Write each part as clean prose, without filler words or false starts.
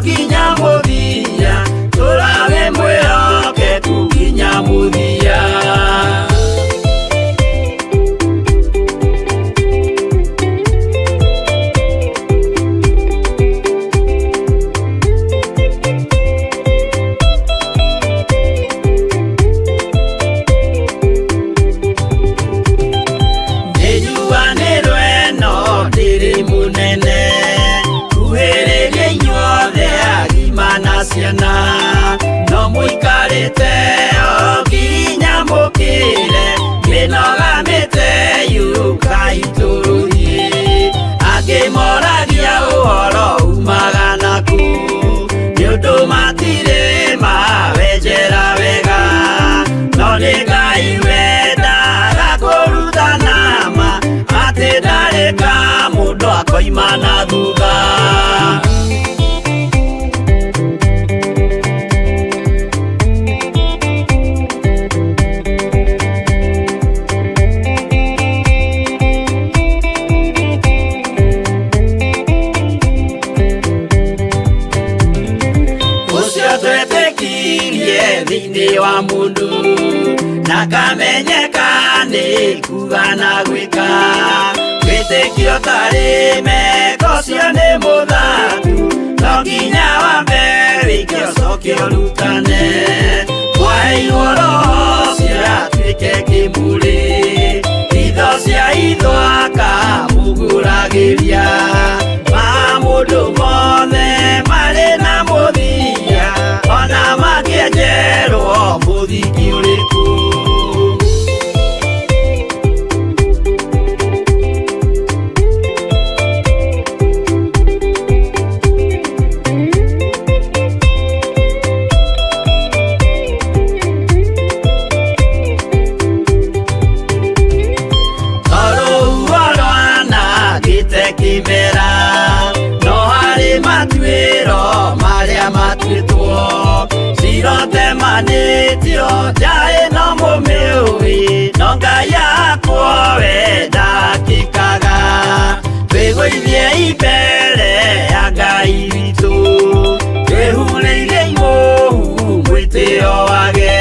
nginya mũthia, tũrawe mwĩhokeku nginya mũthia. Nĩnjuanĩrwo ĩno ndĩrĩ mũnene, kuhĩrĩria inyuothe agima na ciana, no mũikarĩte o nginya mũkĩre mĩnoga mĩte yũkai tũrũthiĩ. Angĩ moragia ũhoro umaga naku, nĩ ũndũ matirĩ mawenjera wega, no nĩ Ngai wendaga kũrutana ma atĩ ndarĩ ka mũndũ akoima na thutha. Ũcio twetĩkirie thĩinĩ wa mũndũ na kamenyeka nĩ kuga na gwĩka, wĩtĩkio tarĩ meko ũcio nĩ mũthatu, no nginya wambe wĩke ũcoke ũrutane. Mwaheirwo roho ũcio atuĩke kĩmũrĩ, itho cia itho akamũgũragĩria, ma mũndũ mothe marĩ na mũthia, ona mangĩenjerwo mũthingi ũrĩkũ. Tondũ rwanangĩte kĩmera, no harĩ matuĩro marĩa matuĩtwo, cirotemanĩtio nja ĩno mũmĩũĩ, no Ngai akwo we ndakĩkaga. Twĩgũithie mbere ya Ngai witũ, twĩhurĩire imũhu mwĩtĩo wage,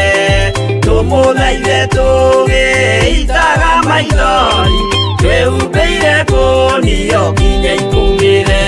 tũmũthaithe tũgĩitaga maithori, twĩhumbĩire kũnio nginya ikũmĩre.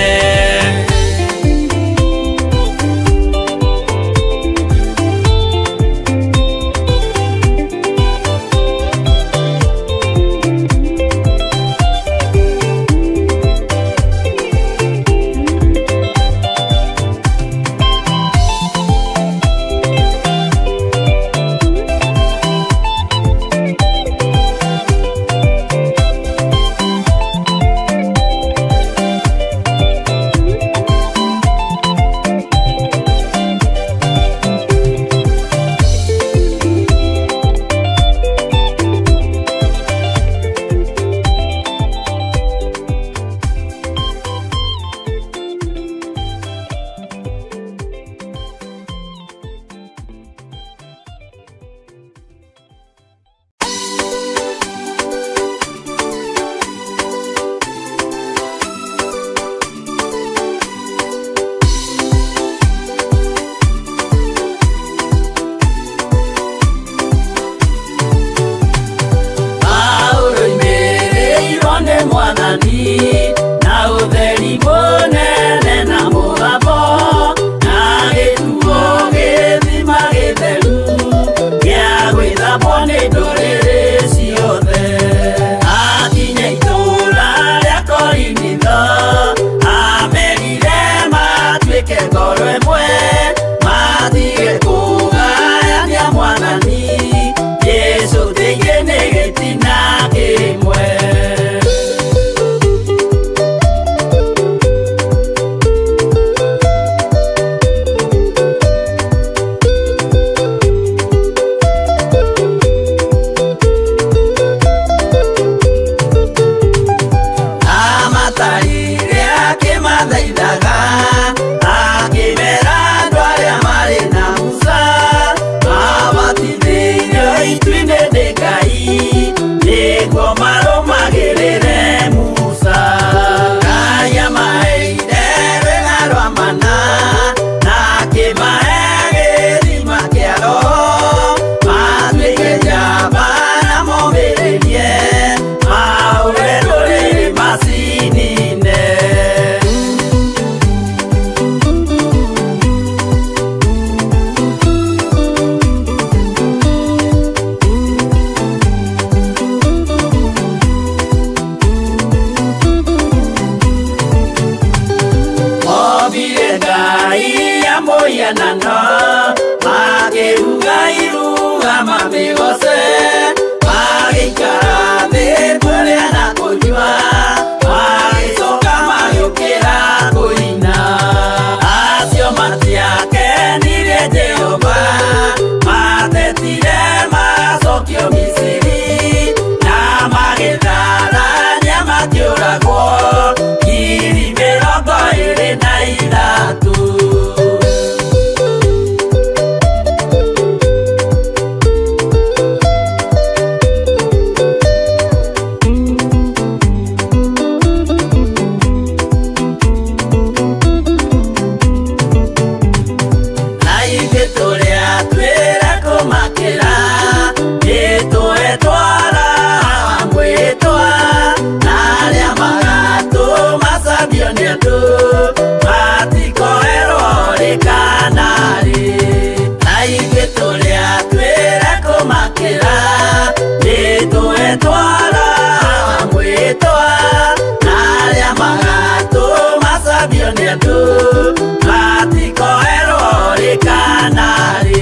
mĩhianano, makĩruga iruga mamĩgoce, magĩikara thĩ kũrĩa na kũnyua, magĩcoka magĩũkĩra kũina. Acio matiakenirie Jehova, matetire macokio Misiri, na magĩtharania makĩũragwo 23,000. Na ithuĩ tũrĩa twĩra kũmakĩra, nĩtũetwara mwĩtwa, na arĩa magatũmacambio nĩ andũ, matikoerwo rĩ kana rĩ. Na ithuĩ tũrĩa twĩra kũmakĩra, nĩtũetwara mwĩtwa, na arĩa magatũmacambio nĩ andũ, matikoerwo rĩ kana rĩ.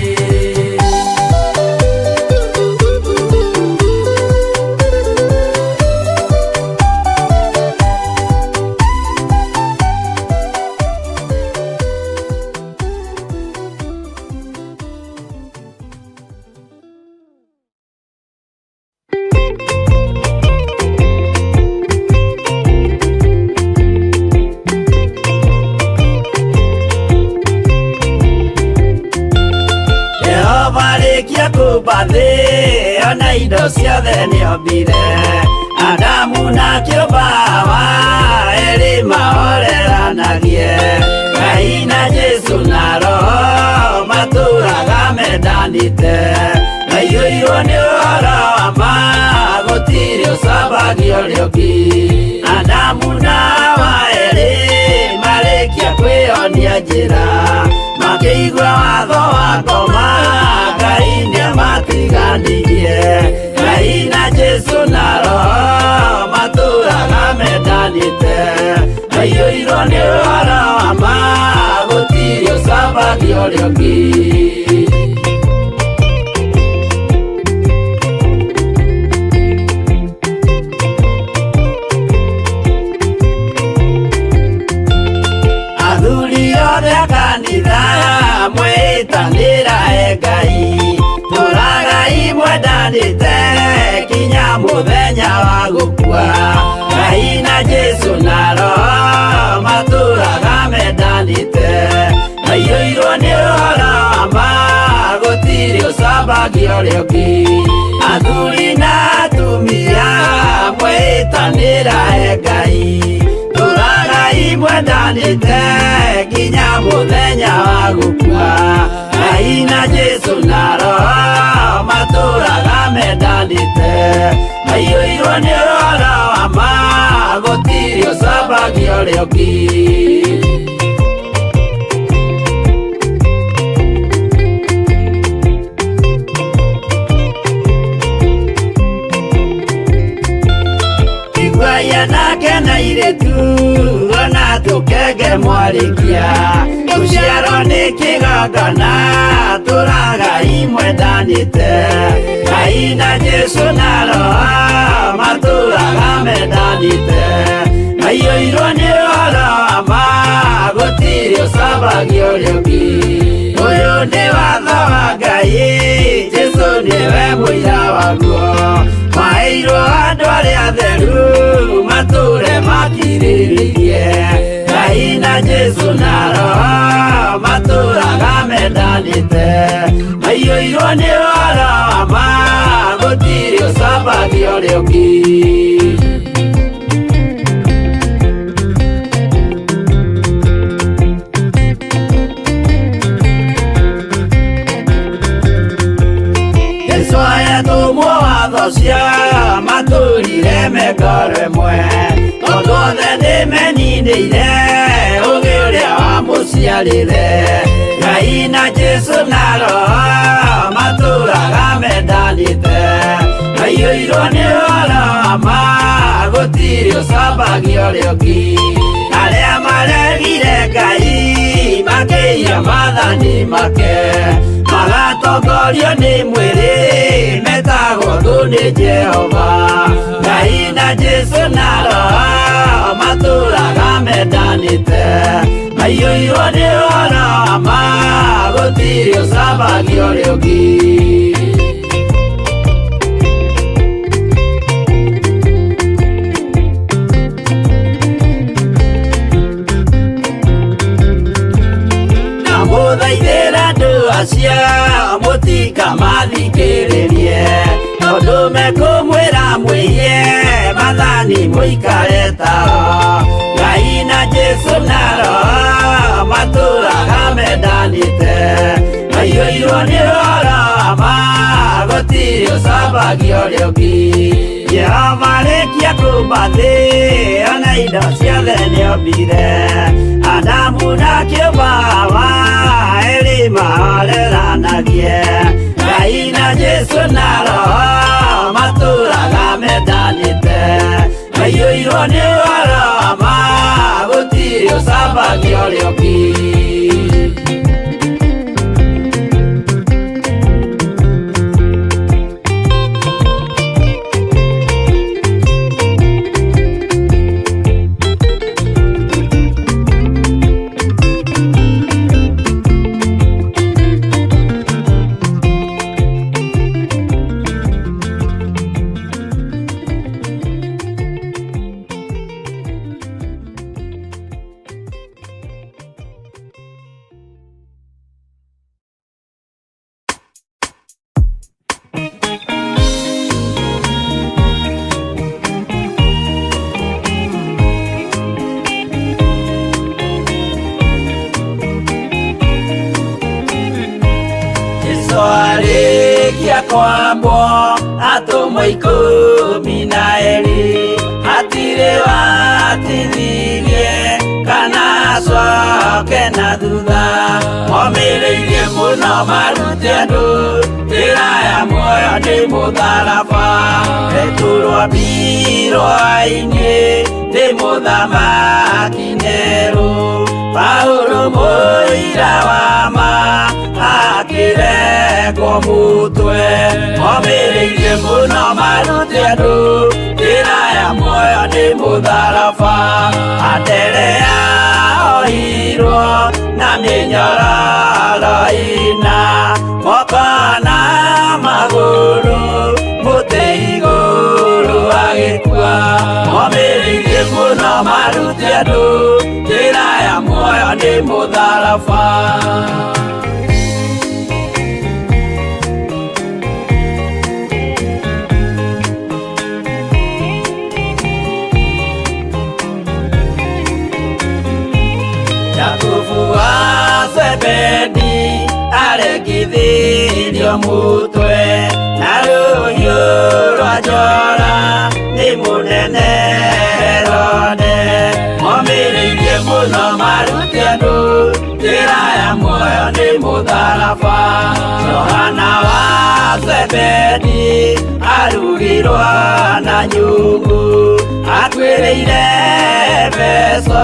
Jehova rĩkia kũmba thĩ, ona indo ciothe nĩombire, Adamu na kĩũmba Hawa, erĩ mahoreranagie. Ngai na Jesũ na Roho matũraga mendanĩte, maiyũirwo nĩ ũhoro wa ma, gũtirĩ ũcambagio ũrĩa ũngĩ. Adamu na Hawa erĩ marĩkia kwĩyonia njĩra, makĩigua watho wa ngoma, Ngai nĩamatiganirie. Ngai na Jesũ na Roho matũraga mendanĩte, maiyũirwo nĩ ũhoro wa ma, gũtirĩ ũcambagio ũrĩa ũngĩ. Athuri othe a kanitha mwĩtanĩra e Ngai, tũragai mwendanĩte kinya mũthenya wa gũkua. Ngai na Jesũ na Roho matũraga mendanĩte, maiyũirwo nĩ ũhoro wa ma, gũtirĩ ũcambagio ũrĩa ũngĩ. Athuri na atumia mwĩtanĩra e Ngai, tũragai mwendanĩte nginya mũthenya wa gũkua. Ngai na Jesũ na Roho matũraga mendanĩte, maiyũirwo nĩ ũhoro wa ma, gũtirĩ ũcambagio ũrĩa ũngĩ. Iguai anake na airĩtu, ona tũkenge mwarĩkia, gũciarwo nĩ kĩgongona, tũragai mwendanĩte. Ngai na Jesũ na Roho matũraga mendanĩte, maiyũirwo nĩ ũhoro wa ma, gũtirĩ ũcambagio ũrĩa ũngĩ. Ũyũ nĩ watho wa Ngai, Jesũ nĩwe mũira waguo, maheirwo andũ arĩa atheru, matũre makirĩrĩirie. Ngai na Jesũ na Roho matũraga mendanĩte, maiyũirwo nĩ ũhoro wa ma, gũtirĩ ũcambagio ũrĩa ũngĩ. Jesũ ayatũmwo watho cia matũrire mengoro ĩmwe, tondũ othe nĩmeninĩire ũgĩ ũrĩa wamũciarire. Ngai na Jesũ na Roho matũraga mendanĩte, maiyũirwo nĩ ũhoro wa ma, gũtirĩ ũcambagio ũrĩa ũngĩ. Arĩa Maregire Ngai makĩiya maathani make, magatongorio nĩ mwĩrĩ, metagwo thũ nĩ Jehova. Ngai na Jesu na Roho matũraga mendanĩte, maiyũirwo nĩ ũhoro wa ma, gũtirĩ ũcambagia ũrĩa ũngĩ. Ndamũthaithĩra andũ acio mũtikamathikĩrĩrie, tondũ mekũmwĩra mwĩhie maathani mũikare tao. Ngai na Jesu na Roho matũraga mendanĩte, maiyũirwo nĩ ũhoro wa ma, gũtirĩ ũcambagia ũrĩa ũngĩ. Jehova arĩkia kũmba thĩ, ona indo ciothe nĩombire, Adamu na kĩũmba Hawa, erĩ mahoreranagie. Ngai na Jesu na Roho matũraga mendanĩte, maiyũirwo nĩ ũhoro wa ma, gũtirĩ ũcambagia ũrĩa ũngĩ. Jesu arĩkia kwambwo, atũmwo 12, hatirĩ watithirie kana acoke na thutha. Momĩrĩirie mũno marute andũ njĩra ya muoyo nĩ mũtharaba. Petero ambirwo ainĩ nĩ mũthamaki Nero, Paulo mũira wa ma akĩrengwo mũtwe. Momĩrĩirie mũno marute andũ njĩra ya muoyo nĩ mũtharaba. Anderea ohirwo na mĩnyororo ĩna, moko na magũrũ, mũtĩ igũrũ agĩkua. Momĩrĩirie mũno marute andũ njĩra ya muoyo nĩ mũtharaba. Jakubu wa Zebedi aregithirio mũtwe na rũhiũ rwa njora nĩ mũnene Herode. Momĩrĩirie mũno marute andũ njĩra ya muoyo nĩ mũtharaba. Johana wa Zebedi arugirwo na nyungu, akuĩrĩire Efeso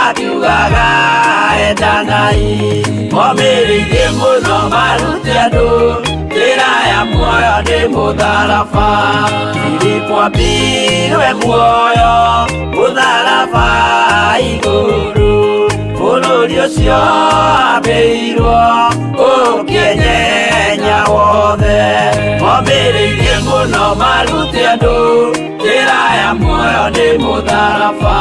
akiugaga endanai. Momĩrĩirie mũno marute andũ njĩra ya muoyo nĩ mũtharaba. Filipo ambirwe muoyo mũtharaba igũrũ, bũrũri ũcio ambĩirwo ũkĩenyenya wothe. Momĩrĩirie mũno marute andũ njĩra ya muoyo nĩ mũtharaba.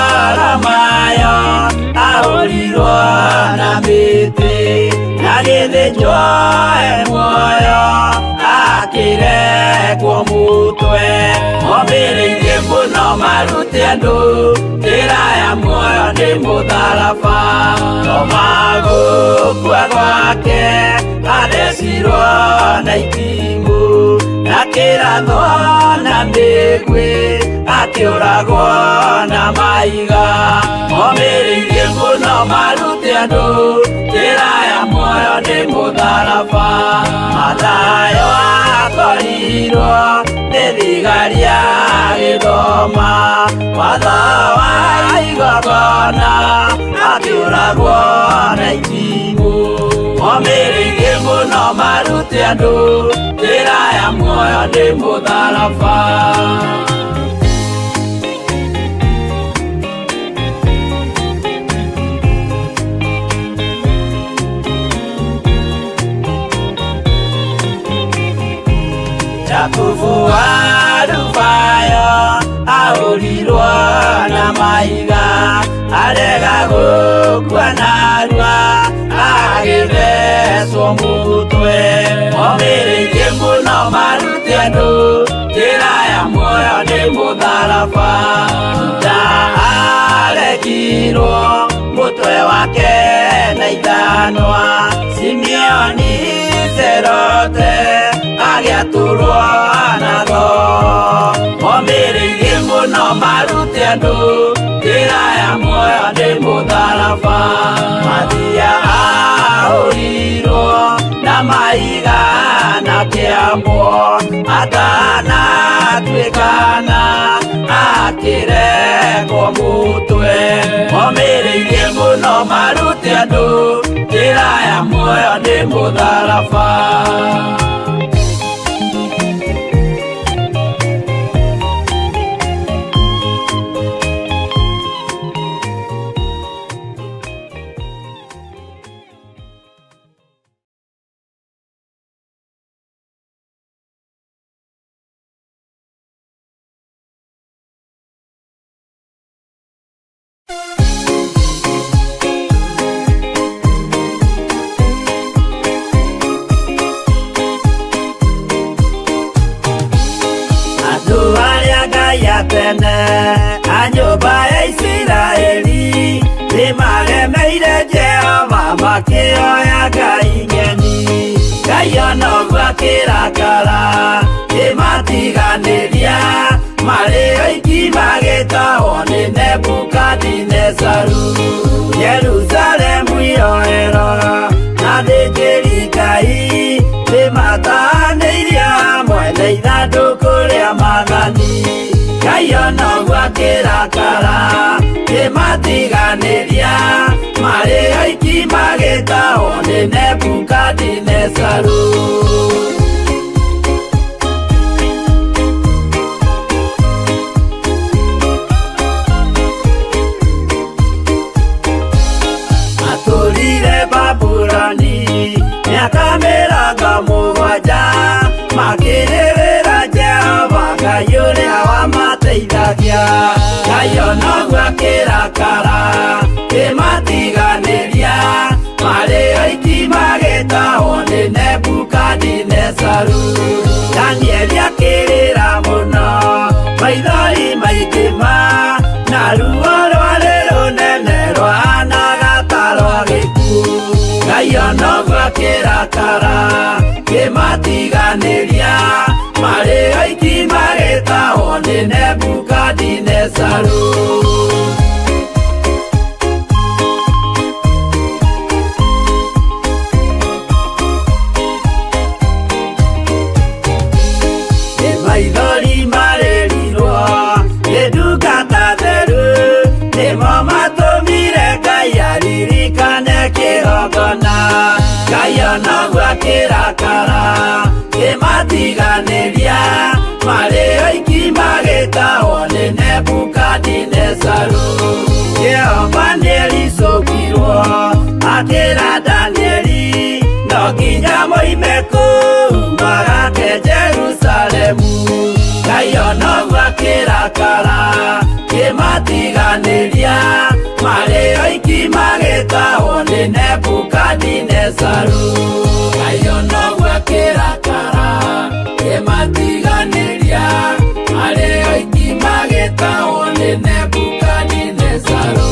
Baritholomayo ahũrirwo na mĩtĩ, na gĩthĩnjwo e muoyo akĩrengwo mũtwe. Momĩrĩirie mũno marute andũ njĩra ya muoyo nĩ mũtharaba. Toma gũkua gwake athecirwo na itimũ, na kĩrathwo na mĩguĩ. Akĩũragwo na mahiga. Momĩrĩirie mũno marute andũ njĩra ya muoyo nĩ mũtharaba. Mathayo akorirwo nĩ thigari agĩthoma watho wa igongona, akĩũragwo na itimũ. Momĩrĩirie mũno marute andũ njĩra ya muoyo nĩ mũtharaba. Jakubu wa Alufayo ahũrirwo na mahiga, arega gũkua narua agĩthecwo mũtwe. Omĩrĩirie mũno marute andũ njĩra ya muoyo nĩ mũtharaba. Juda aregirwo mũtwe wake na ithanwa, Simeoni Zerote agĩatũrwo na thoo. Omĩrĩirie mũno marute andũ njĩra ya muoyo nĩ mũtharaba. Mathia ahũrirwo na mahiga na kĩambwo, atanatuĩkana akĩrekwo mũtwe. Omĩrĩirie mũno marute andũ njĩra ya muoyo nĩ mũtharaba. Andũ arĩa Ngai a tene a nyũmba ya Isiraeli nĩmaremeire Jehova makĩoya ngai ng'eni. Ngai ona ũguo akĩrakara kĩmatiganĩria, marĩ oiki magĩtahwo nĩ Nebukadinezaru. Jerusalemu iroero na athĩnjĩri Ngai nĩmatanĩirie hamwe na ithandũkũ rĩa maathani. Ngai ona ũguo akĩrakara kĩmatiganĩria, marĩ oiki magĩtahwo nĩ Nebukadinezaru. Matũrire Babuloni mĩaka 70, makĩrĩrĩra Jehova Ngai ũrĩa wamateithagia. Ngai ona ũguo akĩrakara kĩmatiganĩria, marĩ oiki magĩtahwo nĩ Nebukadinezaru. Danieli akĩrĩra mũno maithori maingĩ ma, na ruo rwarĩ rũnene rwahanaga ta rwa gĩkuũ. Ngai ona ũguo akĩrakara kĩmatiganĩria, marĩ oiki magĩtahwo nĩ Nebukadinezaru. Nĩ maithori marĩrirwo nĩ ndungata theru, nĩmo matũmire Ngai aririkane kĩgongona. Ngai ona ũguo akĩrakara kĩmatiganĩria, marĩ oiki magĩtahwo nĩ Nebukadinezaru. Jehova nĩericũkirwo akĩra Danieli, no nginya moime kũu magake Jerusalemu. Ngai ona ũguo akĩrakara kĩmatiganĩria, marĩ oiki magĩtahwo nĩ Nebukadinezaru. Ngai ona ũguo akĩrakara kĩmatiganĩria, marĩ oiki magĩtahwo nĩ Nebukadinezaru.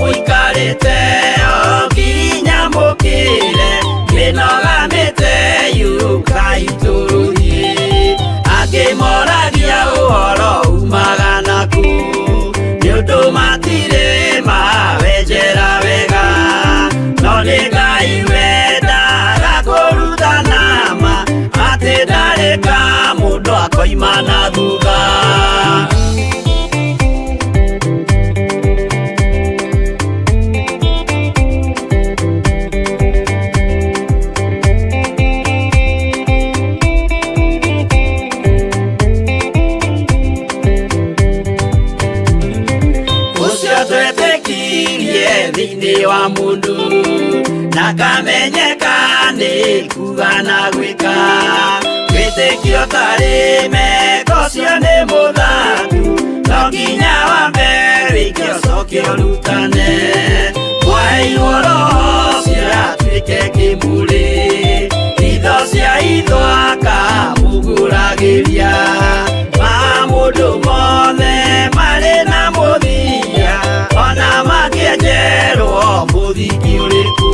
Mũikarĩte o nginya mũkĩre mĩnoga mĩte yũkai tũthiĩ. Angĩ moragia ũhoro umaga naku nĩ ũndũ matirĩ mawenjera wega, no nĩ Ngai wendaga kũrutana ma atĩ ndarĩ ka mũndũ akoima na thutha. Ũcio twetĩkirie thĩinĩ wa mũndũ na kamenyeka nĩ kuga na gwĩka, wĩtĩkio tarĩ meko ũcio nĩ mũthangu, no nginya wambe wĩke ũcoke ũrutane. Mwaheirwo roho ũcio atuĩke kĩmũrĩ, itho cia itho akamũgũragĩria, ma mũndũ mothe marĩ na mũthia, ona mangĩenjerwo mũthingi ũrĩkũ.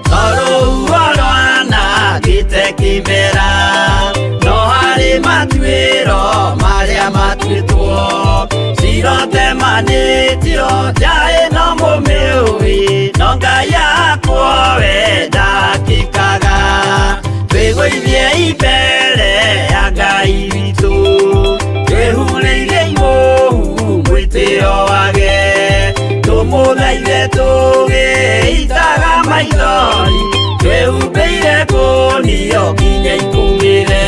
Tondũ rwanangĩte kĩmera, no harĩ matuĩro marĩa matuĩtwo, cirotemanĩtio nja ĩno mũmĩũĩ, no Ngai akwo we ndakĩkaga. Twĩgũithie mbere ya Ngai witũ, twĩhurĩire imũhu mwĩtĩo wage, tũmũthaithe tũgĩitaga maithori, twĩhumbĩire kũnio nginya ikũmĩre.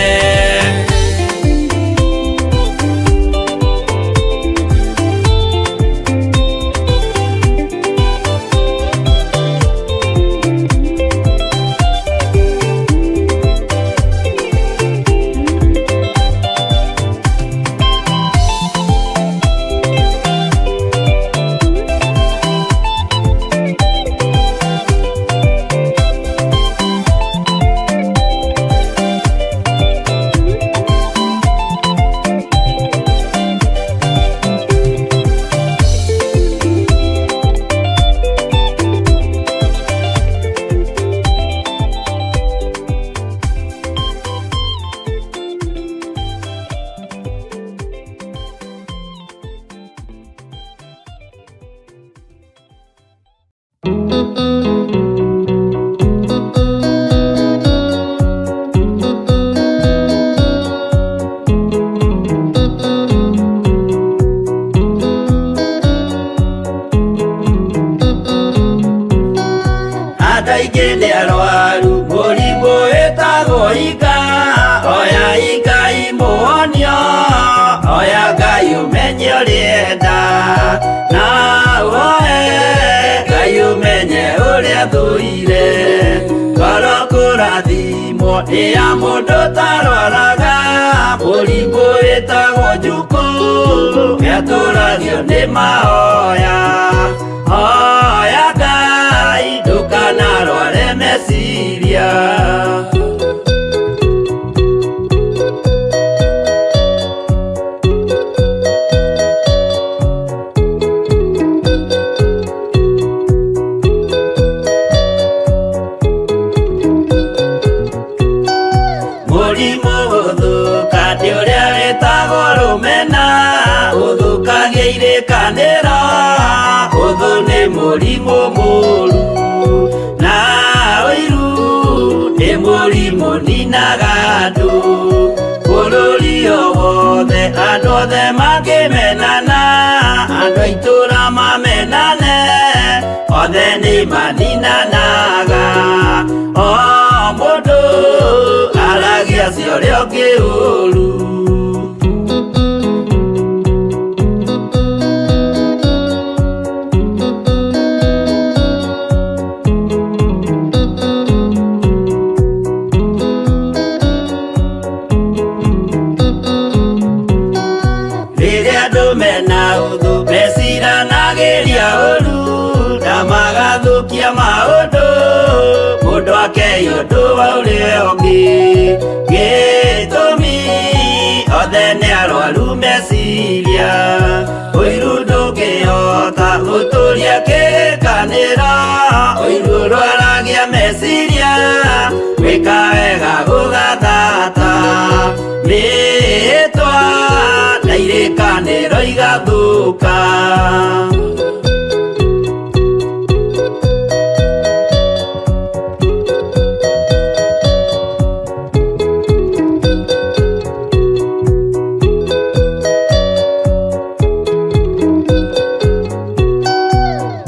Andũ aingĩ nĩ arwaru mũrimũ wĩtagwo ika, oya Ngai mũhonio, oya Ngai ũmenye ũrĩa na ũhoe Ngai ũmenye ũrĩa thũire, ngoro kũrathimwo nĩ ya mũndũ ũtarwaraga mũrimũ wĩtagwo njukũ, nĩatũragio nĩ mahoya. Hoya Ngai ndũkanarware meciria. Mũrimũ gũthũka nĩ ũrĩa wĩtagwo rũmena, ũthũkagia irĩkanĩro, ũthũ nĩ mũrimũ mũru, na ũiru nĩ mũrimũ ninaga andũ. Bũrũri o wothe andũ othe mangĩmenana, andũ a itũũra mamenane, othe nĩ maninanaga. O mũndũ aragia cia ũrĩa ũngĩ ũru. Rĩrĩa andũ mena ũthũ Magathũkia maũndũ mũndũ akei ũndũ wa ũrĩa ũngĩ. Gĩtũmi othe nĩ arwaru meciria, ũiru ndũngĩhota gũtũria kĩrĩkanĩro. Ũiru ũrwaragia meciria, gwĩka wega gũgathata, mĩĩtwa na irĩkanĩro igathũka.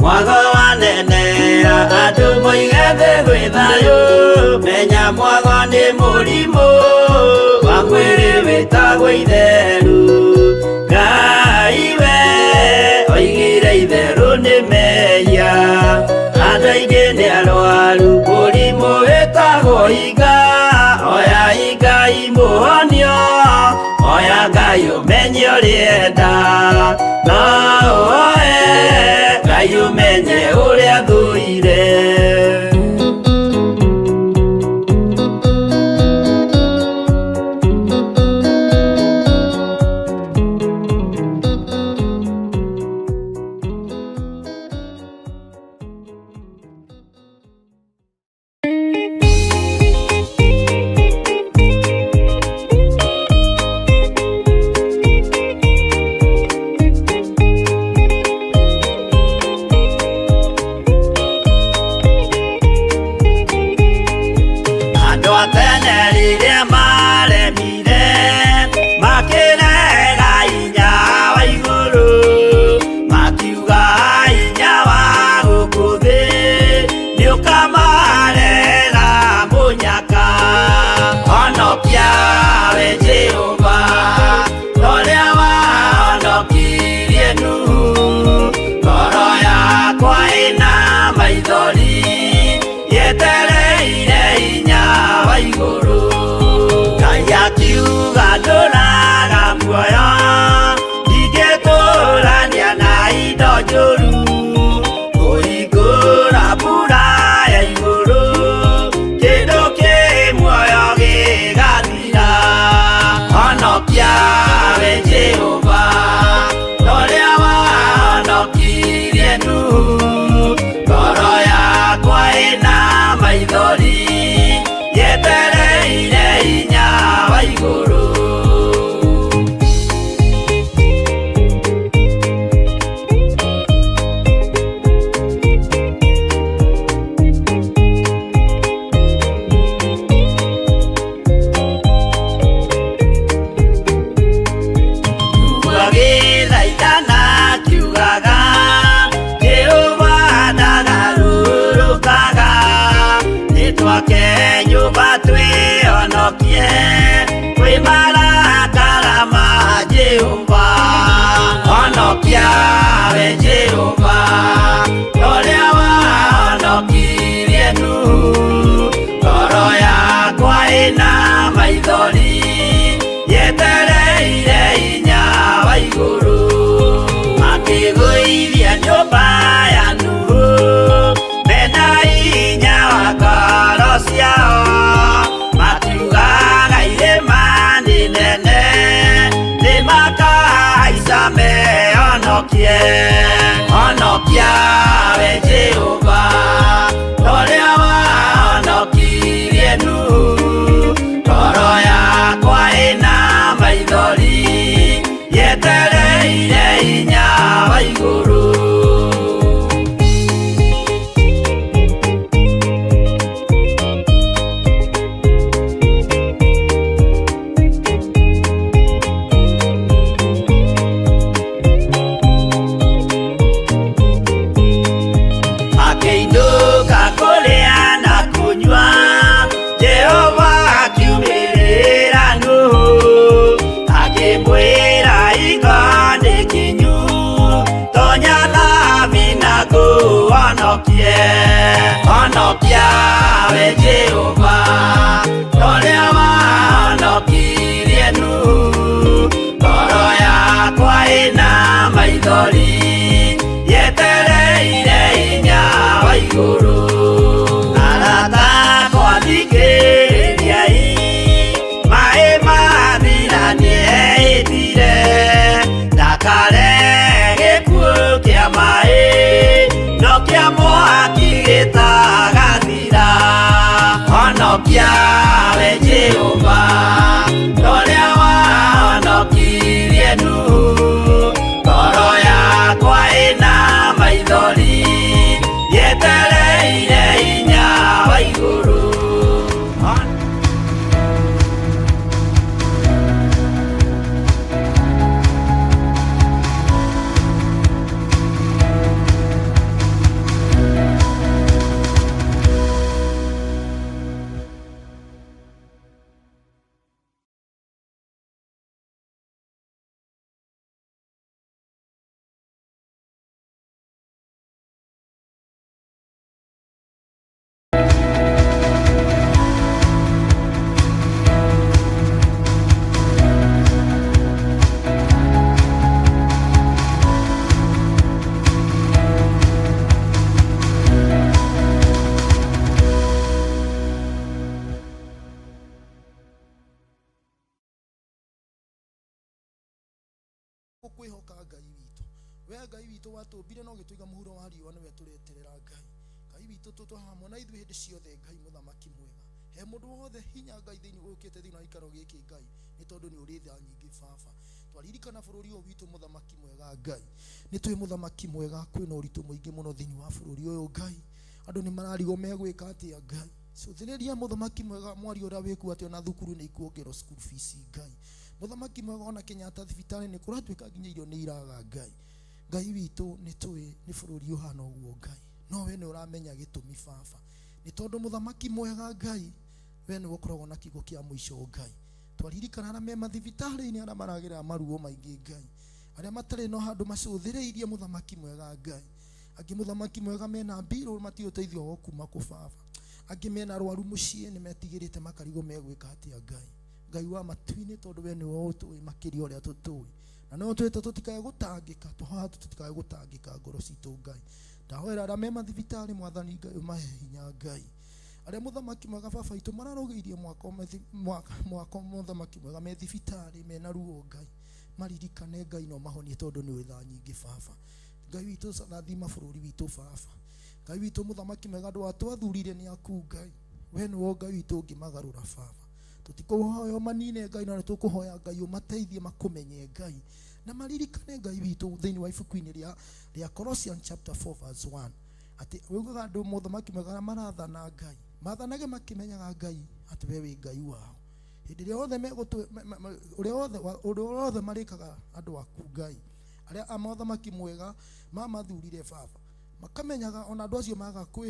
Mwago wanenea andũ moige thĩ gwĩ thayũ, menya mwago nĩ mũrimũ wa mwĩrĩ wĩtagwo itheru. Ngai we oigire itherũ nĩ mehia, andũ aingĩ nĩ arwaru mũrimũ wĩtagwo iga. Oya Ngai mũhonio, oya Ngai ũmenye ũrĩenda, no ũoe Ngai ũmenye ũrĩa thũire. Andũ a tene rĩrĩa maremire makĩrega hinya wa igũrũ, makiuga hinya wa gũkũ thĩ nĩũkamarehera mũnyaka. Honokia we Jehova, torĩa wahonokirie Nuhu, ngoro yakwa ĩna maithori yetereire hinya wa igũrũ. Ngai akiuga ndũraga muoyo, ndingĩtũrania na indo njũru, kũhingũra mbura ya igũrũ, kĩndũ kĩ muoyo gĩgathira. Honokia we Jehova, torĩa wahonokirie Nuhu, ngoro yakwa ĩna maithori yetereire hinya wa igũrũ. Agĩthaithana akiugaga, Jehova ndagarũrũkaga, nĩtwake nyũmba twĩhonokie kwĩ marakara ma Jehova. Honokia we Jehova, torĩa wahonokirie Nuhu, ngoro yakwa ĩna maithori yetereire hinya wa igũrũ. Makĩgũithia nyũmba ya Nuhu mena hinya wa ngoro ciao, makiugaga irĩma nĩ nene nĩmakahaica mehonokie. Honokia we Jehova, torĩa wahonokirie Nuhu, ngoro yakwa ĩna maithori yetereire hinya wa igũrũ. Honokia we Jehova, torĩa wahonokirie Nuhu. Ngoro yakwa ĩna maithori, yetereire hinya wa igũrũ. Gũkwĩhoka Ngai witũ. We Ngai witũ watũmbire na ũgĩtũiga mũhuro wa riũa, nĩwe tũreterera Ngai. Ngai witũ, tũtũ hamwe na ithuĩ hĩndĩ ciothe. Ngai mũthamaki mwega, he mũndũ wothe hinya Ngai thĩinĩ ũkĩte thĩinĩ wa gĩikaro gĩkĩ Ngai, nĩ tondũ nĩ ũrĩ tha nyingĩ. Baba, twaririkana bũrũri ũyũ witũ, mũthamaki mwega Ngai, nĩ twĩ mũthamaki mwega, kwĩna ũritũ mũingĩ mũno thĩinĩ wa bũrũri ũyũ Ngai. Andũ nĩ mararigwo megwĩka atĩa Ngai. Cũthĩrĩria mũthamaki mwega mwaria ũrĩa wĩkuo atĩ ona thukuru nĩ ikuongerwo school fees Ngai. Mũthamaki mwega, ona Kenyatta thibitarĩ nĩ kũratuĩka nginya irio nĩ iraga Ngai. Ngai witũ, nĩ tũĩ nĩ bũrũri ũhana ũguo Ngai, no we nĩ ũramenya gĩtũmi baba, nĩ tondũ mũthamaki mwega Ngai, we nĩwe ũkoragwo na kiugo kĩa mũico Ngai. Twaririkana arĩa me mathibitarĩ-inĩ, arĩa maragerera maruo maingĩ Ngai, arĩa matarĩ no handũ macũthĩrĩirie mũthamaki mwega Ngai. Angĩ mũthamaki mwega mena mbirũ matirĩ ũteithio wo kuma kũ baba. Angĩ mena arwaru mũciĩ nĩ metigĩrĩte makarigwo megwĩka atĩa Ngai. Ngai wa matu-inĩ, tondũ we nĩwe ũtũĩ makĩria ũrĩa tũtũĩ, na no twĩte tũtikae gũtangĩka, tũhoya tũtikae gũtangĩka ngoro citũ Ngai. Ndahoera arĩa me mathibitarĩ, mwathani Ngai, ũmahe hinya Ngai. Arĩa mũthamaki mwega baba itũ mararũgĩirie mwaka mwaka mwaka mũthamaki mwega me thibitarĩ mena ruo Ngai, maririkane Ngai no mahonie, tondũ nĩ ũrĩ tha nyingĩ baba. Ngai witũ, rathima bũrũri witũ baba. Ngai witũ mũthamaki mwega, andũ a twathurire nĩ aku Ngai, we nĩwe Ngai witũ ũngĩmagarũra baba. Tũtikũhoya ũmanine Ngai, no nĩ tũkũhoya Ngai ũmateithie makũmenye Ngai na maririkane Ngai witũ thĩinĩ wa ibuku-inĩ rĩa Colossians chapter 4 verse 1, atĩ ugaga andũ mũthamaki mwega arĩa marathana Ngai mathanage makĩmenyaga Ngai atĩ we wĩ Ngai wao hĩndĩ ĩrĩa yothe megũtũ ũrĩa wothe ũndũ ũrĩa wothe marĩkaga. Andũ aku Ngai, arĩa a mothamaki mwega mamathurire baba, makamenyaga ona andũ acio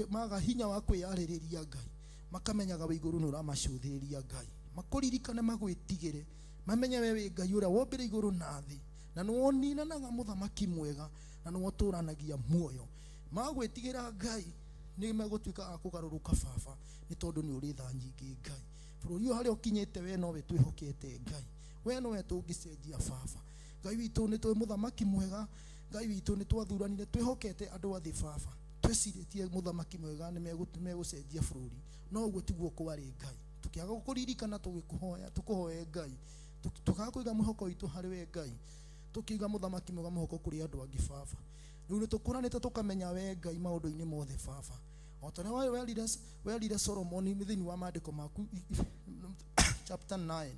maga hinya wa kwĩyarĩrĩria Ngai, makamenyaga wĩ igũrũ nĩ ũramacũthĩrĩria Ngai. Makũririkane, magwĩtigĩre, mamenye we wĩ Ngai ũrĩa wombire igũrũ na thĩ, na nĩwe ũninanaga mũthamaki mwega, na nĩwe ũtũranagia muoyo. Magwĩtigĩra Ngai nĩ megũtuĩka a kũgarũrũka baba, nĩ tondũ nĩ ũrĩ tha nyingĩ Ngai. Bũrũri ũyũ harĩa ũkinyĩte, we nowe twĩhokete Ngai, we nowe tũngĩcenjia baba. Ngai witũ, nĩ tũĩ mũthamaki mwega Ngai witũ nĩ twathuranire twĩhokete andũ a thĩ baba, twĩcirĩtie mũthamaki mwega nĩ megũcenjia bũrũri, no ũguo tiguo kwarĩ Ngai. Tũkĩaga gũkũririkana, tũgĩkũhoya, tũkũhoe Ngai, tũkaga kũiga mwĩhoko witũ harĩ we Ngai, tũkĩiga mũthamaki mwega mwĩhoko kũrĩ andũ angĩ baba. Rĩu nĩ tũkũranĩte tũkamenya we Ngai maũndũ-inĩ mothe baba, o ta ũrĩa werire Solomoni thĩinĩ wa maandĩko maku chapter 9,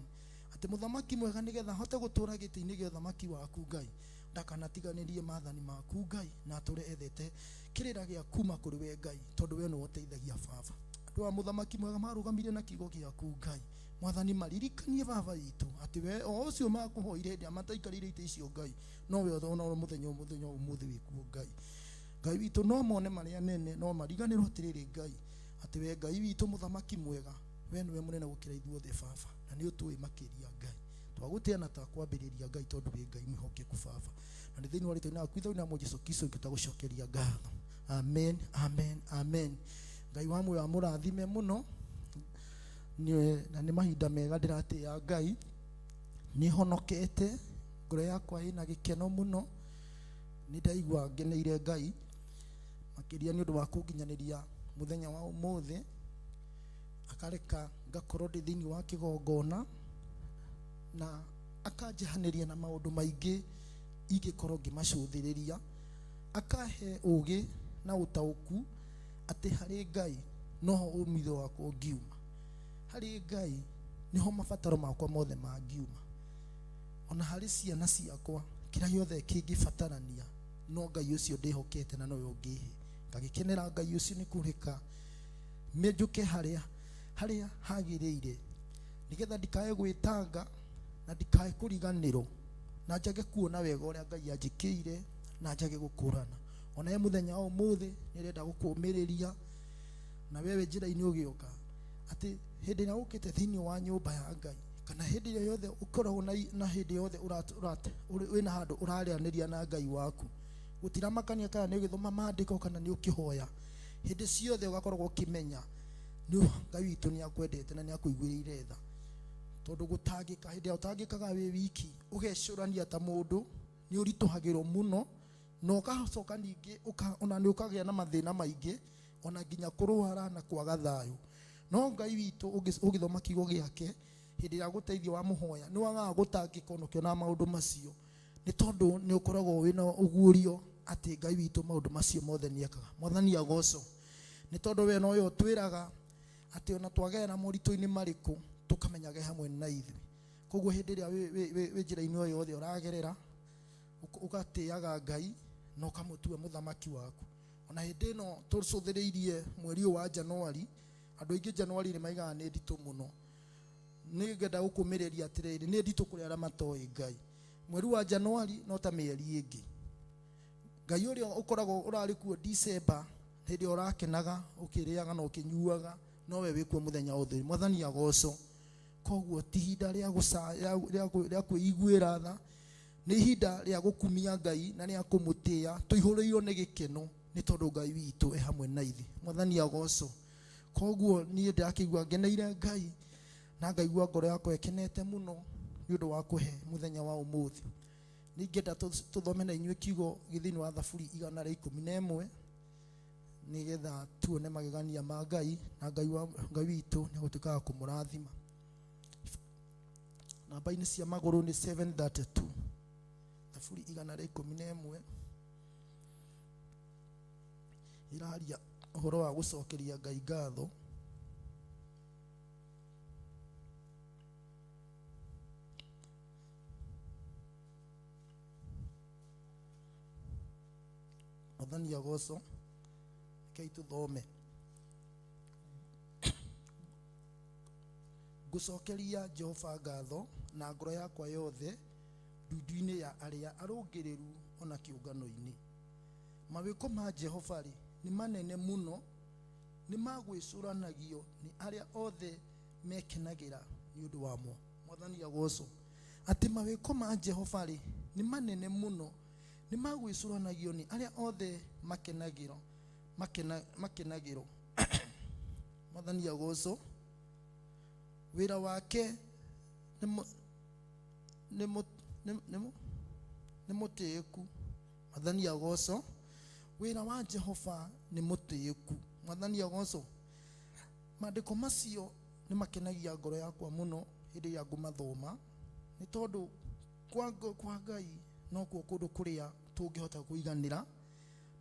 atĩ mũthamaki mwega nĩgetha ahote gũtũra gĩtĩ-inĩ gĩa ũthamaki waku Ngai, ndakanatiganĩrie maathani maku Ngai, na atũre ethete kĩrĩra gĩa kuma kũrĩ we Ngai, tondũ we nĩwe ũteithagia baba. Andũ a mũthamaki mwega marũgamire na kiugo gĩaku Ngai. Mwathani, maririkanie baba witũ atĩ we o ũcio makũhoire hĩndĩ ĩrĩa mataikarĩire itĩ icio Ngai, nowe ona mũthenya ũmũthĩ wĩkuo Ngai. Ngai witũ, no mone marĩa nene, no mariganĩrwo atĩrĩrĩ Ngai, atĩ we Ngai witũ mũthamaki mwega, we nĩwe mũnene gũkĩra ithuothe baba, na nĩ ũtũĩ makĩria Ngai. Twagũtĩa na twakwambĩrĩria Ngai, tondũ wĩ Ngai mwĩhokeku baba, na nĩ thĩinĩ wa rĩtwa rĩaku ithe na Jesu Kristo ngĩtagũcokeria ngatho. Amen, amen, amen. Ngai wa muoyo amũrathime mũno. Na nĩ mahinda mega ndĩratĩĩa Ngai, nĩ honokete, ngoro yakwa ĩna gĩkeno mũno, nĩ ndaigua ngeneire Ngai makĩria nĩ ũndũ wa kũnginyanĩria mũthenya wa ũmũthĩ, akareka ngakorwo ndĩ thĩinĩ wa kĩgongona na akanjehanĩria na maũndũ maingĩ ingĩkorwo ngĩmacũthĩrĩria, akahe ũgĩ na ũtaũku atĩ harĩ Ngai noho umithio wakwa ũngiuma. Harĩ Ngai nĩho mabataro makwa mothe mangiuma. Ona harĩ ciana ciakwa kĩrĩa gĩothe kĩngĩbatarania no Ngai ũcio ndĩhokete na nowe ũngĩhe. Ngagĩkenera Ngai ũcio nĩ kũreka mĩnjũke harĩa harĩa hagĩrĩire, nĩgetha ndikae gwĩtanga na ndikae kũriganĩrwo, na njage kuona wega ũrĩa Ngai anjĩkĩire na njage gũkũrana. Ona he mũthenya wa ũmũthĩ nĩndĩrenda gũkũmĩrĩria na wewe njĩra-inĩ ũgĩũka, atĩ hĩndĩ ĩrĩa ũkĩte thĩinĩ wa nyũmba ya Ngai, kana hĩndĩ ĩrĩa yothe ũkoragwo na hĩndĩ yothe wĩna handũ ũraranĩria na Ngai waku, gũtiramakania kana nĩ ũgĩthoma maandĩko kana nĩ ũkĩhoya, hĩndĩ ciothe ũgakoragwo ũkĩmenya nĩ Ngai witũ nĩ akwendete na nĩ akũiguĩrĩire tha. Tondũ gũtangĩka, hĩndĩ ĩrĩa ũtangĩkaga wĩ wiki, ũgecũrania ta mũndũ, nĩ ũritũhagĩrwo mũno, na ũgacoka ningĩ ona nĩ ũkagĩa na mathĩna maingĩ, ona nginya kũrwara na kwaga thayũ. No Ngai witũ ũgĩthoma kiugo gĩake, hĩndĩ ĩrĩa agũteithia wamũhoya, nĩ wagaga gũtangĩka ona ũkĩona maũndũ macio, nĩ tondũ nĩ ũkoragwo wĩna ũguũrio atĩ Ngai witũ maũndũ macio mothe nĩ ekaga. Mwathani agocwo, nĩ tondũ we nowe ũtwĩraga atĩ ona twagerera moritũ-inĩ marĩkũ, tũkamenyage hamwe na ithuĩ. Koguo hĩndĩ ĩrĩa wĩ njĩra-inĩ o yothe ũragerera, ũgatĩaga Ngai na ũkamũtua mũthamaki waku. Ona hĩndĩ ĩno tũcũthĩrĩirie mweri ũyũ wa Januari, andũ aingĩ Januari nĩ maigaga nĩ nditũ mũno. Nĩ ngenda gũkũmĩrĩria atĩrĩrĩ, nĩ nditũ kũrĩ arĩa matoĩ Ngai. Mweri wa Januari no ta mĩeri ĩngĩ. Ngai ũrĩa ũkoragwo ũrarĩ kuo December, hĩndĩ ĩrĩa ũrakenaga, ũkĩrĩaga na ũkĩnyuaga, nowe wĩkuo mũthenya ũthĩ. Mwathani agocwo. Koguo ti ihinda rĩa kwĩiguĩra tha, nĩ ihinda rĩa gũkumia Ngai na rĩa kũmũtĩĩa, tũihũrĩirwo nĩ gĩkeno nĩ tondũ Ngai witũ e hamwe na ithuĩ. Mwathani agocwo. Koguo niĩ ndĩrakĩigua ngeneire Ngai na ngaigua ngoro yakwa ĩkenete mũno nĩ ũndũ wa kũhe mũthenya wa ũmũthĩ. Nĩ ingĩenda tũthome na inyuĩ kiugo gĩ thĩinĩ wa Thaburi 111, nĩgetha tuone magegania ma Ngai, na Ngai witũ nĩ egũtuĩka wa kũmũrathima. Namba-inĩ cia magũrũ nĩ 732. Thaburi 111 ĩraria ũhoro wa gũcokeria Ngai ngatho. Mwathani agocwo. Rekei tũthome. Ngũcokeria Jehova ngatho na ngoro yakwa yothe, ndundu-inĩ ya arĩa arũngĩrĩru ona kĩũngano-inĩ. Mawĩko ma Jehova-rĩ, nĩ manene mũno, nĩ magwĩcũranagio nĩ arĩa othe mekenagĩra nĩ ũndũ wamo. Mwathani agocwo. Atĩ mawĩko ma Jehova-rĩ, nĩ manene mũno, nĩ magwĩcũranagio nĩ arĩa othe makenagĩrwo. Mwathani agocwo. Wĩra wake nĩ mũtĩĩku. Mwathani agocwo. Wĩra wa Jehova nĩ mũtĩĩku. Mwathani agocwo. Maandĩko macio nĩ makenagia ngoro yakwa mũno hĩndĩ ĩrĩa ngũmathoma, nĩ tondũ kwa Ngai nokuo kũndũ kũrĩa tũngĩhota kũiganĩra,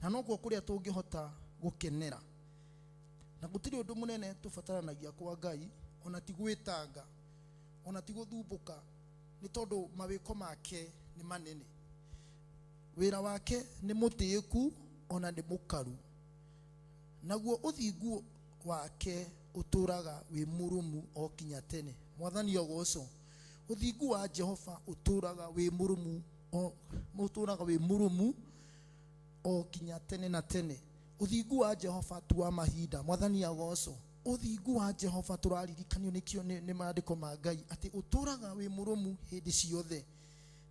na nokuo kũrĩa tũngĩhota gũkenera. Na gũtirĩ ũndũ mũnene tũbataranagia kwa Ngai, ona ti gwĩtanga, ona ti gũthumbũka, nĩ tondũ mawĩko make nĩ manene. Wĩra wake nĩ mũtĩĩku ona nĩ mũkaru, naguo ũthingu wake ũtũũraga wĩ mũrũmu o kinya tene. Mwathani agocwo. Ũthingu wa Jehova ũtũũraga wĩ mũrũmu o, ũtũũraga wĩ mũrũmu o kinya tene na tene. Ũthingu wa Jehova tu wa mahinda. Mwathani agocwo. Ũthingu wa Jehova tũraririkanio nĩkĩo nĩ maandĩko ma Ngai atĩ ũtũũraga wĩ mũrũmu hĩndĩ ciothe.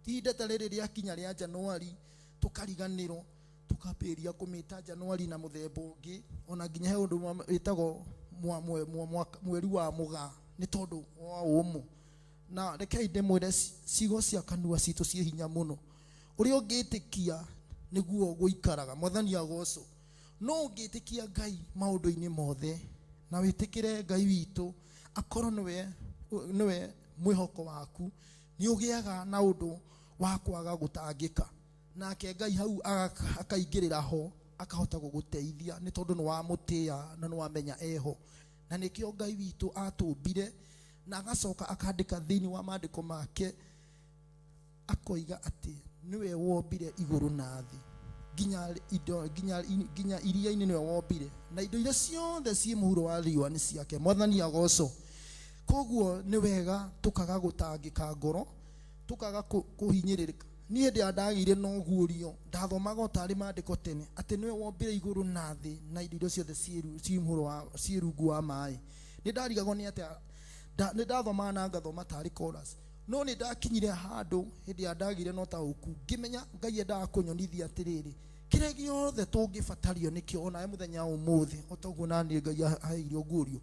Ti ihinda ta rĩrĩ rĩakinya rĩa Januari tũkariganĩrwo, tũkambĩrĩria kũmĩta Januari na mũthemba ũngĩ, ona nginya he ũndũ wĩtagwo mweri wa mũgaa nĩ tondũ wa ũmũ. Na rekei ndĩmwĩre ciugo cia kanua citũ ciĩ hinya mũno. Ũrĩa ũngĩtĩkia nĩguo gũikaraga. Mwathani agocwo. No ũngĩtĩkia Ngai maũndũ-inĩ mothe na wĩtĩkĩre Ngai witũ akorwo nĩwe mwĩhoko waku, nĩ ũgĩaga na ũndũ wa kwaga gũtangĩka. Nake Ngai hau akaingĩrĩra ho, akahota gũgũteithia nĩ tondũ nĩ wamũtĩĩa na nĩ wamenya eho. Na nĩkĩo Ngai witũ atũmbire na agacoka akandĩka thĩinĩ wa maandĩko make, akoiga atĩ nĩwe wombire igũrũ na thĩ, nginya indo, nginya iria-inĩ nĩwe wombire, na indo iria ciothe ciĩ mũhuro wa riũa nĩ ciake. Mwathani agocwo. Koguo nĩ wega tũkaga gũtangĩka ngoro, tũkaga kũhinyĩrĩrĩka. Niĩ hĩndĩ ĩrĩa ndagĩire na ũguũrio, ndathomaga o tarĩ maandĩko tene atĩ nĩwe wombire igũrũ na thĩ na indo iria ciothe ciĩ mũhuro wa, ciĩ rungu wa maĩ. Nĩ ndarigagwo nĩ atĩa, nĩ ndathomaga na ngathoma tarĩ chorus. No nĩ ndakinyire handũ hĩndĩ ĩrĩa ndagĩire na ũtaũku, ngĩmenya Ngai endaga kũnyonithia atĩrĩrĩ, kĩrĩa gĩothe tũngĩbatario nĩkĩo onawe mũthenya wa ũmũthĩ, o ta ũguo naniĩ Ngai aheire ũguũrio,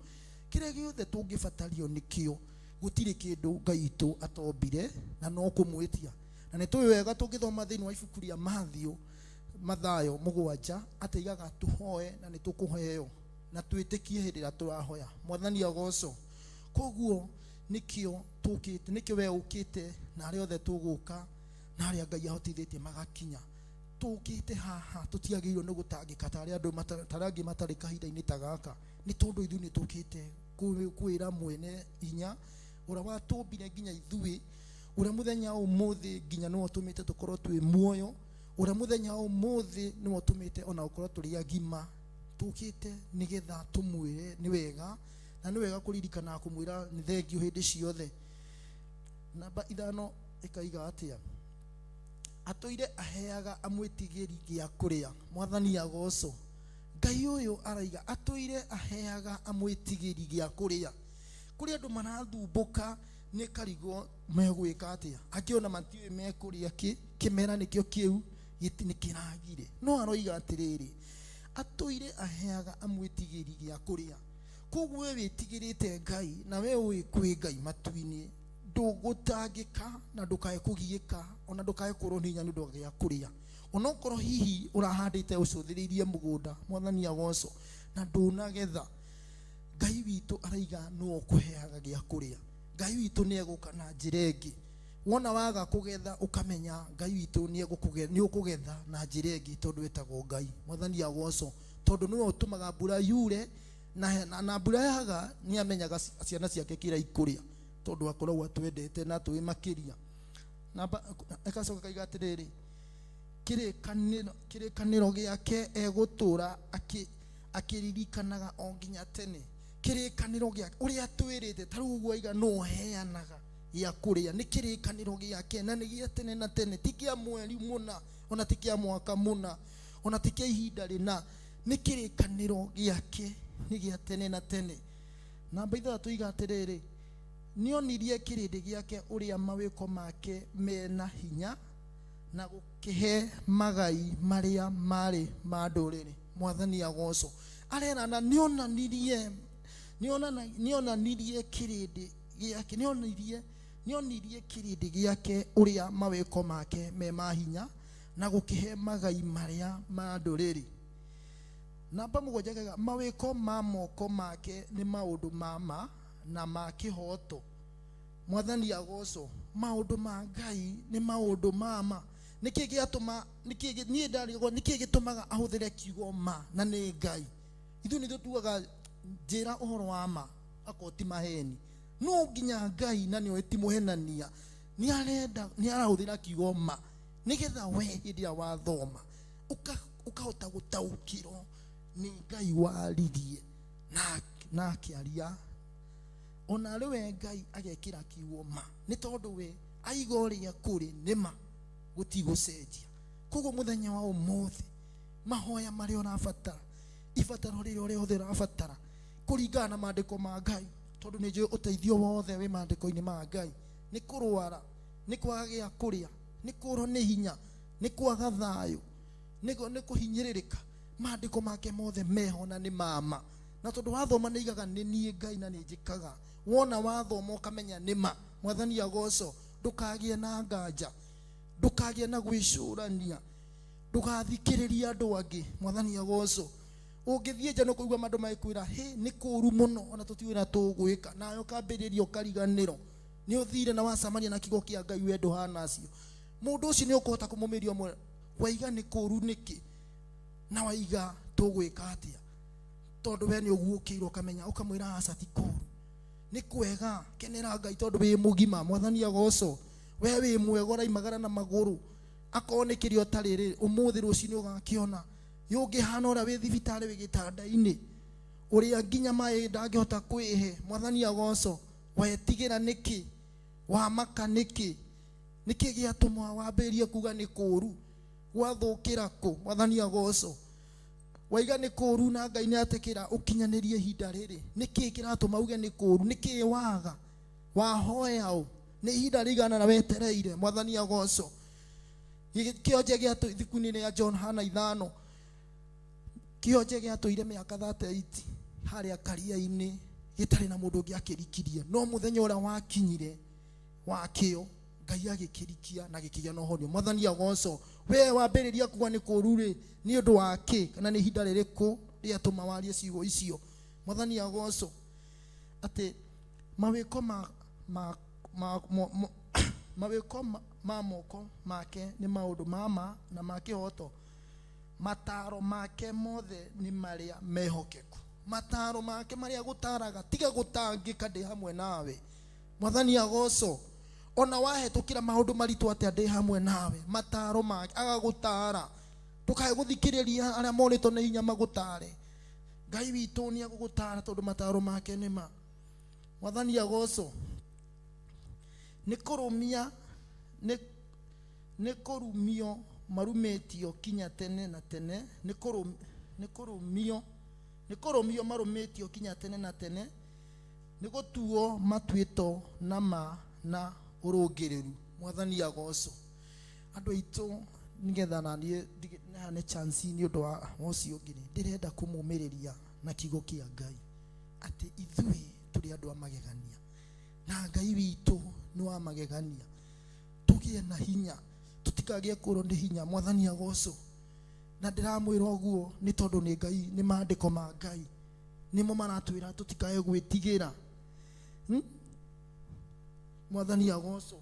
kĩrĩa gĩothe tũngĩbatario nĩkĩo, gũtirĩ kĩndũ Ngai witũ atombire na no kũmwĩtia. Na nĩ tũĩ wega tũngĩthoma thĩinĩ wa ibuku rĩa Mathayo, Mathayo 7, atĩ aigaga tũhoe na nĩ tũkũheo, na twĩtĩkie hĩndĩ ĩrĩa tũrahoya. Mwathani agocwo. Koguo nĩkĩo tũkĩte, nĩkĩo we ũkĩte na arĩa othe tũgũka na arĩa Ngai ahotithĩtie magakinya. Tũkĩte haha tũtiagĩrĩirwo nĩ gũtangĩka ta arĩa andũ ta arĩa angĩ matarĩ kahinda-inĩ ta gaka, nĩ tondũ ithuĩ nĩ tũkĩte kwĩra mwene hinya ũrĩa watũmbire nginya ithuĩ, ũrĩa mũthenya ũmũthĩ nginya nĩwe ũtũmĩte tũkorwo twĩ muoyo, ũrĩa mũthenya ũmũthĩ nĩwe ũtũmĩte ona gũkorwo tũrĩ agima. Tũkĩte nĩgetha tũmwĩre nĩ wega, na nĩ wega kũririkana kũmwĩra nĩ thengio hĩndĩ ciothe. Namba 5 ĩkaiga atĩa? Atũire aheaga amwĩtigĩri gĩa kũrĩa. Mwathani agocwo. Ngai ũyũ araiga atũire aheaga amwĩtigĩri gĩa kũrĩa. Kũrĩ andũ marathumbũka nĩ karigo megwĩka atĩa, angĩ ona matiũĩ mekũrĩa kĩ, kĩmera nĩkĩo kĩu nĩ kĩragire. No aroiga atĩrĩrĩ, atũire aheaga amwĩtigĩri gĩa kũrĩa. Koguo we wĩtigĩrĩte Ngai na we ũĩ kwĩ Ngai matu-inĩ, ndũgũtangĩka na ndũkae kũgiĩka ona ndũkae kũrwo nĩ hinya nĩ ũndũ wa gĩa kũrĩa. Onokorwo hihi ũrahandĩte ũcũthĩrĩirie mũgũnda, Mwathani agocwo, na ndũnagetha, Ngai witũ araiga nĩwe ũkũheaga gĩa kũrĩa. Ngai witũ nĩ egũka na njĩra ĩngĩ. Wona waga kũgetha ũkamenya Ngai witũ nĩ ũkũgetha na njĩra ĩngĩ, tondũ etagwo Ngai. Mwathani agocwo, tondũ nĩwe ũtũmaga mbura yure, na mbura yaga nĩ amenyaga ciana ciake kĩrĩa ikũrĩa, tondũ akoragwo atwendete na atũĩ makĩria. Namba ĩgacoka ĩkaiga atĩrĩrĩ, kĩrĩkanĩro gĩake egũtũra akĩririkanaga o nginya tene. Kĩrĩkanĩro gĩake ũrĩa atwĩrĩte, ta rĩu ũguo aiga nũ ũheanaga gĩa kũrĩa, nĩ kĩrĩkanĩro gĩake na nĩ gĩa tene na tene, ti kĩa mweri mũna, ona ti kĩa mwaka mũna, ona ti kĩa ihinda rĩna, nĩ kĩrĩkanĩro gĩake nĩ gĩa tene na tene. Namba 6 iga atĩrĩrĩ, nĩonirie kĩrĩndĩ gĩake ũrĩa mawĩko make mena hinya, na gũkĩhe magai marĩa marĩ ma ndũrĩrĩ. Mwathani agocwo. Arerana nĩonanirie kĩrĩndĩ gĩake, nĩonirie kĩrĩndĩ gĩake ũrĩa mawĩko make me ma hinya, na gũkĩhe magai marĩa ma ndũrĩrĩ. Namba 7 kaiga, mawĩko ma moko make nĩ maũndũ ma ma na ma kĩhooto. Mwathani agocwo. Maũndũ ma Ngai nĩ maũndũ ma ma. Nĩkĩ gĩatũma, nĩkĩ niĩ ndarigwo, nĩkĩ gĩtũmaga ahũthĩre kiugo ma na nĩ Ngai? Ithuĩ nĩ tũtuaga njĩra ũhoro wa ma akorwo ti maheni. No nginya Ngai na nĩoĩ ti mũhenania, nĩ arahũthĩra kiugo ma nĩgetha we hĩndĩ ĩrĩa wathoma ũkahota gũtaũkĩrwo nĩ Ngai waririe na akĩaria. Ona arĩ we Ngai agekĩra kiugo ma, nĩ tondũ we aiga ũrĩa kũrĩ nĩ ma, gũtigũcenjia. Koguo mũthenya wa ũmũthĩ, mahoya marĩa ũrabatara, ibataro rĩrĩa rĩothe ũrabatara, kũringana na maandĩko ma Ngai, tondũ nĩ njũĩ ũteithio wothe wĩ maandĩko-inĩ ma Ngai. Nĩ kũrwara, nĩ kwaga gĩa kũrĩa, nĩ kũrwo nĩ hinya, nĩ kwaga thayũ, nĩ kũhinyĩrĩrĩka, maandĩko make mothe meho na nĩ ma ma. Na tondũ wathoma nĩ igaga nĩ niĩ Ngai na nĩ njĩkaga. Wona wathoma ũkamenya nĩ ma. Mwathani agocwo. Ndũkagĩe na nganja, ndũkagĩe na gwĩcũrania, ndũgathikĩrĩrie andũ angĩ. Mwathani agocwo. Ũngĩthiĩ nja nĩ ũkũigua andũ magĩkwĩra, hĩ, nĩ kũũru mũno, ona tũtiũĩ ũrĩa tũgwĩka. Nawe ũkambĩrĩria ũkariganĩrwo. Nĩ ũthire na wacemania na kiugo kĩa Ngai, we ndũhana acio. Mũndũ ũcio nĩ ũkũhota kũmũmĩria ũmwĩre, waiga nĩ kũũru nĩkĩ? Na waiga tũgwĩka atĩa? Tondũ we nĩ ũguũkĩirwo ũkamenya ũkamwĩra aca ti kũũru. Nĩ kwega kenera Ngai tondũ wĩ mũgima mwathani agocwo. We wĩ mwega ũraimagara na magũrũ. Akorwo nĩ kĩrĩa ũtarĩ rĩ, ũmũthĩ rũciũ ũgakĩona. Yũngĩhana ũrĩa wĩ thibitarĩ wĩ gĩtanda-inĩ. Ũrĩa nginya maĩ ndangĩhota kwĩhe mwathani agocwo. Wetigĩra nĩkĩ? Wamaka nĩkĩ? Nĩkĩ gĩatũma wambĩrĩrie kuga nĩ kũũru? Gwathũkĩra kũ? Mwathani agocwo. Waiga nĩ kũũru na Ngai nĩ atekĩra ũkinyanĩrie ihinda rĩrĩ. Nĩkĩ kĩratũma uge nĩ kũũru? Nĩkĩ waga? Wahoya ũ? Nĩ ihinda rĩigana na wetereire mwathani agocwo. Kĩonje gĩa ibuku-inĩ rĩa John Hana 5 kĩonje gĩatũire mĩaka 38 harĩa karia-inĩ gĩtarĩ na mũndũ ũngĩ akĩrikirie no mũthenya ũrĩa wakinyire wakĩo Ngai agĩkĩrikia na gĩkĩgĩa na ũhonio mwathani agocwo. We wambĩrĩria kuga nĩ kũũru rĩ, nĩ ũndũ wa kĩ kana nĩ ihinda rĩrĩkũ rĩatũma warie ciugo icio? Mwathani agocwo. Atĩ mawĩko mawĩko ma moko make nĩ maũndũ ma ma na ma kĩhooto. Mataro make mothe nĩ marĩa mehokeku. Mataro make marĩa gũtaraga, tiga gũtangĩka ndĩ hamwe nawe. Mwathani agocwo. Ona wahetũkĩra maũndũ maritũ atĩa ndĩ hamwe nawe. Mataro make agagũtara. Ndũkae gũthikĩrĩria arĩa morĩtwo nĩ hinya magũtare. Ngai witũ nĩ agũgũtara tondũ mataro make nĩ ma. Mwathani agocwo. Nĩ kũrũmia nĩ kũrumio marumĩtio kinya tene na tene, nĩ kũrũmio marũmĩtio kinya tene na tene, nĩ gũtuo matuĩtwo na ma na ũrũngĩrĩru. Mwathani agocwo. Andũ aitũ nĩgetha na niĩ nĩ chance nĩ ũndũ wa ũcio ũngĩ rĩ, ndĩrenda kũmũmĩrĩria na kiugo kĩa Ngai atĩ ithuĩ tũrĩ andũ a magegania na Ngai witũ nĩ wa magegania. Tũgĩe na hinya, tũtikagĩe kũrwo nĩ hinya. Mwathani agocwo. Na ndĩramwĩra ũguo nĩ tondũ nĩ Ngai, nĩ maandĩko ma Ngai nĩmo maratwĩra tũtikae gwĩtigĩra. Mwathani agocwo.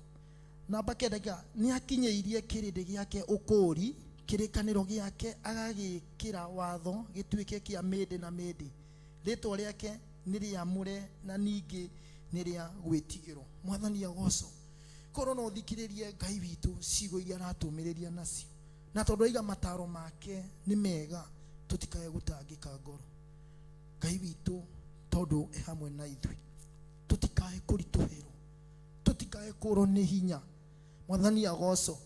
Namba 9 nĩ akinyĩirie kĩrĩndĩ gĩake ũkũũri, kĩrĩkanĩro gĩake agagĩkĩra watho gĩtuĩke kĩa mĩndĩ na mĩndĩ. Rĩtwa rĩake nĩ rĩamũre na ningĩ nĩ rĩa gwĩtigĩrwo. Mwathani agocwo. Korwo no ũthikĩrĩrie Ngai witũ ciugo iria aratũmĩrĩria nacio, na tondũ aiga mataro make nĩ mega, tũtikae gũtangĩka ngoro. Ngai witũ tondũ e hamwe na ithuĩ, tũtikae kũritũhĩrwo, tũtikae kũrwo nĩ hinya. Mwathani agocwo.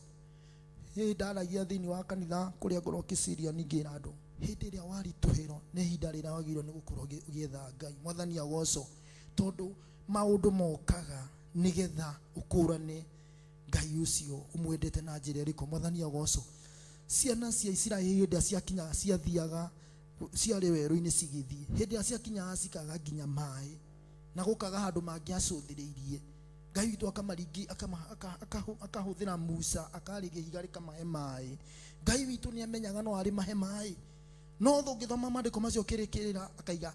Hĩndĩ ndaragia thĩinĩ wa kanitha kũrĩa ngorwo Kĩciria ningĩ ĩra andũ, hĩndĩ ĩrĩa waritũhĩrwo nĩ ihinda rĩrĩa wagĩrĩirwo nĩ gũkorwo ũgĩetha Ngai. Mwathani agocwo. Tondũ maũndũ mokaga nĩgetha ũkũrane Ngai ũcio ũmwendete na njĩra ĩrĩkũ. Mwathani agocwo. Ciana cia Isiraeli hĩndĩ ĩrĩa ciakinyaga ciathiaga ciarĩ werũ-inĩ cigĩthiĩ, hĩndĩ ĩrĩa ciakinyaga cikaga nginya maĩ na gũkaga handũ mangĩacũthĩrĩirie, Ngai witũ akamaringi, akahũthĩra Musa akarĩria ihiga rĩkamahe maĩ. Ngai witũ nĩ amenyaga no arĩ mahe maĩ, no ũngĩthoma maandĩko macio kĩrĩkĩrĩra akaiga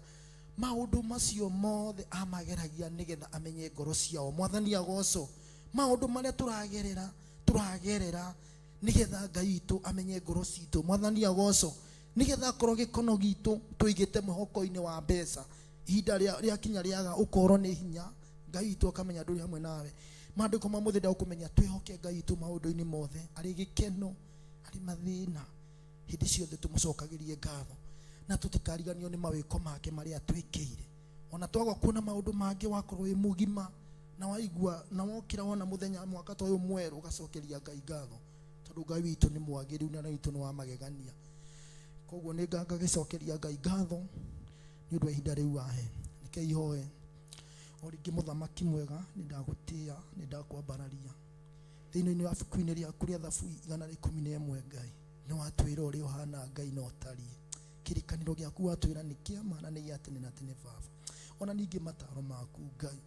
maũndũ macio mothe amageragia nĩgetha amenye ngoro ciao. Mwathani agocwo. Maũndũ marĩa tũragerera tũragerera nĩgetha Ngai witũ amenye ngoro citũ. Mwathani agocwo. Nĩgetha akorwo gĩkono gitũ tũigĩte mwĩhoko-inĩ wa mbeca, ihinda rĩakinya rĩaga ũkorwo nĩ hinya, Ngai witũ akamenya ndũrĩ hamwe nawe. Maandĩko ma mũthĩ ndagũkũmenya twĩhoke Ngai witũ maũndũ-inĩ mothe, arĩ gĩkeno, arĩ mathĩna, hĩndĩ ciothe tũmũcokagĩrie ngatho na tũtikariganio nĩ mawĩko make marĩa atwĩkĩire. Ona twaga kuona maũndũ mangĩ, wakorwo wĩ mũgima na waigua na wokĩra wona mũthenya mwaka ta ũyũ mwerũ, ũgacokeria Ngai ngatho tondũ Ngai witũ nĩ mwagĩrĩru na Ngai witũ nĩ wa magegania. Koguo nĩ ngagĩcokeria Ngai ngatho nĩ ũndũ wa ihinda rĩu wahe. Reke ihoe. O rĩngĩ mũthamaki mwega, nĩ ndagũtĩĩa, nĩ ndakwambararia thĩinĩ wa ibuku-inĩ rĩaku rĩa Thaburi 111. Ngai nĩ watwĩra ũrĩa ũhana Ngai na ũtariĩ. Kĩrĩkanĩro gĩaku watwĩra nĩ kĩa ma na nĩ gĩa tene na tene Baba. Ona ningĩ mataro maku Ngai.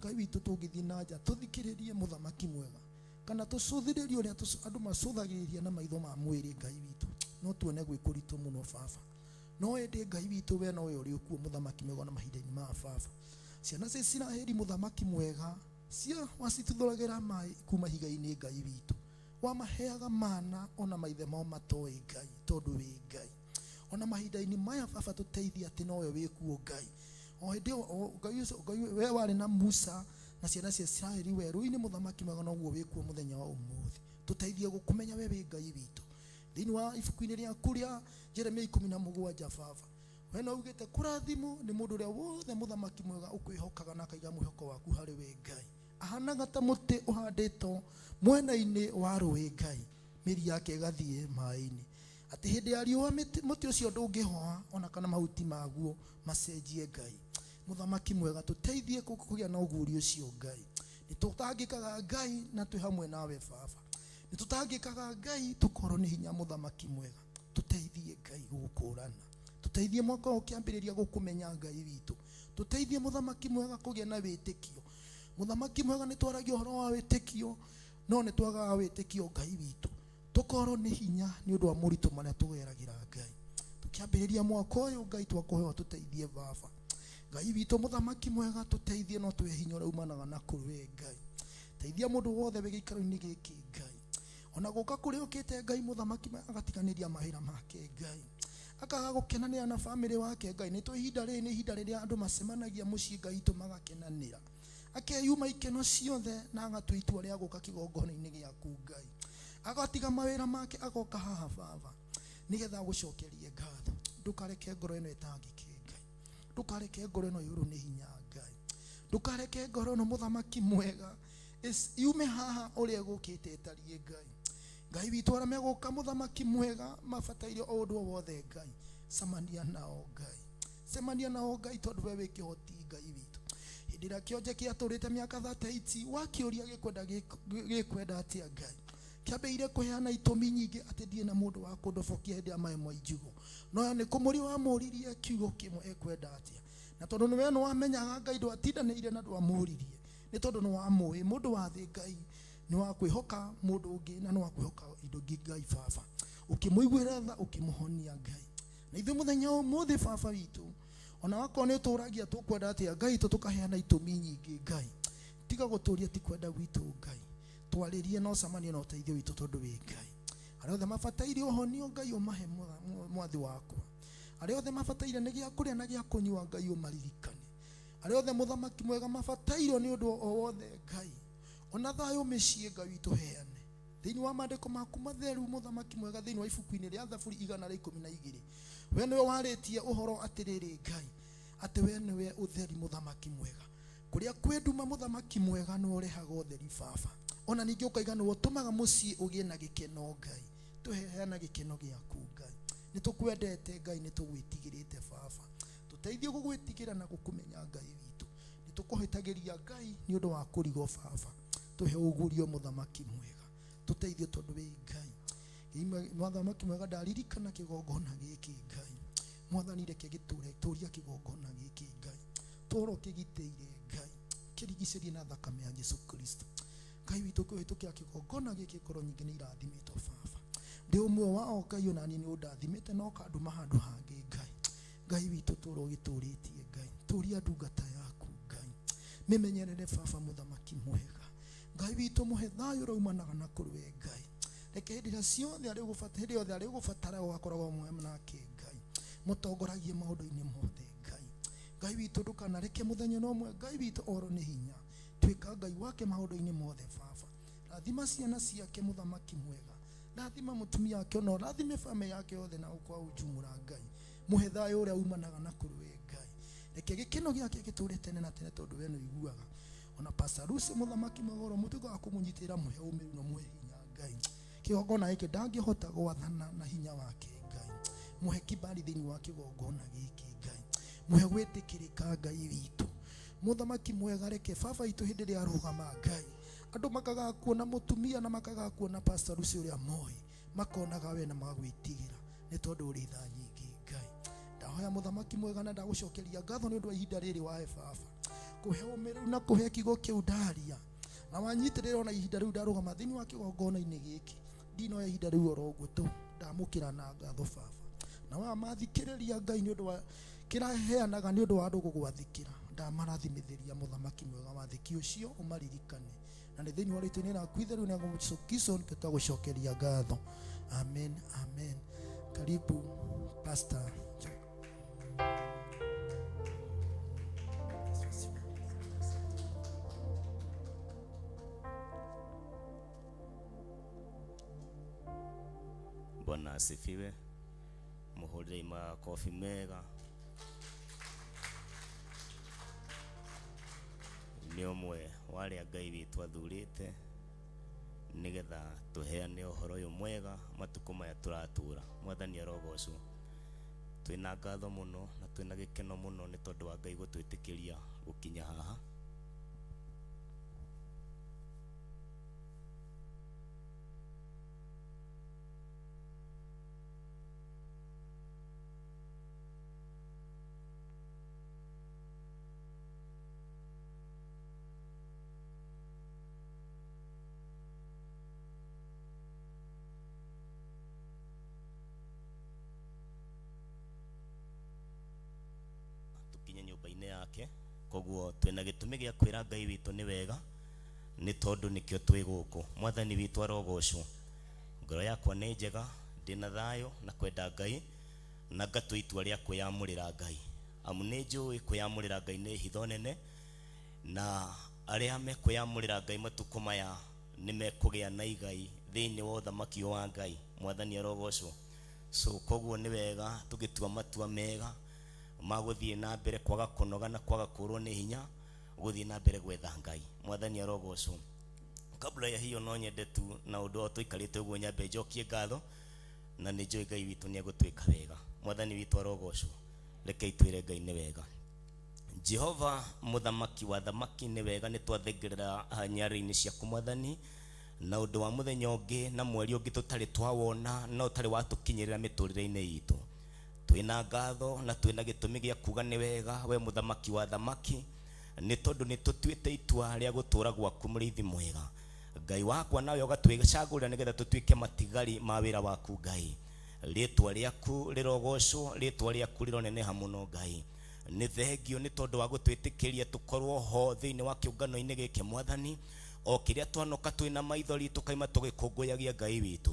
Ngai witũ tũngĩthiĩ na nja tũthikĩrĩrie mũthamaki mwega kana tũcũthĩrĩrie ũrĩa andũ macũthagĩrĩria na maitho ma mwĩrĩ Ngai witũ, no tuone gwĩ kũritũ mũno Baba. No ĩndĩ Ngai witũ we nowe ũrĩ ũkuo mũthamaki mwega na mahinda-inĩ ma Baba. Ciana cia Isiraeli mũthamaki mwega cia wacituthũragĩra maĩ kuma ihiga-inĩ Ngai witũ, wamaheaga mana ona maithe mao matoĩ Ngai tondũ wĩ Ngai. Ona mahinda-inĩ maya baba tũteithie atĩ nowe wĩkuo Ngai. O hĩndĩ ĩyo Ngai ũcio Ngai we warĩ na Musa na ciana cia Isiraeli werũ-inĩ mũthamaki mwega noguo wĩkuo mũthenya wa ũmũthĩ. Tũteithie gũkũmenya we wĩ Ngai witũ. Thĩinĩ wa ibuku-inĩ rĩaku rĩa Jeremia 17 baba, we no ugĩte kũrathimwo nĩ mũndũ ũrĩa wothe mũthamaki mwega ũkwĩhokaga na akaiga mwĩhoko waku harĩ we Ngai. Ahanaga ta mũtĩ ũhandĩtwo mwena-inĩ wa rũĩ Ngai, mĩri yake ĩgathiĩ maĩ-inĩ. Atĩ hĩndĩ ya riũa mũtĩ ũcio ndũngĩhoa ona kana mahuti maguo macenjie Ngai. Mũthamaki mwega tũteithie kũgĩa na ũguũrio ũcio Ngai. Nĩ tũtangĩkaga Ngai na twĩ hamwe nawe baba. Nĩ tũtangĩkaga Ngai tũkorwo nĩ hinya mũthamaki mwega. Tũteithie Ngai gũgũkũrana. Tũteithie mwaka ũyũ ũkĩambĩrĩria gũkũmenya Ngai witũ. Tũteithie mũthamaki mwega kũgĩa na wĩtĩkio. Mũthamaki mwega nĩ twaragia ũhoro wa wĩtĩkio, no nĩ twagaga wĩtĩkio Ngai witũ. Tũkorwo nĩ hinya nĩ ũndũ wa moritũ marĩa tũgeragĩra Ngai. Tũkĩambĩrĩria mwaka ũyũ Ngai twakũhoya tũteithie baba. Ngai witũ mũthamaki mwega tũteithie no tũhe hinya ũrĩa umanaga na kũrĩ we Ngai. Teithia mũndũ wothe wĩ gĩikaro-inĩ gĩkĩ Ngai. Ona gũka kũrĩa ũkĩte Ngai mũthamaki agatiganĩria mawĩra make Ngai. Akaga gũkenanĩra na bamĩrĩ wake Ngai. Nĩ tũ ihinda rĩrĩ nĩ ihinda rĩrĩa andũ macemanagia mũciĩ Ngai witũ magakenanĩra. Akeyuma ikeno ciothe na agatua itua rĩa gũka kĩgongona-inĩ gĩaku Ngai. Agatiga mawĩra make agoka haha baba nĩgetha agũcokerie ngatho. Ndũkareke ngoro ĩno ĩtangĩke Ngai. Ndũkareke ngoro ĩno yũrwo nĩ hinya Ngai. Ndũkareke ngoro ĩno mũthamaki mwega yume haha ũrĩa ĩgũkĩte ĩtariĩ Ngai. Ngai witũ arĩa megũka mũthamaki mwega mabataire o ũndũ o wothe Ngai. Cemania nao Ngai. Cemania nao Ngai tondũ we wĩ kĩhoti Ngai witũ. Hĩndĩ ĩrĩa kĩonje kĩatũrĩte mĩaka 38 wakĩũria gĩkwenda atĩa Ngai. Kĩambĩrĩirie kũheana itũmi nyingĩ atĩ ndirĩ na mũndũ wa kũndobokia hĩndĩ ya maĩ ma njugo. No nĩ kũmũria wamũririe kiugo kĩmwe ekwenda atĩa. Na tondũ nĩ we nĩ wamenyaga Ngai ndwatindanĩire na ndwamũririe. Nĩ tondũ nĩ wamũĩ mũndũ wa thĩ Ngai nĩ wa kwĩhoka mũndũ ũngĩ na nĩ wa kwĩhoka indo ingĩ Ngai baba. Ũkĩmũiguĩra tha ũkĩmũhonia Ngai. Na ithuĩ mũthenya ũmũthĩ baba witũ ona wakorwo nĩ ũtũragia tũkwenda atĩa Ngai tũ tũkaheana itũmi nyingĩ Ngai. Tiga gũtũria ti kwenda gwitũ Ngai. Twarĩrie na ũcemanie na ũteithio witũ tondũ wĩ Ngai. Arĩa othe mabataire ũhonio Ngai ũmahe mwathi wakwa. Arĩa othe mabataire nĩ gĩa kũrĩa na gĩa kũnyua Ngai ũmaririkane. Arĩa othe mũthamaki mwega mabatairwo nĩ ũndũ o wothe Ngai. Ona thayũ mĩciĩ Ngai witũ heane. Thĩinĩ wa maandĩko maku matheru mũthamaki mwega thĩinĩ wa ibuku-inĩ rĩa Thaburi 112. We nĩwe warĩtie ũhoro atĩrĩrĩ Ngai, atĩ we nĩwe ũtheri mũthamaki mwega. Kũrĩa kwĩ nduma mũthamaki mwega nĩwe ũrehaga ũtheri baba. Ona ningĩ ũkaiga nĩwe ũtũmaga mũciĩ ũgĩe na gĩkeno Ngai. Tũheana gĩkeno gĩaku Ngai. Nĩ tũkwendete Ngai, nĩ tũgwĩtigĩrĩte baba. Tũteithie gũgwĩtigĩra na gũkũmenya Ngai witũ. Nĩ tũkũhĩtagĩria Ngai nĩ ũndũ wa kũrigwo baba. Tũhe ũguũrio mũthamaki mwega. Tũteithie tondũ wĩ Ngai. Mũthamaki mwega ndaririkana kĩgongona gĩkĩ Ngai. Mwathani reke gĩtũre tũria kĩgongona gĩkĩ Ngai. Tũrwo kĩgitĩire Ngai. Kĩrigicĩrie na thakame ya Jesu Kristo. Ngai witũ kũhĩtũkĩra kĩgongona gĩkĩ ngoro nyingĩ nĩ irathimĩtwo baba. Ndĩ ũmwe wao Ngai ona niĩ nĩ ũndathimĩte na ũkandũma handũ hangĩ Ngai. Ngai witũ tũrwo gĩtũrĩtie Ngai. Tũria ndungata yaku Ngai. Mĩmenyerere baba mũthamaki mwega. Ngai witũ mũhe thayũ ũrĩa umanaga na kũrĩ we Ngai. Reke hĩndĩ ĩrĩa ciothe arĩ gũbatara, hĩndĩ yothe arĩ gũbatara ũgakoragwo hamwe nake Ngai. Mũtongoragie maũndũ-inĩ mothe Ngai. Ngai witũ ndũkanareke mũthenya no ũmwe Ngai witũ orwo nĩ hinya. Tuĩka Ngai wake maũndũ-inĩ mothe baba. Rathima ciana ciake mũthamaki mwega. Rathima mũtumia wake ona ũrathime bamĩrĩ yake yothe na kwa ujumla Ngai. Mũhe thayũ ũrĩa umanaga na kũrĩ we Ngai. Reke gĩkeno gĩake gĩtũre tene na tene tondũ we nĩ ũiguaga. Ona Pastor Lucy mũthamaki mwega ũrĩa mũtuĩka wa kũmũnyitĩrĩra mũhe ũmĩrĩru na mũhe hinya Ngai. Kĩgongona gĩkĩ ndangĩhota gwathana na hinya wake Ngai. Mũhe kibali thĩinĩ wa kĩgongona gĩkĩ Ngai. Mũhe gwĩtĩkĩrĩka Ngai witũ. Mũthamaki mwega reke baba witũ hĩndĩ ĩrĩa arũgama Ngai. Andũ makaga kuona mũtumia na makaga kuona Pastor Lucy ũrĩa moĩ. Makonaga we na magwĩtigĩra nĩ tondũ ũrĩ tha nyingĩ Ngai. Ndahoya mũthamaki mwega na ndagũcokeria ngatho nĩ ũndũ wa ihinda rĩrĩ wahe baba. Kũhe ũmĩrĩru na kũhe kiugo kĩu ndaria. Na wanyitĩrĩra ona ihinda rĩu ndarũgama thĩinĩ wa kĩgongona-inĩ gĩkĩ. Ndinoya ihinda rĩu oro ũguo tu. Ndamũkĩra na ngatho baba. Na wamathikĩrĩria Ngai nĩ ũndũ wa kĩrĩa heanaga nĩ ũndũ wa andũ gũgwathĩkĩra. Ndamarathimithĩria mũthamaki mwega wathĩki ũcio ũmaririkane. Na nĩ thĩinĩ wa rĩtwa rĩaku itheru na Jesu Kristo nĩkĩo twagũcokeria ngatho. Amen, amen. Karibu Pastor Njoka. Bwana asifiwe. Muhurire makofi mega. Nĩ ũmwe wa arĩa Ngai witũ athurĩte nĩgetha tũheane ũhoro ũyũ mwega matukũ maya tũratũra. Mwathani arogocwo. Twĩna ngatho mũno na twĩna gĩkeno mũno nĩ tondũ wa Ngai gũtwĩtĩkĩria gũkinya haha. Tukinye nyũmba-inĩ yake. Koguo twĩna gĩtũmi gĩa kwĩra Ngai witũ nĩ wega, nĩ tondũ nĩkĩo twĩ gũkũ. Mwathani witũ arogocwo. Ngoro yakwa nĩ njega, ndĩna thayũ na kwenda Ngai, na ngatua itua rĩa kwĩyamũrĩra Ngai. Amu nĩ njũĩ kwĩyamũrĩra Ngai nĩ hitho nene, na arĩa mekwĩyamũrĩra Ngai matukũ maya nĩ mekũgĩa na igai thĩinĩ wa ũthamaki wa Ngai. Mwathani arogocwo. So koguo nĩ wega tũgĩtua matua mega ma gũthiĩ na mbere kwaga kũnoga na kwaga kũrwo nĩ hinya gũthiĩ na mbere gwetha Ngai. Mwathani arogocwo. Kabla ya hiyo no nyende tu na ũndũ o tũikarĩte ũguo nyambe njokie ngatho, na nĩ njũĩ Ngai witũ nĩ egũtwĩka wega. Mwathani witũ arogocwo. Rekei twĩre Ngai nĩ wega. Jehova mũthamaki wa thamaki nĩ wega, nĩ twathengerera nyarĩrĩ-inĩ ciaku Mwathani, na ũndũ wa mũthenya ũngĩ na mweri ũngĩ tũtarĩ twawona na ũtarĩ watũkinyĩrĩra mĩtũrĩre-inĩ itũ. Twĩna ngatho na twĩna gĩtũmi gĩa kuga nĩ wega we mũthamaki wa thamaki, nĩ tondũ nĩ tũtuĩte itua rĩa gũtũra gwaku mũrĩithi mwega. Ngai wakwa, nawe ũgatwĩcagũrĩra nĩgetha tũtuĩke matigari ma wĩra waku Ngai. Rĩtwa rĩaku rĩrogocwo, rĩtwa rĩaku rĩroneneha mũno Ngai. Nĩ thengio nĩ tondũ wa gũtwĩtĩkĩria tũkorwo ho thĩinĩ wa kĩũngano-inĩ gĩkĩ Mwathani. O kĩrĩa twanoka twĩna maithori tũkaima tũgĩkũngũyagia Ngai witũ.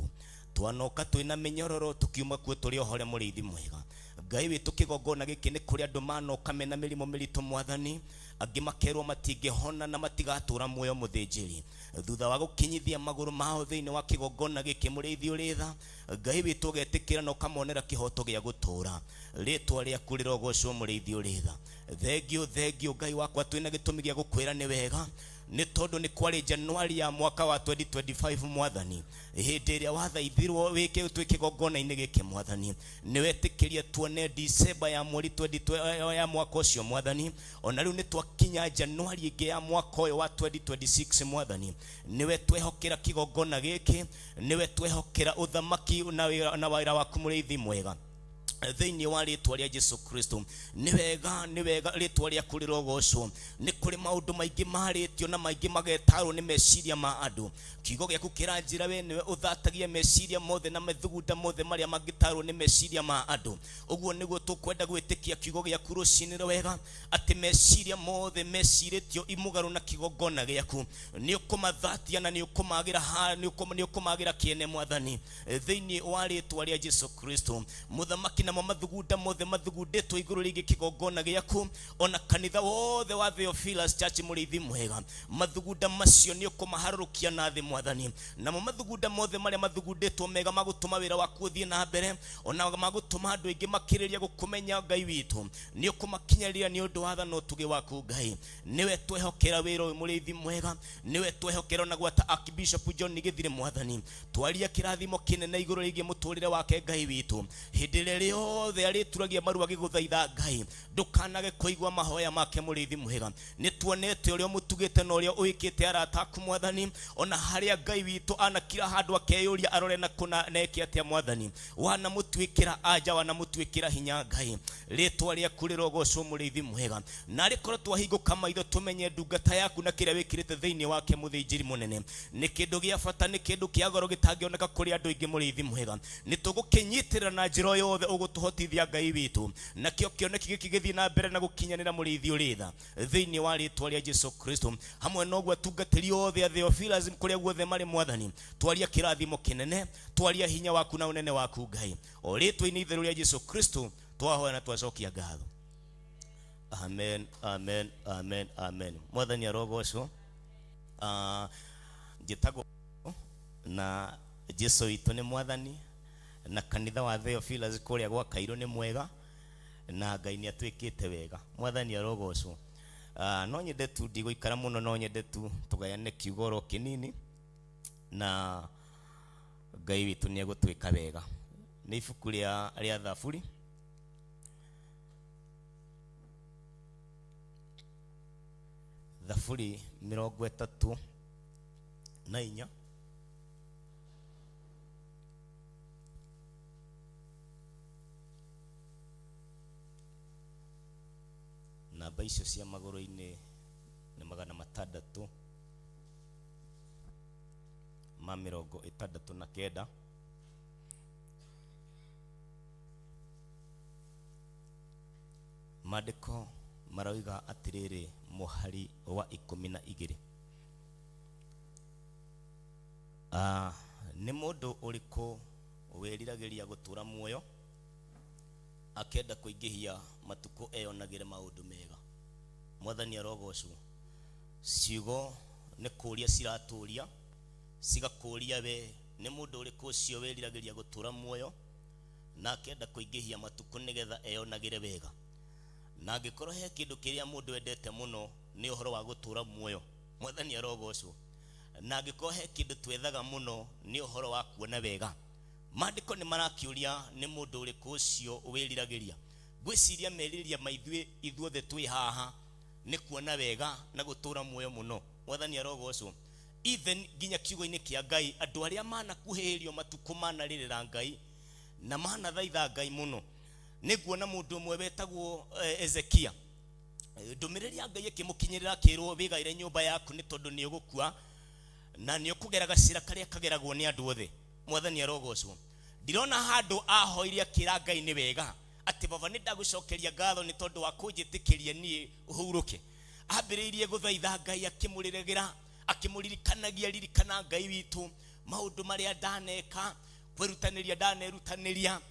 Twanoka twĩna mĩnyororo tũkiuma kuo tũrĩ ohore mũrĩithi mwega. Ngai witũ, kĩgongona gĩkĩ nĩ kũrĩ andũ manoka mena mĩrimũ mĩritũ Mwathani, angĩ makerwo matingĩhona na matigatũra muoyo mũthĩnjĩri. Thutha wa gũkinyithia magũrũ mao thĩinĩ wa kĩgongona gĩkĩ mũrĩithi ũrĩ tha, Ngai witũ ũgetĩkĩra na ũkamonera kĩhoto gĩa gũtũra. Rĩtwa rĩaku rĩrogocwo mũrĩithi ũrĩ tha. Thengio, thengio Ngai wakwa, twĩna gĩtũmi gĩa gũkwĩra nĩ wega, nĩ tondũ nĩ kwarĩ Januari ya mwaka wa 2025 Mwathani, hĩndĩ ĩrĩa wathaithirwo wĩke twĩ kĩgongona-inĩ gĩkĩ Mwathani, nĩ wetĩkĩria tuone December ya mweri 20 ya mwaka ũcio Mwathani. Ona rĩu nĩ twakinya Januari ĩngĩ ya mwaka ũyũ wa 2026 Mwathani, nĩwe twehokera kĩgongona gĩkĩ, nĩwe twehokera ũthamaki na wĩra waku mũrĩithi mwega thĩinĩ wa rĩtwa rĩa Jesu Kristo. Nĩ wega, nĩ wega, rĩtwa rĩaku rĩrogocwo. Nĩ kũrĩ maũndũ maingĩ marĩtio na maingĩ magetarwo nĩ meciria ma andũ. Kiugo gĩaku kĩranjĩra we nĩwe ũthatagia meciria mothe na methugunda mothe marĩa mangĩtarwo nĩ meciria ma andũ. Ũguo nĩguo tũkwenda gwĩtĩkia kiugo gĩaku rũcinĩ wega, atĩ meciria mothe mecirĩtio imũgarũ na kĩgongona gĩaku nĩ ũkũmathatia na nĩ ũkũmagĩra ha, nĩ ũkũmagĩra kĩene Mwathani, thĩinĩ wa rĩtwa rĩa Jesu Kristo mũthamaki. Namo mathugunda mothe mathugundĩtwo igũrũ rĩgiĩ kĩgongona gĩaku ona kanitha wothe wa Theophilus Church mũrĩithi mwega, mathugunda macio nĩ ũkũmaharũrũkia na thĩ Mwathani. Namo mathugunda mothe marĩa mathugundĩtwo mega magũtũma wĩra waku ũthiĩ na mbere, ona magũtũma andũ aingĩ makĩrĩria gũkũmenya Ngai witũ, nĩ ũkũmakinyĩria nĩ ũndũ wa tha na ũtugi waku Ngai. Nĩwe twehokera wĩra ũyũ mũrĩithi mwega, nĩwe twehokera ona gwata Archbishop John Githire Mwathani. Twaria kĩrathimo kĩnene igũrũ rĩgiĩ mũtũrĩre wake Ngai witũ, hĩndĩ ĩrĩa rĩothe arĩturagia maru agĩgũthaitha Ngai, ndũkanage kũigua mahoya make mũrĩithi mwega. Nĩ tuonete ũrĩa ũmũtugĩte na ũrĩa ũĩkĩte arata aku Mwathani, ona harĩa Ngai witũ anakira handũ akeyũria arore na kũna na eke atĩa Mwathani. Wanamũtuĩkĩra anja, wanamũtuĩkĩra hinya Ngai. Rĩtwa rĩaku rĩrogocwo mũrĩithi mwega. Na rĩkorwo twahingũka maitho tũmenye ndungata yaku na kĩrĩa wĩkĩrĩte thĩinĩ wake mũthĩnjĩri mũnene nĩ kĩndũ gĩa bata, nĩ kĩndũ kĩa goro gĩtangĩoneka kũrĩ andũ aingĩ mũrĩithi mwega. Nĩ tũgũkĩnyitĩrĩra na njĩra o yothe Ũgũtũhotithia Ngai witũ, nakĩo kĩoneki gĩkĩ gĩthiĩ na mbere na gũkinyanĩra. Mũrĩithi ũrĩ tha, thĩinĩ wa rĩtwa rĩa Jesu Kristo, hamwe na ũguo atungatĩri othe a Theophilus kũrĩa guothe marĩ, Mwathani, twaria kĩrathimo kĩnene, twaria hinya waku na ũnene waku, Ngai, o rĩtwa-inĩ itheru rĩa Jesu Kristo twahoya na twacokia ngatho. Amen, amen, amen, amen. Mwathani arogocwo. Njĩtagwo na Jesu witũ nĩ Mwathani, na kanitha wa Theophilus kũrĩa gwa Kairũ nĩ mwega, na Ngai nĩ atwĩkĩte wega. Mwathani arogocwo. No nyende tu, ndigũikara mũno, no nyende tu tũgayane kiugo oro kĩnini, na Ngai witũ nĩ egũtwĩka wega. Nĩ ibuku rĩa Thaburi, Thaburi 34, namba icio cia magũrũ-inĩ nĩ 669. Maandĩko maroiga atĩrĩrĩ, mũhari wa 12: Nĩ mũndũ ũrĩkũ wĩriragĩria gũtũũra muoyo, akenda kũingĩhia matukũ eyonagĩre maũndũ mega? Mwathani arogocwo. Ciugo nĩ kũũria ciratũũria, cigakũũria we nĩ mũndũ ũrĩkũ ũcio wĩriragĩria gũtũũra muoyo na akenda kũingĩhia matukũ nĩgetha eyonagĩre wega. Na angĩkorwo he kĩndũ kĩrĩa mũndũ endete mũno, nĩ ũhoro wa gũtũũra muoyo. Mwathani arogocwo. Na angĩkorwo he kĩndũ twethaga mũno, nĩ ũhoro wa kuona wega. Maandĩko nĩ marakĩũria nĩ mũndũ ũrĩkũ ũcio wĩriragĩria. Ngwĩciria merirĩria ma ithuĩ ithuothe twĩ haha nĩ kuona wega na gũtũũra muoyo mũno. Mwathani arogocwo. Even nginya kiugo-inĩ kĩa Ngai, andũ arĩa manakuhĩhĩrio matukũ manarĩrĩra Ngai na manathaitha Ngai mũno. Nĩ nguona mũndũ ũmwe wetagwo Ezekia, ndũmĩrĩri ya Ngai ĩkĩmũkinyĩrĩra, akĩrwo, "Wĩgaĩre nyũmba yaku nĩ tondũ nĩ ũgũkua na nĩ ũkũgera gacĩra karĩa kageragwo nĩ andũ othe." Mwathani arogocwo. Ndirona handũ ahoire akĩra Ngai nĩ wega atĩ, "Baba, nĩ ndagũcokeria ngatho nĩ tondũ wa kũnjĩtĩkĩria niĩ hurũke." Ambĩrĩirie gũthaitha Ngai akĩmũrĩrĩgĩra, akĩmũririkanagia, "Ririkana, Ngai witũ, maũndũ marĩa ndaneka, kwĩrutanĩria ndanerutanĩria,"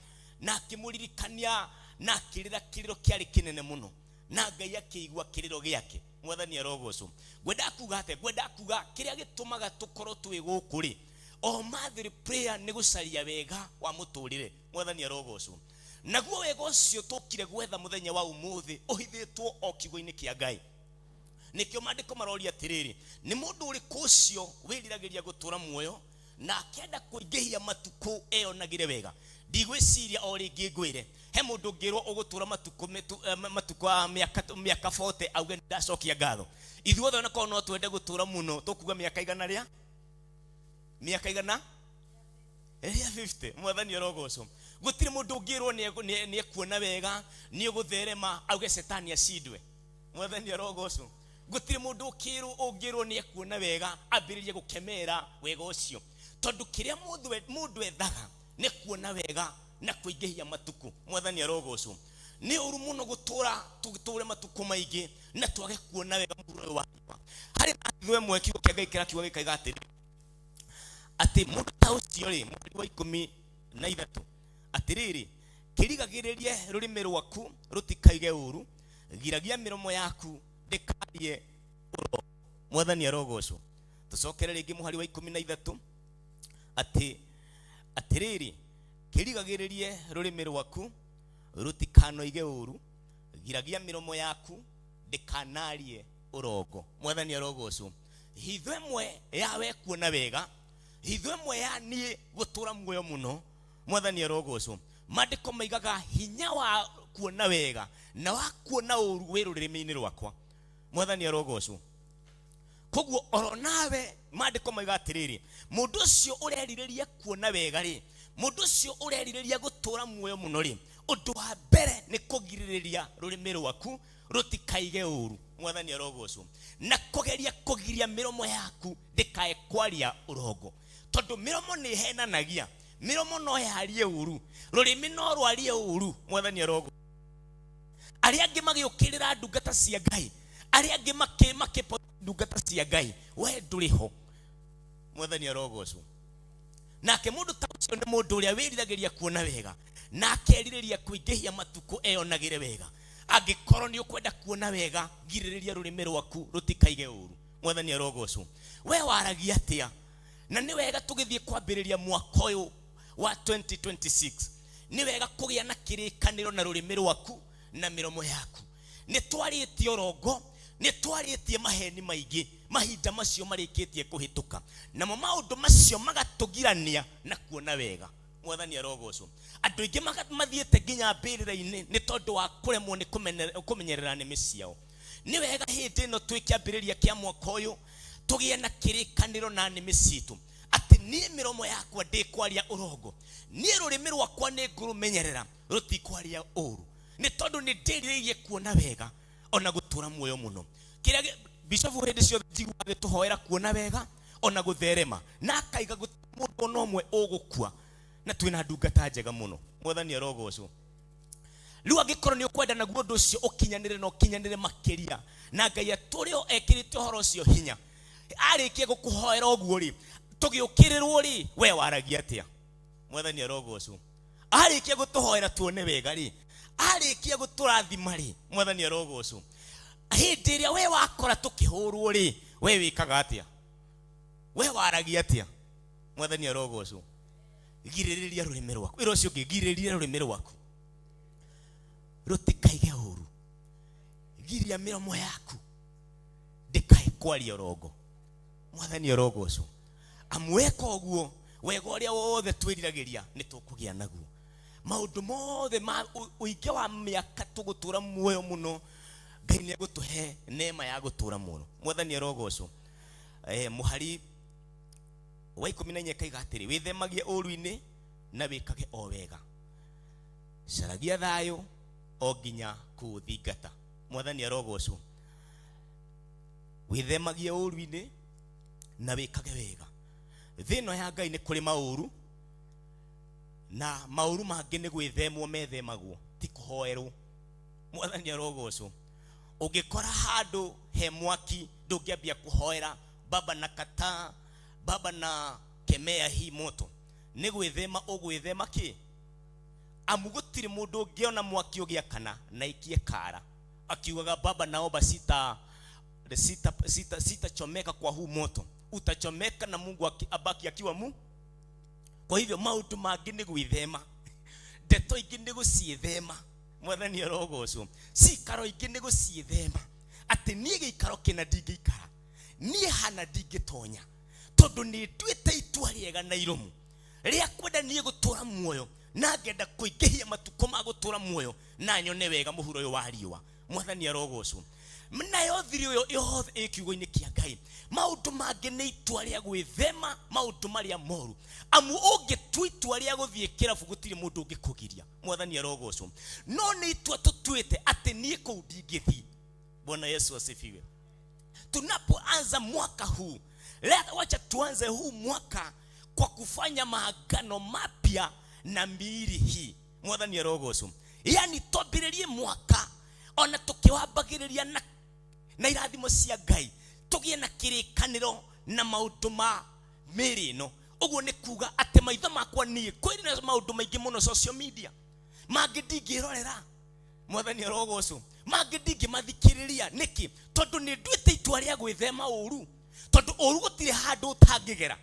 na akĩmũririkania na akĩrĩra kĩrĩro kĩarĩ kĩnene mũno, na Ngai akĩigua kĩrĩro gĩake. Mwathani arogocwo. Ngwenda kuga atĩa? Ngwenda kuga kĩrĩa gĩtũmaga tũkorwo twĩ gũkũ rĩ, o monthly prayer, nĩ gũcaria wega wa mũtũrĩre. Mwathani arogocwo. Naguo wega ũcio tũkire gwetha mũthenya wa ũmũthĩ ũhithĩtwo o kiugo-inĩ kĩa Ngai. Nĩkĩo maandĩko maroria atĩrĩrĩ, nĩ mũndũ ũrĩkũ ũcio wĩriragĩria gũtũũra muoyo na akenda kũingĩhia matukũ eyonagĩre wega? Ndigwĩciria o rĩngĩ ngwĩre he mũndũ ũngĩrwo ũgũtũra matukũ a mĩaka 40 auge ndacokia ngatho. Ithuothe onakorwo no twende gũtũra mũno, tũkuga mĩaka igana rĩa mĩaka 150. Mwathani arogocwo. Gũtirĩ mũndũ ũngĩrwo nĩ ekuona wega, nĩ ũgũtherema, auge cetani acindwe. Mwathani arogocwo. Gũtirĩ mũndũ ũkĩrwo ũngĩrwo nĩ ekuona wega ambĩrĩrie gũkemera wega ũcio, tondũ kĩrĩa mũndũ ethaga nĩ kuona wega na kũingĩhia matukũ. Mwathani arogocwo. Nĩ ũru mũno gũtũra tũtũre matukũ maingĩ na twage kuona wega mũhuro ũyũ wa riũa. Harĩ na hitho ĩmwe kiugo kĩa Ngai kĩrakiuga gĩkaiga atĩrĩ, atĩ mũndũ ta ũcio rĩ, mũhari wa 13, atĩrĩrĩ, kĩrigagĩrĩrie rũrĩmĩ rwaku rũtikaige ũru, giragia mĩromo yaku ndĩkarie ũro. Mwathani arogocwo. Tũcokere rĩngĩ mũhari wa 13, atĩ atĩrĩrĩ, kĩrigagĩrĩrie rũrĩmĩ rwaku rũtikanoige ũru, giragia mĩromo yaku ndĩkanarie ũrongo. Mwathani arogocwo. Hitho ĩmwe ya we kuona wega, hitho ĩmwe ya niĩ gũtũra muoyo mũno, mwathani arogocwo, maandĩko maigaga hinya wa kuona wega na wa kuona ũru wĩ rũrĩmĩ-inĩ rwakwa. Mwathani arogocwo. Koguo oro nawe, maandĩko maiga atĩrĩrĩ, mũndũ ũcio ũrerirĩria kuona wega rĩ, mũndũ ũcio ũrerirĩria gũtũra muoyo mũno rĩ, ũndũ wa mbere nĩ kũgirĩrĩria rũrĩmĩ rwaku rũtikaige ũru. Mwathani arogocwo. Na kũgeria kũgiria mĩromo yaku ndĩkae kwaria ũrongo, tondũ mĩromo nĩ ĩhenanagia. Mĩromo no yarie ũru, rũrĩmĩ no rwarie ũru. Mwathani arogo. Arĩa angĩ magĩũkĩrĩra ndungata cia Ngai, arĩa angĩ makĩpo ndungata cia Ngai, we ndũrĩ ho. Mwathani arogocwo. Nake mũndũ ta ũcio nĩ mũndũ ũrĩa wĩriragĩria kuona wega na akerirĩria kũingĩhia matukũ eyonagĩre wega. Angĩkorwo nĩ ũkwenda kuona wega, girĩrĩria rũrĩmĩ rwaku rũtikaige ũru. Mwathani arogocwo. We waragia atĩa? Na nĩ wega tũgĩthiĩ kwambĩrĩria mwaka ũyũ wa 2026, nĩ wega kũgĩa na kĩrĩkanĩro na rũrĩmĩ rwaku na mĩromo yaku. Nĩ twarĩtie ũrongo, nĩ twarĩtie maheni maingĩ mahinda macio marĩkĩtie kũhĩtũka, namo maũndũ macio magatũgirania na kuona wega. Mwathani arogocwo. Andũ aingĩ mathiĩte nginya mbĩrĩra-inĩ nĩ tondũ wa kũremwo nĩ kũmenyerera nĩmĩ ciao. Nĩ wega hĩndĩ ĩno twĩ kĩambĩrĩria kĩa mwaka ũyũ tũgĩe na kĩrĩkanĩro na nĩmĩ citũ, atĩ niĩ mĩromo yakwa ndĩkwaria ũrongo, niĩ rũrĩmĩ rwakwa nĩ ngũrũmenyerera rũtikwaria ũru, nĩ tondũ nĩ ndĩrirĩirie kuona wega ona gũtũra muoyo mũno. Kĩrĩa bishofu hĩndĩ ciothe njiguaga agĩtũhoera kuona wega ona gũtherema, na akaiga gũtirĩ mũndũ ona ũmwe ũgũkua, na twĩna ndungata njega mũno. Mwathani arogocwo. Rĩu angĩkorwo nĩ ũkwenda naguo ũndũ ũcio ũkinyanĩre na ũkinyanĩre makĩria, na Ngai atũre o ekĩrĩte ũhoro ũcio hinya, arĩkia gũkũhoera ũguo rĩ, tũgĩũkĩrĩrwo rĩ, we waragia atĩa? Mwathani arogocwo. Arĩkia gũtũhoera tuone wega rĩ, arĩkia gũtũrathima rĩ, Mwathani arogocwo. Hĩndĩ ĩrĩa we wakora tũkĩhũrwo rĩ, we wĩkaga atĩa? We waragia atĩa? Mwathani arogocwo. Girĩrĩria rũrĩmĩ rwaku. Ĩra ũcio ũngĩ, girĩrĩria rũrĩmĩ rwaku rũtikaige ũru. Giria mĩromo yaku ndĩkae kwaria ũrongo. Mwathani arogocwo. Amu weka ũguo, wega ũrĩa wothe twĩriragĩria nĩ tũkũgĩa naguo. Maũndũ mothe ma ũingĩ wa mĩaka tũgũtũra muoyo mũno, Ngai nĩ egũtũhe neema ya gũtũra mũno. Mwathani arogocwo. Mũhari wa 14 kaiga atĩrĩ, wĩthemagie ũru-inĩ na wĩkage o wega, caragia thayũ o nginya kũũthingata. Mwathani arogocwo. Wĩthemagie ũru-inĩ na wĩkage wega. Thĩ ĩno ya Ngai nĩ kũrĩ maũru, na maũru mangĩ nĩ gwĩthemwo methemagwo, ti kũhoerwo. Mwathani arogocwo. Ũngĩkora handũ he mwaki, ndũngĩambia kũhoera baba na kataa, baba na kemea hii moto. Nĩ gwĩthema ũgwĩthema kĩ? Amu gũtirĩ mũndũ ũngĩona mwaki ũgĩakana na aikie kara akiugaga baba naomba sitachomeka kwa huu moto. Utachomeka na Mungu abaki akiwa mu. Kwa hivyo maũndũ mangĩ nĩ gwĩthema, ndeto ingĩ nĩ gũciĩthema. Mwathani arogocwo. Cikaro ingĩ nĩ gũciĩthema, atĩ niĩ gĩikaro kĩna ndingĩikara, niĩ hana ndingĩtonya, tondũ nĩ nduĩte itua rĩega na irũmu rĩa kwenda niĩ gũtũra muoyo, na ngenda kũingĩhia matukũ ma gũtũra muoyo na nyone wega mũhuro ũyũ wa riũa. Mwathani arogocwo. Nayo thiri ũyũ yothe ĩ kiugo-inĩ kĩa Ngai. Maũndũ mangĩ nĩ itua rĩa gwĩthema maũndũ marĩa moru, amu ũngĩtua itua rĩa gũthiĩ kĩrabu gũtirĩ mũndũ ũngĩkũgiria. Mwathani arogocwo. No nĩ itua tũtuĩte atĩ niĩ kũu ndingĩthiĩ. Bwana Yesu asifiwe. Tunapoanza mwaka huu, wacha tuanze huu mwaka kwa kufanya maagano mapya na miili hii. Mwathani arogocwo. Yani twambĩrĩrie mwaka ona tũkĩwambagĩrĩria na irathimo cia Ngai, tũgĩe na kĩrĩkanĩro na maũndũ ma mĩĩrĩ ĩno. Ũguo nĩ kuga atĩ maitho makwa niĩ kwĩrĩ na maũndũ maingĩ mũno social media mangĩ ndingĩrorera. Mwathani arogocwo. Mangĩ ndingĩmathikĩrĩria. Nĩkĩ? Tondũ nĩ nduĩte itua rĩa gwĩthema ũru, tondũ ũru gũtirĩ handũ ũtangĩgera.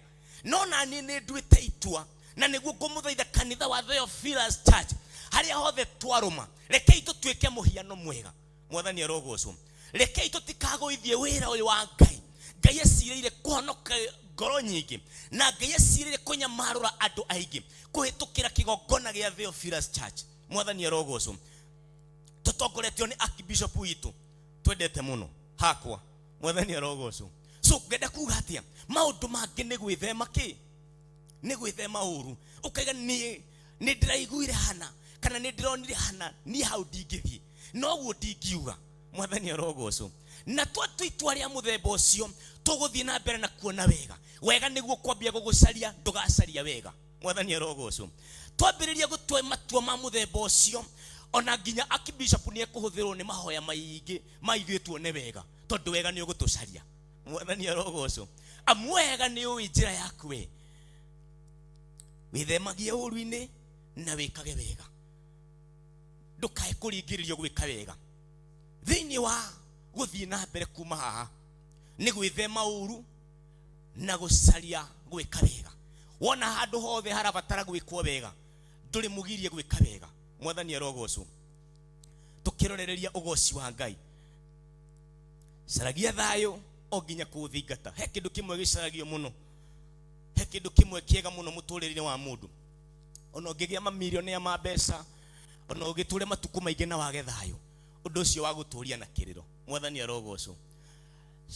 No na niĩ nĩ nduĩte itua, na nĩguo ngũmũthaitha kanitha wa Theophilus Church, harĩa hothe twarũma, rekei tũtuĩke mũhiano mwega. Mwathani arogocwo. Rekei tũtikagũithie wĩra ũyũ wa Ngai. Ngai acirĩire kũhonoka ngoro nyingĩ, na Ngai acirĩire kũnyamarũra andũ aingĩ kũhĩtũkĩra kĩgongona gĩa Theophilus Church. Mwathani arogocwo. Tũtongoretio nĩ Archbishop witũ twendete mũno hakwa. Mwathani arogocwo. So ngenda kuga atĩa? Maũndũ mangĩ nĩ gwĩthema kĩ? Nĩ gwĩthema ũru. Ũkaiga niĩ nĩ ndĩraiguire hana, kana nĩ ndĩronire hana, niĩ hau ndingĩthiĩ, noguo ndingiuga. Mwathani arogocwo. Na twatua itua rĩa mũthemba ũcio, tũgũthiĩ na mbere na kuona wega. Wega nĩguo kwambia gũgũcaria, ndũgacaria wega. Mwathani arogocwo. Twambĩrĩria gũtua matua ma mũthemba ũcio, ona nginya archbishop nĩ ekũhũthĩrwo nĩ mahoya maingĩ ma ithuĩ tuone wega, tondũ wega nĩ ũgũtũcaria. Mwathani arogocwo. Amu wega nĩ ũĩ njĩra yaku we, wĩthemagie ũru-inĩ na wĩkage wega, ndũkae kũringĩrĩrio gwĩka wega. Thĩinĩ wa gũthiĩ na mbere kuma haha nĩ gwĩthema ũru na gũcaria gwĩka wega. Wona handũ hothe harabatara gwĩkwo wega, ndũrĩ mũgirie gwĩka wega. Mwathani arogocwo. Tũkĩrorereria ũgoci wa Ngai, caragia thayũ o nginya kũũthingata. He kĩndũ kĩmwe gĩcaragio mũno, he kĩndũ kĩmwe kĩega mũno mũtũrĩre-inĩ wa mũndũ. Ona ũngĩgĩa mamirioni ma mbeca, ona ũngĩtũre matukũ maingĩ na wage thayũ, ũndũ ũcio wa gũtũria na kĩrĩro. Mwathani arogocwo.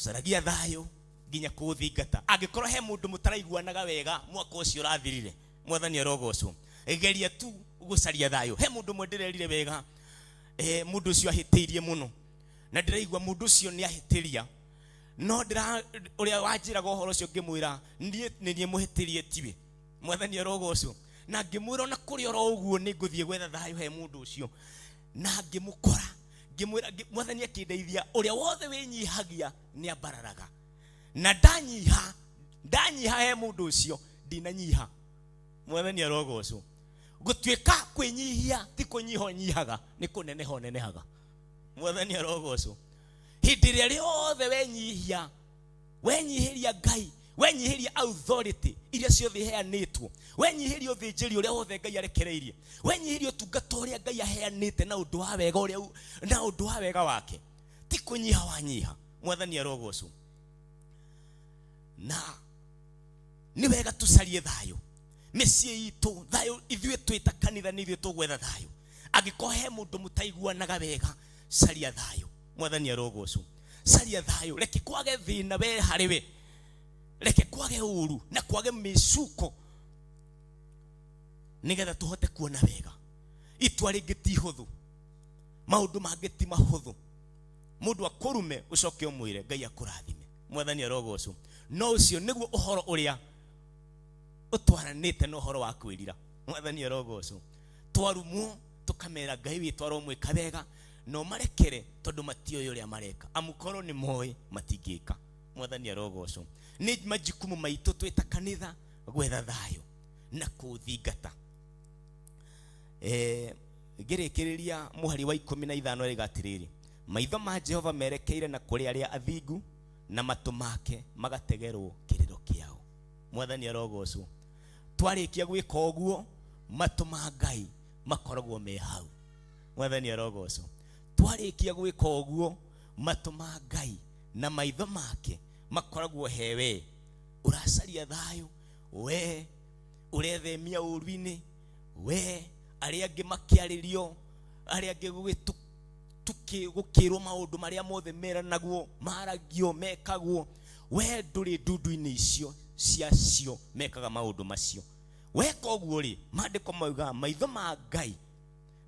Caragia thayũ nginya kũũthingata. Angĩkorwo he mũndũ mũtaraiguanaga wega mwaka ũcio ũrathirire, Mwathani arogocwo, geria tu gũcaria thayũ. He mũndũ ũmwe ndĩrerire wega, mũndũ ũcio ahĩtĩirie mũno, na ndĩraigua mũndũ ũcio nĩ ahĩtĩria, no ndĩra ũrĩa wanjĩraga ũhoro ũcio ngĩmwĩra niĩ nĩ niĩ mũhĩtĩrie tiwe. Mwathani arogocwo. Na ngĩmwĩra ona kũrĩ oro ũguo nĩ ngũthiĩ gwetha thayũ he mũndũ ũcio, na ngĩmũkora ngĩmwĩra, Mwathani akĩndeithia, ũrĩa wothe wĩnyihagia nĩ ambararaga, na ndanyiha, ndanyiha he mũndũ ũcio, ndinanyiha. Mwathani arogocwo. Gũtuĩka kwĩnyihia ti kũnyiha ũnyihaga, nĩ kũneneha ũnenehaga. Mwathani arogocwo. Hĩndĩ ĩrĩa rĩothe wenyihia, wenyihĩria Ngai, wenyihĩria authority iria ciothe iheanĩtwo, wenyihĩria ũthĩnjĩri ũrĩa wothe Ngai arekereirie, wenyihĩria ũtungata ũrĩa Ngai aheanĩte na ũndũ wa wega ũrĩa, na ũndũ wa wega wake, ti kũnyiha wanyiha. Mwathani arogocwo. Na nĩ wega tũcarie thayũ mĩciĩ itũ, thayũ ithuĩ twĩ ta kanitha nĩ ithuĩ tũgwetha thayũ. Angĩkorwo he mũndũ mũtaiguanaga wega, caria thayũ. Mwathani arogocwo. Caria thayũ, reke kwage thĩna we harĩ we, reke kwage ũru na kwage mĩcuko, nĩgetha tũhote kuona wega. Itua rĩngĩ ti hũthũ, maũndũ mangĩ ti mahũthũ. Mũndũ akũrume ũcoke ũmwĩre Ngai akũrathime. Mwathani arogocwo. No ũcio nĩguo ũhoro ũrĩa ũtwaranĩte na ũhoro wa kwĩrira. Mwathani arogocwo. Twarumwo tũkamera Ngai witũ aromwĩka wega, no marekere tondũ matiũĩ ũrĩa mareka, amu korwo nĩ moĩ matingĩka. Mwathani arogocwo. Nĩ majukumu maitũ twĩ ta kanitha gwetha thayũ na kũũthingata. Ngĩrĩkĩrĩria mũhari wa 15 ĩrĩga atĩrĩrĩ, maitho ma Jehova merekeire na kũrĩ arĩa athingu, na matũ make magategerwo kĩrĩro kĩao. Mwathani arogocwo. Twarĩkia gwĩka ũguo, matũ ma Ngai makoragwo me hau. Mwathani arogocwo. Twarĩkia gwĩka ũguo, matũ ma Ngai na maitho make makoragwo he we ũracaria thayũ, we ũrethemia ũru-inĩ, we arĩa angĩ makĩarĩrio, arĩa angĩ gũkĩrwo maũndũ marĩa mothe meranagwo, maragio, mekagwo, we ndũrĩ ndundu-inĩ icio ciacio mekaga maũndũ macio. Weka ũguo rĩ, maandĩko maugaga maitho ma Ngai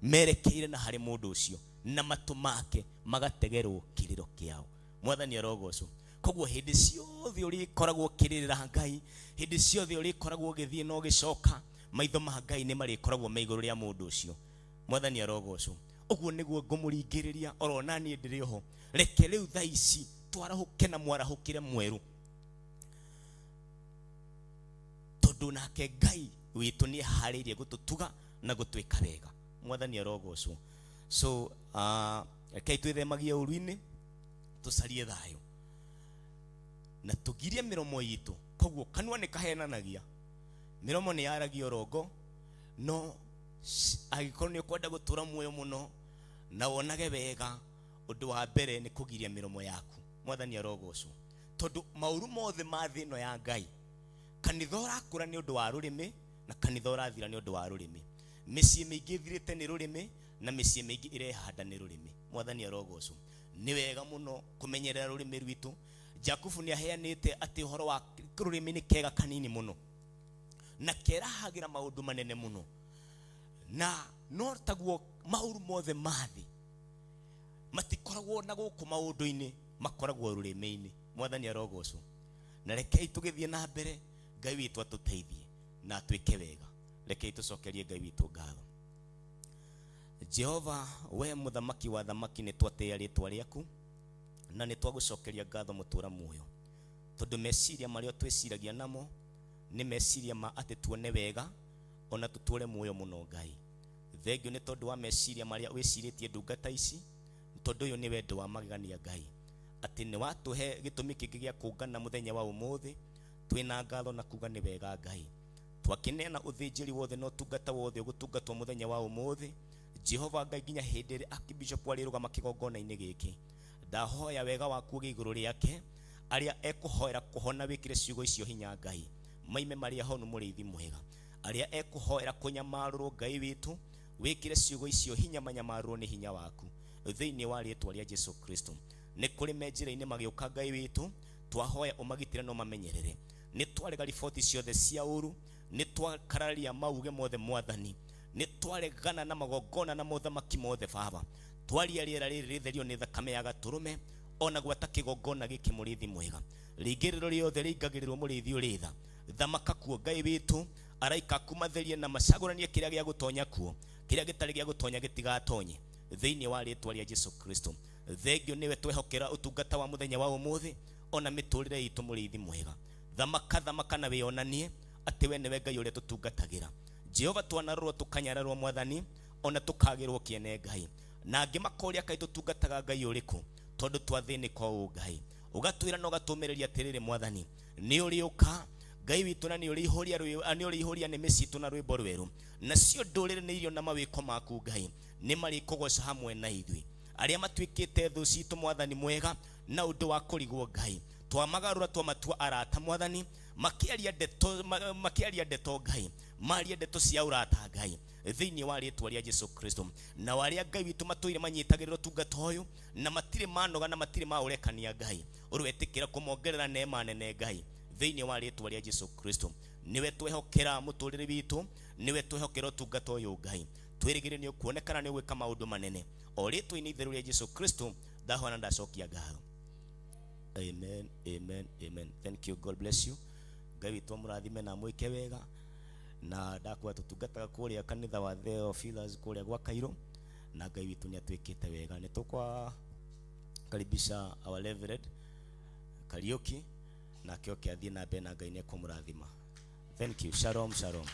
merekeire na harĩ mũndũ ũcio, na matũ make magategerwo kĩrĩro kĩao. Mwathani arogocwo. Koguo hĩndĩ ciothe ũrĩkoragwo ũkĩrĩrĩra Ngai, hĩndĩ ciothe ũrĩkoragwo ũgĩthiĩ na ũgĩcoka, maitho ma Ngai nĩ marĩkoragwo me igũrũ rĩa mũndũ ũcio. Mwathani arogocwo. Ũguo nĩguo ngũmũringĩrĩria oro na niĩ ndĩrĩ oho. Reke rĩu thaa ici twarahũke na mwarahũkĩre mwerũ, tondũ nake Ngai witũ nĩ eharĩirie gũtũtuga na gũtwĩka wega. Mwathani arogocwo. So rekei twĩthemagie ũru-inĩ, tũcarie thayũ na tũgirie mĩromo itũ. Koguo kanua nĩ kahenanagia, mĩromo nĩ yaragia ũrongo, no angĩkorwo nĩ ũkwenda gũtũra muoyo mũno na wonage wega, ũndũ wa mbere nĩ kũgiria mĩromo yaku. Mwathani arogocwo. Tondũ maũru mothe ma thĩ ĩno ya Ngai, kanitha ũrakũra nĩ ũndũ wa rũrĩmĩ na kanitha ũrathira nĩ ũndũ wa rũrĩmĩ. Mĩciĩ mĩingĩ ĩthirĩte nĩ rũrĩmĩ na mĩciĩ mĩingĩ ĩrehanda nĩ rũrĩmĩ. Mwathani arogocwo. Nĩ wega mũno kũmenyerera rũrĩmĩ rwitũ. Jakubu nĩ aheanĩte atĩ ũhoro wa rũrĩmĩ nĩ kega kanini mũno na kerahagĩra maũndũ manene mũno, na no taguo maũru mothe ma thĩ matikoragwo na gũkũ maũndũ-inĩ, makoragwo rũrĩmĩ-inĩ. Mwathani arogocwo. Na rekei tũgĩthiĩ na mbere, Ngai witũ atũteithie na atwĩke wega. Rekei tũcokerie Ngai witũ ngatho. Jehova, we mũthamaki wa thamaki, nĩ twatĩĩa rĩtwa rĩaku na nĩ twagũcokeria ngatho mũtũra muoyo, tondũ meciria marĩa twĩciragia namo nĩ meciria ma atĩ tuone wega ona tũtũre muoyo mũno. Ngai, thengio nĩ tondũ wa meciria marĩa wĩcirĩtie ndungata ici, tondũ ũyũ nĩ wendo wa magegania. Ngai, atĩ nĩ watũhe gĩtũmi kĩngĩ gĩa kũngana mũthenya wa ũmũthĩ, twĩna ngatho na kuga nĩ wega. Ngai, twakĩneana ũthĩnjĩri wothe na ũtungata wothe ũgũtungatwo mũthenya wa ũmũthĩ. Jehova Ngai, nginya hĩndĩ ĩrĩa Archbishop arĩrũgama kĩgongona-inĩ gĩkĩ, ndahoya wega waku ũgĩe igũrũ rĩake. Arĩa ekũhoera kũhona, wĩkĩre ciugo icio hinya, Ngai, maime marĩa honu. Mũrĩithi mwega, arĩa ekũhoera kũnyamarũrwo, Ngai witũ, wĩkĩre ciugo icio hinya, manyamarũrwo nĩ hinya waku thĩinĩ wa rĩtwa rĩa Jesu Kristo. Nĩ kũrĩ me njĩra-inĩ magĩũka, Ngai witũ, twahoya ũmagitĩre no mamenyerere. Nĩ twarega riboti ciothe cia ũru, nĩ twakararia mauge mothe. Mwathani, nĩ twaregana na magongona na mothamaki mothe. Baba, twaria rĩera rĩrĩ rĩtherio nĩ thakame ya gatũrũme, ona gwata kĩgongona gĩkĩ. Mũrĩithi mwega, rĩingĩrĩro rĩothe rĩingagĩrĩrwo. Mũrĩithi ũrĩ tha, thamaka kuo. Ngai witũ, araika aku matherie na macagũranie kĩrĩa gĩa gũtonya kuo, kĩrĩa gĩtarĩ gĩa gũtonya gĩtigatonye thĩinĩ wa rĩtwa rĩa Jesu Kristo. Thengio nĩwe twehokera ũtungata wa mũthenya wa ũmũthĩ ona mĩtũrĩre itũ. Mũrĩithi mwega, thamaka, thamaka na wĩonanie atĩ we nĩwe Ngai ũrĩa tũtungatagĩra. Jehova, twanarorwo, tũkanyararwo, Mwathani, ona tũkagĩrwo kĩene, Ngai, na angĩ makoria kaĩ tũtungataga Ngai ũrĩkũ, tondũ twathĩnĩka ũũ. Ngai, ũgatwĩra na ũgatũmĩrĩria atĩrĩrĩ, Mwathani, nĩ ũrĩũka, Ngai witũ, na nĩ ũrĩihũria nĩmĩ citũ na rwĩmbo rwerũ, nacio ndũrĩrĩ nĩ irio na mawĩko maku. Ngai, nĩ marĩkũgoca hamwe na ithuĩ. Arĩa matuĩkĩte thũ citũ, Mwathani mwega, na ũndũ wa kũrigwo, Ngai, twamagarũra, twamatua arata. Mwathani, makĩaria ndeto, makĩaria ndeto, Ngai, marie ndeto cia ũrata, Ngai, thĩinĩ wa rĩtwa rĩa Jesu Kristo. Na arĩa, Ngai witũ, matũire manyitagĩrĩra ũtungata ũyũ na matirĩ manoga na matirĩ maũrekania, Ngai, ũrwetĩkĩra kũmongerera neema nene. Ngai, thĩinĩ wa rĩtwa rĩa Jesu Kristo, nĩwe twehokera mũtũrĩre witũ, nĩwe twehokera ũtungata ũyũ. Ngai, twĩrĩgĩre nĩ ũkuonekana, nĩ ũgwĩka maũndũ manene, o rĩtwa-inĩ itheru rĩa Jesu Kristo ndahona ndacokia ngatho. Amen, amen, amen. Thank you. God bless you. Ngai witũ amũrathime na amwĩke wega. Na ndakuwa tũtungataga kũrĩa kanitha wa Theophilus kũrĩa gwa Cairo, na Ngai witũ nĩ atwĩkĩte wega. Nĩ tũkwa karibisha our Reverend Kariuki nake oke athiĩ na mbere, na Ngai nĩ ekũmũrathima. Thank you. Shalom, shalom.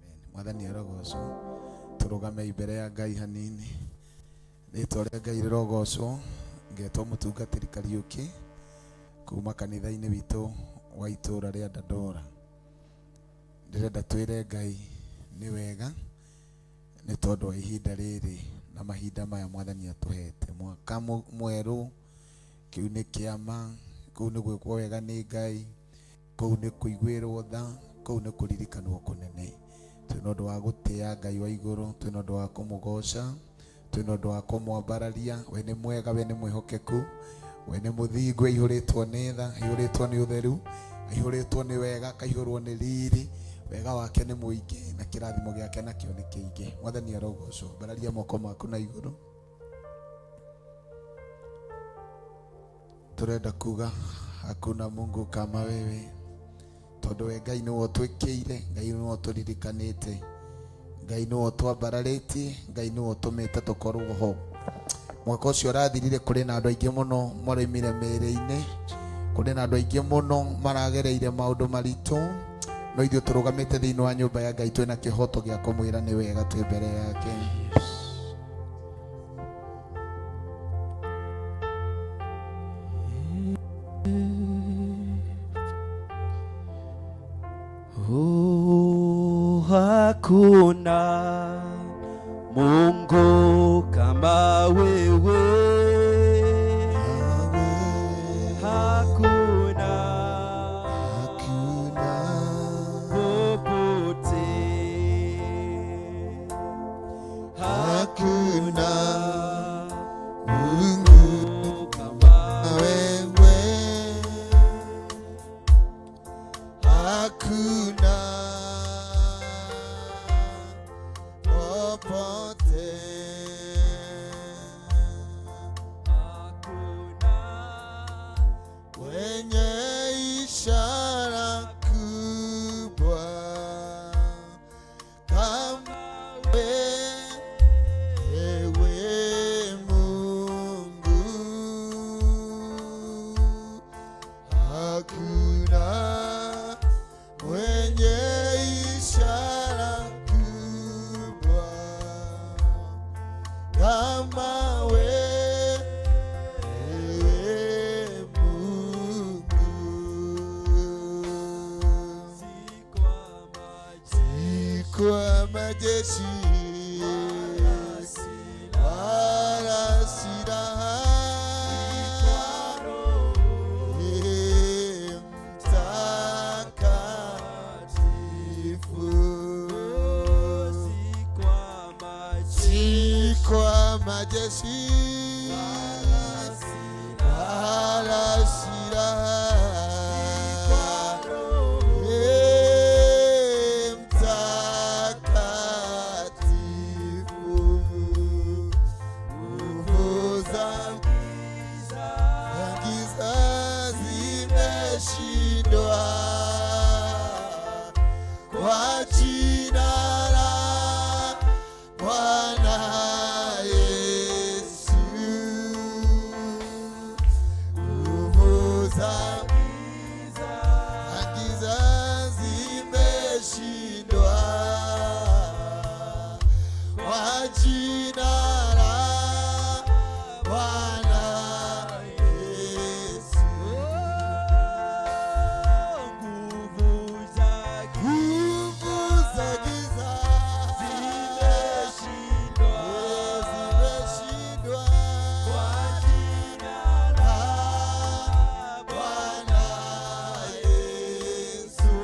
Amen. Mwathani arogocwo. Tũrũgame imbere ya Ngai hanini. Rĩtwa rĩa Ngai rĩrogocwo. Ngetwo mũtungatĩri Kariũki kuma kanitha-inĩ witũ wa itũũra rĩa Dandora. Ndĩrenda twĩre Ngai nĩ wega nĩ tondũ wa ihinda rĩrĩ na mahinda maya Mwathani atũhete. Mwaka mwerũ, kĩu nĩ kĩama, kũu nĩ gwĩkwo wega nĩ Ngai, kũu nĩ kũiguĩrwo tha, kũu nĩ kũririkanwo kũnene. Twĩna ũndũ wa gũtĩa Ngai wa igũrũ, twĩna ũndũ wa kũmũgoca, twĩna ũndũ wa kũmwambararia. We nĩ mwega, we nĩ mwĩhokeku, we nĩ mũthingu, aihũrĩtwo nĩ tha, aihũrĩtwo nĩ ũtheru, aihũrĩtwo nĩ wega, akaihũrwo nĩ riri. Wega wake nĩ mũingĩ na kĩrathimo gĩake nakĩo nĩ kĩingĩ. Mwathani arogocwo. Ambararia moko maku na igũrũ. Turenda kuga hakuna Mungu kama wewe, tondu we Ngai niwe ũtwĩkĩire, Ngai niwe ũtũririkanĩte, Ngai niwe ũtwambararĩtie, Ngai niwe ũtũmĩte tũkorwo ho. Mwaka ũcio ũrathirire, kũrĩ na andũ aingĩ mũno maroimire mĩĩrĩ-inĩ, kũrĩ na andũ aingĩ mũno maragereire maũndũ maritũ, no ithuĩ tũrũgamĩte thĩinĩ wa nyũmba ya Ngai twĩna kĩhoto gĩa kũmwĩra nĩ wega twĩ mbere yake. Oh, hakuna Mungu kama wewe, hakuna Hakuna popote, Hakuna Mungu Mungu kama wewe, hakuna popote, hakuna mwenye ishara. kwa majeshi wala silaha. Mtakatifu, si kwa majeshi wala silaha. Mtakatifu, nguvu za giza zimeshindwa kwa jina la Bwana Yesu. Nguvu za giza zimeshindwa kwa jina la Bwana Yesu. Nguvu za Nguvu za giza zimeshindwa zimeshindwa kwa jina la la Bwana Yesu.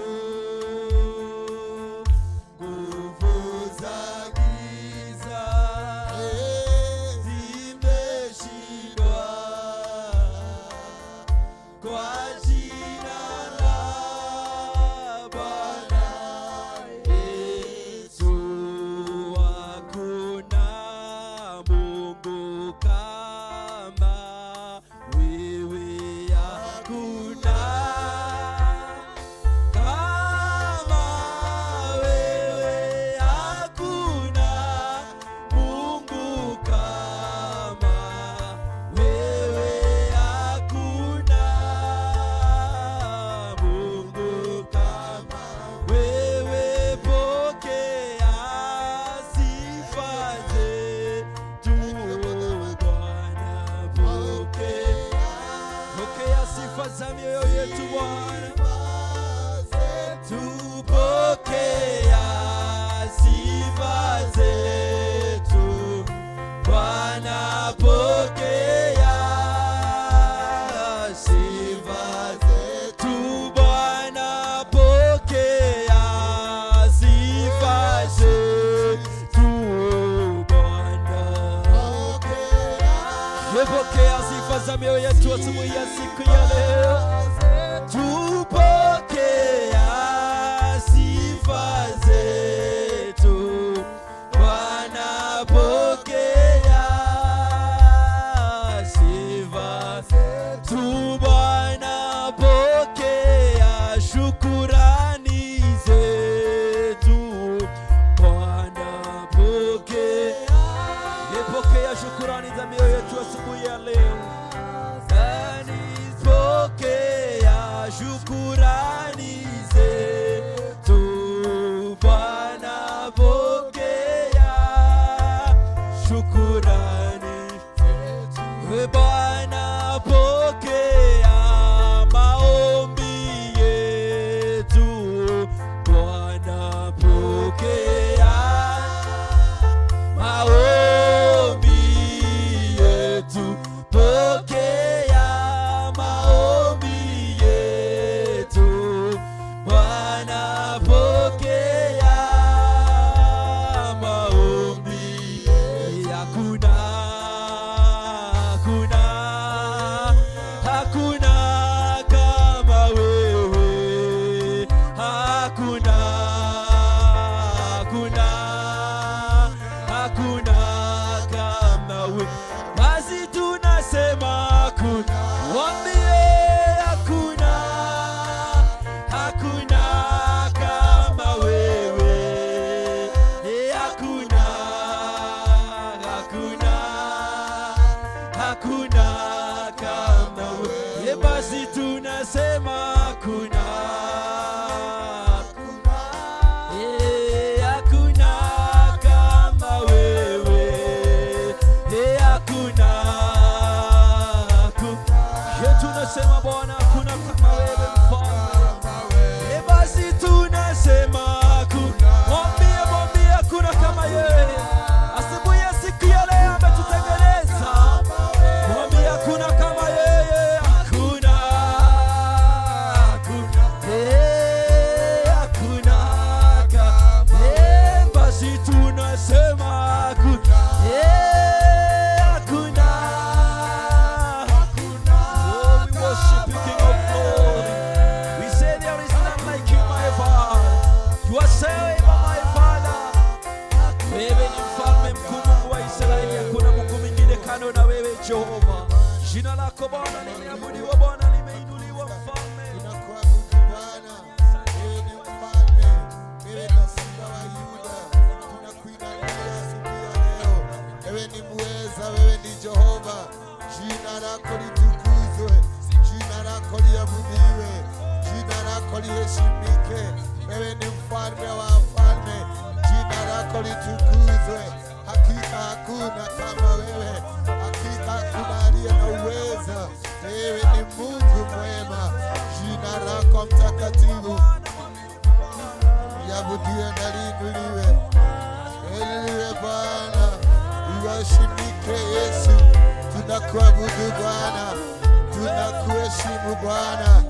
Nguvu za giza zimeshindwa kwa jina la Bwana Yesu. Hakuna Mungu kama wewe, hakuna kama wewe, hakuna Mungu kama wewe, hakuna Mungu kama wewe. Pokea sifa zetu Bwana, pokea sifa za mioyo yetu Bwana. Tupokea sifa zetu Bwana, pokea sifa zetu Bwana, pokea sifa zetu Bwana. Pokea sifa za mioyo yetu asubuhi ya siku ya leo. Tupokea sifa zetu Bwana, pokea sifa zetu Bwana, pokea shukurani zetu Bwana, pokea pokea shukurani za mioyo yetu asubuhi ya leo. Pokea shukurani zetu Bwana, pokea shukurani zetu Bwana, pokea maombi yetu Bwana, pokea maombi yetu, pokea maombi yetu Bwana, pokea maombi. Hakuna, hakuna, hakuna kama wewe, hakuna, hakuna, hakuna kama wewe. Basi tunasema hakuna, waambie hakuna, hakuna kama wewe, hakuna, hakuna, hakuna kama wewe. Basi tunasema hakuna, hakuna kama wewe, hakuna, hakuna. Tunasema Bwana, hakuna kama wewe mfalme. Basi tunasema hakuna. Mwambie Jina lako Bwana limeabudiwa, Bwana limeinuliwa, Mfalme. Tunakuabudu Bwana, wewe ni mfalme, wewe ni simba wa Yuda. Tunakuinulia asubuhi ya leo. Wewe ni muweza, wewe ni Jehova. Jina lako litukuzwe, jina lako liabudiwe, jina lako liheshimike. Wewe ni mfalme wa wafalme, jina lako litukuzwe. Hakika hakuna kama wewe, hakika hakuna aliye na uweza. Wewe ni Mungu mwema, jina lako mtakatifu liabudiwe na liinuliwe. Eliwe Bwana, uheshimike Yesu. Tunakuabudu Bwana, tunakuheshimu Bwana,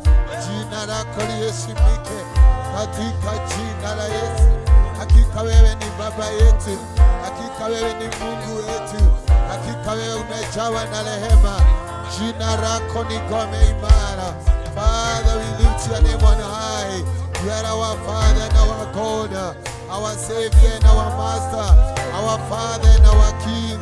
jina lako liheshimike katika jina la Yesu. Hakika wewe ni baba yetu, hakika wewe ni Mungu wetu, hakika wewe umejawa na rehema. Jina lako ni ngome imara. Father, we lift your name on high. You are our Father and our God, our Savior and our Master, our Father and our King.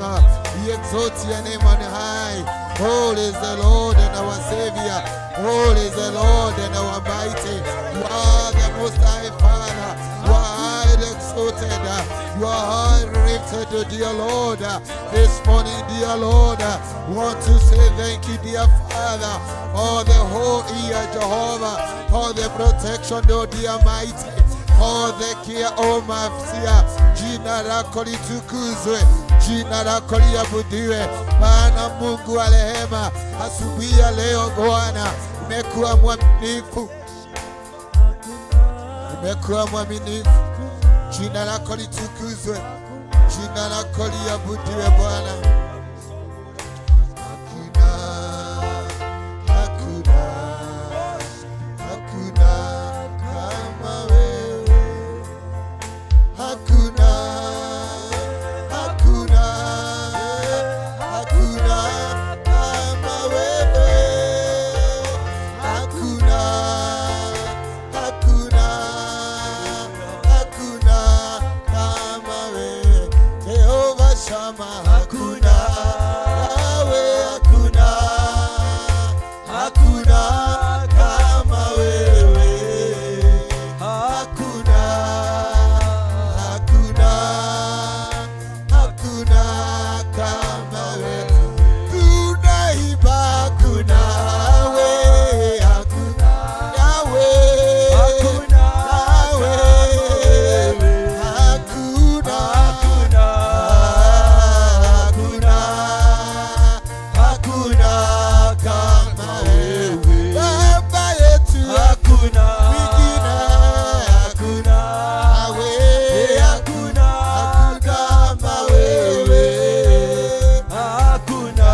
We exalt your name on high. Holy is the Lord and our Savior. Holy is the Lord and our mighty. You are the Most High Father. You are highly exalted. You are highly lifted, dear Lord. This morning, dear Lord, we want to say thank you, dear Father, for the whole year, Jehovah, for the protection, oh dear mighty, for the care, oh Masia. Jina lako litukuzwe, jina lako liabudiwe, maana Mungu wa rehema, asubuhi ya leo Bwana umekuwa mwaminifu, umekuwa mwaminifu. Jina lako litukuzwe, jina lako liabudiwe Bwana. Hakuna, hakuna, hakuna kama wewe. Hakuna, hakuna, hakuna kama wewe. Hakuna, hakuna, hakuna kama wewe. Jehova Shama, hakuna. Yawe, hakuna, hakuna kama wewe. Hakuna, hakuna, hakuna kama wewe. Tunaimba hakuna we, hakuna Yawe, Hakuna Yawe, hakuna, Hakuna, hakuna, hakuna kama wewe. Baba yetu hakuna, mwingine hakuna, awe hakuna kama wewe. Hakuna,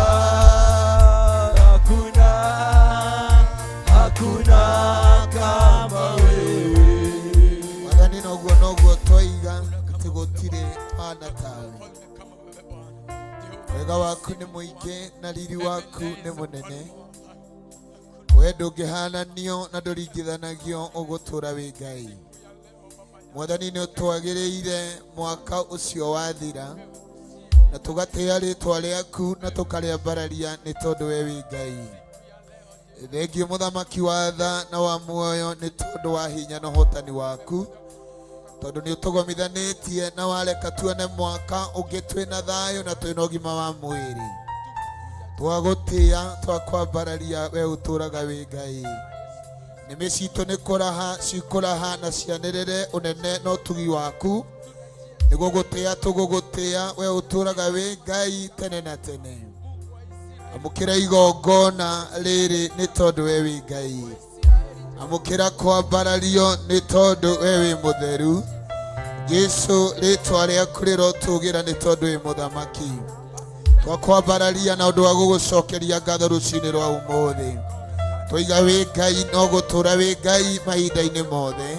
hakuna, hakuna kama wewe. Mwathani noguo noguo twaiga atĩ gũtirĩ hana tawe. Wega waku nĩ mũingĩ na riri waku nĩ mũnene. We ndũngĩhananio na ndũringithanagio ũgũtũra wĩ Ngai. Mwathani nĩ ũtwagĩrĩire mwaka ũcio wathira na tũgatĩĩa rĩtwa rĩaku na tũkarĩambararia nĩ tondũ we wĩ Ngai. Thengiũ mũthamaki wa tha na wa muoyo nĩ tondũ wa hinya na ũhotani waku tondũ nĩ ũtũgomithanĩtie na wareka tuone mwaka ũngĩ twĩna thayũ na twĩna ũgima wa mwĩrĩ. Twagũtĩĩa twakwambararia we ũtũraga wĩ Ngai. Nĩmĩ citũ nĩ kũraha cikũraha na cianĩrĩre ũnene na ũtugi waku nĩguo gũtĩĩa tũgũgũtĩĩa we ũtũraga wĩ Ngai tene na tene. Amũkĩra igongona rĩrĩ nĩ tondũ we wĩ Ngai. Amũkĩra kwambarario nĩ tondũ we wĩ mũtheru. Jesu rĩtwa rĩaku rĩrotũgĩra nĩ tondũ wĩ mũthamaki. Twakwambararia na ũndũ wa gũgũcokeria ngatho rũcinĩ rwa ũmũthĩ. Twaiga wĩ Ngai no gũtũra wĩ Ngai mahinda-inĩ mothe.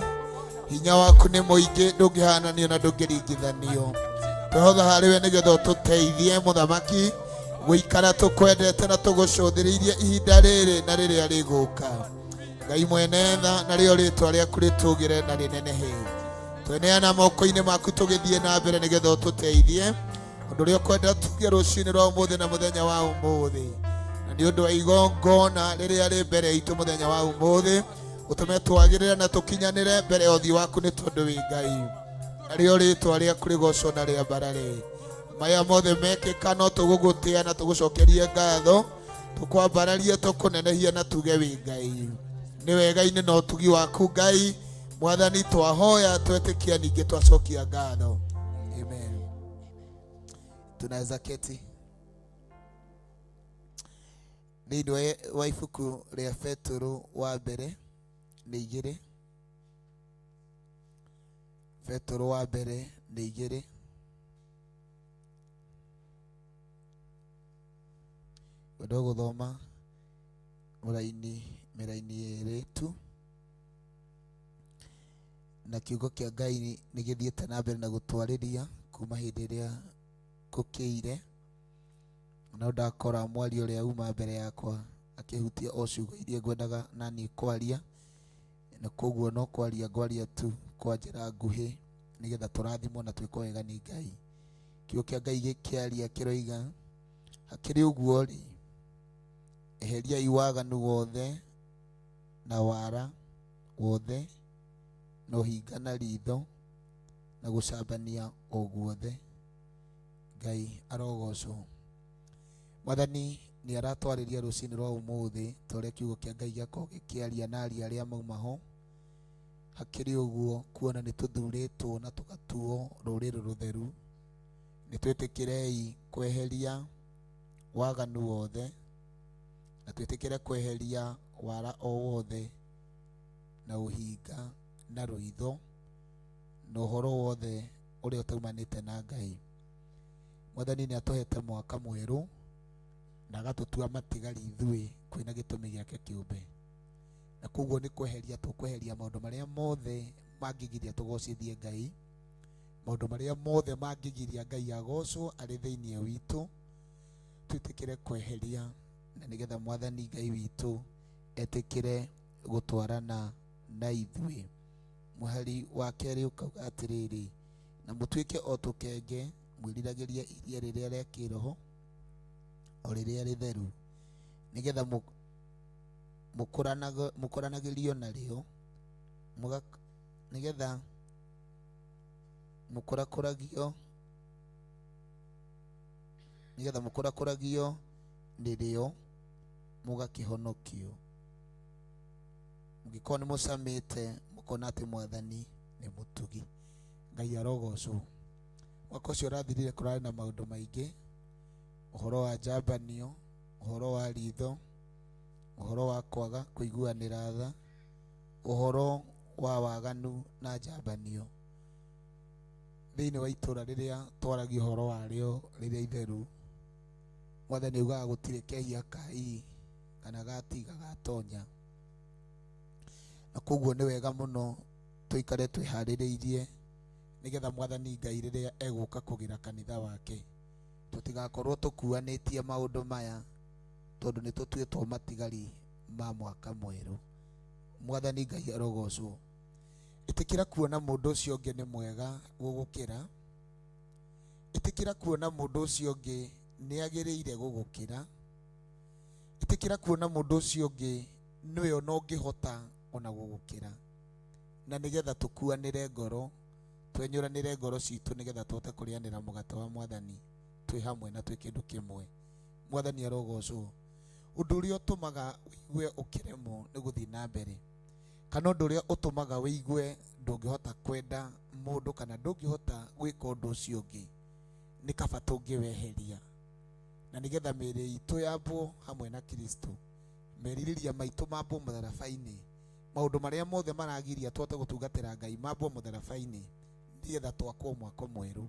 Hinya waku nĩ mũingĩ ndũngĩhananio na ndũngĩringithanio. Twehotha harĩ we nĩgetha ũtũteithie mũthamaki gũikara tũkwendete na tũgũcũthĩrĩirie ihinda rĩrĩ na rĩrĩa rĩgũka. Ngai mwene tha narĩo rĩtwa rĩaku rĩtũgĩre na rĩnenehe. Tweneana moko-inĩ maku tũgĩthiĩ na mbere nĩgetha ũtũteithie ũndũ ũrĩa ũkwenda tuge rũcinĩ rwa ũmũthĩ na mũthenya wa ũmũthĩ. Na Na nĩ ũndũ wa igongona rĩrĩa rĩ mbere itũ mũthenya wa ũmũthĩ, ũtũme twagĩrĩre na tũkinyanĩre mbere ya ũthiũ waku, nĩ tondũ wĩ Ngai. Narĩo rĩtwa rĩaku rĩgocwo na rĩambarare. Maya mothe mekĩka no tũgũgũtĩa na tũgũcokerie ngatho, tũkwambararie, tũkũnenehie na tuge wĩ Ngai. Nĩ wega-inĩ na ũtugi waku Ngai Mwathani, twahoya twetĩkia ningĩ twacokia ngatho. Amen. Tunaweza keti. Thĩinĩ wa ibuku rĩa Petero wa mbere nĩ igĩrĩ, Petero wa mbere nĩ igĩrĩ, ngwenda gũthoma mũraini mĩraini ĩrĩ tu, na kiugo kĩa Ngai nĩ gĩthiĩte na mbere na gũtwarĩria kuma hĩndĩ ĩrĩa gũkĩire. No ndakora mwaria ũrĩa uma mbere yakwa akĩhutia o ciugo iria ngwendaga na niĩ kwaria, na koguo no kwaria ngwaria tu kwa njĩra nguhĩ, nĩgetha tũrathimwo na twĩkwo wega nĩ Ngai. Kiugo kĩa Ngai gĩkĩaria kĩroiga, hakĩrĩ ũguo rĩ, eheriai waganu wothe na wara wothe na ũhinga na ritho na gũcambania o guothe. Ngai arogocwo. Mwathani nĩ aratwarĩria rũcinĩ rwa ũmũthĩ ta ũrĩa kiugo kĩa Ngai gĩakorwo gĩkĩaria na aria arĩa mauma ho. Hakĩrĩ ũguo, kuona nĩ tũthurĩtwo na tũgatuo rũrĩrĩ rũtheru, nĩ twĩtĩkĩrei kweheria waganu wothe na twĩtĩkĩre kweheria wara o wothe na ũhinga na rũitho na ũhoro wothe ũrĩa ũtaumanĩte na Ngai. Mwathani nĩ atũhete mwaka mwerũ na agatũtua matigari ithuĩ kwĩna gĩtũmi gĩake kĩũmbe, na koguo nĩ kweheria tũkweheria maũndũ marĩa mothe mangĩgiria tũgocithie Ngai, maũndũ marĩa mothe mangĩgiria Ngai agocwo arĩ thĩinĩ witũ, twĩtĩkĩre kweheria, na nĩgetha Mwathani Ngai witũ etĩkĩre gũtwarana na ithuĩ. Mũhari wa kerĩ ũkauga atĩrĩrĩ, na mũtuĩke o tũkenge mwĩriragĩrie iria rĩrĩa rĩa kĩroho o rĩrĩa rĩtheru, nĩgetha mũkũranagĩrio narĩo, nĩgetha mũkũrakũragio, nĩgetha mũkũrakũragio nĩrĩo mũgakĩhonokio. Mũngĩkorwo nĩ mũcamĩte mũkona atĩ Mwathani nĩ mũtugi. Ngai arogocwo. Mwaka ũcio ũrathirire kũrarĩ na maũndũ maingĩ, ũhoro wa njambanio, ũhoro wa ritho, ũhoro wa kwaga kũiguanĩra tha, ũhoro wa waganu na njambanio. Thĩinĩ wa itũra rĩrĩa twaragia ũhoro warĩo rĩrĩa itheru, Mwathani augaga gũtirĩ kehia ka i kana gatiga gatonya, na koguo nĩ wega mũno tũikare twĩharĩrĩirie, nĩgetha Mwathani Ngai rĩrĩa egũka kũgĩra kanitha wake tũtigakorwo tũkuanĩtie maũndũ maya, tondũ nĩ tũtuĩtwo matigari ma mwaka mwerũ. Mwathani Ngai arogocwo. Ĩtĩkĩra kuona mũndũ ũcio ũngĩ nĩ mwega gũgũkĩra, ĩtĩkĩra kuona mũndũ ũcio ũngĩ nĩ agĩrĩire gũgũkĩra, ĩtĩkĩra kuona mũndũ ũcio ũngĩ nĩwe ona ũngĩhota ona gũgũkĩra, na nĩgetha tũkuanĩre ngoro, twenyũranĩre ngoro citũ, nĩgetha tũhote kũrĩanĩra mũgate wa Mwathani twĩ hamwe na twĩ kĩndũ kĩmwe. Mwathani arogocwo. Ũndũ ũrĩa ũtũmaga ũigue ũkĩremwo nĩ gũthiĩ na mbere, kana ũndũ ũrĩa ũtũmaga ũigue ndũngĩhota kwenda mũndũ kana ndũngĩhota gwĩka ũndũ ũcio ũngĩ, nĩ kaba tũngĩweheria, na nĩgetha mĩĩrĩ itũ yambwo hamwe na Kristo, merirĩria maitũ mambwo mũtharaba-inĩ, maũndũ marĩa mothe maragiria tũhote gũtungatĩra Ngai mambwo mũtharaba-inĩ, nĩgetha twakwo mwako mwerũ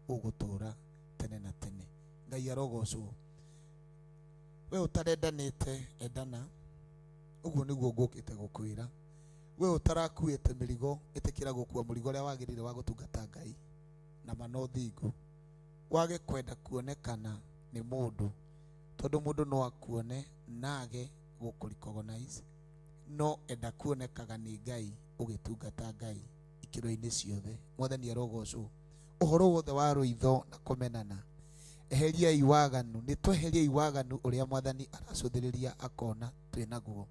ũgũtũra tene na tene. Ngai arogocwo. We ũtarendanĩte endana, ũguo nĩguo ngũkĩte gũkwĩra. We ũtarakuĩte mĩrigo, ĩtĩkĩra gũkua mũrigo ũrĩa wagĩrĩire wa gũtungata Ngai na ma na ũthingu. Wage kwenda kuonekana nĩ mũndũ, tondũ mũndũ no akuone na age gũkũ recognize, no enda kuonekaga nĩ Ngai ũgĩtungata Ngai ikĩro-inĩ ciothe. Mwathani arogocwo. Ũhoro wothe wa rũitho na kũmenana, Eheriai waganu, nĩ tweheriai waganu ũrĩa mwathani aracũthĩrĩria akona twĩ naguo.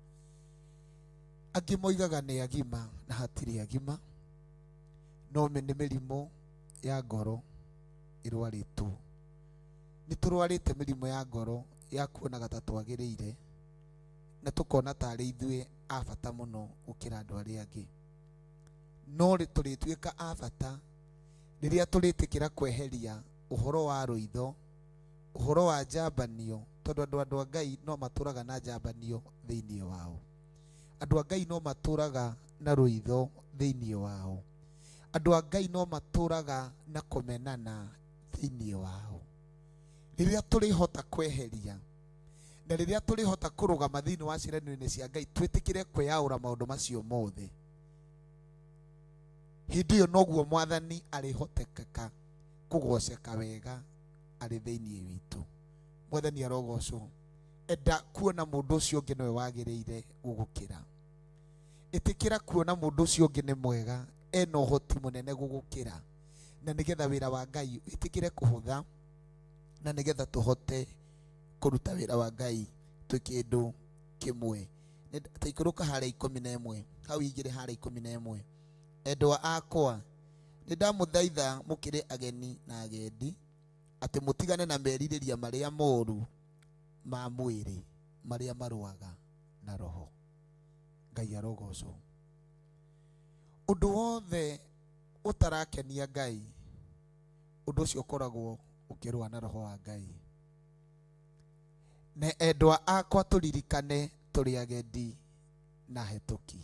Angĩ moigaga nĩ agima na hatirĩ agima, no nĩ mĩrimũ ya ngoro ĩrwarĩtwo. Nĩ tũrwarĩte mĩrimũ ya ngoro ya kuonaga ta twagĩrĩire na tũkona tarĩ ithuĩ a bata mũno gũkĩra andũ arĩa angĩ. No tũrĩtuĩka a bata rĩrĩa tũrĩtĩkĩra kweheria ũhoro wa rũitho, ũhoro wa njambanio, tondũ andũ a Ngai no matũraga na njambanio thĩinĩ wao. Andũ a Ngai no matũraga na rũitho thĩinĩ wao. Andũ a Ngai no matũraga na kũmenana thĩinĩ wao. Rĩrĩa tũrĩhota kweheria na rĩrĩa tũrĩhota kũrũgama thĩinĩ wa ciĩranĩro-inĩ cia Ngai, twĩtĩkĩre kwĩyaũra maũndũ macio mothe, hĩndĩ ĩyo noguo mwathani arĩhotekeka kũgoceka wega arĩ thĩinĩ witũ. Mwathani arogocwo. Enda kuona mũndũ ũcio ũngĩ nĩwe wagĩrĩire gũgũkĩra. Ĩtĩkĩra kuona mũndũ ũcio ũngĩ nĩ mwega, ena ũhoti mũnene gũgũkĩra, na nĩgetha wĩra wa Ngai wĩtĩkĩre kũhũtha, na nĩgetha tũhote kũruta wĩra wa Ngai twĩ kĩndũ kĩmwe. Taikũrũka harĩa 11, hau igĩrĩ harĩa 11. Endwa akwa, nĩ ndamũthaitha mũkĩrĩ ageni na agendi, atĩ mũtigane na merirĩria marĩa moru ma mwĩrĩ marĩa marũaga na roho. Ngai arogocwo. Ũndũ wothe ũtarakenia Ngai, ũndũ ũcio ũkoragwo ũkĩrũa na roho wa Ngai. Na endwa akwa, tũririkane tũrĩ agendi na hetũki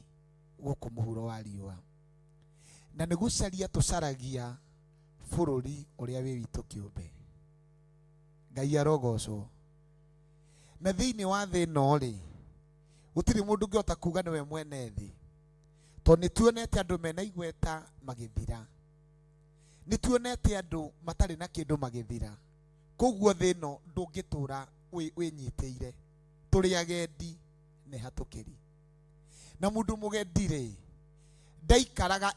gũkũ mũhuro wa riũa, na nĩ gũcaria tũcaragia bũrũri ũrĩa wĩ witũ kĩũmbe. Ngai arogocwo. Na thĩinĩ wa thĩ ĩno rĩ, gũtirĩ mũndũ ũngĩhota kuga nĩwe mwene thĩ, tondũ nĩ tuonete andũ mena igweta magĩthira, nĩ tuonete andũ matarĩ na kĩndũ magĩthira. Koguo thĩ ĩno ndũngĩtũra wĩnyitĩire. Tũrĩ agendi na hatũkĩri. Na mũndũ mũgendi rĩ, ndaikaraga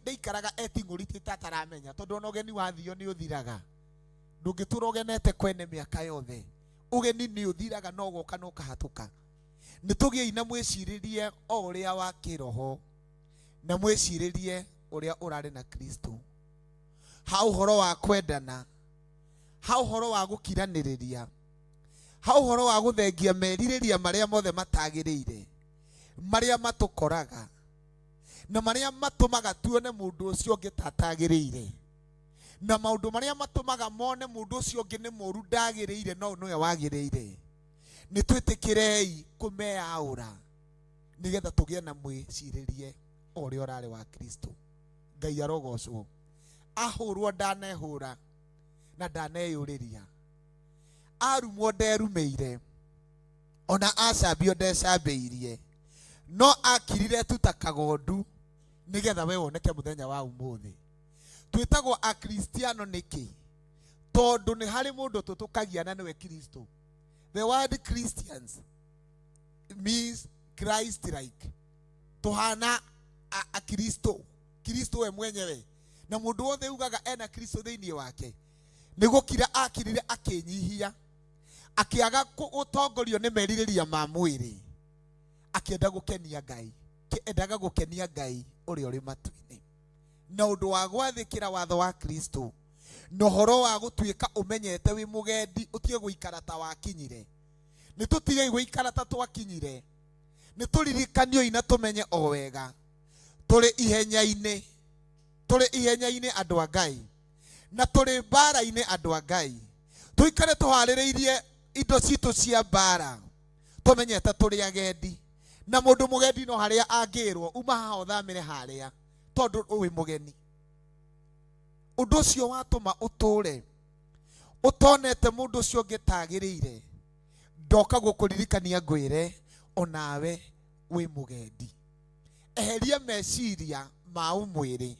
ndaikaraga eting'ũrĩtie ta ataramenya, tondũ ona ũgeni wathio nĩ ũthiraga. Ndũngĩtũra ũgenete kwene mĩaka yothe, ũgeni nĩ ũthiraga no ũgoka na ũkahatũka. Nĩ tũgĩei na mwĩcirĩrie o ũrĩa wa kĩroho, na mwĩcirĩrie ũrĩa ũrarĩ na Kristo, ha ũhoro wa kwendana, ha ũhoro wa gũkiranĩrĩria, ha ũhoro wa gũthengia merirĩria marĩa mothe matagĩrĩire, marĩa matũkoraga na marĩa matũmaga tuone mũndũ ũcio ũngĩ ta atagĩrĩire, na maũndũ marĩa matũmaga mone mũndũ ũcio ũngĩ nĩ mũru ndagĩrĩire no nĩwe wagĩrĩire. Nĩ twĩtĩkĩrei kũmeyaũra nĩgetha tũgĩe na mwĩcirĩrie o ũrĩa ũrarĩ wa Kristo. Ngai arogocwo. Ahũrwo ndanehũra na ndaneyũrĩria, arumwo nderumĩire, ona acambio ndecambĩirie, no akirire tu ta kagondu nĩgetha we woneke mũthenya wa ũmũthĩ. Twĩtagwo akristiano nĩkĩ? Tondũ nĩ harĩ mũndũ tũtũkagia na nĩwe Kristo. The word Christians means Christ like. Tuhana a Kristo, Kristo we mwenyewe. Na mũndũ wothe ugaga ena Kristo thĩinĩ wake, nĩ gũkira akirire akĩnyihia, akĩaga gũtongorio nĩ merirĩria ma mwĩrĩ, akĩenda gũkenia Ngai, endaga gũkenia Ngai ũrĩa ũrĩ matu-inĩ. Na ũndũ wa gwathĩkĩra watho wa Kristo, na ũhoro wa gũtuĩka ũmenyete wĩ mũgendi, ũtige gũikara ta wakinyire. Nĩ tũtige gũikara ta twakinyire, nĩ tũririkanio na tũmenye o wega tũrĩ ihenya-inĩ, tũrĩ ihenya-inĩ andũ a Ngai, na tũrĩ mbara-inĩ andũ a Ngai. Tũikare tũharĩrĩirie indo citũ cia mbara, tũmenyete tũrĩ agendi. Na mũndũ mũgendi no harĩa angĩrwo uma haha ũthamĩre harĩa, tondũ wĩ mũgeni. Ũndũ ũcio watũma ũtũre ũtonete mũndũ ũcio ũngĩ tagĩrĩire, ndoka gũkũririkania ngwĩre onawe wĩ mũgendi. Eheria meciria ma ũmwĩrĩ,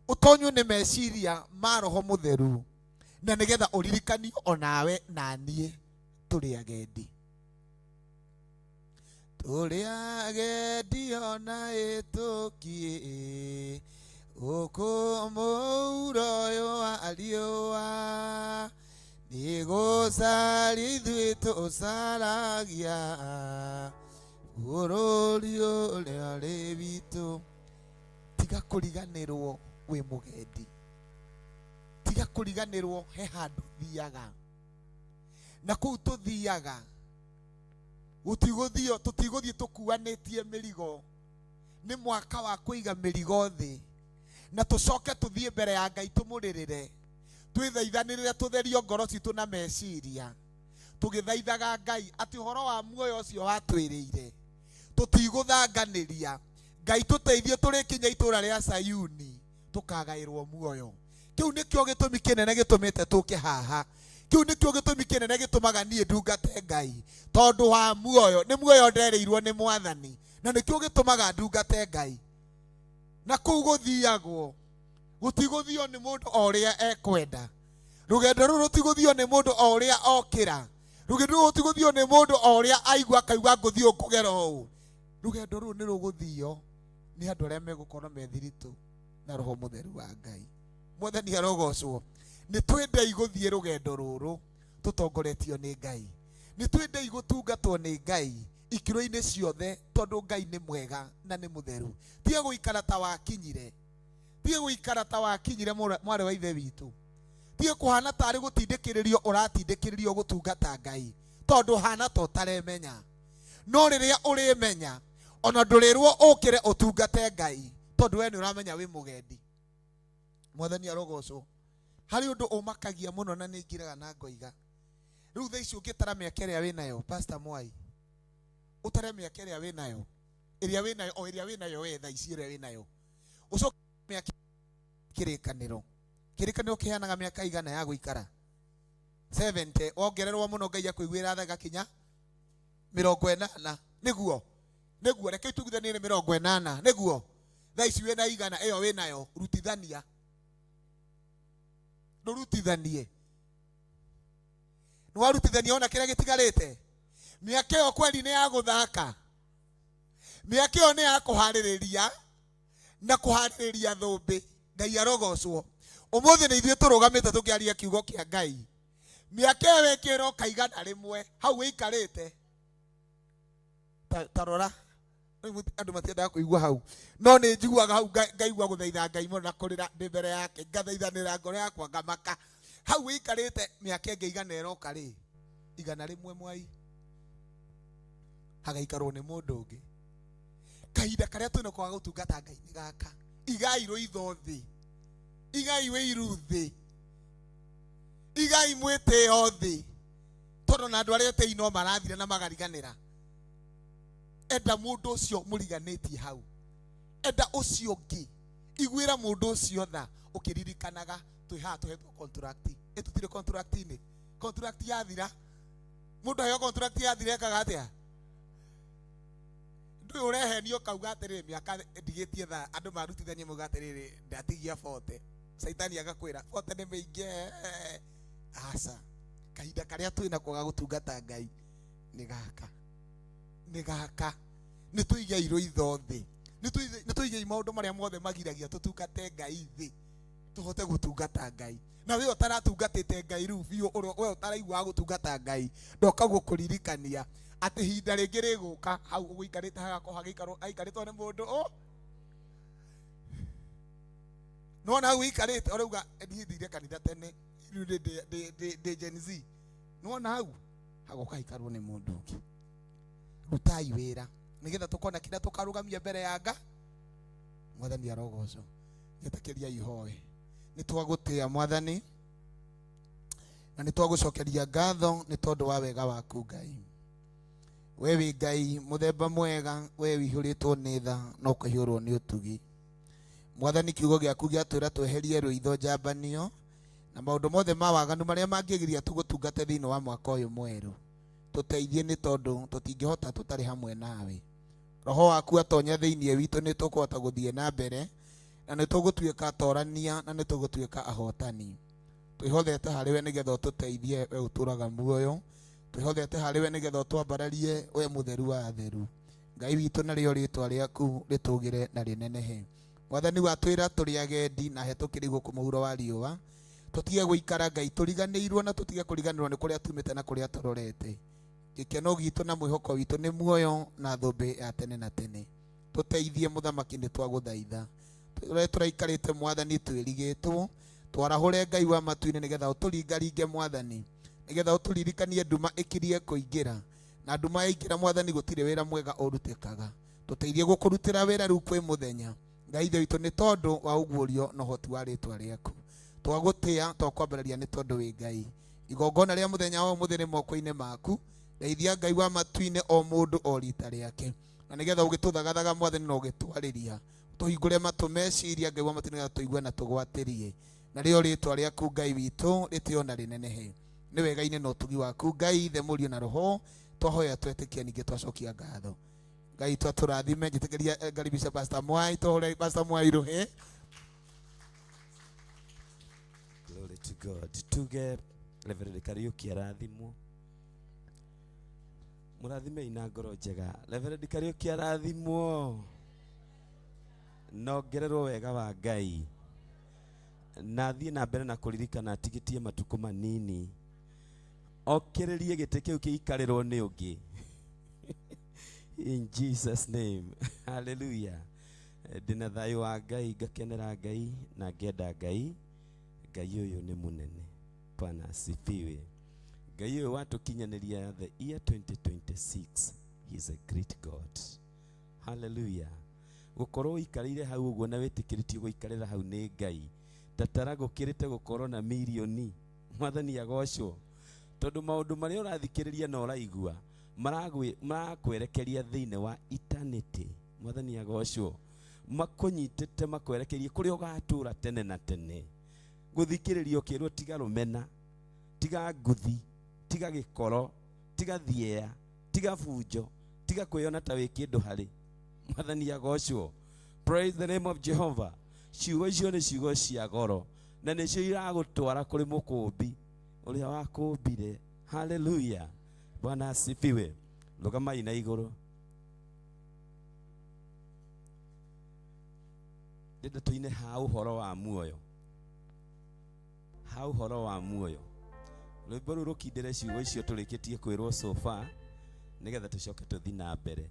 ũtonywo nĩ meciria ma roho mũtheru, na nĩgetha ũririkanio onawe na niĩ tũrĩ agendi. Tũrĩ agendi ona ĩtũkiĩ gũkũ mũhuro ũyũ wa riũa, Nĩgũcaria ithuĩ tũcaragia bũrũri ũrĩa ũrĩ witũ. Tiga kũriganĩrwo wĩ mũgendi, tiga kũriganĩrwo he handũ thiaga, na kũu tũthiaga gũtigũthio, tũtigũthiĩ tũkuanĩtie mĩrigo. Nĩ mwaka wa kũiga mĩrigo thĩ na tũcoke tũthiĩ mbere ya Ngai tũmũrĩrĩre, twĩthaithanĩrĩre, tũtherio ngoro citũ na meciria, tũgĩthaithaga Ngai atĩ ũhoro wa muoyo ũcio watwĩrĩire tũtigũthanganĩria. Ngai tũteithie tũrĩkinya itũra rĩa Sayuni tũkagaĩrwo muoyo. Kĩu nĩkĩo gĩtũmi kĩnene gĩtũmĩte tũke haha. Kĩu nĩkĩo gĩtũmi kĩnene gĩtũmaga niĩ ndungate Ngai, tondũ wa muoyo. Nĩ muoyo nderĩirwo nĩ Mwathani, na nĩkĩo gĩtũmaga ndungate Ngai. Na kũu gũthiagwo gũtigũthio nĩ mũndũ o ũrĩa ekwenda. Rũgendo rũrũ rũtigũthio nĩ mũndũ o ũrĩa okĩra. Rũgendo rũrũ rũtigũthio nĩ mũndũ o ũrĩa aigua akaigua ngũthiĩ kũgera ũũ. Rũgendo rũrũ nĩ rũgũthio nĩ andũ arĩa megũkorwo me thiritũ na Roho Mũtheru wa Ngai. Mwathani arogocwo. Nĩ twendei gũthiĩ rũgendo rũrũ tũtongoretio nĩ Ngai. Nĩ twendei gũtungatwo nĩ Ngai ikĩro-inĩ ciothe, tondũ Ngai nĩ mwega na nĩ mũtheru. Tiga gũikara ta wakinyire, tiga gũikara ta wakinyire, mwarĩ wa ithe witũ. Tiga kũhana tarĩ gũtindĩkĩrĩrio ũratindĩkĩrĩrio gũtungata Ngai, tondũ hana ta ũtaremenya. No rĩrĩa ũrĩmenya, ona ndũrĩrwo ũkĩre ũtungate Ngai, tondũ we nĩ ũramenya wĩ mũgendi. Mwathani arogocwo. Harĩ ũndũ ũmakagia mũno na nĩ ngiraga na ngoiga rĩu thaa ici ũngĩtara mĩaka ĩrĩa wĩnayo, Pastor Mwai, ũtare mĩaka ĩrĩa wĩnayo, ĩrĩa wĩnayo, o ĩrĩa wĩnayo we thaa ici ĩrĩa wĩnayo, ũcoke mĩaka kĩrĩkanĩro. Kĩrĩkanĩro kĩheanaga mĩaka igana ya gũikara? 70 wongererwo mũno Ngai akũiguĩra tha gakinya 80. Nĩguo reke tugithanie nĩ 80. Nĩguo thaa ici wĩna 100 ĩyo wĩnayo, rutithania, ndũrutithanie, nĩwarutithania ona kĩrĩa gĩtigarĩte. Mĩaka ĩyo kweli nĩ ya gũthaka, mĩaka ĩyo nĩ ya kũharĩrĩria na kũharĩrĩria thũmbĩ. Ngai arogocwo. Ũmũthĩ nĩ ithuĩ tũrũgamĩte tũkĩaria kiugo kĩa Ngai. Mĩaka ĩyo ĩkĩra ũkaigana rĩmwe hau wĩikarĩte ta rora. Rĩu andũ matiendaga kũigua hau, no nĩ njiguaga hau ngaigua gũthaitha Ngai mũno na kũrĩra ndĩ mbere yake, ngathaithanĩra ngoro yakwa ngamaka. Hau wĩikarĩte mĩaka ĩngĩ 100 ĩroka rĩ, 101 mwai hagaikarwo nĩ mũndũ ũngĩ. Kahinda karĩa twĩna kwaga gũtungata Ngai nĩ gaka. Igai rũitho thĩ, igai wĩiru thĩ, igai mwĩtĩo thĩ, tondũ na andũ arĩa etĩi no marathira na magariganĩra. Enda mũndũ ũcio mũriganĩtie hau, enda ũcio ũngĩ, iguĩra mũndũ ũcio tha, ũkĩririkanaga twĩ haha tũhetwo contract. Ĩ tũtirĩ contract-inĩ? Contract yathira, mũndũ aheo contract yathira ekaga atĩa? Ndũĩ ũrehenio ũkauga atĩrĩrĩ, mĩaka ndigĩtie thaa, andũ marutithanie mauga atĩrĩrĩ, ndatigia 40. Caitani agakwĩra 40 nĩ mĩingĩ. Aca, kahinda karĩa twĩnako ga gũtungata Ngai nĩ gaka, nĩ gaka. Nĩ tũigei rũitho thĩ, nĩ tũigei maũndũ marĩa mothe magiragia tũtungate Ngai thĩ, tũhote gũtungata Ngai. Na we ũtaratungatĩte Ngai rĩu biũ, ũrĩa we ũtaraiguaga gũtungata Ngai, ndoka gũkũririkania atĩ ihinda rĩngĩ rĩgũka hau ũgũikarĩte hagakorwo hagĩikarwo haikarĩtwo nĩ mũndũ ũ nĩwona hau ũikarĩte ũrauga niĩ thire kanitha tene, rĩu ndĩ Gen Z. Nĩwona hau hagoka haikarwo nĩ mũndũ ũngĩ. Rutai wĩra nĩgetha tũkona kĩrĩa tũkarũgamia mbere ya Nga. Mwathani arogocwo. Njĩtĩkĩria ihoe. Nĩ twagũtĩa Mwathani, na nĩ twagũcokeria ngatho nĩ tondũ wa wega waku Ngai. We wĩ Ngai mũthemba mwega, we wĩihũrĩtwo nĩ tha na ũkaihũrwo nĩ ũtugi. Mwathani, kiugo gĩaku gĩatwĩra tweherie rũitho, njambanio na maũndũ mothe ma waganu marĩa mangĩgiria tũgũtungate thĩinĩ wa mwaka ũyũ mwerũ. Tũteithie, nĩ tondũ tũtingĩhota tũtarĩ hamwe nawe. Roho waku atonya thĩinĩ witũ, nĩ tũkũhota gũthiĩ na mbere na nĩ tũgũtuĩka atorania na nĩ tũgũtuĩka ahotani. Twĩhothete harĩ we nĩgetha ũtũteithie, we ũtũraga muoyo. Twĩhothete harĩ we nĩgetha ũtwambararie, we mũtheru wa atheru. Ngai witũ, narĩo rĩtwa rĩaku rĩtũgĩre na rĩnenehe. Mwathani, watwĩra tũrĩ agendi na hetũkĩri gũkũ mũhuro wa riũa. Tũtige gũikara Ngai tũriganĩirwo na tũtige kũriganĩrwo nĩ kũrĩa tumĩte na kũrĩa tũrorete. Gĩkeno gitũ na mwĩhoko witũ nĩ muoyo na thũmbĩ ya tene na tene. Tũteithie mũthamaki nĩ twagũthaitha. Ũrĩa tũraikarĩte mwathani twĩrigĩtwo, twarahũre Ngai wa matu-inĩ nĩgetha ũtũringaringe mwathani, nĩgetha ũtũririkanie nduma ĩkirie kũingĩra, na nduma yaingĩra mwathani gũtirĩ wĩra mwega ũrutĩkaga. Tũteithie gũkũrutĩra wĩra rĩu kwĩ mũthenya Ngai ithe witũ, nĩ tondũ wa ũguũrio na ũhoti wa rĩtwa rĩaku. Twagũtĩa twakwambararia nĩ tondũ wĩ Ngai. Igongona rĩa mũthenya wa ũmũthĩ nĩ moko-inĩ maku. Ndeithia Ngai wa matu-inĩ o mũndũ o rita rĩake, na nĩgetha ũgĩtũthagathaga mwathani na ũgĩtwarĩria, tũhingũre matũ meciria Ngai wa matu-inĩ nĩgetha tũigue na tũgwatĩrie, narĩo rĩtwa rĩaku Ngai witũ rĩtĩo na rĩnenehe. Nĩ wega-inĩ na ũtugi waku Ngai Ithe, Mũriũ na Roho, twahoya twetĩkia ningĩ twacokia ngatho. Ngai twatũrathime. Njĩtĩkĩria ngaribisha Pastor Mwai, tũhũre Pastor Mwai rũhĩ. Glory to God. Tuge Reverend Kariuki arathimwo. Mũrathimei na ngoro njega. Reverend Kariuki arathimwo. Nongererwo wega wa Ngai. Na thiĩ na mbere na kũririkana atigĩtie matukũ manini. Okĩrĩrie gĩtĩ kĩu kĩikarĩrwo nĩ ũngĩ. In Jesus name. Hallelujah. Ndĩna thayũ wa Ngai, ngakenera Ngai na ngenda Ngai. Ngai ũyũ nĩ mũnene. Bwana asifiwe. Ngai ũyũ watũkinyanĩria the year 2026. He is a great God. Hallelujah. Gũkorwo ũikarĩire hau ũguo na wĩtĩkĩrĩtio gũikarĩra hau nĩ Ngai, tatara gũkĩrĩte gũkorwo na mirioni. Mwathani agocwo. Tondũ maũndũ marĩa ũrathikĩrĩria na ũraigua marakwerekeria thĩinĩ wa eternity. Mwathani agocwo. Makũnyitĩte makwerekerie kũrĩa ũgatũra tene na tene. Gũthikĩrĩria ũkĩrwo tiga rũmena, tiga nguthi, tiga gĩkoro, tiga thieya, tiga bunjo, tiga kwĩyona ta wĩ kĩndũ harĩ. Mwathani agocwo. Praise the name of Jehovah. Ciugo icio nĩ ciugo cia goro na nĩcio iragũtwara kũrĩ mũkũmbi ũrĩa wakũmbire. Hallelujah. Bwana asifiwe. Rũgamai na igũrũ. Ndĩrenda tũine ha ũhoro wa muoyo, ha ũhoro wa muoyo. Rwĩmbo rũu rũkindĩre ciugo icio tũrĩkĩtie kwĩrwo so far, nĩgetha tũcoke tũthi na mbere.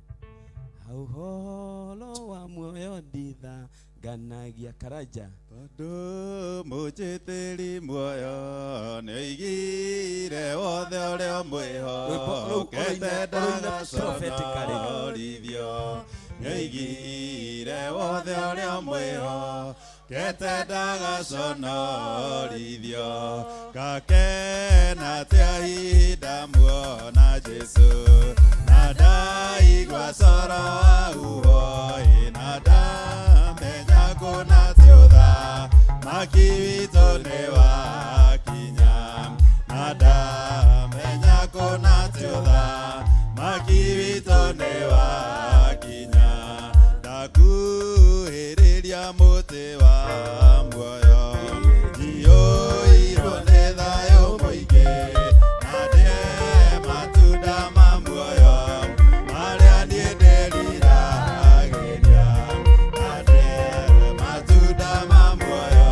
Ha ũhoro wa muoyo ndithanganagia Karanja. Tondũ mũnjĩtĩri muoyo nĩoigire wothe ũrĩa Rwĩmbo rũu ũmwĩhokete ũroina prophetically. ndagaconorithio. Nĩoigire wothe ũrĩa ũmwĩhokete ndagaconorithio. Ngakena atĩa hihi ndamuona Jesũ, na ndaigua coro wa huho, na ndamenya kũna ti ũthamaki witũ nĩ wakinya, na ndamenya kũna ti ũthamaki witũ nĩ wakinya. Ndakuhĩrĩria mũtĩ wa muoyo, njiyũirwo nĩ thayũ mũingĩ, na ndĩe matunda ma muoyo marĩa niĩ ndĩriragĩria, na ndĩe matunda ma muoyo.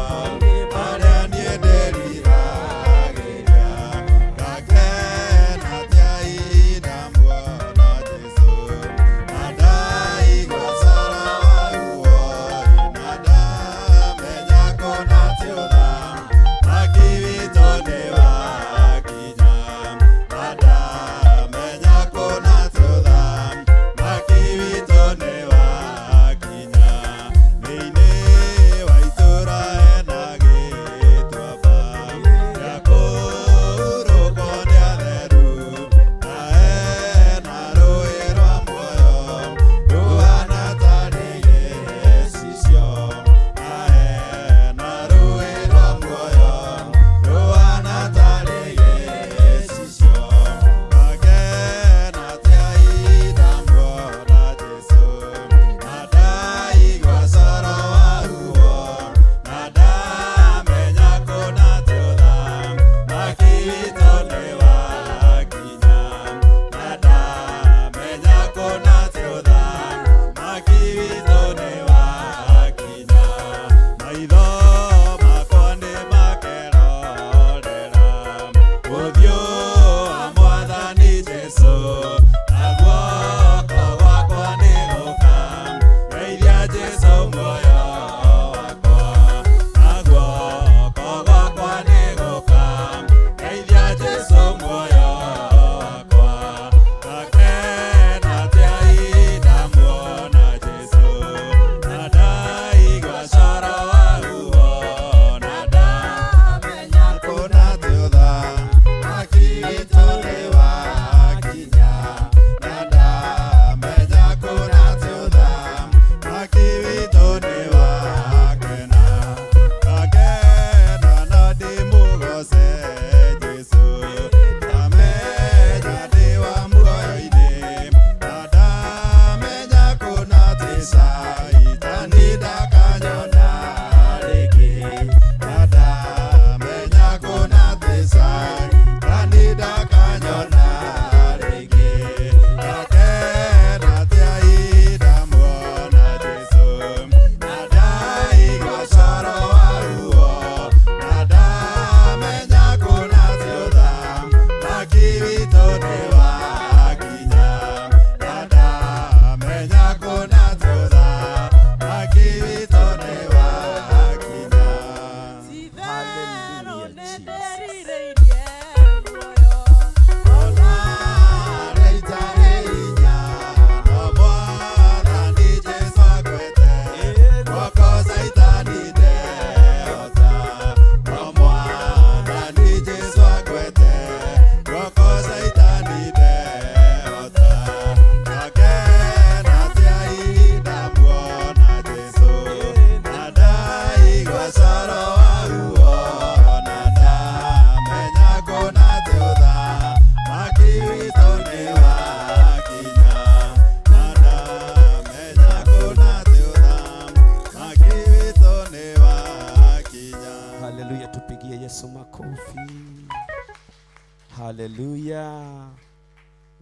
Haleluya.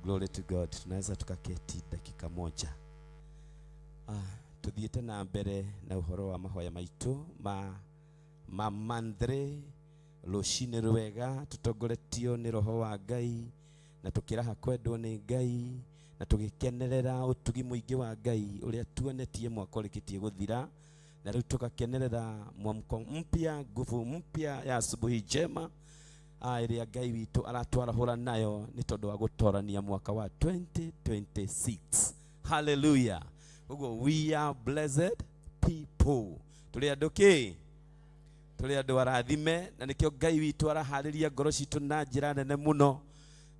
Glory to God. Tunaweza tukaketi dakika moja. Tuthiĩte na mbere na ũhoro wa mahoya maitũ ma mandre rũcinĩ rwega, tũtongoretio nĩ roho wa Ngai na tũkĩraha kwendwo nĩ Ngai na tũgĩkenerera ũtugi mũingĩ wa Ngai ũrĩa tuonetie mwaka ũrĩkĩtie gũthira, na rĩu tũgakenerera mwamko mpya, nguvu mpya ya asubuhi njema ĩrĩa Ngai witũ aratwarahũra nayo nĩ tondũ wa gũtorania mwaka wa 2026. Hallelujah. Ũguo we are blessed people. Tũrĩ andũ kĩ? Tũrĩ andũ arathime, na nĩkĩo Ngai witũ araharĩria ngoro citũ na njĩra nene mũno,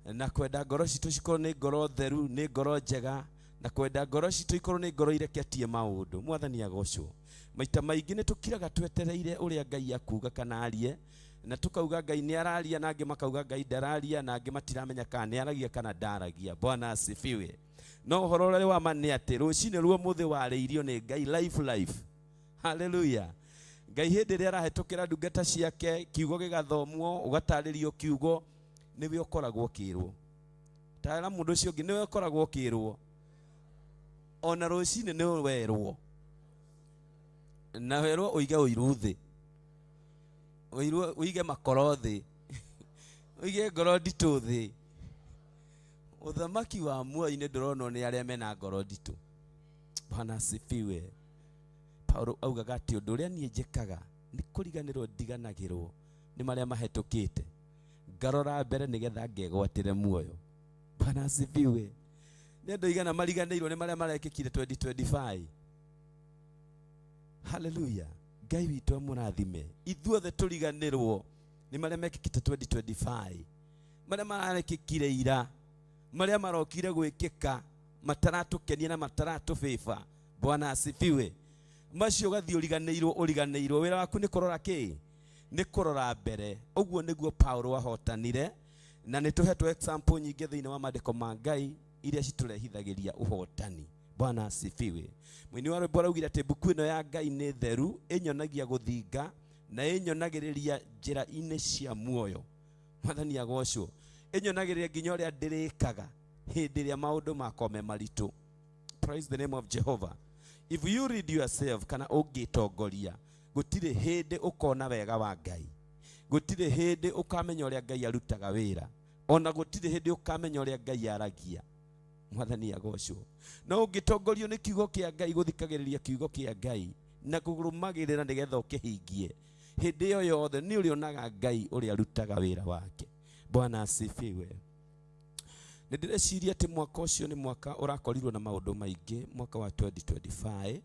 na kwenda ngoro citũ cikorwo nĩ ngoro theru, nĩ ngoro njega, na kwenda ngoro citũ ikorwo nĩ ngoro ireketie maũndũ. Mwathani agocwo. Maita maingĩ nĩ tũkiraga twetereire ũrĩa Ngai akuga kana arie, na tukauga Ngai nĩ araria, na angĩ makauga Ngai ndararia, na angĩ matiramenya kana nĩ aragia kana ndaragia. Bwana asifiwe. No ũhoro ũrĩa wa ma nĩ atĩ rũcinĩ ruo mũthĩ warĩirio nĩ Ngai life life. Hallelujah. Ngai hĩndĩ ĩrĩa arahĩtũkĩra ndungata ciake, kiugo gĩgathomwo, ũgatarĩrio kiugo, nĩwe ũkoragwo ũkĩrwo. Tara mũndũ ũcio ũngĩ, nĩwe ũkoragwo ũkĩrwo. Ona rũcinĩ nĩ werwo. Na werwo ũige ũiru thĩ. Ũige makoro thĩ. Ũige ngoro nditũ thĩ. Ũthamaki wa muoyo-inĩ ndũronwo nĩ arĩa mena ngoro nditũ. Bwana asifiwe. Paulo augaga atĩ ũndũ ũrĩa niĩ njĩkaga nĩ kũriganĩrwo ndiganagĩrwo nĩ marĩa mahĩtũkĩte, ngarora mbere nĩgetha ngegwatĩre muoyo. Bwana asifiwe. Nĩ andũ aigana mariganĩirwo nĩ marĩa marekĩkire 2025? Hallelujah. Ngai witũ amũrathime. Ithuothe tũriganĩrwo nĩ marĩa mekĩkĩte 2025, marĩa marekĩkire ira, marĩa marokire gwĩkĩka mataratũkenia na mataratũbĩba. Bwana asifiwe. Macio ũgathiĩ ũriganĩirwo, ũriganĩirwo. Wĩra waku nĩ kũrora kĩ? Nĩ kũrora mbere. Ũguo nĩguo Paulo ahotanire, na nĩ tũhetwo example nyingĩ thĩinĩ wa maandĩko ma Ngai iria citũrehithagĩria ũhotani. Bwana asifiwe. Mũini wa rwĩmbo araugire atĩ mbuku ĩno ya Ngai nĩ theru, ĩnyonagia gũthinga na ĩnyonagĩrĩria njĩra-inĩ cia muoyo. Mwathani agocwo. Ĩnyonagĩrĩria nginya ũrĩa ndĩrĩkaga hĩndĩ ĩrĩa maũndũ makwa me maritũ. Praise the name of Jehovah. If you read yourself, kana ũngĩtongoria, gũtirĩ hĩndĩ ũkona wega wa Ngai. Gũtirĩ hĩndĩ ũkamenya ũrĩa Ngai arutaga wĩra. Ona gũtirĩ hĩndĩ ũkamenya ũrĩa Ngai aragia. Mwathani agocwo. No ũngĩtongorio nĩ kiugo kĩa Ngai, gũthikagĩrĩria kiugo kĩa Ngai na kũrũmagĩrĩra nĩgetha ũkĩhingie, hĩndĩ ĩyo yothe nĩ ũrĩonaga Ngai ũrĩa arutaga wĩra wake. Bwana asifiwe. Nĩ ndĩreciria atĩ mwaka ũcio nĩ mwaka ũrakorirwo na maũndũ maingĩ. Mwaka wa 2025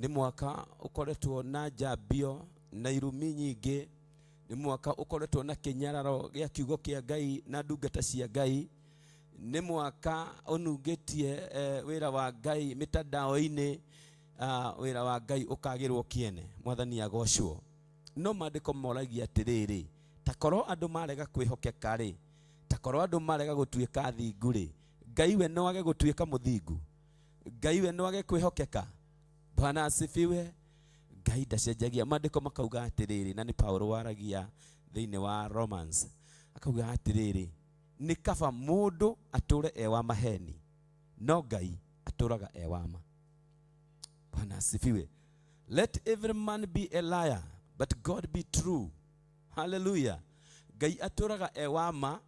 nĩ mwaka ũkoretwo na njambio na irumi nyingĩ, nĩ mwaka ũkoretwo na kĩnyararo gĩa kiugo kĩa Ngai na ndungata cia Ngai, nĩ mwaka ũnungĩtie wĩra wa Ngai mĩtandao-inĩ, wĩra wa Ngai ũkagĩrwo kĩene. Mwathani agocwo. No maandĩko moragia atĩrĩrĩ, ta korwo andũ marega kwĩhokeka rĩ, ta korwo andũ marega gũtuĩka athingu rĩ, Ngai we no age gũtuĩka mũthingu? Ngai we no age kwĩhokeka? Bwana asifiwe. Ngai ndacenjagia. Maandĩko makauga atĩrĩrĩ, na nĩ Paulo waragia thĩinĩ wa Romans, akauga atĩrĩrĩ, nĩ kaba mũndũ atũre e wa maheni, no Ngai atũraga e wa ma. Bwana asifiwe. Let every man be a liar, but God be true. Hallelujah. Ngai atũraga e wa ma,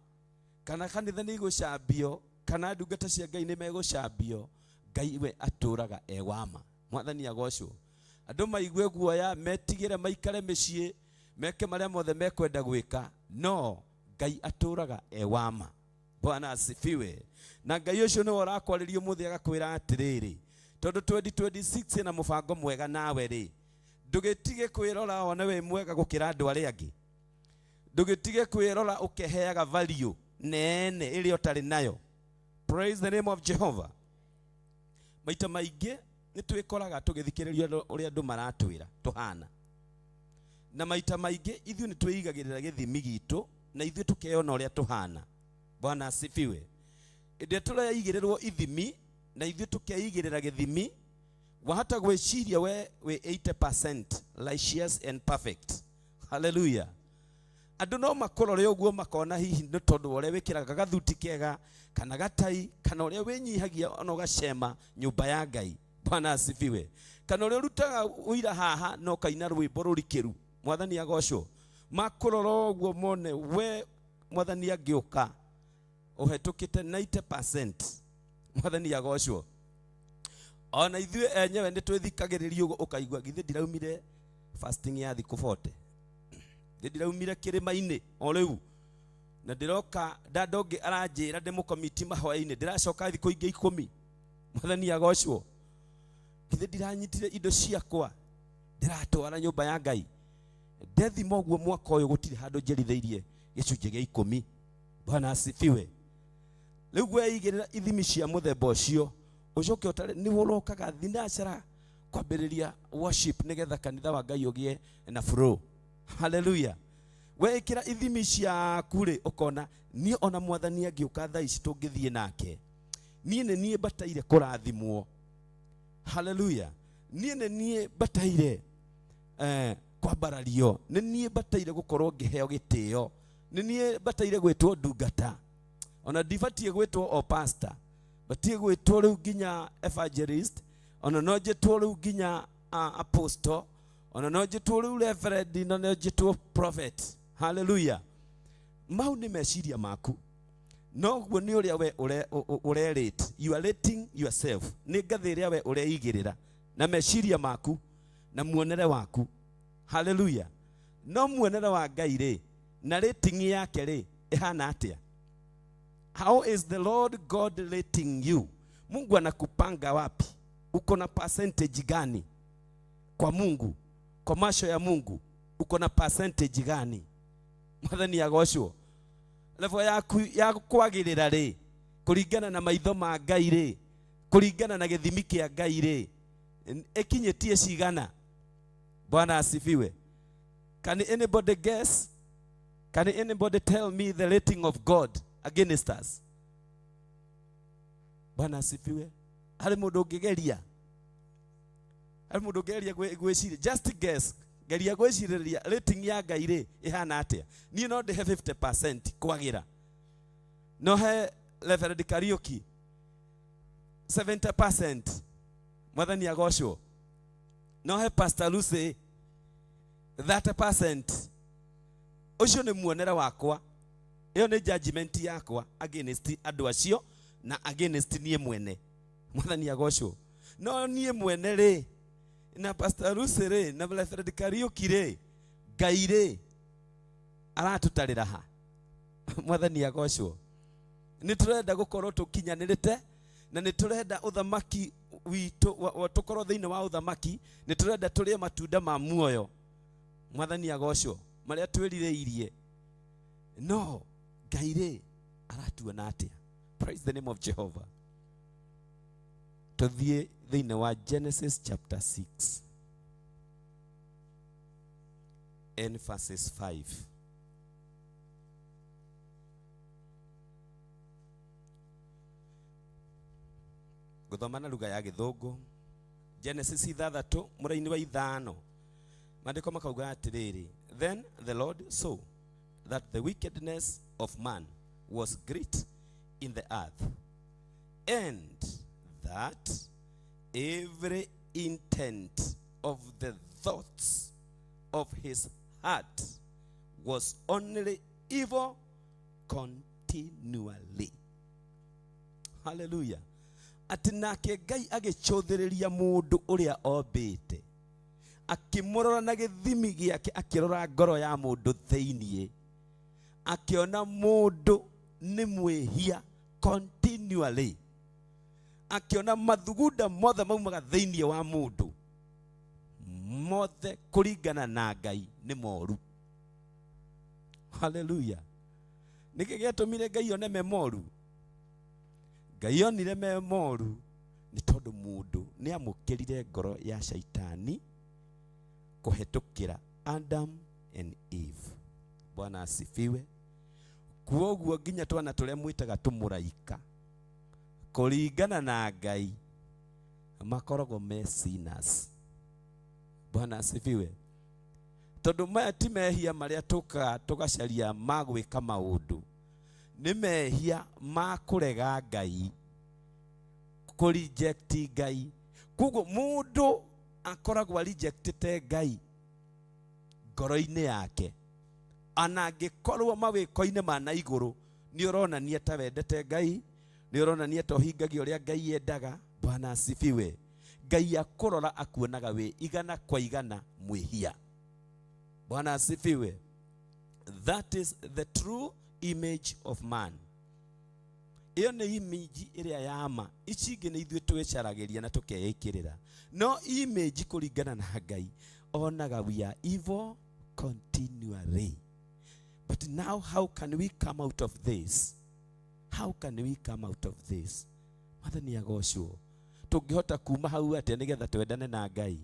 kana kanitha nĩ igũcambio, kana ndungata cia Ngai nĩ megũcambio, Ngai we atũraga e wa ma. Mwathani agocwo. Andũ maigue guoya, metigĩre, maikare mĩciĩ, meke marĩa mothe mekwenda gwĩka, no Ngai atũraga e wa ma. Bwana asifiwe. Na Ngai ũcio nĩwe ũrakwarĩria ũmũthĩ agakwĩra atĩrĩrĩ, tondũ 2026 ĩna mũbango mwega nawe rĩ, ndũgĩtige kwĩrora one wĩ mwega gũkĩra andũ arĩa angĩ. Ndũgĩtige kwĩrora ũkeheaga value nene ĩrĩa ũtarĩ nayo. Praise the name of Jehovah. Maita maingĩ nĩ twĩkoraga tũgĩthikĩrĩria ũrĩa andũ maratwĩra tũhana, na maita maingĩ ithuĩ nĩ twĩigagĩrĩra gĩthimi gitũ na ithuĩ tũkeyona ũrĩa tũhana. Bwana asifiwe. Ĩndĩ tũraigĩrĩrwo ithimi na ithuĩ tũkeigĩrĩra gĩthimi, wahota gwĩciria we wĩ 80% righteous and perfect. Hallelujah. Andũ no makũrore ũguo makona hihi nĩ tondũ wa ũrĩa wĩkĩraga gathuti kega kana gatai kana ũrĩa wĩnyihagia ona ũgacema nyũmba ya Ngai. Bwana asifiwe. Kana ũrĩa ũrutaga ũira haha na ũkaina rwĩmbo rũrikĩru. Mwathani agocwo. Makũrora ũguo mone we Mwathani angĩũka ũhetũkĩte 90%. Mwathani agocwo. Ona ithuĩ enyewe nĩ twĩthikagĩrĩria ũguo ũkaigua githĩ ndiraumire fasting ya thikũ 40. Githĩ ndiraumire kĩrĩma-inĩ o rĩu na ndĩroka dada ũngĩ aranjĩra ndĩmũkomiti mahoya-inĩ ndĩracoka thikũ ingĩ 10. Mwathani agocwo. Githĩ ndiranyitire indo ciakwa ndĩratwara nyũmba ya Ngai. Ndethima ũguo mwaka ũyũ gũtirĩ handũ njerithĩirie gĩcunjĩ gĩa 10. Bwana asifiwe. Rĩu weigĩrĩra ithimi cia mũthemba ũcio ũcoke ũtare nĩ ũrokaga thinacara kwambĩrĩria worship nĩgetha kanitha wa Ngai ũgĩe na flow. Hallelujah. Weĩkĩra ithimi ciaku rĩ ũkona niĩ ona Mwathani angĩũka thaa ici tũngĩthiĩ nake niĩ nĩ niĩ mbataire kũrathimwo. Hallelujah. Niĩ nĩ niĩ mbataire kwambarario, nĩ niĩ mbataire gũkorwo ngĩheo gĩtĩo, nĩ niĩ mbataire gwĩtwo ndungata, ona ndibatiĩ gwĩtwo o pastor, batiĩ gwĩtwo rĩu nginya evangelist, ona no njĩtwo rĩu nginya apostle, ona no njĩtwo rĩu reverend, na no njĩtwo prophet. Hallelujah. Mau nĩ meciria maku. Noguo nĩ ũrĩa we ũrerate. You are rating yourself. Nĩ ngathĩ ĩrĩa we ũreigĩrĩra na meciria maku na muonere waku. Hallelujah. No muonere wa Ngai rĩ na rating yake rĩ ĩhana atĩa? How is the Lord God rating you? Mungu anakupanga wapi? Uko na percentage gani kwa Mungu? Kwa macho ya Mungu uko na percentage gani? Mwathani agocwo. Level yaku ya kwagĩrĩra rĩ kũringana na maitho ma Ngai rĩ kũringana na gĩthimi kĩa Ngai rĩ ĩkinyĩtie cigana? Bwana asifiwe. Can anybody guess? Can anybody tell me the rating of God against us? Bwana asifiwe. Harĩ mũndũ ũngĩgeria? Harĩ mũndũ ũngĩgeria gwĩciria? Just guess. Geria gwĩcirĩria rating ya Ngai rĩ ĩhana atĩa? Niĩ no ndĩhe 50% kwagĩra. No he Reverend Kariuki 70%. Mwathani agocwo. No he Pastor Lucy 30%. Ũcio nĩ muonere wakwa. Ĩyo nĩ judgment yakwa against andũ acio na against niĩ mwene. Mwathani agocwo. No niĩ mwene rĩ na Pastor Lucy rĩ na Reverend Kariuki rĩ Ngai rĩ aratũtarĩra ha? Mwathani agocwo. Nĩ tũrenda gũkorwo tũkinyanĩrĩte na nĩ tũrenda ũthamaki witũ tũkorwo thĩinĩ wa ũthamaki, nĩ tũrenda tũrĩe matunda ma muoyo. Mwathani agocwo marĩa twĩrirĩirie. No Ngai rĩ aratuona atĩa? Praise the name of Jehovah. Tũthiĩ thĩinĩ wa Genesis chapter 6 and verses 5. Gũthoma na lugha ya Gĩthũngũ. Genesis 6 mũraini wa 5. Maandĩko makauga atĩrĩrĩ, Then the Lord saw that the wickedness of man was great in the earth, and that every intent of the thoughts of his heart was only evil continually. Hallelujah. Atĩ nake Ngai agĩcũthĩrĩria mũndũ ũrĩa ombĩte, akĩmũrora na gĩthimi gĩake, akĩrora ngoro ya mũndũ thĩiniĩ, akĩona mũndũ nĩ mwĩhia continually, akĩona mathugunda mothe maumaga thĩiniĩ wa mũndũ mothe kũringana na Ngai nĩ moru. Hallelujah. Nĩkĩ gĩatũmire Ngai one me moru? Ngai onire me moru nĩ tondũ mũndũ nĩ amũkĩrire ngoro ya Shaitani kũhetũkĩra Adam and Eve. Bwana asifiwe. Kwoguo nginya twana tũrĩa mwĩtaga tũmũraika kũringana na Ngai makoragwo me sinners. Bwana asifiwe. Tondũ maya ti mehia marĩa tũkaga tũgacaria ma gwĩka maũndũ, nĩ mehia ma kũrega Ngai, kũ reject Ngai. Koguo mũndũ akoragwo rejectĩte Ngai ngoro-inĩ yake, ona angĩkorwo mawĩko-inĩ ma na igũrũ nĩ ũronania ta wendete Ngai, nĩ ũronania ta ũhingagia ũrĩa Ngai endaga. Bwana asifiwe. Ngai akũrora akuonaga wĩ igana kwa igana mwĩhia. Bwana asifiwe. That is the true image of man. Ĩyo nĩ image ĩrĩa ya ma. Ici ingĩ nĩ ithuĩ twĩcaragĩria na tũkeĩkĩrĩra, no image kũringana na Ngai onaga we are evil continually. But now how can we come out of this? How can we come out of this? Mwathani agocwo. Tũngĩhota kuma hau atĩa nĩgetha twendane na Ngai?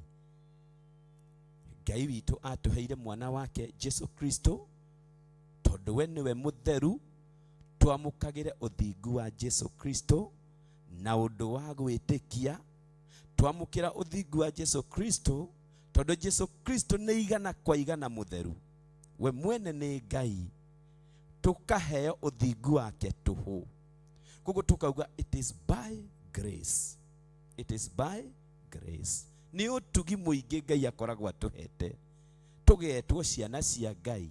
Ngai witũ atũheire mwana wake Jesu Kristo, tondũ we nĩwe mũtheru. Twamũkagĩre ũthingu wa Jesu Kristo na ũndũ wa gwĩtĩkia. Twamũkĩra ũthingu wa Jesu Kristo, tondũ Jesu Kristo nĩ igana kwa igana mũtheru, we mwene nĩ Ngai, tũkaheo ũthingu wake tũhũ. Koguo tukauga it is by grace, it is by grace. Nĩ ũtugi mũingĩ Ngai akoragwo atũhete, tũgetwo ciana cia Ngai,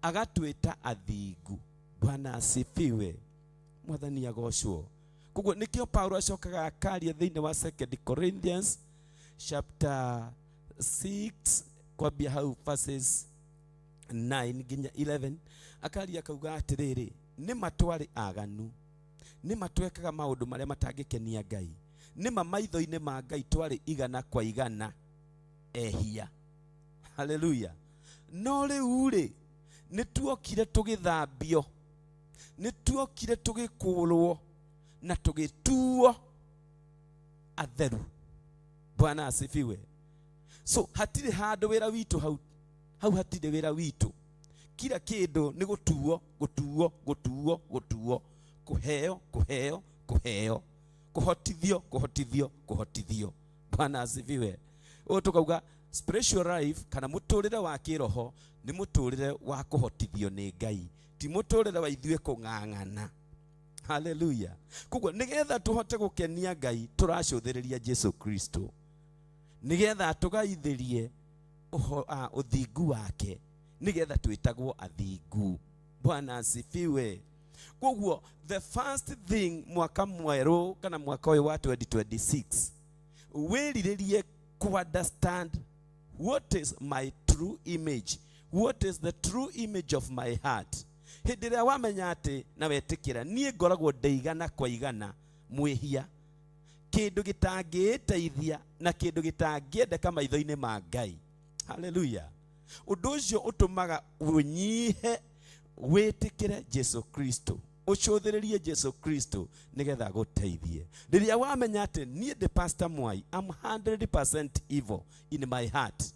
agatwĩta athingu. Bwana asifiwe. Mwathani agocwo. Koguo nĩkĩo Paulo acokaga akaria thĩinĩ wa 2 Corinthians chapter 6, kwambia hau verses 9 nginya 11, akaria akauga atĩrĩrĩ, nĩ ma twarĩ aganu, nĩ ma twekaga maũndũ marĩa matangĩkenia Ngai, nĩ ma maitho-inĩ ma Ngai twarĩ igana kwa igana ehia. Haleluya. No rĩu rĩ, nĩ tuokire tũgĩthambio, nĩ tuokire tũgĩkũrwo na tũgĩtuo atheru. Bwana asifiwe. So hatirĩ handũ wĩra witũ hau, hau hatirĩ wĩra witũ. Kila kĩndũ nĩ gũtuo, gũtuo, gũtuo, gũtuo, kũheo, kũheo, kũheo, kũhotithio, kũhotithio, kũhotithio. Bwana asifiwe. Ũũ tũkauga spiritual life kana mũtũrĩre wa kĩroho nĩ mũtũrĩre wa kũhotithio nĩ Ngai, ti mũtũrĩre wa ithuĩ kũng'ang'ana. Haleluya. Koguo nĩgetha tũhote gũkenia Ngai, tũracũthĩrĩria Jesu Kristo nĩgetha atũgaithĩrie ũthingu wake, nĩgetha twĩtagwo athingu. Bwana asifiwe. Koguo the first thing mwaka mwerũ kana mwaka ũyũ wa 2026, wĩrirĩrie ku understand what is my true image, what is the true image of my heart. Hĩndĩ ĩrĩa wamenya atĩ na wetĩkĩra niĩ ngoragwo ndĩ igana kwa igana mwĩhia, kĩndũ gĩtangĩĩteithia na kĩndũ gĩtangĩendeka maitho-inĩ ma Ngai. Haleluya. Ũndũ ũcio ũtũmaga ũnyihe, wĩtĩkĩre Jesu Kristo, ũcũthĩrĩrie Jesu Kristo nĩgetha agũteithie. Rĩrĩa wamenya atĩ niĩ ndĩ Pastor Mwai, I'm 100% evil in my heart,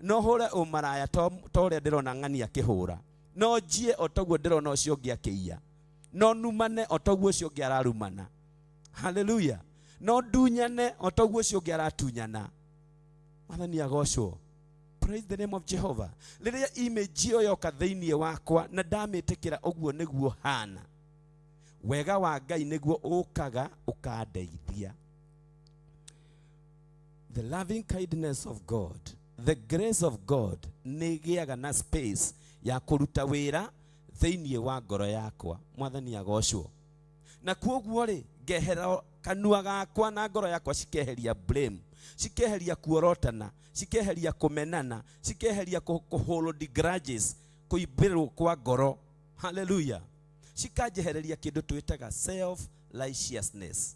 no hũre ũmaraya to ũrĩa ndĩrona ng'ani akĩhũra, no njie o toguo ndĩrona ũcio ũngĩ akĩiya, no numane o toguo ũcio ũngĩ ararumana. Haleluya. No ndunyane o toguo ũcio ũngĩ aratunyana. Mwathani agocwo. Praise the name of Jehovah. Rĩrĩa image ĩyo yoka thĩinĩ wakwa na ndamĩtĩkĩra ũguo nĩguo hana, wega wa Ngai nĩguo ũkaga ũkandeithia. The loving kindness of God, the grace of God nĩ ĩgĩaga na space ya kũruta wĩra thĩinĩ wa ngoro yakwa. Mwathani agocwo. Na kuoguo rĩ, ngehera kanua gakwa na ngoro yakwa cikeheria blame, cikeheria kuorotana, cikeheria kũmenana, cikeheria kũ hold grudges, kũimbĩrwo kwa ngoro. Haleluya. Cikanjehereria kĩndũ twĩtaga self righteousness.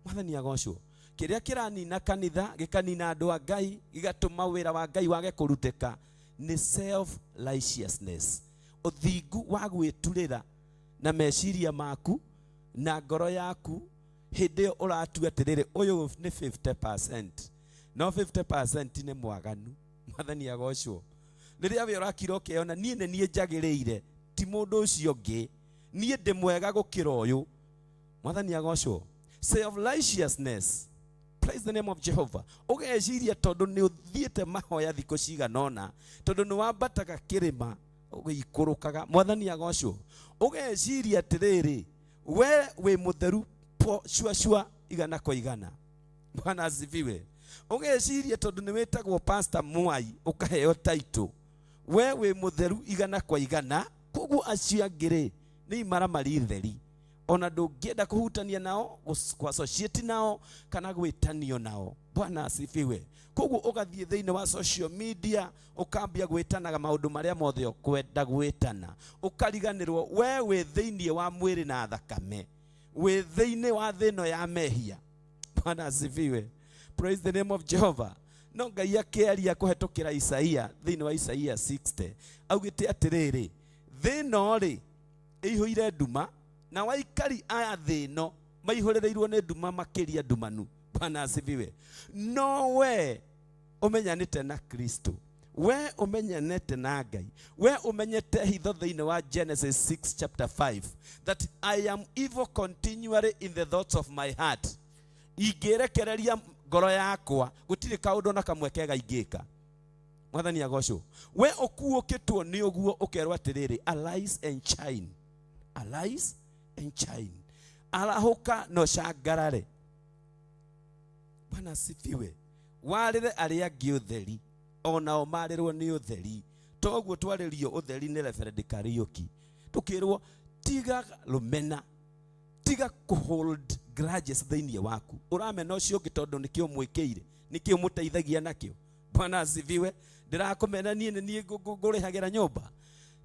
Mwathani agocwo. Kĩrĩa kĩranina kanitha, gĩkanina andũ a Ngai, gĩgatũma wĩra wa Ngai wage kũrutĩka nĩ self righteousness, ũthingu wa gwĩturĩra na meciria maku na ngoro yaku. Hĩndĩ ĩyo ũratua atĩrĩrĩ, ũyũ nĩ 50%, no 50% nĩ mwaganu. Mwathani agocwo. Rĩrĩa we ũrakira ũkeyona niĩ nĩ niĩ njagĩrĩire, ti mũndũ ũcio ũngĩ, niĩ ndĩ mwega gũkĩra ũyũ. Mwathani agocwo. Self righteousness. Praise Praise the name of Jehovah. Ũgeciria tondũ nĩ ũthiĩte mahoya thikũ cigana ũna, tondũ nĩ wambataga kĩrĩma ũgĩikũrũkaga, mwathani agocwo. Ũgeciria atĩrĩrĩ, we wĩ mũtheru po cua cua igana kwa igana. Bwana asifiwe. Ũgeciria tondũ nĩ wĩtagwo Pastor Mwai ũkaheo title, we wĩ mũtheru igana kwa igana, koguo acio angĩ rĩ nĩ imaramari theri, ona ndũngĩenda kũhutania nao, kũ-associate nao kana gwĩtanio nao. Bwana asifiwe. Koguo ũgathiĩ thĩinĩ wa social media ũkambia gwĩtanaga maũndũ marĩa mothe ũkwenda gwĩtana, ũkariganĩrwo we wĩ thĩinĩ wa mwĩrĩ na thakame, wĩ thĩinĩ wa thĩ ĩno ya mehia. Bwana asifiwe. Praise the name of Jehovah. No Ngai akĩaria kũhetũkĩra Isaia thĩinĩ wa Isaia 60 augĩte atĩrĩrĩ, thĩ ĩno rĩ ĩihũire nduma, na waikari aya thĩ ĩno maihũrĩrĩirwo nĩ nduma makĩria ndumanu. Bwana asifiwe. No we ũmenyanĩte na Kristo, we ũmenyanĩte na Ngai, we ũmenyete hitho thĩinĩ wa Genesis 6 chapter 5 that I am evil continually in the thoughts of my heart. Ingĩrekereria ngoro yakwa gũtirĩ kaũndũ na kamwe kega ingĩka. Mwathani agocwo. We ũkuũkĩtwo nĩ ũguo ũkerwo atĩrĩrĩ, arise and shine, arise and shine, arahũka na ũcangarare. Bwana asifiwe. Warĩre arĩa angĩ ũtheri, onao marĩrwo nĩ ũtheri. Toguo twarĩrio ũtheri nĩ Reverend Kariuki, tũkĩrwo tiga rũmena, tiga kũ hold grudges thĩinĩ waku. Ũramena ũcio ũngĩ tondũ nĩkĩo mwĩkĩire, nĩkĩo mũteithagia nakĩo. Bwana asifiwe. Ndĩrakũmena niĩ nĩ niĩ ngũrĩhagĩra nyũmba,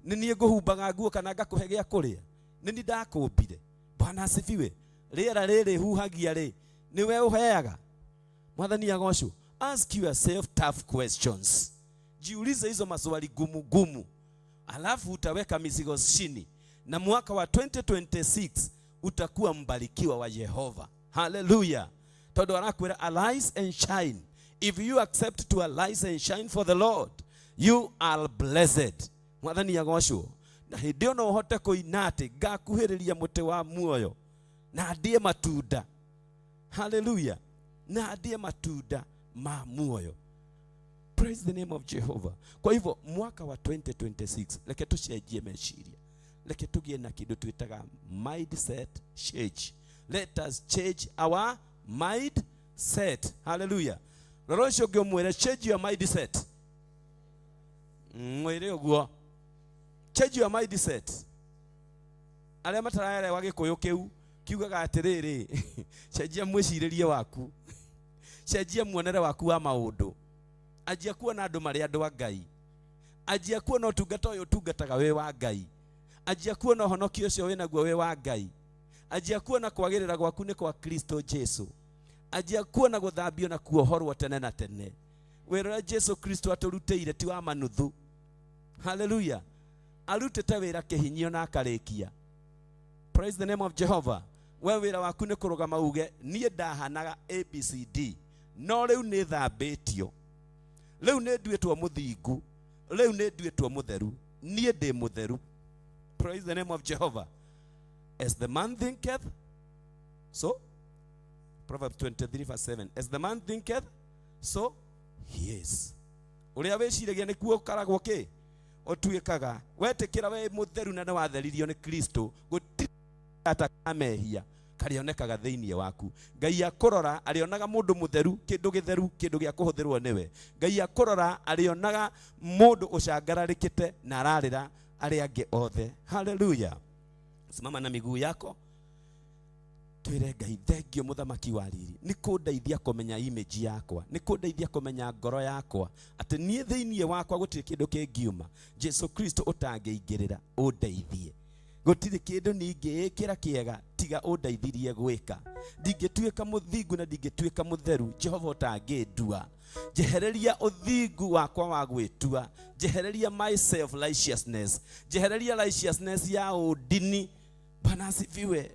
nĩ niĩ ngũhumbaga nguo kana ngakũhe gĩa kũrĩa, nĩ niĩ ndakũmbire. Bwana asifiwe. Rĩera rĩrĩ huhagia rĩ, nĩwe ũheaga. Mwathani agocwo. Ask yourself tough questions. Jiulize hizo maswali gumu gumu, alafu utaweka mizigo chini, na mwaka wa 2026 utakuwa mbarikiwa wa Jehova. Hallelujah. Tondu arakwira arise and shine. If you accept to arise and shine for the Lord, you are blessed. Mwathani agocwo. Na hĩndĩ ĩyo no ũhote kũina atĩ ngakuhĩrĩria mũtĩ wa muoyo na ndĩe matunda. Hallelujah. Na ndĩe matunda ma muoyo. Praise the name of Jehovah. Kwa hivyo mwaka wa 2026 reke tucenjie meciria, reke tugie na kindu twitaga mindset change. Let us change our mindset. Hallelujah. Rora ũcio ũngĩ ũmwĩre change your mindset. Mwĩre ũguo, change your mindset. Arĩa mataraelewa gĩkũyũ kĩu kiugaga atĩrĩrĩ, cenjia mwĩcirĩrie waku, cenjia muonere waku wa maũndũ, anjia kuona andũ marĩ andũ a Ngai, anjia kuona ũtungata ũyũ ũtungataga wĩ wa Ngai, anjia kuona ũhonokio ũcio wĩnaguo wĩ wa Ngai, anjia kuona kwagĩrĩra gwaku nĩ kwa Kristo Jesu, anjia kuona gũthambio na kuohorwo tene na tene. Wĩra ũrĩa Jesu Kristo atũrutĩire ti wa manuthu. Hallelujah. Arutĩte wĩra kĩhinyio na akarĩkia. Praise the name of Jehovah. We wĩra waku nĩ kũrũgama uge niĩ ndahanaga ABCD, no rĩu nĩ thambĩtio, rĩu nĩ nduĩtwo mũthingu, rĩu nĩ nduĩtwo mũtheru, niĩ ndĩ mũtheru. Praise the name of Jehovah. As the man thinketh, so Proverbs 23 verse 7, as the man thinketh, so he is. Ũrĩa wĩciragia nĩkuo ũkaragwo kĩ ũtuĩkaga. Wetĩkĩra we mũtheru na nĩ watheririo nĩ Kristo, gũtirĩ atamehia karĩonekaga thĩinĩ waku. Ngai akũrora arĩonaga mũndũ mũtheru, kĩndũ gĩtheru, kĩndũ gĩa kũhũthĩrwo nĩwe. Ngai akũrora arĩonaga mũndũ ũcangararĩkĩte na ararĩra arĩa angĩ othe. Hallelujah. Simama na miguu yako, twĩre Ngai thengio mũthamaki wa riri, nĩ kũndeithia kũmenya image yakwa, nĩ kũndeithia kũmenya ngoro yakwa, atĩ niĩ thĩinĩ wakwa gũtirĩ kĩndũ kĩngiuma Jesu Kristo ũtangĩingĩrĩra ũndeithie. Gũtirĩ kĩndũ ningĩĩkĩra kĩega tiga ũndeithirie gwĩka. Ndingĩtuĩka mũthingu na ndingĩtuĩka mũtheru Jehova ũtangĩndua. Njehereria ũthingu wakwa wa gwĩtua, njehereria my self righteousness, njehereria righteousness ya ũndini. Bwana asifiwe.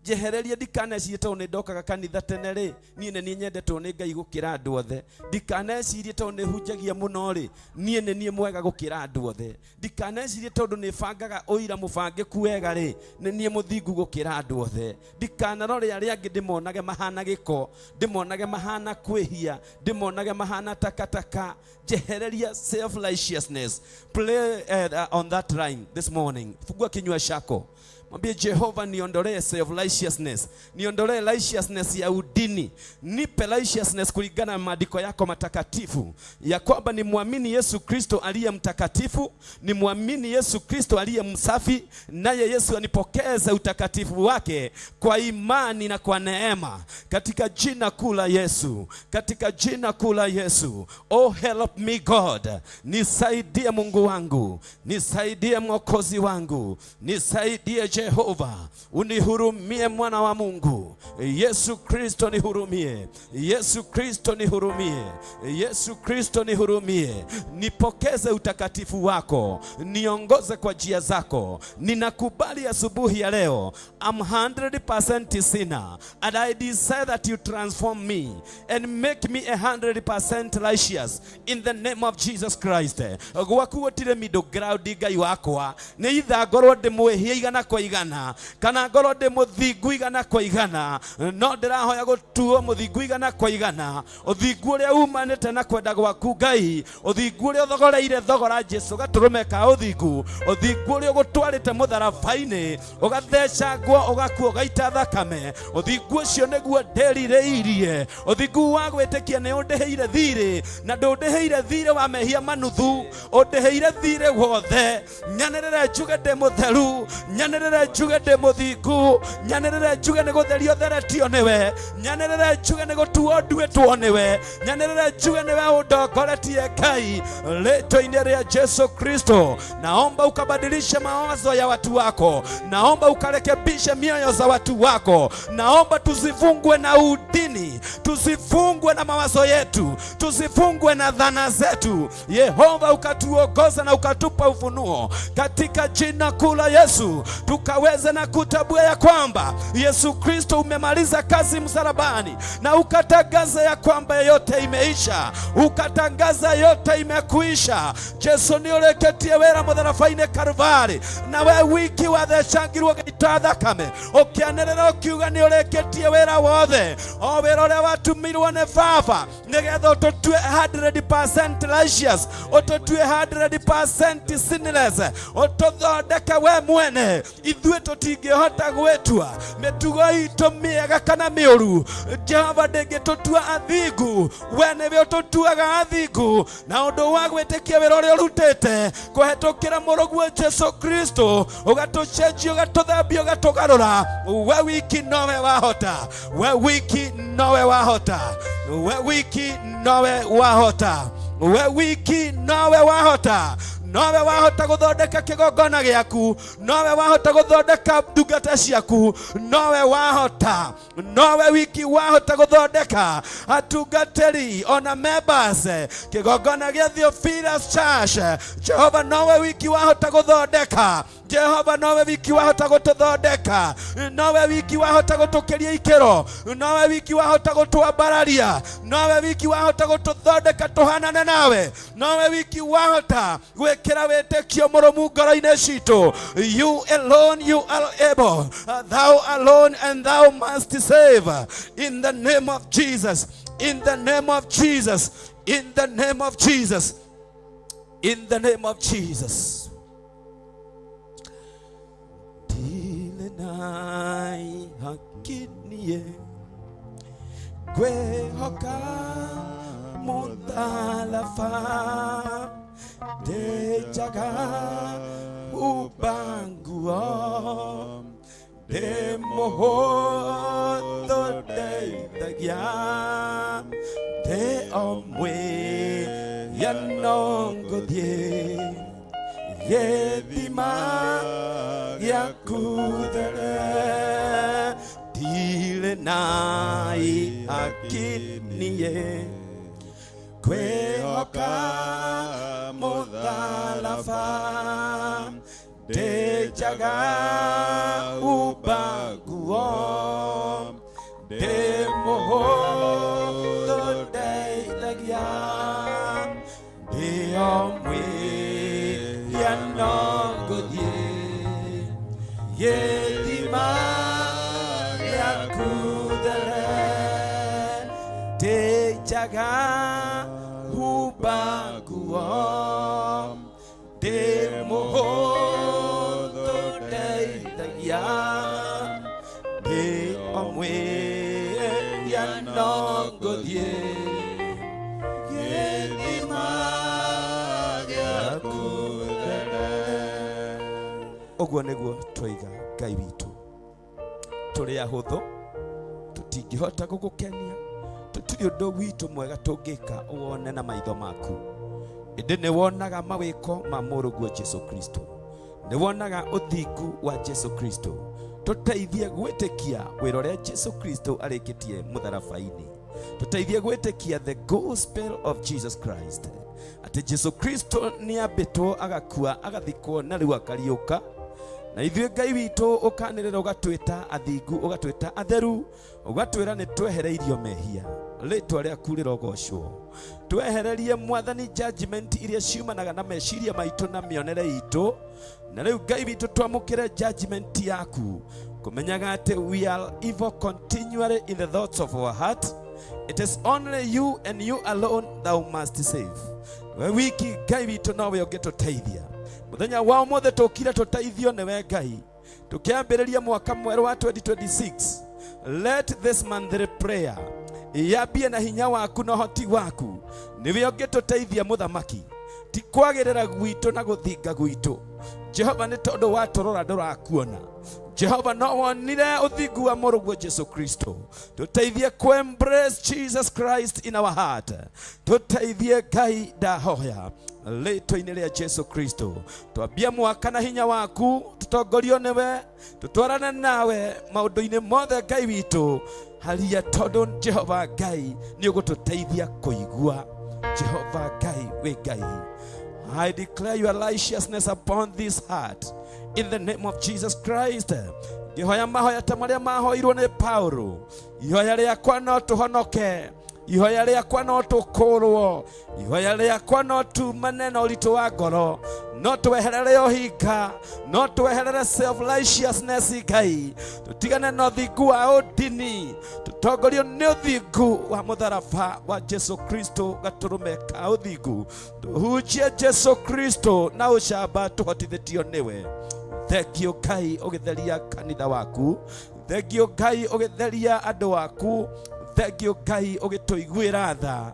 Njehererie ndikanecirie tondũ nĩ ndokaga kanitha tene rĩ, niĩ nĩ niĩ nyendetwo nĩ Ngai gũkĩra andũ othe. Ndikanecirie tondũ nĩ hunjagia mũno rĩ, niĩ nĩ niĩ mwega gũkĩra andũ othe. Ndikanecirie tondũ nĩ bangaga ũira mũbangĩku wega rĩ, nĩ niĩ mũthingu gũkĩra andũ othe. Ndikanarore arĩa angĩ ndĩmonage mahana gĩko, ndĩmonage mahana kwĩhia, ndĩmonage mahana takataka. Njehereria self righteousness. Play on that line this morning. Fungua kinywa chako. Mwambie Jehova, niondolee self righteousness, niondolee righteousness ya udini, nipe righteousness kulingana na maandiko yako matakatifu, ya kwamba nimwamini Yesu Kristo aliye mtakatifu, nimwamini Yesu Kristo aliye msafi, naye Yesu anipokeze utakatifu wake kwa imani na kwa neema, katika jina kuu la Yesu, katika jina kuu la Yesu. Oh, help me God, nisaidie Mungu wangu, nisaidie Mwokozi wangu, nisaidie Jehova, unihurumie mwana wa Mungu. Yesu Kristo nihurumie, Yesu Kristo nihurumie, Yesu Kristo nihurumie. Nipokeze utakatifu wako, niongoze kwa njia zako. Ninakubali asubuhi ya leo, I'm 100% sinner and I desire that you transform me and make me 100% righteous in the name of Jesus Christ. Gwaku gũtirĩ middle ground Ngai wakwa, nĩ itha ngorwo ndĩ mwĩhia igana kwa igana kana ngorwo ndĩ mũthingu igana kwa igana, no ndĩrahoya gũtuo mũthingu igana kwa igana, ũthingu ũrĩa umanĩte na kwenda gwaku Ngai, ũthingu ũrĩa ũthogoreire thogora Jesu gatũrũme ka ũthingu, ũthingu ũrĩa ũgũtwarĩte mũtharaba-inĩ ũgathecangwo ũgakua ũgaita thakame, ũthingu ũcio nĩguo ndĩrirĩirie. Ũthingu wa gwĩtĩkia nĩ ũndĩhĩire thirĩ, na ndũndĩhĩire thirĩ wa mehia manuthu, ũndĩhĩire thirĩ wothe. Nyanĩrĩre njuge ndĩ mũtheru, nyanĩrĩre njuge ndĩ mũthingu, nyanĩrĩre njuge nĩ gũtherio theretio nĩwe, nyanĩrĩre njuge nĩ gũtuo nduĩtwo nĩwe, nyanĩrĩre njuge nĩwe ũndongoretie Ngai. Rĩtwa-inĩ rĩa Jesu Kristo, naomba ukabadilishe mawazo ya watu wako, naomba ukarekebishe mioyo za watu wako, naomba tusifungwe na udini, tusifungwe na mawazo yetu, tusifungwe na dhana zetu. Yehova, ukatuongoza na ukatupa ufunuo katika jina kuu la Yesu, tukaweze na kutambua ya kwamba Yesu Kristo umemaliza kazi msalabani, na ukatangaza ya kwamba yote imeisha, ukatangaza yote imekuisha. Jesu nĩ ũrĩkĩtie wĩra mũtharaba-inĩ Kalvari, na we wiki wathecangirwo gĩita thakame, ũkĩanĩrĩra ũkiuga nĩ ũrĩkĩtie wĩra wothe, o wĩra ũrĩa watumirwo nĩ Baba, nĩgetha ũtũtue 100% righteous, ũtũtue 100% sinless, ũtũthondeke we mwene. Ithuĩ tũtingĩhota gwĩtua mĩtugo itũ mĩega kana mĩũru, Jehova ndĩngĩtũtua athingu, we nĩwe ũtũtuaga athingu na ũndũ wa gwĩtĩkia wĩra ũrĩa ũrutĩte kũhetũkĩra mũrũguo Jesu Kristo, ũgatũcenjia, ũgatũthambia, ũgatũgarũra. We wiki nowe wahota, we wiki nowe wahota, we wiki nowe wahota, we wiki nowe wahota, nowe wahota gũthondeka kĩgongona gĩaku, nowe wahota gũthondeka ndungata ciaku, nowe wahota, nowe wiki wahota gũthondeka atungatĩri ona members kĩgongona gĩa Theophilus Church. Jehova, nowe wiki wahota gũthondeka. Jehova, nowe wiki wahota gũtũthondeka, nowe wiki wahota gũtũkĩria ikĩro, nowe wiki wahota gũtwambararia, nowe wiki wahota gũtũthondeka tũhanane nawe, nowe wiki wahota gwĩkĩra wĩtĩkio mũrũmu ngoro-inĩ citũ. You alone, you are able, thou alone and thou must save, in the name of Jesus, in the name of Jesus, in the name of Jesus, in the name of Jesus. Ndirĩ na ihaki niĩ ngwĩhoka mũtharaba, ndĩnjaga humba nguo, ndĩ mũhũthũ ndeithagia, ndĩ o mwĩhia no ngũthiĩ gĩthima gĩaku there. Ndirĩ na ihaki niĩ kwĩhoka mũtharaba, ndĩnjaga humba nguo. Nguo ndĩ mũhũthũ ndeithagia ndĩ o mwĩhia no ngũthiĩ gĩthima gĩaku there ndĩ njaga humba nguo ndĩ mũhũthũ ndeithagia ndĩ o mwĩhia no ngũthiĩ Gĩthima gĩaku there. Ũguo nĩguo twaiga Ngai witũ, tũrĩ ahũthũ, tũtingĩhota gũgũkenia, tũtirĩ ũndũ witũ mwega tũngĩka ũwone na maitho maku, ĩndĩ nĩ wonaga mawĩko ma mũrũguo Jesu Kristo, nĩ wonaga ũthingu wa Jesu Kristo. Tũteithie gwĩtĩkia wĩra ũrĩa Jesu Kristo arĩkĩtie mũtharaba-inĩ, tũteithie gwĩtĩkia the gospel of Jesus Christ, atĩ Jesu Kristo nĩ ambĩtwo, agakua, agathikwo na rĩu akariũka, na ithuĩ Ngai witũ ũkanĩrĩra ũgatwĩta athingu, ũgatwĩta atheru, ũgatwĩra nĩ twehereirio mehia. Rĩtwa rĩaku rĩrogocwo. Twehererie Mwathani judgment iria ciumanaga na meciria maitũ na mĩonere itũ, na rĩu Ngai witũ twamũkĩre judgment yaku, kũmenyaga atĩ we are evil continually in the thoughts of our heart. It is only you and you alone thou must save. We wiki Ngai witũ nowe ũngĩtũteithia. Mũthenya wa ũmũthĩ tũkire tũteithio nĩwe Ngai, tukiambĩrĩria mwaka mwerũ wa 2026. Let this monthly prayer yambie na hinya waku na ũhoti waku. Nĩwe ũngĩtũteithia mũthamaki, ti kwagĩrĩra gwitũ na gũthinga gwitũ. Jehova, nĩ tondũ watũrora ndũrakuona. Jehova, no wonire ũthingu wa mũrũguo Jesu Kristo. Tũteithie ku embrace Jesus Christ in our heart. Tũteithie Ngai, ndahoya rĩtwa-inĩ rĩa Jesu Kristo. Twambie mwaka na hinya waku, tũtongorio nĩwe, tũtwarane nawe maũndũ-inĩ mothe Ngai witũ haria, tondũ Jehova Ngai nĩ ũgũtũteithia kũigua. Jehova Ngai wĩ Ngai. I declare your righteousness upon this heart in the name of Jesus Christ. Ngĩhoya mahoya ta marĩa mahoirwo nĩ Paulo, ihoya rĩakwa no tũhonoke, ihoya rĩakwa no tũkũrwo, ihoya rĩakwa no tumane na ũritũ wa ngoro, no tweherere ũhinga, no tweherere self righteousness. Ngai, tũtigane na ũthingu wa ũndini, tũtongorio nĩ ũthingu wa mũtharaba wa Jesu Kristo, gatũrũme ka ũthingu. Tũhunjie Jesu Kristo na ũcamba tũhotithĩtio nĩwe. Thengio Ngai ũgĩtheria kanitha waku, thengio Ngai ũgĩtheria andũ aku, thengio Ngai ũgĩtũiguĩra tha.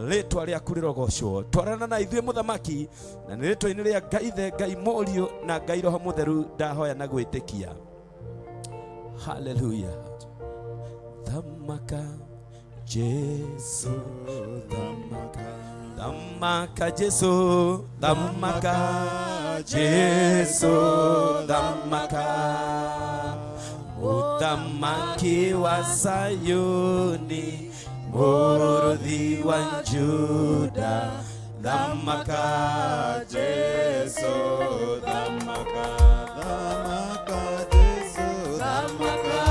Rĩtwa rĩaku rĩrogocwo. Twarana na ithuĩ mũthamaki, na nĩ rĩtwa-inĩ rĩa Ngai Ithe, Ngai Mũriũ na Ngai Roho Mũtheru ndahoya na gwĩtĩkia. Haleluya. Thamaka Jesu, thamaka, thamaka Jesu, thamaka Jesu, thamaka, mũthamaki wa Sayuni, mũrũthi wa Juda, thamaka. Jesu, thamaka, thamaka Jesu, thamaka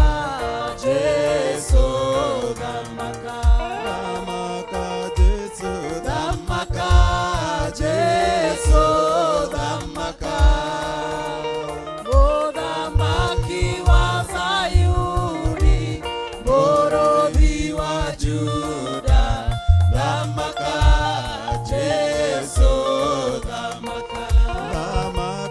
Jesu, thamaka, thamaka Jesu, thamaka Jesu, thamaka. Mũthamaki wa Sayuni, mũrũthi wa Juda, thamaka Jesu, thamaka. Thamaka.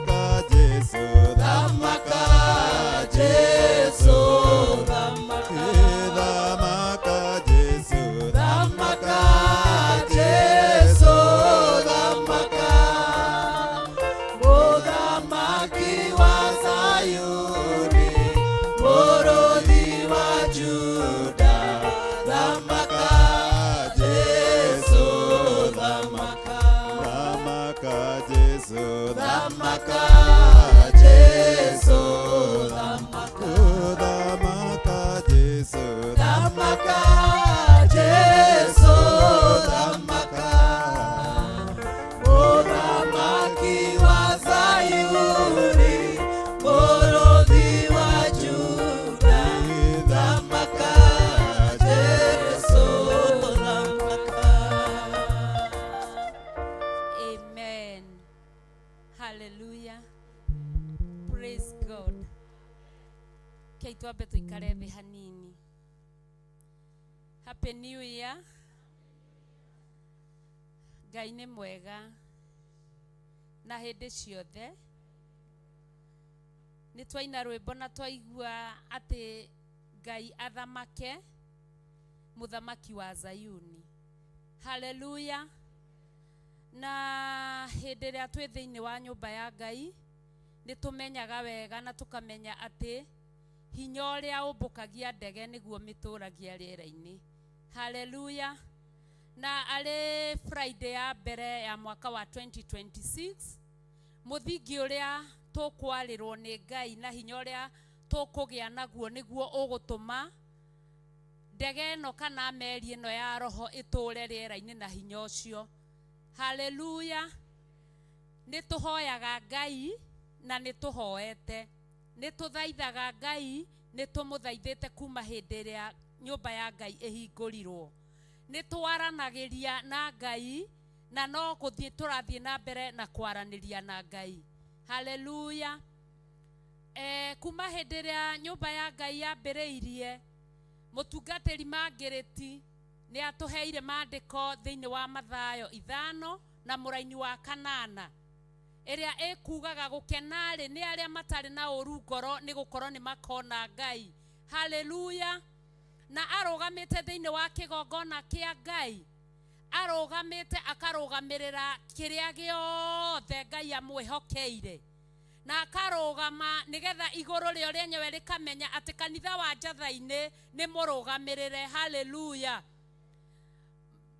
Twambe tũikare thĩ hanini. Happy New Year. Ngai nĩ mwega na hĩndĩ ciothe. Nĩ twaina rwĩmbo na twaigua atĩ Ngai athamake, mũthamaki wa Zayuni. Haleluya. Na hĩndĩ ĩrĩa twĩ thĩinĩ wa nyũmba ya Ngai, nĩ tũmenyaga wega na tũkamenya atĩ hinya ũrĩa ũmbũkagia ndege nĩguo mĩtũragia rĩera-inĩ. Haleluya. Na arĩ Friday ya mbere ya mwaka wa 2026, mũthingi ũrĩa tũkwarĩrwo nĩ Ngai na hinya ũrĩa tũkũgĩa naguo nĩguo ũgũtũma ndege ĩno kana meri ĩno ya roho ĩtũre rĩera-inĩ na hinya ũcio. Haleluya. Nĩ tũhoyaga Ngai na nĩ tũhoete, nĩ tũthaithaga Ngai, nĩ tũmũthaithĩte kuma hĩndĩ ĩrĩa nyũmba ya Ngai ĩhingũrirwo. Nĩ twaranagĩria na Ngai na no gũthiĩ tũrathiĩ na mbere na kwaranĩria na Ngai. Haleluya. Kuma hĩndĩ ĩrĩa nyũmba ya Ngai yambĩrĩirie, mũtungatĩri Mangĩrĩti nĩ atũheire maandĩko thĩinĩ wa Mathayo 5 na mũraini wa 8, ĩrĩa ĩkugaga gũkena-rĩ nĩ arĩa matarĩ na ũru ngoro, nĩ gũkorwo nĩ makona Ngai. Haleluya. Na arũgamĩte thĩinĩ wa kĩgongona kĩa Ngai, arũgamĩte akarũgamĩrĩra kĩrĩa gĩothe Ngai amwĩhokeire, na akarũgama nĩgetha igũrũ rĩo rĩenyewe rĩkamenya atĩ kanitha wa Njatha-inĩ nĩ mũrũgamĩrĩre. Haleluya.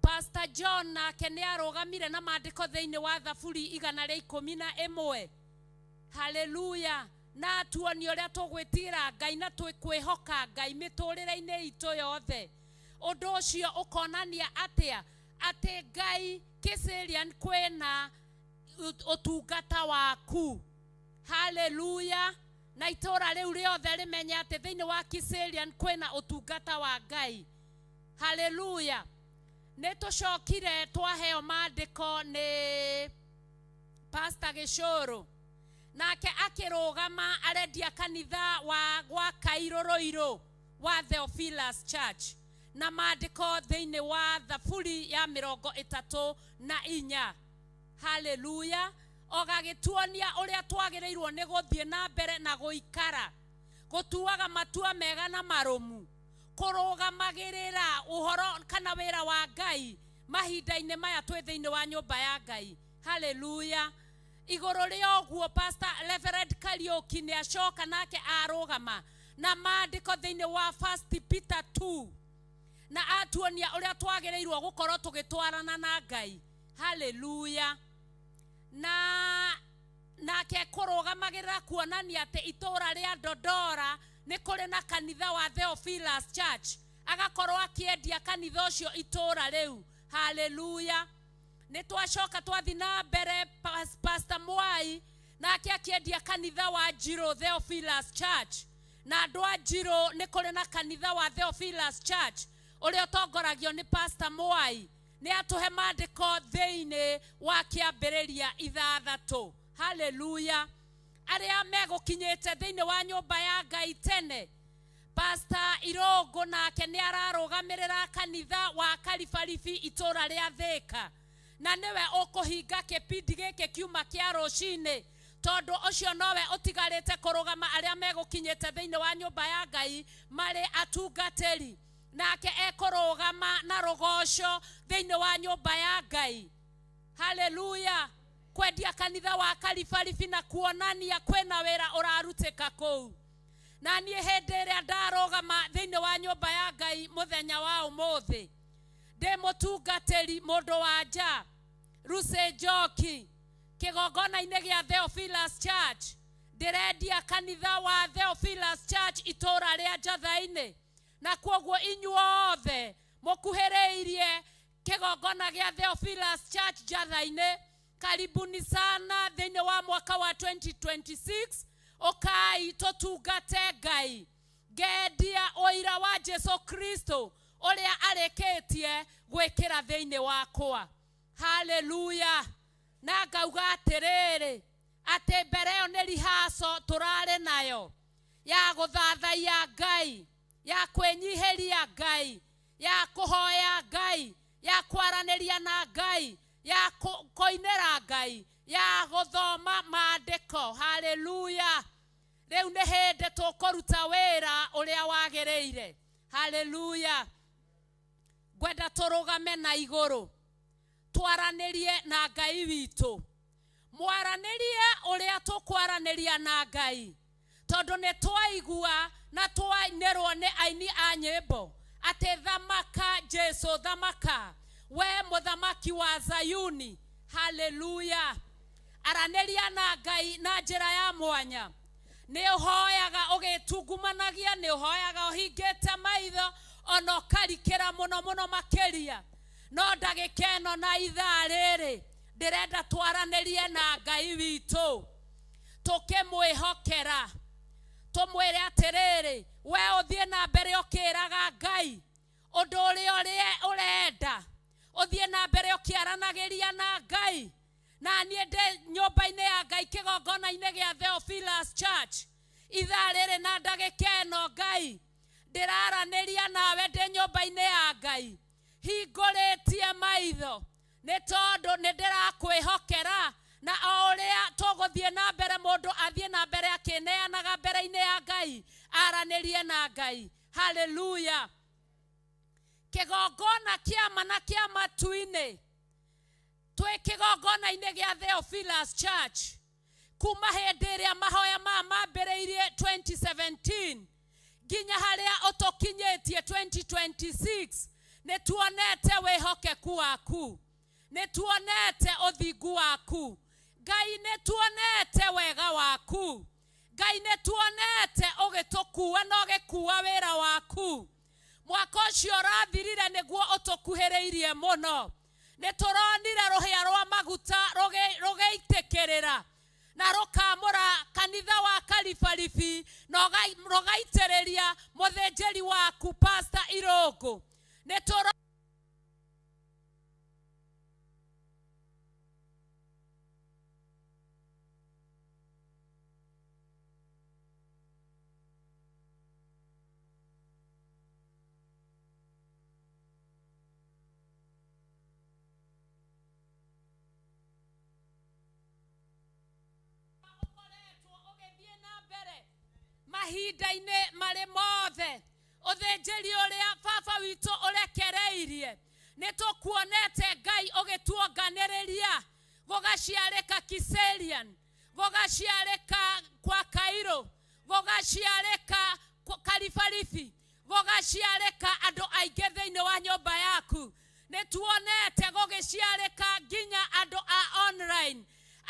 Pastor John nake nĩ arũgamire na maandĩko thĩinĩ wa Thaburi 111. Haleluya. Na atuonie ũrĩa tũgwĩtigĩra Ngai na twĩkwĩhoka Ngai mĩtũrĩre-inĩ itũ yothe. Ũndũ ũcio ũkonania atĩa? Atĩ Ngai Kiserian kwĩna ũtungata waku. Haleluya. Na itũra rĩu rĩothe rĩmenye atĩ thĩinĩ wa Kiserian kwĩna ũtungata wa Ngai. Haleluya. Nĩ tũcokire twaheo maandĩko nĩ Pastor Gĩcũrũ, nake akĩrũgama arendia kanitha wa gwa Kairũ Rũirũ wa Theophilus Church na maandĩko thĩinĩ wa Thaburi ya 34. Haleluya. Ogagĩtuonia ũrĩa twagĩrĩirwo nĩ gũthiĩ na mbere na gũikara, gũtuaga matua mega na marũmu, kũrũgamagĩrĩra ũhoro kana wĩra wa Ngai mahinda-inĩ maya twĩ thĩinĩ wa nyũmba ya Ngai. Haleluya. Igũrũ rĩa ũguo, Pastor Reverend Kariũki nĩ acoka nake arũgama na maandĩko thĩinĩ wa First Peter 2, na atuonia ũrĩa twagĩrĩirwo gũkorwo tũgĩtwarana na Ngai. Haleluya. Na nake kũrũgamagĩrĩra kuonania atĩ itũũra rĩa Dodora nĩ kũrĩ na kanitha wa Theophilus Church, agakorwo akĩendia kanitha ũcio itũũra rĩu. Haleluya. Nĩ twacoka twathiĩ na mbere, Pastor Mwai nake akĩendia kanitha wa Njirũ Theophilus Church, na andũ a Njirũ nĩ kũrĩ na kanitha wa Theophilus Church ũrĩa ũtongoragio nĩ Pastor Mwai. Nĩ atũhe maandĩko thĩinĩ wa Kĩambĩrĩria 6. Haleluya. Arĩa megũkinyĩte thĩinĩ wa nyũmba ya Ngai tene, Pastor Irũngũ nake nĩ ararũgamĩrĩra kanitha wa Karibaribi itũũra rĩa Thĩka, na nĩwe ũkũhinga kĩbindi gĩkĩ kiuma kĩa rũcinĩ, tondũ ũcio nowe ũtigarĩte kũrũgama arĩa megũkinyĩte thĩinĩ wa nyũmba ya Ngai marĩ atungatĩri, nake ekũrũgama na rũgoco thĩinĩ wa nyũmba ya Ngai. Haleluya. Kwendia kanitha wa Karibaribi na kuonania kwĩna wĩra ũrarutĩka kũu. Na niĩ hĩndĩ ĩrĩa ndarũgama thĩinĩ wa nyũmba ya Ngai mũthenya wa ũmũthĩ, ndĩ mũtungatĩri mũndũ wa nja Lucy Njoki kĩgongona-inĩ gĩa Theophilus Church, ndĩrendia kanitha wa Theophilus Church itũũra rĩa Njatha-inĩ, na kwoguo inyuothe mũkuhĩrĩirie kĩgongona gĩa Theophilus Church Njatha-inĩ, karibuni sana thĩinĩ wa mwaka wa 2026. Ũkai tũtungate Ngai. Ngendia ũira wa Jesu Kristo ũrĩa arĩkĩtie gwĩkĩra thĩinĩ wakwa. Haleluya. Na ngauga atĩrĩrĩ, atĩ mbere ĩyo nĩ rehearsal tũrarĩ nayo. Ya gũthathaiya Ngai, ya kwĩnyihĩria Ngai, ya kũhoya Ngai, ya kwaranĩria na Ngai, ya kũinĩra Ngai, ya gũthoma maandĩko. Haleluya! Rĩu nĩ hĩndĩ tũkũruta wĩra ũrĩa wagĩrĩire. Haleluya! Ngwenda tũrũgame na igũrũ twaranĩrie na Ngai witũ, mwaranĩrie ũrĩa tũkwaranĩria na Ngai, tondũ nĩ twaigua na twainĩrwo nĩ aini a nyĩmbo atĩ thamaka Jesu, thamaka we mũthamaki wa Zayuni. Haleluya! Aranĩria na Ngai na njĩra ya mwanya. Nĩ ũhoyaga ũgĩtungumanagia, nĩ ũhoyaga ũhingĩte maitho, ona ũkarikĩra mũno mũno makĩria, no ndagĩka ĩno na ithaa rĩrĩ ndĩrenda twaranĩrie na Ngai witũ tũkĩmwĩhokera, tũmwĩre atĩrĩrĩ, we ũthiĩ na mbere ũkĩraga Ngai ũndũ ũrĩa ũrenda, ũthiĩ na mbere ũkĩaranagĩria na Ngai. Na niĩ ndĩ nyũmba-inĩ ya Ngai kĩgongona-inĩ gĩa Theophilus Church ithaa rĩrĩ na ndagĩka ĩno, Ngai ndĩraranĩria nawe ndĩ nyũmba-inĩ ya Ngai hingũrĩtie maitho, nĩ tondũ nĩ ndĩrakwĩhokera. Na o ũrĩa tũgũthiĩ na mbere, mũndũ athiĩ na mbere akĩneanaga mbere-inĩ ya Ngai, aranĩrie na Ngai. Haleluya! Kĩgongona kĩama na kĩa matu-inĩ, twĩ kĩgongona-inĩ gĩa Theophilus Church kuma hĩndĩ ĩrĩa mahoya maya mambĩrĩirie 2017 nginya harĩa ũtũkinyĩtie 2026, nĩ tuonete wĩhokeku waku, nĩ tuonete ũthingu waku Ngai, nĩ tuonete wega waku Ngai, nĩ tuonete ũgĩtũkua na ũgĩkua wĩra waku. Mwaka ũcio ũrathirire nĩguo ũtũkuhĩrĩirie mũno, nĩ tũronire rũhĩa rwa maguta rũgĩitĩkĩrĩra na rũkamũra kanitha wa Karibaribi na rũgaitĩrĩria mũthĩnjĩri waku Pastor Irũngũ. Nĩ tũro ũkoretwo ũgĩthiĩ na mbere mahinda-inĩ marĩ mothe, ũthĩnjĩri ũrĩa baba witũ ũrekereirie, nĩ tũkuonete Ngai ũgĩtuonganĩrĩria, gũgaciarĩka Kiserian, gũgaciarĩka kwa Kairũ, gũgaciarĩka Karibaribi, gũgaciarĩka andũ aingĩ thĩinĩ wa nyũmba yaku. Nĩ tuonete gũgĩciarĩka nginya andũ a online,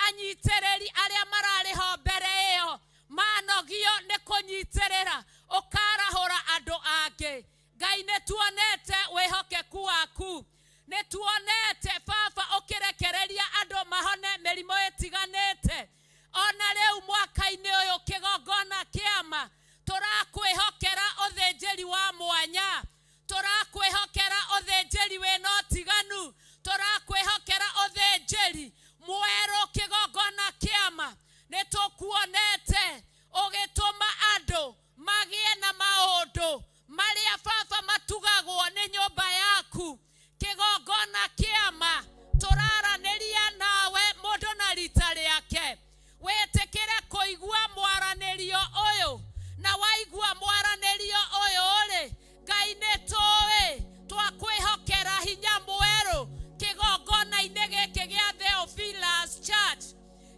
anyitĩrĩri arĩa mararĩ ho mbere ĩyo manogio nĩ kũnyitĩrĩra, ũkarahũra andũ angĩ. Ngai, nĩ tuonete wĩhokeku waku, nĩ tuonete baba ũkĩrekereria andũ mahone mĩrimũ ĩtiganĩte. Ona rĩu mwaka-inĩ ũyũ kĩgongona kĩama tũrakwĩhokera ũthĩnjĩri wa mwanya, tũrakwĩhokera ũthĩnjĩri wĩna ũtiganu, tũrakwĩhokera ũthĩnjĩri mwerũ kĩgongona kĩama. Nĩ tũkuonete ũgĩtũma andũ magĩe na maũndũ marĩa baba matugagwo nĩ nyũmba yaku. Kĩgongona kĩama tũraranĩria nawe mũndũ na rita rĩake, wĩtĩkĩre kũigua mwaranĩrio ũyũ, na waigua mwaranĩrio ũyũ rĩ, Ngai nĩ tũĩ twakwĩhokera hinya mwerũ kĩgongona-inĩ gĩkĩ gĩa Theophilus Church,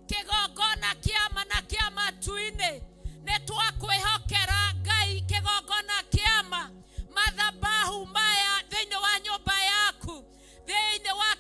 kĩgongona kĩama na kĩa matu-inĩ. Nĩ twakwĩhokera Ngai kĩgongona kĩama, mathabahu maya thĩinĩ wa nyũmba yaku, thĩinĩ wa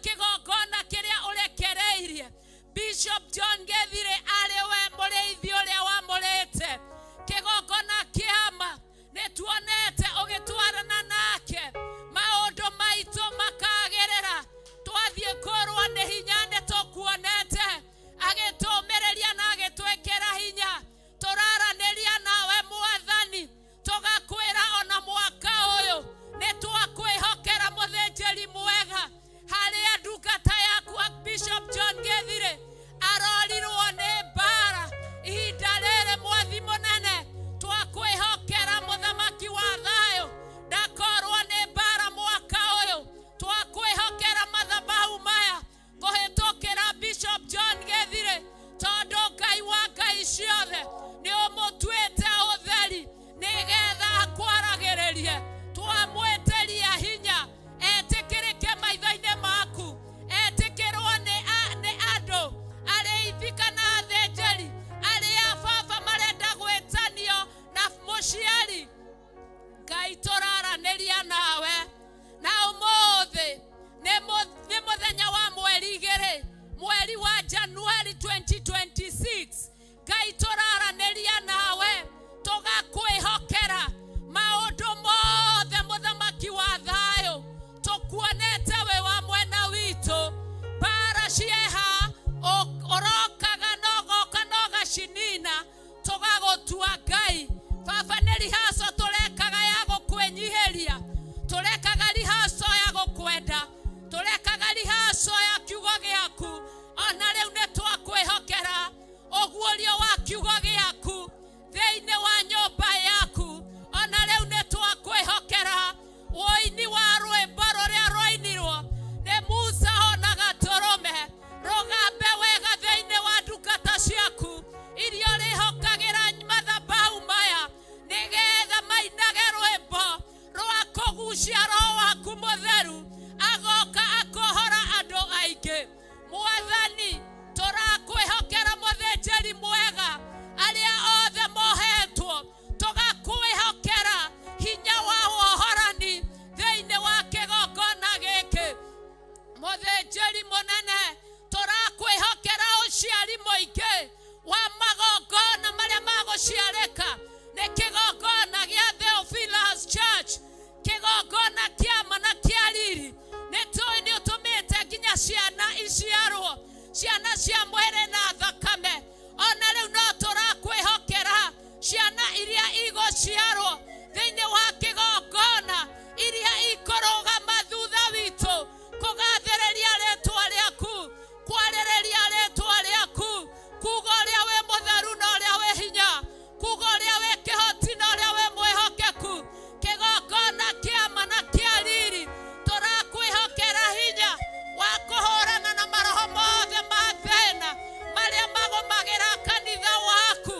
gũciarĩka nĩ kĩgongona gĩa Theophilus Church, kĩgongona kĩa ma na kĩa riri. Nĩ tũĩ nĩ ũtũmĩte nginya ciana iciarwo, ciana cia mwĩrĩ na thakame. Ona rĩu no tũrakwĩhokera ciana iria igũciarwo thĩinĩ wa kĩgongona, iria ikũrũgama thutha witũ kũgathĩrĩria rĩtwa rĩaku, kwarĩrĩria rĩtwa rĩaku, kuga ũrĩa wĩ mũtheru na ũrĩa wĩ hinya, kuga ũrĩa wĩ kĩhoti na ũrĩa wĩ mwĩhokeku. Kĩgongona kĩa ma na kĩa riri, tũrakwĩhokera hinya wa kũhũrana na maroho mothe ma thĩna marĩa magũmagĩra kanitha waku.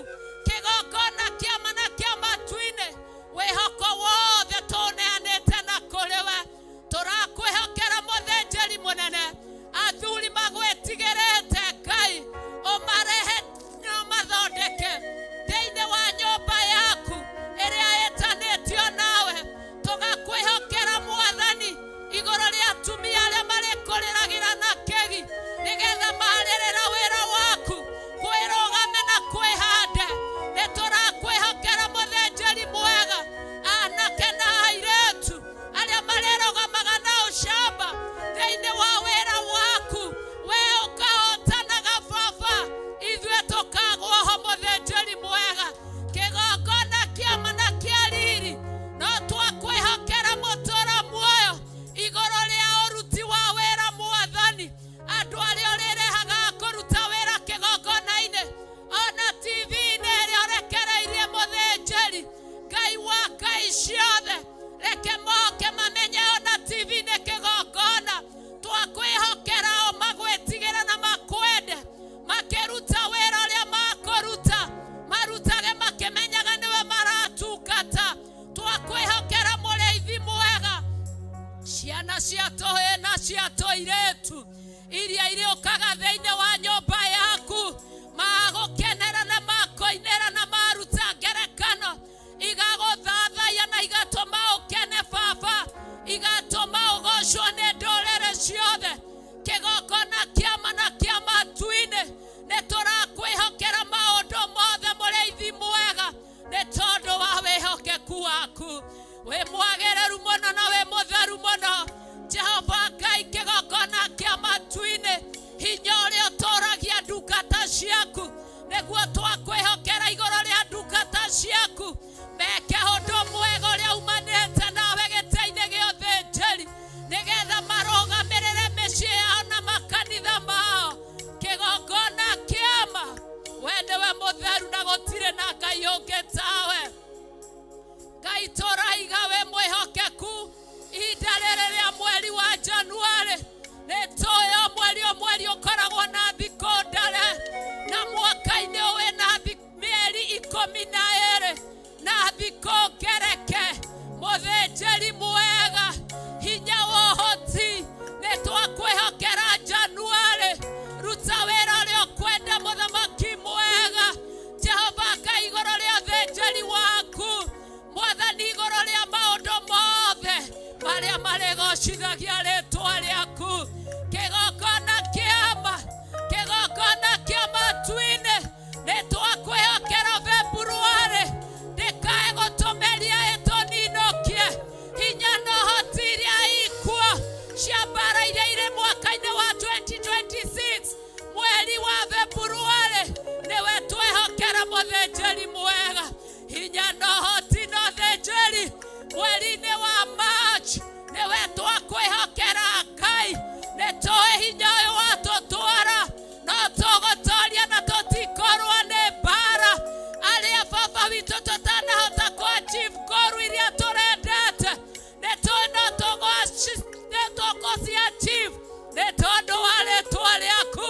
Kĩgongona kĩa ma na kĩa matu-inĩ, wĩhoko wothe tũneanĩte na kũrĩ we. Tũrakwĩhokera mũthĩnjĩri mũnene, athuri magwĩtigĩrĩte Ngai, ũmarehe na ũmathondeke thĩinĩ wa nyũmba yaku ĩrĩa ĩtanĩtio nawe. Tũgakwĩhokera Mwathani igũrũ rĩa atumia arĩa marĩkũrĩragĩra na kĩgi, nĩgetha marĩrĩra wĩra waku kwĩrũgame na kwĩhande. Nĩ tũrakwĩhokera mũthĩnjĩri mwega, anake na airĩtu arĩa marĩrũgamaga na ũcamba thĩinĩ wa wĩra waku. We ũkahotanaga baba, ithuĩ tũkagwo ho. Mũthĩnjĩri mwega, kĩgongona kĩa ma na kĩa riri, no twakwĩhokera mũtũra muoyo igũrũ rĩa ũruti wa wĩra. Mwathani, andũ arĩa ũrĩrehaga kũruta wĩra kĩgongona-inĩ ona TV-inĩ ĩrĩa ũrekereirie, mũthĩnjĩri Ngai wa ngai ciothe, reke moke mamenye ona TV nĩ kĩgongona. Twakwĩhokera o magwĩtigĩra na makwende, makĩruta wĩra ũrĩa makũruta, marutage makĩmenyaga nĩwe maratungata. Twakwĩhokera mũrĩithi mwega, ciana cia tũhĩĩ na cia tũirĩtu iria irĩũkaga thĩinĩ wa nyũmba yaku, magũkenera na makoinĩra na maruta ngerekano, igagũthathaiya na igatũma ũkene baba, igatũma ũgocwo nĩ ndũrĩrĩ ciothe. Kĩgongona kĩa ma na kĩa matu-inĩ, nĩ tũrakwĩhokera maũndũ mothe, mũrĩithi mwega, nĩ tondũ wa wĩhokeku waku. Wĩ mwagĩrĩru mũno na wĩ mũtheru mũno, Jehova Ngai. Kĩgongona kĩa matu-inĩ, hinya ũrĩa ũtũragia ndungata ciaku, nĩguo twakwĩhokera igũrũ rĩa ndungata ciaku, meke ũndũ mwega ũrĩa umanĩte nawe gĩtĩ-inĩ gĩa ũthĩnjĩri, nĩgetha marũgamĩrĩre mĩciĩ yao na makanitha mao. Kĩgongona kĩama, we nĩwe mũtheru na gũtirĩ na Ngai ũngĩ tawe. Ngai, tũraiga wĩ mwĩhokeku. Ihinda rĩrĩ rĩa mweri wa Januarĩ, nĩ tũĩ o mweri o mweri ũkoragwo na thikũ ndare, na mwaka-inĩ wĩ na mĩeri 12 na thikũ ngereke. Mũthĩnjĩri mwega, hinya wa ũhoti, nĩ twakwĩhokera Januarĩ, ruta wĩra ũrĩa ũkwenda. Mũthamaki mwega, Jehova Ngai, igũrũ rĩa ũthĩnjĩri waku, Mwathani, igũrũ rĩa maũndũ mothe marĩa marĩgocithagia rĩtwa rĩaku. Kĩgongona kĩama, kĩgongona kĩa matu-inĩ, nĩ twakwĩhokera Februarĩ, ndĩkae gũtũmeria ĩtũninũkie. Hinya na ũhoti iria ikuo cia mbara iria irĩ mwaka-inĩ wa 2026, mweri wa Februarĩ nĩwe twehokera. Mũthĩnjĩri mwega, hinya na ũhoti na ũthĩnjĩri, mweri-inĩ wa March nĩwe twakwĩhokera. Ngai, nĩ tũĩ hinya ũyũ watũtwara no tũgũtoria na tũtikorwo nĩ mbara. Arĩa baba witũ tũtanahota kũ achieve goal iria tũrendete, nĩ tũĩ no tũgũci achieve nĩ tondũ wa rĩtwa rĩaku.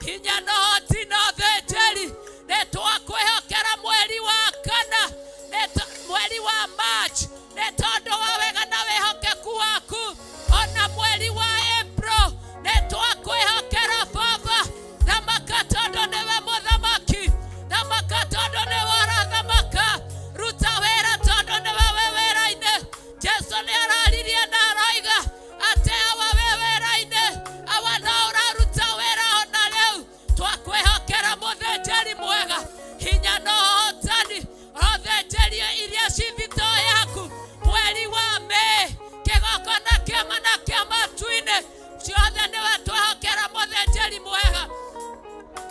Hinya na ũhoti na ũthĩnjĩri, nĩ twakwĩhokera mweri wa kana, mweri wa March, nĩ tondũ wa wega na wĩhokeku waku. Ona mweri wa April nĩ twakwĩhokera baba, thamaka tondũ nĩwe mũthamaki, thamaka tondũ nĩwe ũrathamaka, ruta wĩra tondũ nĩwe wĩ wĩra-inĩ. Jesu nĩ araririe na aroiga atĩ awa wĩ wĩra-inĩ, awa no ũraruta wĩra ona rĩu. Twakwĩhokera. Ciothe nĩwe twehokera mũthĩnjĩri mwega.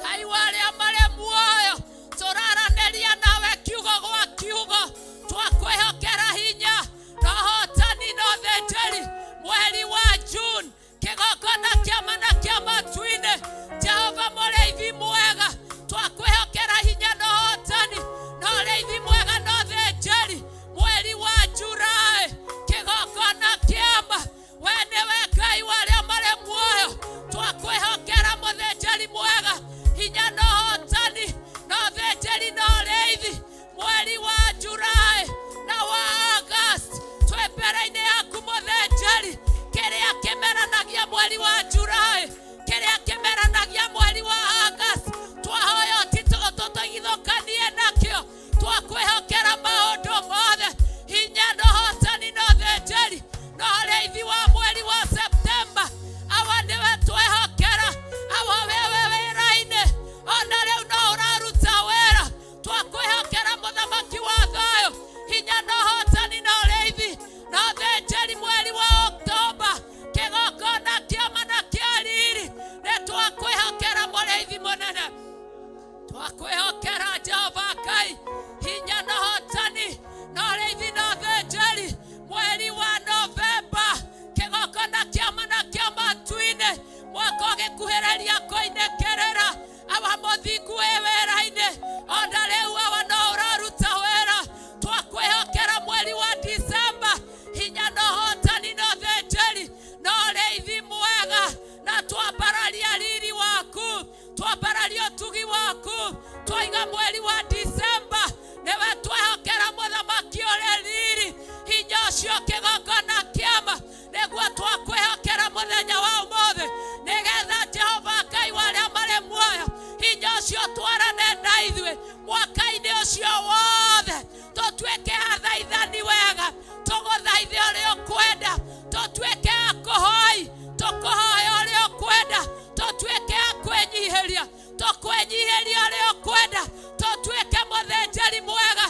Ngai wa arĩa marĩ muoyo, tũraranĩria nawe kiugo gwa kiugo, twakwĩhokera hinya na ũhotani na ũthĩnjĩri. Mweri wa June, kĩgongona kĩama na kĩa matu-inĩ, Jehova mũrĩithi mwega, twakwĩhokera hinya na ũhotani na ũrĩithi mwega na ũthĩnjĩri. Mweri wa July, kĩgongona kĩama, we nĩwe Ngai wa arĩa marĩ muoyo, twakwĩhokera mũthĩnjĩri mwega, hinya na ũhotani na ũthĩnjĩri na ũrĩithi. Mweri wa July na wa August, twĩ mbere-inĩ yaku mũthĩnjĩri, kĩrĩa kĩmeranagia mweri wa July, kĩrĩa kĩmeranagia mweri wa August, twahoya tũtigithũkanie nakĩo, twakwĩhokera maũndũ mothe, hinya na ũhotani na ũthĩnjĩri na ũrĩithi wa mweri wa Septemba. Awa nĩwe twehokera, awa wewe wĩra-inĩ, ona rĩu no ũraruta wĩra, twakwĩhokera mũthamaki wa thayũ, hinya na ũhotani na ũrĩithi na ũthĩnjĩri. Mweri wa Oktoba, kĩgongona kĩama na kĩa riri, nĩ twakwĩhokera mũrĩithi mũnene, twakwĩhokera Jehova Ngai, hinya na ũhotani na ũrĩithi na ũthĩnjĩri. Mweri wa Novemba, kĩgongona kĩama na kĩa matu-inĩ, mwaka ũgĩkuhĩrĩria kũinĩkĩrĩra, awa mũthingu wĩ wĩra-inĩ, ona rĩu awa no ũraruta wĩra, twakwĩhokera mweri wa Disemba, hinya na ũhotani na ũthĩnjĩri na ũrĩithi mwega, na twambararia riri waku, twambararia ũtugi waku, twaiga mweri wa Disemba nĩwe twehokera mũthamaki ũrĩ riri, hinya ũcio kĩgongona kĩama nĩguo twakwĩhokera mũthenya wa ũmũthĩ, nĩgetha Jehova Ngai wa arĩa marĩ muoyo, hinya ũcio twarane na ithuĩ mwaka-inĩ ũcio wothe, tũtuĩke athaithani wega, tũgũthaithe ũrĩa ũkwenda, tũtuĩke akũhoi, tũkũhoya ũrĩa ũkwenda, tũtuĩke akwĩnyihĩria, tũkwĩnyihĩria ũrĩa ũkwenda, tũtuĩke mũthĩnjĩri mwega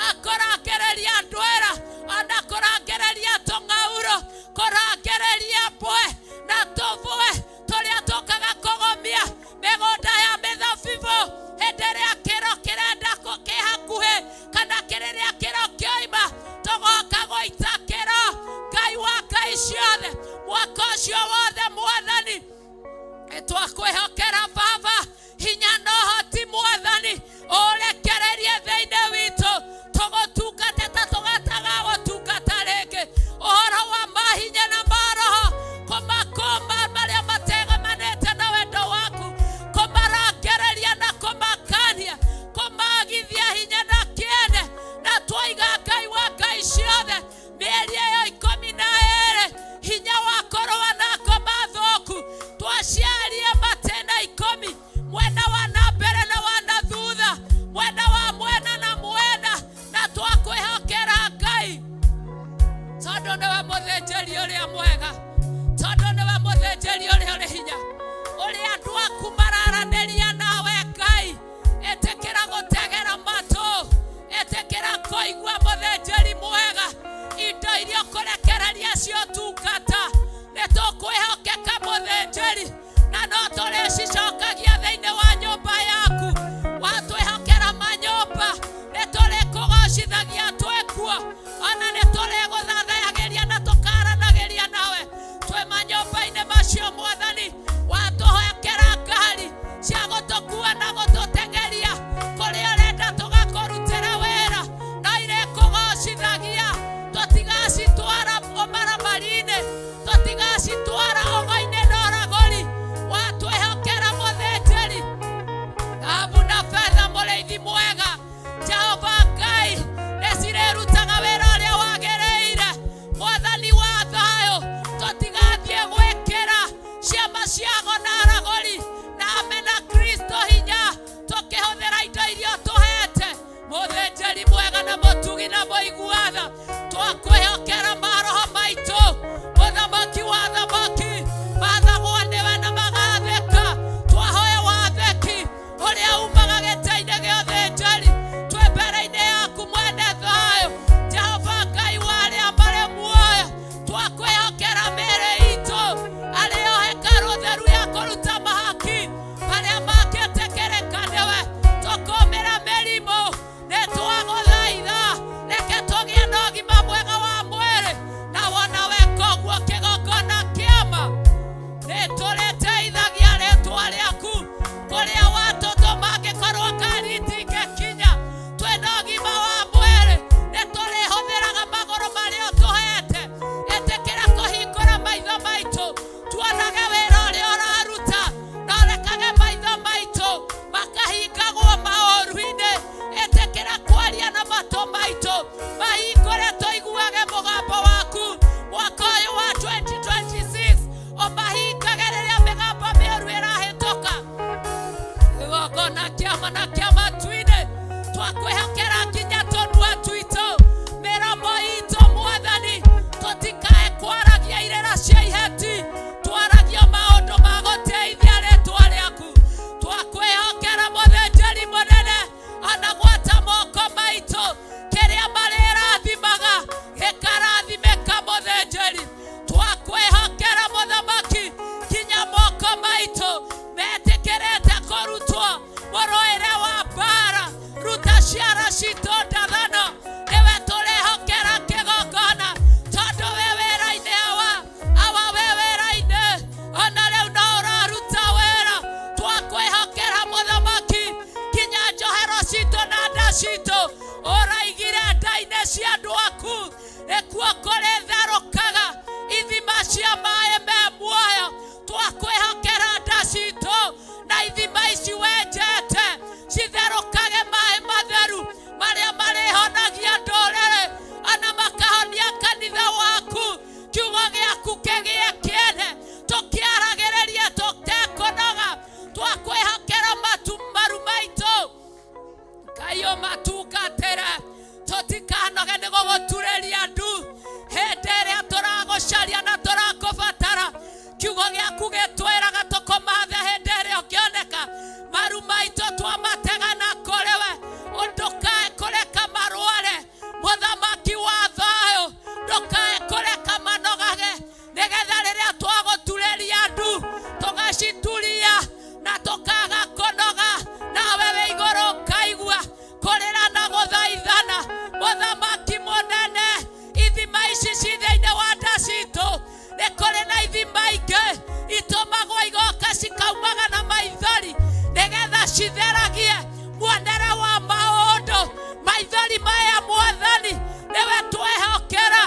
akũrangĩrĩria ndwĩra, ona kũrangĩrĩria tũng'aurũ, kũrangĩrĩria mbwe na tũbwe tũrĩa tũkaga kũgomia mĩgũnda ya mĩthabibũ hĩndĩ ĩrĩa kĩro kĩrenda kĩ hakuhĩ, kana kĩrĩrĩa kĩro kĩoima, tũgoka gũita kĩro. Ngai wa Ngai ciothe, mwaka ũcio wothe Mwathani twakwĩhokera Baba, hinya na ũhoti Mwathani ũrekererie thĩinĩ witũ, tũgũtungate ta tũgataga gũtungata rĩngĩ, ũhoro wa mahinya na maroho, kũmakũma marĩa mategamanĩte na wendo waku, kũmarangereria na kũmakania, kũmagithia hinya na kĩene, na twaiga Ngai wa Ngai ciothe, mĩeri ĩyo 12, hinya wa kũrũa na ngoma thũku, twaciarie matĩna 10, mwena wa na mbere na wa na thutha, mwena wa mwena na mwena, na twakwĩhokera Ngai, tondũ nĩwe mũthĩnjĩri ũrĩa mwega, tondũ nĩwe mũthĩnjĩri ũrĩa ũrĩ hinya, ũrĩa andũ aku mararanĩria nawe Ngai. Ĩtĩkĩra gũtegera matũ, ĩtĩkĩra kũigua mũthĩnjĩri mwega, indo iria ũkũrekereria ciotungata, nĩ tũkwĩhokeka mũthĩnjĩri, na no tũrĩcicokagia thĩinĩ wa nyũmba yaku. Watwĩhokera manyũmba, nĩ tũrĩkũgocithagia twĩkuo, ona nĩ tũrĩgũthathayagĩria na tũkaranagĩria nawe twĩ manyũmba-inĩ macio. Mwathani, watũhokera ngari cia gũtũkua na gũtũteng'eria kũrĩa ũrenda tũgakũrutĩra wĩra, no irĩkũgocithagia, tũtigacitwara ũmaramari-inĩ, tũtigacitwara kĩgongona kĩa matu-inĩ. Twakwĩhokera nginya tũnua twitũ, mĩromo itũ Mwathani, tũtikae kwaragia irĩra cia iheti, twaragia maũndũ ma gũtĩithia rĩtwa rĩaku. Twakwĩhokera mũthĩnjĩri mũnene, ona gwata moko maitũ, kĩrĩa marĩrathimaga gĩkarathimĩka mũthĩnjĩri. Twakwĩhokera mũthamaki, nginya moko maitũ metĩkĩrĩte kũrutwo mũrũĩre wa mbara. Ruta ciara citũ ndathano, nĩwe tũrehokera kĩgongona, tondũ wĩ wĩra-inĩ awa, awa wĩ wĩra-inĩ, ona rĩu no ũraruta wĩra. Twakwĩhokera mũthamaki, nginya njohero citũ na nda citũ ũraigire nda-inĩ cia andũ aku, nĩkuo kũrĩtherũkaga ithima cia maĩ me muoyo. Twakwĩhokera nda citũ na ithima ici wenjete citherũkage maĩ matheru marĩa marĩhonagia ndũrĩrĩ, ona makahonia kanitha waku. Kiugo gĩaku kĩgĩe kĩene, tũkĩaragĩrĩrie tũtekũnoga. Twakwĩhokera matu maru maitũ, Ngai ũmatungatĩre, tũtikanoge nĩ gũgũturĩria ndu hĩndĩ ĩrĩa tũragũcaria na tũrakũbatara. Kiugo gĩaku gĩtwĩraga tũkũmathe hĩndĩ ĩrĩa ũngĩoneka. Maru maitũ twamatega na kũrĩ we, ndũkae kũreka marware. Mũthamaki wa thayũ, ndũkae kũreka manogage, nĩgetha rĩrĩa twagũturĩria ndu tũgacituria na tũkaga kũnoga, nawe wĩ igũrũ ũkaigua kũrĩra na gũthaithana. Mũthamaki mũnene, ithima ici ci thĩinĩ wa nda citũ, nĩ kũrĩ na ithima ingĩ itũmagwo igoka cikaumaga na maithori, nĩgetha citheragie muonere wa maũndũ. Maithori maya Mwathani nĩwe twehokera,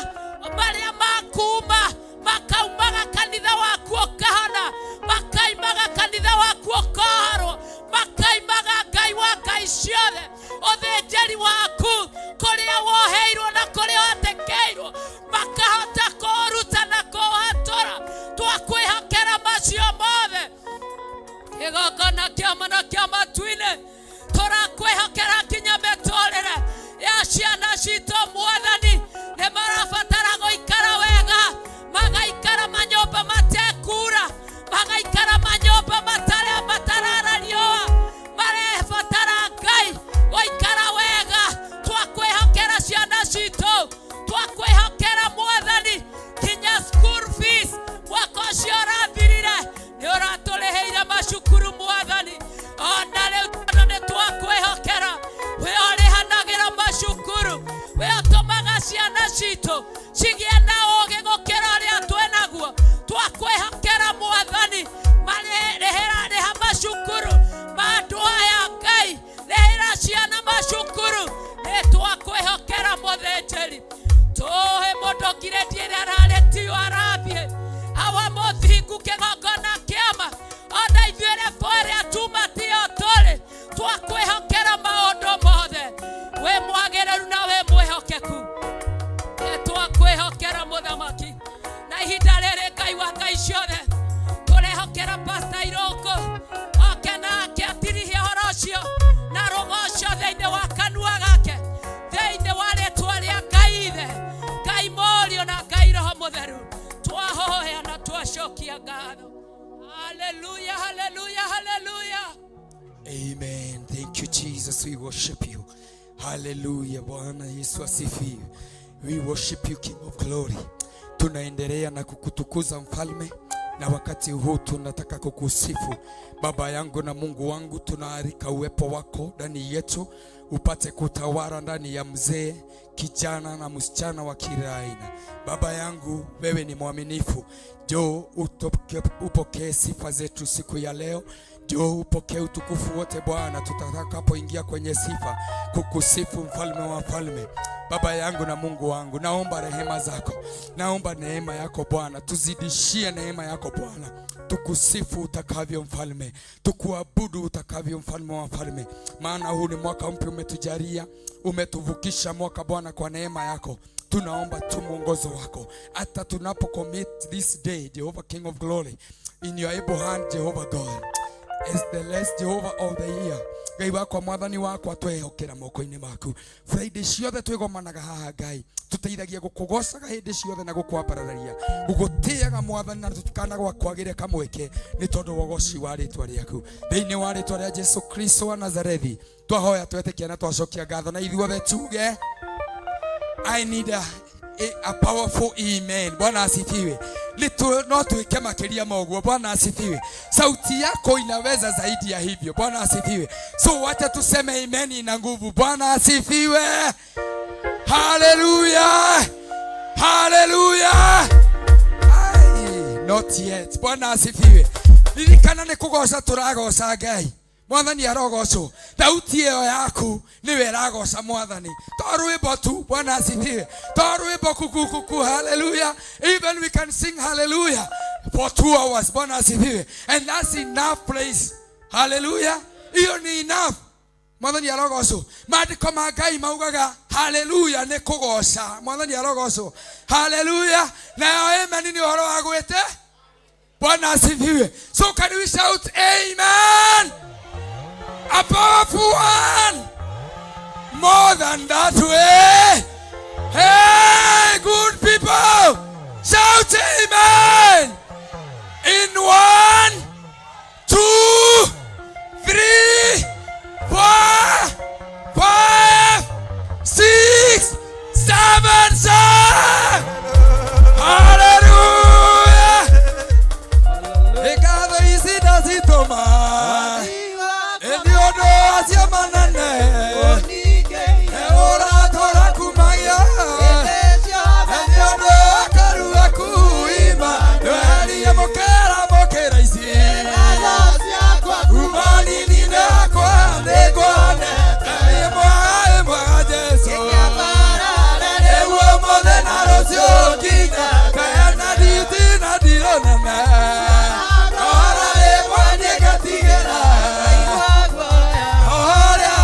marĩa makuma makaumaga kanitha waku ũkahona, makaimaga kanitha waku ũkohorwo, makaimaga Ngai wa ngai ciothe, ũthĩnjĩri waku kũrĩa woheirwo na kũrĩa watekeirwo, makahota kũũruta na kũũhatũra. Twakwĩhokera macio mothe, kĩgongona kĩama na kĩa matu-inĩ. Tũrakwĩhokera nginya mĩtũrĩre ya ciana citũ Mwathani, nĩ marabatara gũikara wega, magaikara manyũmba matekura, magaikara manyũmba matarĩ matarara riũa, marebatara Ngai gũikara wega. Twakwĩhokera ciana citũ, twakwĩhokera Mwathani nginya school fees. Mwaka ũcio ũrathirire nĩ ũratũrĩhĩire macukuru Mwathani, ona rĩu tondũ nĩ twakwĩhokera, we ũrĩhanagĩra macukuru, we ũtũmaga ciana citũ cigĩe na ũũgĩ gũkĩra ũrĩa twĩnaguo. Twakwĩhokera Mwathani, marĩhĩra rĩha macukuru ma andũ aya Ngai, rĩhĩra ciana macukuru. Nĩ twakwĩhokera mũthĩnjĩri, tũhe mũndũ ngirĩndi ĩrĩa ararĩ tiyo arathiĩ, awa mũthingu kĩgongona kĩama, ona ithuĩ rebo ĩrĩa tuma tiyo tũrĩ. Twakwĩhokera maũndũ mothe, wĩ mwagĩrĩru na wĩ mwĩhokeku. Nĩ twakwĩhokera mũthamaki, na ihinda rĩrĩ Ngai wa ngai ciothe, tũrehokera Pasta Irũngũ oke nake atirihie ũhoro ũcio na rũgoco thĩinĩ wa kanua gake, thĩinĩ wa rĩtwa rĩa Ngai Ithe, Ngai Mũriũ na Ngai Roho Mũtheru. Twahoya na twacokia ngatho. Haleluya, haleluya, haleluya. Amen. Thank you, Jesus. We worship you. Hallelujah. Bwana Yesu asifiwe. We worship you, King of Glory. Tunaendelea na kukutukuza Mfalme, na wakati huu tunataka kukusifu Baba yangu na Mungu wangu. Tunaalika uwepo wako ndani yetu, upate kutawala ndani ya mzee, kijana na msichana wa kila aina. Baba yangu, wewe ni mwaminifu. Njoo upokee sifa zetu siku ya leo. Njoo upokee utukufu wote Bwana, tutakapoingia kwenye sifa kukusifu Mfalme wa wafalme. Baba yangu na Mungu wangu, naomba rehema zako, naomba neema yako Bwana, tuzidishie neema yako Bwana, tukusifu utakavyo Mfalme, tukuabudu utakavyo Mfalme wa wafalme, maana huu ni mwaka mpya umetujalia, umetuvukisha mwaka Bwana kwa neema yako. Tunaomba tu mwongozo wako hata tunapo commit this day, Jehovah King of Glory, in your able hand, Jehovah God. As the last Jehovah of the year. Ngai wakwa, mwathani wakwa, twehokera moko-inĩ maku. Friday ciothe twĩgomanaga haha, Ngai, tũteithagia gũkũgocaga hĩndĩ ciothe na gũkwambarararia, gũgũtĩaga, mwathani, na tũtikanagwakwagĩre kamweke nĩ tondũ wa ũgoci wa rĩtwa rĩaku. Thĩinĩ wa rĩtwa rĩa Jesu Kristo wa Nazarethi twahoya, twetĩkia na twacokia ngatho, na ithuothe tuge. I need a powerful amen. Bwana asifiwe. No tuweke makiria maũguo. Bwana asifiwe. Sauti yako inaweza zaidi ya hivyo. Bwana asifiwe. So wacha tuseme amen ina nguvu. Bwana asifiwe. Hallelujah. Hallelujah. Ai, not yet. Bwana asifiwe. Ririkana nĩ kũgoca tũragoca Ngai. Mwathani arogocwo. Thauti ĩyo yaku nĩwe ĩragoca mwathani, to rwĩmbo tu. Bwana asifiwe. To rwĩmbo kuku kuku, hallelujah. Even we can sing hallelujah for 2 hours. Bwana asifiwe. And that's enough praise. Hallelujah, hiyo ni enough. Mwathani arogocwo. Maandĩko ma Ngai maugaga haleluya nĩ kũgoca. Mwathani arogocwo. Haleluya nayo amen nĩ ũhoro wa gwĩte. Bwana asifiwe. So can we shout amen, a powerful one, more than that way? Hey, good people, shout amen in one, two, three, four, five, six, seven, seven. Hallelujah. Ngatho ici ndacitũma nĩ ũndũ acio manene ũratũra kumagia, nĩ ũndũ wa karua kuima ndwerie mũkĩra mũkĩra ici kuma nini-inĩ yakwa nĩngwonete wĩ mwega, wĩ mwega Jesu, nĩguo ũmũthĩ na rũciũ nginya tene, nditina ndironene ora rĩmwe niĩ ngatigĩra ũrĩa.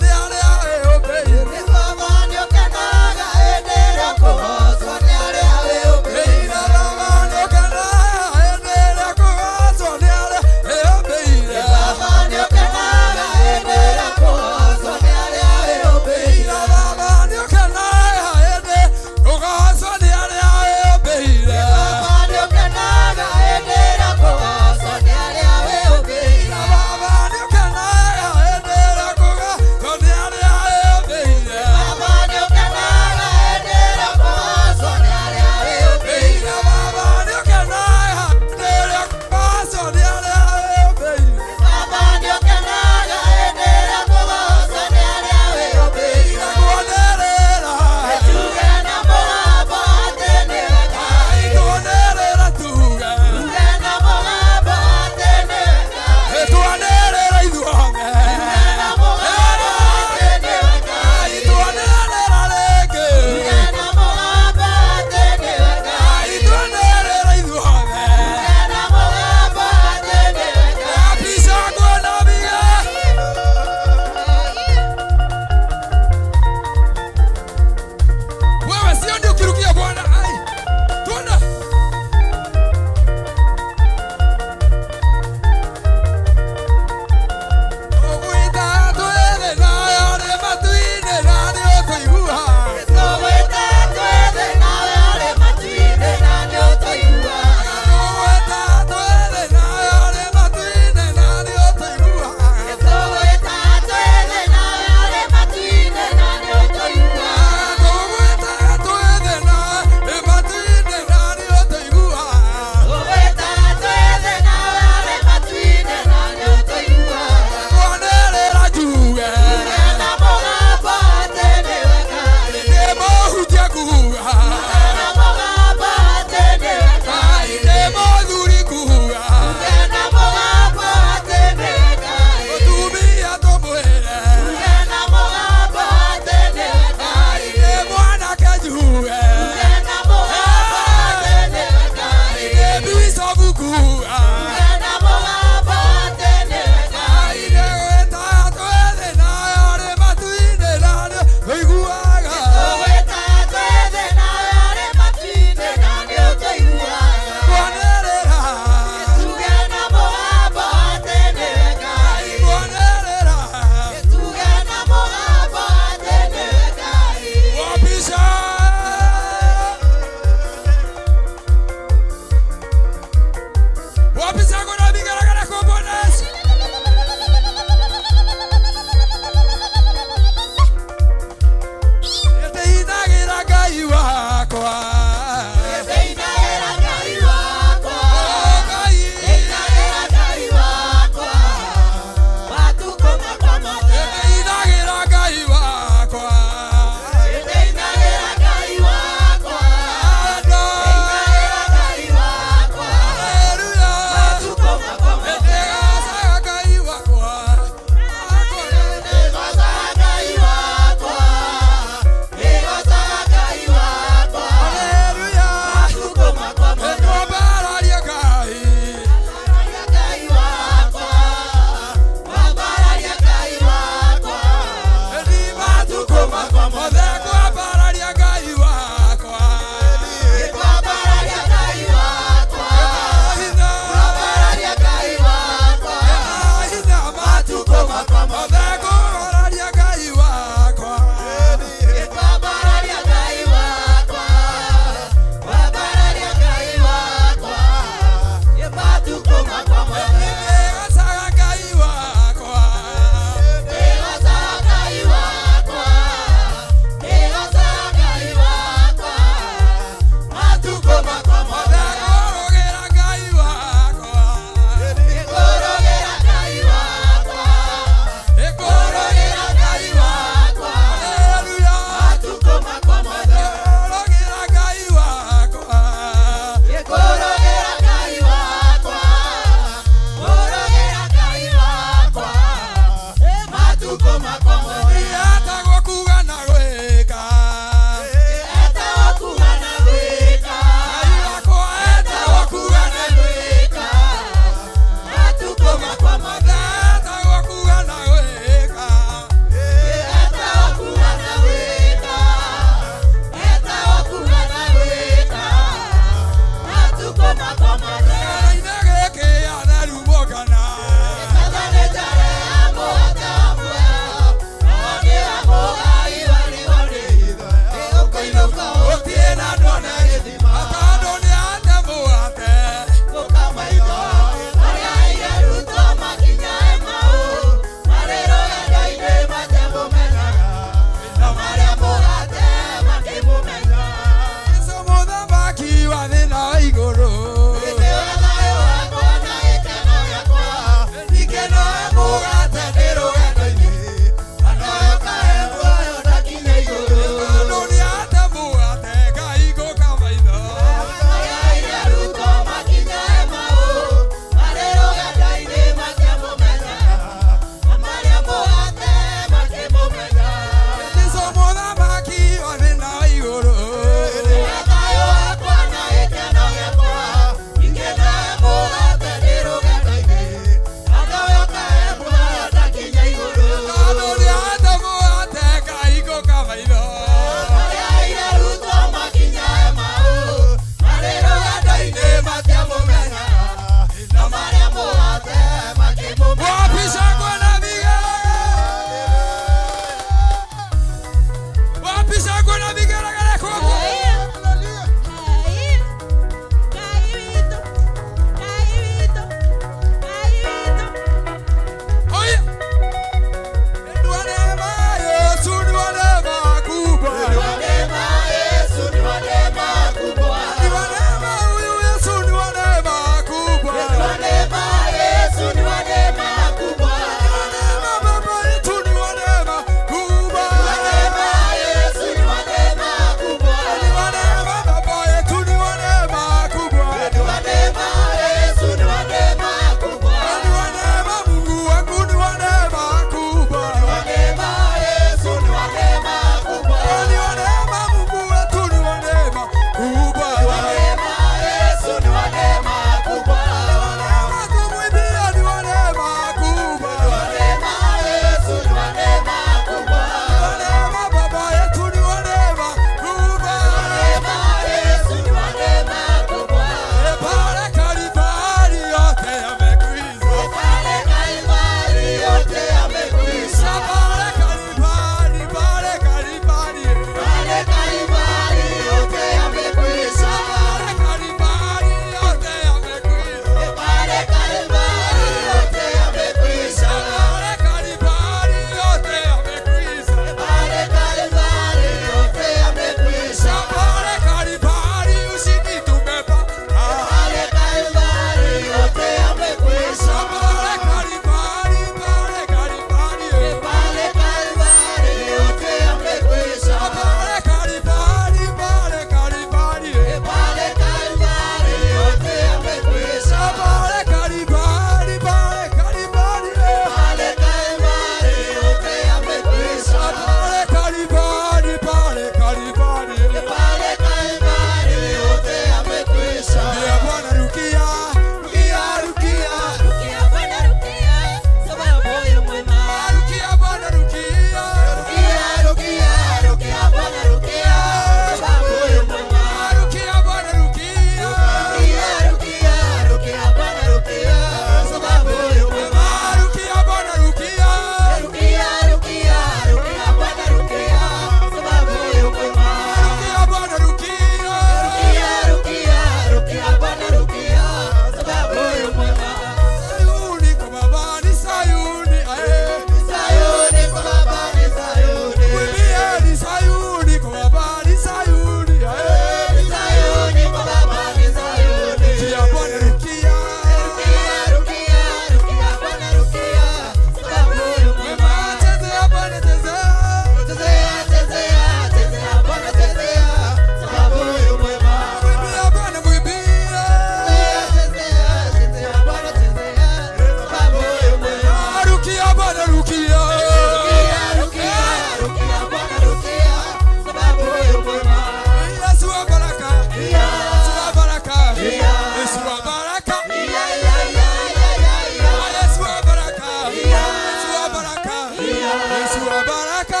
wa baraka.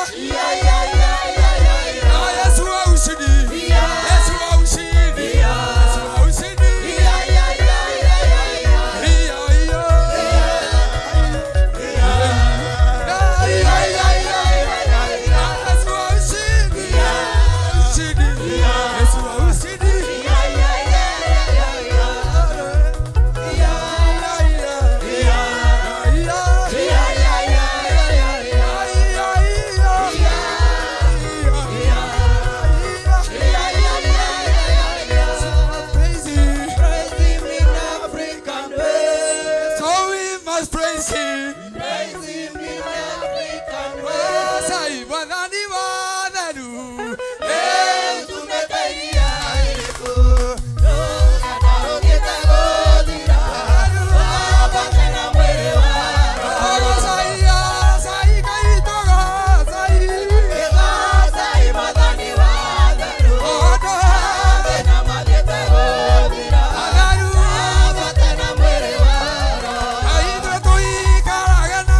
Na Yesu wa ushindi. Yesu wa ushindi. Yesu wa ushindi. Iya, iya. Yesu wa ushindi. Ushindi. Yesu wa ushindi. So we must praise him. Praise him in African way. Sai wanani wanaru. Aitwe tuikarage na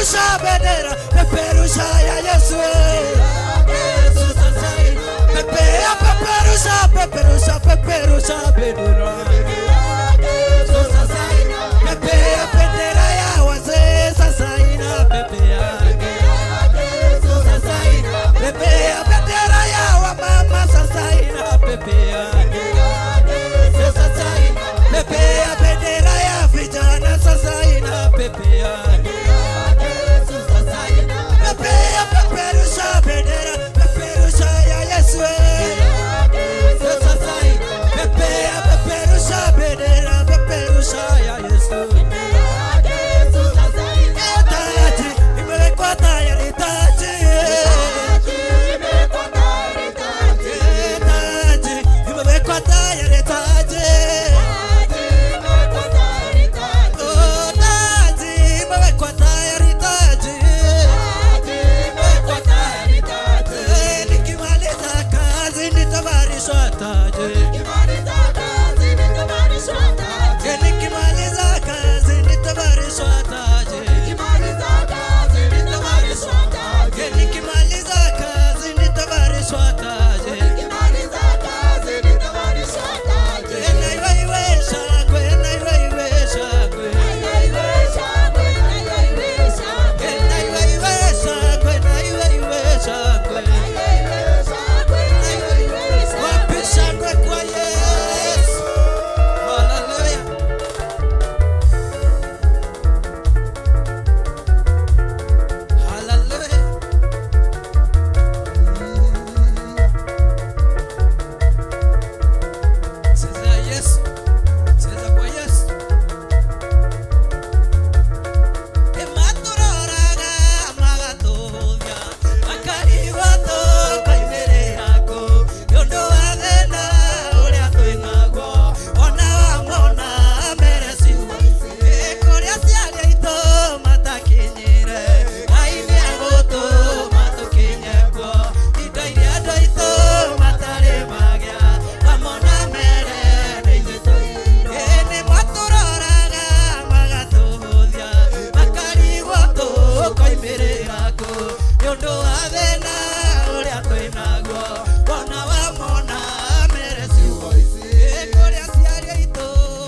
Peperusha bendera, peperusha ya Yesu. Pepea, peperusha, peperusha, peperusha bendera. Pepea bendera ya wazee sasa inapepea. Pepea bendera ya wamama sasa inapepea. Pepea bendera ya vijana sasa inapepea. Pepea, peperusha bendera, peperusha ya Yesu. Pepea, peperusha bendera, peperusha ya Yesu. Taji imewekwa tayari, taji. Taji imewekwa tayari, taji. Oh, taji imewekwa tayari, taji. Eh, nikimaliza kazi nitavalishwa taji. Eh, nikimaliza kazi nitavalishwa taji. Eh, nikimaliza kazi nitavalishwa taji. Eh, na iwe iwe shangwe, na iwe iwe shangwe. Eh, na iwe iwe shangwe, na iwe iwe shangwe. Wapi shangwe kwa Yesu? Hallelujah. Hallelujah. Cheza Yesu. Cheza kwa Yesu. Ĩmatũroraga magatũũria, makarigwo tũkoimĩrĩra kũ, nĩ ũndũ wa thĩna ũrĩa twĩnaguo, ona wamona mere ciugo ici. Ĩ kũrĩa aciari aitũ matakinyire, Ngai nĩegũtũma tũkinye kuo. Indo iria andũ aitũ matarĩ magĩa, wamona mere nĩ ithuĩ tũigĩirwo. Ĩ nĩmatũroraga magatũhũthia, makarigwo tũkoimĩrĩra kũ, nĩ ũndũ wa thĩna ũrĩa twĩnaguo, wona wamona mere ciugo ici. Ĩ kũrĩa aciari aitũ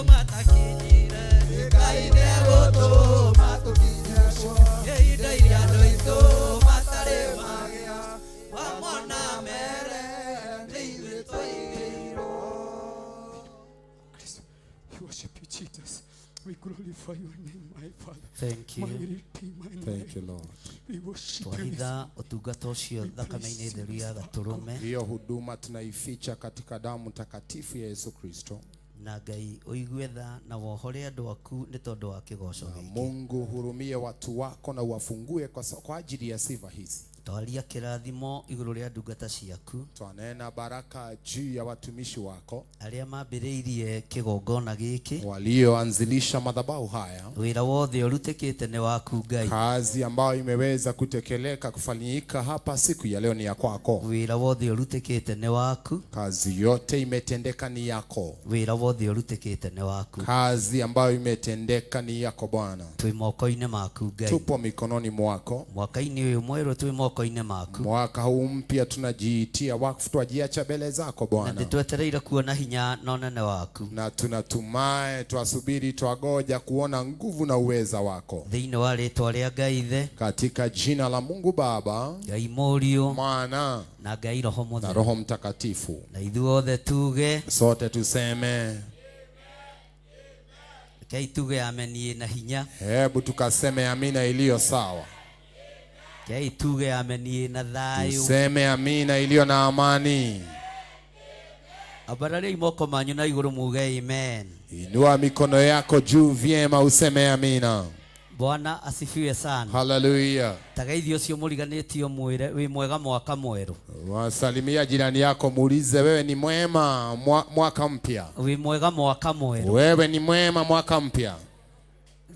matakinyire, Ngai nĩegũtũma tũkinye kuo. Ĩ indo iria andũ aitũ matarĩ magĩa, wamona mere nĩ ithuĩ tũigĩirwo. We worship you, Jesus. We glorify your name, my Father. Thank you. My Redeemer and Thank my you, Lord. We worship you. Twahitha ũtungata ũcio thakame-inĩ theru ya gatũrũme Hiyo huduma tunaificha katika damu takatifu ya Yesu Kristo. na Ngai ũigue tha na wohore andũ aku nĩ tondũ wa kĩgoco Na gĩkĩ. Mungu hurumie watu wako na uwafungue kwa ajili ya sifa hizi. Twaria kĩrathimo igũrũ rĩa ndungata ciaku Twanena baraka juu ya watumishi wako arĩa mambĩrĩirie kĩgongona gĩkĩ. walioanzilisha madhabahu haya. Wĩra wothe ũrutĩkĩte nĩ waku Ngai. Kazi ambayo imeweza kutekeleka kufanyika hapa siku ya leo ni ya kwako. Wĩra wothe ũrutĩkĩte nĩ waku. Kazi yote imetendeka ni yako. Wĩra wothe ũrutĩkĩte nĩ waku. Kazi ambayo imetendeka ni yako Bwana. Twĩ moko-inĩ maku Ngai. Tupo mikononi mwako. Mwaka-inĩ ũyũ mwerũ twĩ moko-inĩ maku. Mwaka huu mpya tunajiitia wakfu, twajiacha mbele zako Na Bwana, nĩtwetereire kuona hinya na ũnene waku na tunatumai, twasubiri, twagoja kuona nguvu na uweza wako thĩinĩ wa rĩtwa rĩa Ngai Ithe, katika jina la Mungu Baba, Ngai Mũriũ Mwana na Ngai Roho na Mũtheru. Roho Mtakatifu. Na ithuothe tuge, Sote tuseme, rekei tuge ameni na hinya. hebu tukaseme amina iliyo sawa, Rekei tuge ameni na thayũ. tuseme amina iliyo na amani. Ambarariai moko manyu na igũrũ muge amen. Inua mikono yako juu vyema, useme amina. Bwana asifiwe sana. Haleluya. Tageithio ũcio mũriganĩtio mwĩre wĩ mwega mwaka mwerũ. Wasalimia jirani yako, muulize wewe ni mwema mwaka mpya. Wĩ mwega mwaka mwerũ. Wewe ni mwema mwaka mpya.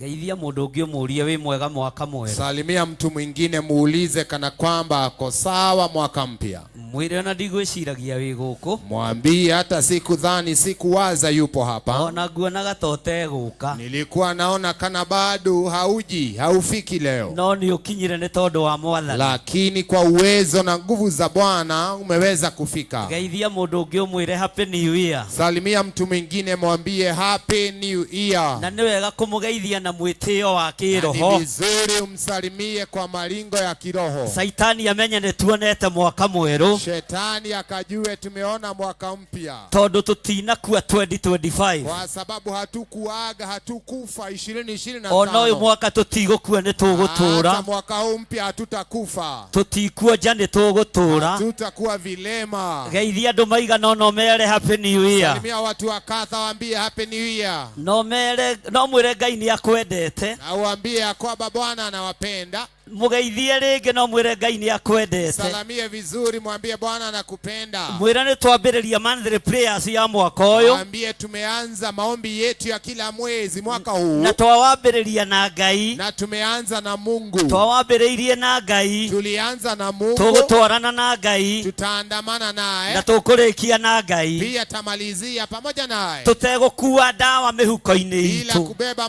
Geithia mũndũ ũngĩ ũmũrie wĩ mwega mwaka mwerũ. Salimia mtu mwingine, muulize kana kwamba ako sawa mwaka mpya. Mwĩre ona ndigwĩciragia wĩ gũkũ. Mwambie hata sikudhani, sikuwaza yupo hapa. Ona nguonaga ta ũtegũka. Nilikuwa naona kana bado hauji, haufiki leo, No nĩ ũkinyire nĩ tondũ wa Mwathani. lakini kwa uwezo na nguvu za Bwana umeweza kufika. Geithia mũndũ ũngĩ ũmwĩre happy new year. Salimia mtu mwingine, mwambie happy new year. Na nĩ wega kũmũgeithia na mwĩtĩo wa Na ni kĩroho. vizuri umsalimie kwa maringo ya kiroho. Saitani amenye nĩ tuonete mwaka mwerũ. Shetani akajue tumeona mwaka mpya, Tondũ tũtinakua 2025. kwa sababu hatukuaga, hatukufa 2025. Ona ũyũ mwaka tũtigũkua nĩ Hata tũgũtũũra. mwaka huu mpya hatutakufa, Tũtikuonja nĩ tũgũtũũra. hatutakuwa vilema. Geithia andũ maigana ũna ũmere happy new year. Salimia watu wa kadha, waambie happy new year, No mere no mwĩre Ngai nĩ akwendete. na uambie ya kwamba Bwana anawapenda. Mũgeithie rĩngĩ no mwĩre Ngai nĩ akwendete. Salamie vizuri, mwambie Bwana anakupenda. Mwĩre nĩ twambĩrĩria monthly prayers ya mwaka ũyũ Mwambie tumeanza maombi yetu ya kila mwezi mwaka huu, na twawambĩrĩria na Ngai. na tumeanza na Mungu. Twawambĩrĩirie na Ngai. Tulianza na Mungu, Tũgũtwarana na Ngai tutaandamana na naye tũkũrĩkia na Ngai. pia, tamalizia pamoja naye Tũtegũkua ndawa mĩhuko-inĩ bila itũ. kubeba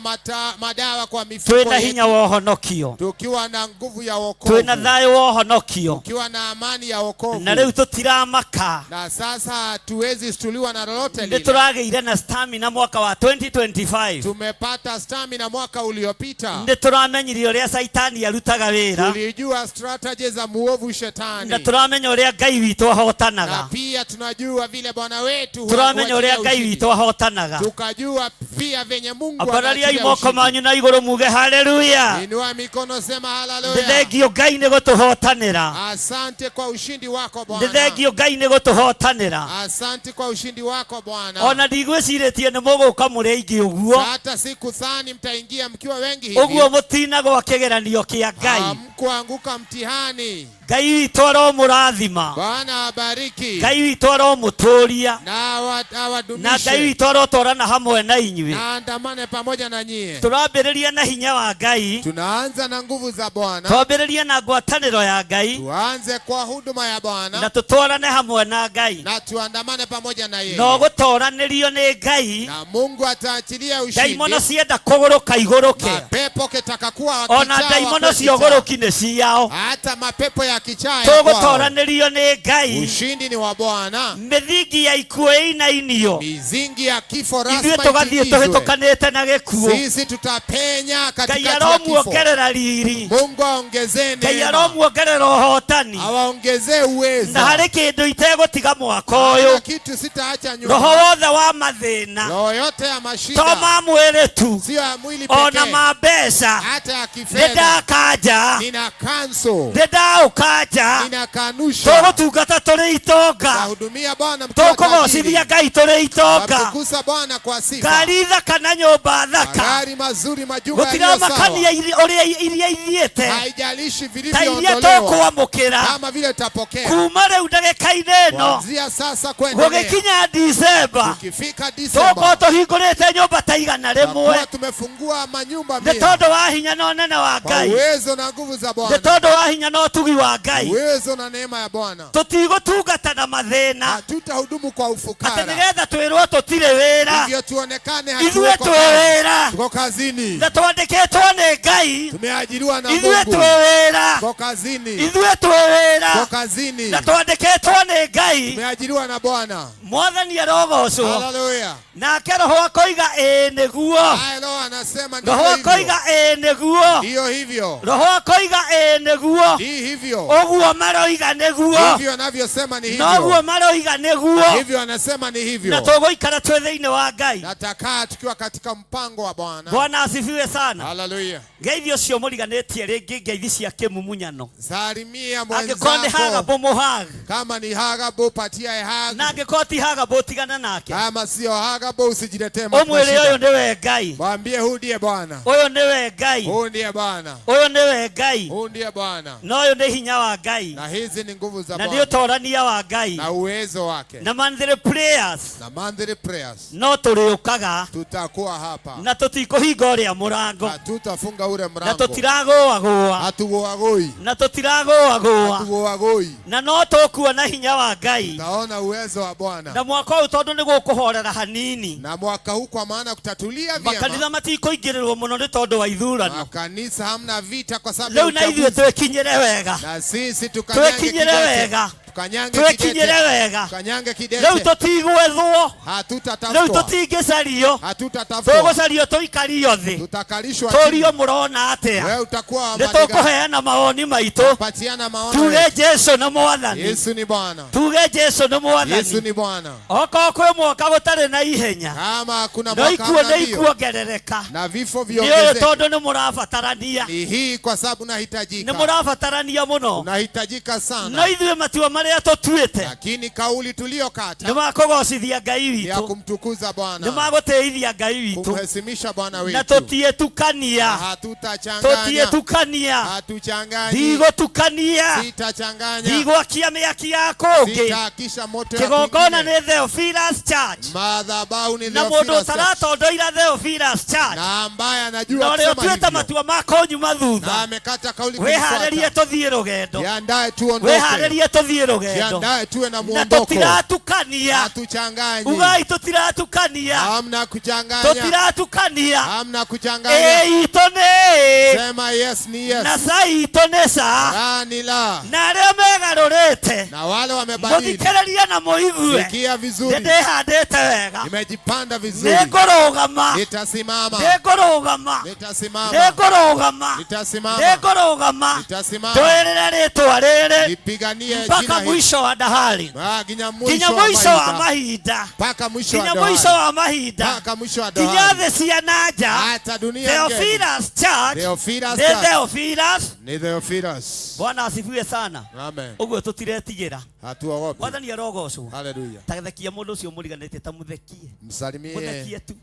madawa kwa mifuko Twĩna hinya yetu, wa ũhonokio. tukiwa na nguvu ya Twĩna wokovu, thayũ wa ũhonokio. tukiwa na amani ya wokovu. Na rĩu tũtiramaka. Na sasa hatuwezi shtuliwa na lolote Nĩ lile. tũragĩire na stamina mwaka wa 2025. Tumepata stamina mwaka uliopita, Nĩ tũramenyire ũrĩa Saitani arutaga wĩra tulijua strategy za muovu na shetani, tũramenya ũrĩa Ngai witũ na ahotanaga. pia tunajua vile Bwana wetu Tũramenya huachilia ũrĩa Ngai ushindi. witũ ahotanaga. Tukajua pia venye Mungu Ambarariai anaachilia moko ushindi. manyu na igũrũ muge haleluya. Inua mikono, sema Nĩ haleluya. thengio Ngai nĩ gũtũhotanĩra. Asante kwa ushindi wako Nĩ Bwana. thengio Ngai nĩ gũtũhotanĩra. Asante kwa ushindi wako Bwana. Ona ndigwĩcirĩtie nĩ mũgũka mũrĩ aingĩ ũguo. Hata sikudhani mtaingia mkiwa wengi hivi. Ũguo mũtinagwa kĩgeranio kĩa Ngai. Hamkuanguka mtihani. Ngai witũ aromũrathima. Bwana awabariki Ngai witũ aromũtũria. na Na Ngai awadumishe witũ arotwarana hamwe na inyuĩ. na andamane pamoja na nyie. Tũrambĩrĩria na hinya wa Ngai. Tunaanza na nguvu za Bwana, Twambĩrĩrie na ngwatanĩro ya Ngai tuanze kwa huduma ya na Bwana tũtwarane hamwe na Ngai. na tuandamane pamoja na Na yeye, ũgũtoranĩrio nĩ Ngai. na Mungu ataachilia Ndaimono ushindi. cienda kũgũrũka igũrũke. Mapepo kitakakuwa Ona wakichaa ndaimono wakwe cia kichaa. ũgũrũki nĩ ciao. Hata mapepo ya kichaa ya kwao. Tũgũtoranĩrio nĩ Ngai. Ushindi ni wa Bwana. Mĩthingi ya ikuũ ĩinainio. Mizingi ya kifo Ithuĩ rasma tũgathiĩ itingizwe. tũhĩtũkanĩte na gĩkuũ. Sisi tutapenya Ngai katikati ya kifo. aromuongerera riri. Mungu aongezee Ngai neema, aromuongerera ũhotani. awaongezee uwezo. Na harĩ kĩndũ itegũtiga mwaka Hakuna ũyũ. kitu sitaacha Roho nyuma. wothe wa mathĩna Roho yote ya to mashida ma mwĩrĩ tu sio ya mwili ona pekee, ma mbeca hata ya nĩ kifedha. ndakanja Nina cancel, nĩ ndaũkanja ninakanusha. tũgũtungata tũrĩ itonga Tahudumia Bwana mkiwa tajiri, tũkũgocithia Ngai tũrĩ itonga tamtukuza Bwana kwa sifa. ngari thaka na nyũmba thaka Magari mazuri, majumba yaliyo sawa, gũtiramakania ũrĩa iria ithiĩte haijalishi ta iria vilivyoondolewa, tũkwamũkĩra kama vile tutapokea kuma rĩu ndagĩka-inĩ ĩno kuanzia sasa kuendelea. gũgĩkinya Disemba Tukifika tũgũkorwo Disemba tũhingũrĩte nyũmba ta igana rĩmwe tutakuwa tumefungua manyumba nĩ mia tondũ wa hinya na ũnene wa kwa Ngai uwezo na nguvu za nĩ Bwana, tondũ wa hinya na ũtugi wa Ngai uwezo na neema ya Bwana. tũtigũtungata na mathĩna Hatutahudumu kwa atĩ ufukara, nĩgetha twĩrwo tũtirĩ wĩra hivyo tuonekane ithuĩ hatuko twĩ kazi. wĩra Tuko kazini, na twandĩkĩtwo nĩ Ngai tumeajiriwa na ithuĩ Mungu. twĩ wĩra Tuko kazini, ithuĩ twĩ wĩra tuko kazini, na twandĩkĩtwo nĩ Ngai tumeajiriwa na Bwana. Mwathani arogocwo Haleluya! nake roho akoiga ĩĩ nĩguo Haya, Roho anasema ndivyo roho hivyo, akoiga ĩĩ nĩguo ndiyo hivyo, roho akoiga ĩĩ nĩguo ndi hivyo, ũguo maroiga nĩguo hivyo anavyosema ni noguo hivyo, maroiga nĩguo hivyo anasema ni na hivyo. tũgũikara twĩ thĩinĩ wa Ngai Natakaa tukiwa katika mpango wa Bwana. Bwana asifiwe sana Haleluya! ngeithi ũcio mũriganĩtie rĩngĩ ngeithi cia kĩmumunyano Salimia angĩkorwo nĩ mwenzako, hagabũ mũhag kama ni hagabo patia hag, na angĩkorwo ti hagabũ tigana nake kama sio hagabo usijiletee ũmwĩre ũyũ mashida. nĩwe Ngai Mwambie huu ndiye Bwana, ũyũ nĩwe Ngai huu ndiye Bwana, ũyũ nĩwe Ngai Ngai. Huu ndiye Bwana Na ũyũ nĩ hinya wa Ngai. na hizi ni nguvu za Na nĩ Bwana ũtorania wa Ngai. na uwezo wake Na monthly prayers na monthly prayers no tũrĩũkaga tutakuwa hapa na tũtikũhinga ũrĩa mũrango hatutafunga ule na mlango tũtiragũagũa hatugoagoi na tũtiragũagũa hatugoagoi na no tũkuona hinya wa Ngai taona uwezo wa na Bwana mwaka ũyũ tondũ nĩ gũkũhorera hanini na mwaka huu kwa maana kutatulia makanitha vyema matikũingĩrĩrwo mũno nĩ tondũ wa ithurano makanisa hamna vita kwa sababu ya rĩu na ithuĩ uchaguzi twĩkinyĩre wega na sisi tukanyange twĩkinyĩre kidete wega tukanyange twĩkinyĩre kidete wega tukanyange rĩu kidete tũtigwethwo rĩu hatutatafutwa tũtingĩcario hatutatafutwa tũgũcario tũikario thĩ tutakalishwa tũrio chini mũrona atĩa wewe utakuwa wa nĩ madiga tũkũheana mawoni maitũ patiana maono tuge yetu. Jesu nĩ mwathani Yesu ni Bwana tuge Jesu nĩ Yesu mwathani ni Bwana okorwo kwĩ mwaka gũtarĩ na ihenya kama kuna no mwaka ikuo hamna nĩ mbio ikuongerereka na vifo nĩ ũyũ viongezeke tondũ nĩ mũrabatarania ni hii kwa sababu nĩ unahitajika mũrabatarania mũno unahitajika no sana ithuĩ matua marĩa tũtuĩte lakini kauli nĩ tuliyokata makũgocithia Ngai ni ya witũ kumtukuza nĩ Bwana magũtĩithia Ngai witũ kumhesimisha Bwana na wetu tũtiĩtukania hatutachanganya tũtiĩtukania hatuchanganyi ndigũtukania sitachanganya ndigwakia mĩaki ya kũngĩ sitaakisha moto ya kĩgongona kwingine nĩ Theophilus Church madhabahu ni na mũndũ Theophilus Church. ũtaratondoira Theophilus Church na ambaye na anajua ũrĩa kusema ũtuĩte hivyo matua ma kũnyuma na thutha amekata kauli wĩharĩrie kunifuata tũthiĩ rũgendo jiandae tuondoke wĩharĩrie tũthiĩ rũgendo jiandae tuwe na na muondoko tũtiratukania hatuchanganyi ugai tũtiratukania hamna kuchanganya tũtiratukania hamna kuchanganya ĩ itũ nĩ ĩ sema yes ni na yes ca itũ nĩ ca la ni la na arĩa megarũrĩte na wale wamebadili mũthikĩrĩrie na mũigue sikia vizuri nĩndĩhandĩte wega nimejipanda vizuri nĩngũrũgama nitasimama nĩngũrũgama nitasimama nĩngũrũgama nitasimama nĩngũrũgama nitasimama ndũĩrĩre rĩtwa rĩrĩ nipiganie mpaka jina hili mwisho wa dahari Ah, nginya nginya mwisho wa mwisho wa mahinda mahinda mpaka mwisho wa nginya mwisho dohari wa mahinda mpaka mwisho wa nginya dohari thĩ cia na nja hata dunia ngeni Theophilus Church Theophilus nĩ Church. Theophilus ni Theophilus Bwana asifiwe sana amen ũguo tũtiretigĩra hatuogopi mwathani arogocwo haleluya tathekia mũndũ ũcio mũriganĩtie ta mũthekie msalimie mũthekie tu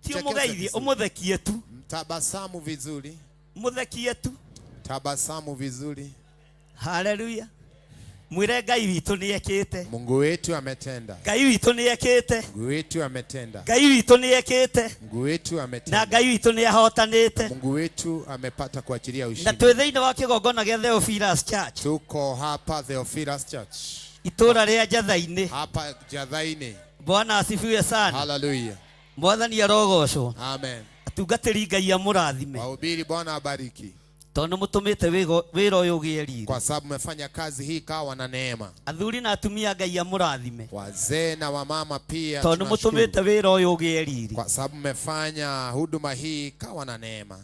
ti Chekesha ũmũgeithie vizuri. ũmũthekie tu mtabasamu vizuri mũthekie tu tabasamu vizuri haleluya mwĩre Ngai witũ nĩ ekĩte Mungu wetu ametenda Ngai witũ nĩ ekĩte Mungu wetu ametenda Ngai witũ nĩ ekĩte Mungu wetu na ametenda Ngai witũ nĩ ahotanĩte Mungu wetu amepata kuachilia na ushindi twĩ thĩinĩ wa kĩgongona gĩa Theophilus Church tuko hapa Theophilus Church itũra rĩa Njatha-inĩ hapa Jathaini Bwana asifiwe sana haleluya mwathani arogocwo amen atungatĩri Ngai amũrathime wahubiri Bwana abariki tondũ nĩ mũtũmĩte wĩra ũyũ ũgĩe riri kwa sababu mmefanya kazi hii kawa na neema athuri na atumia Ngai amũrathime wazee na wamama pia tondũ nĩ tunashukuru mũtũmĩte wĩra ũyũ ũgĩe riri kwa sababu mmefanya huduma hii kawa na neema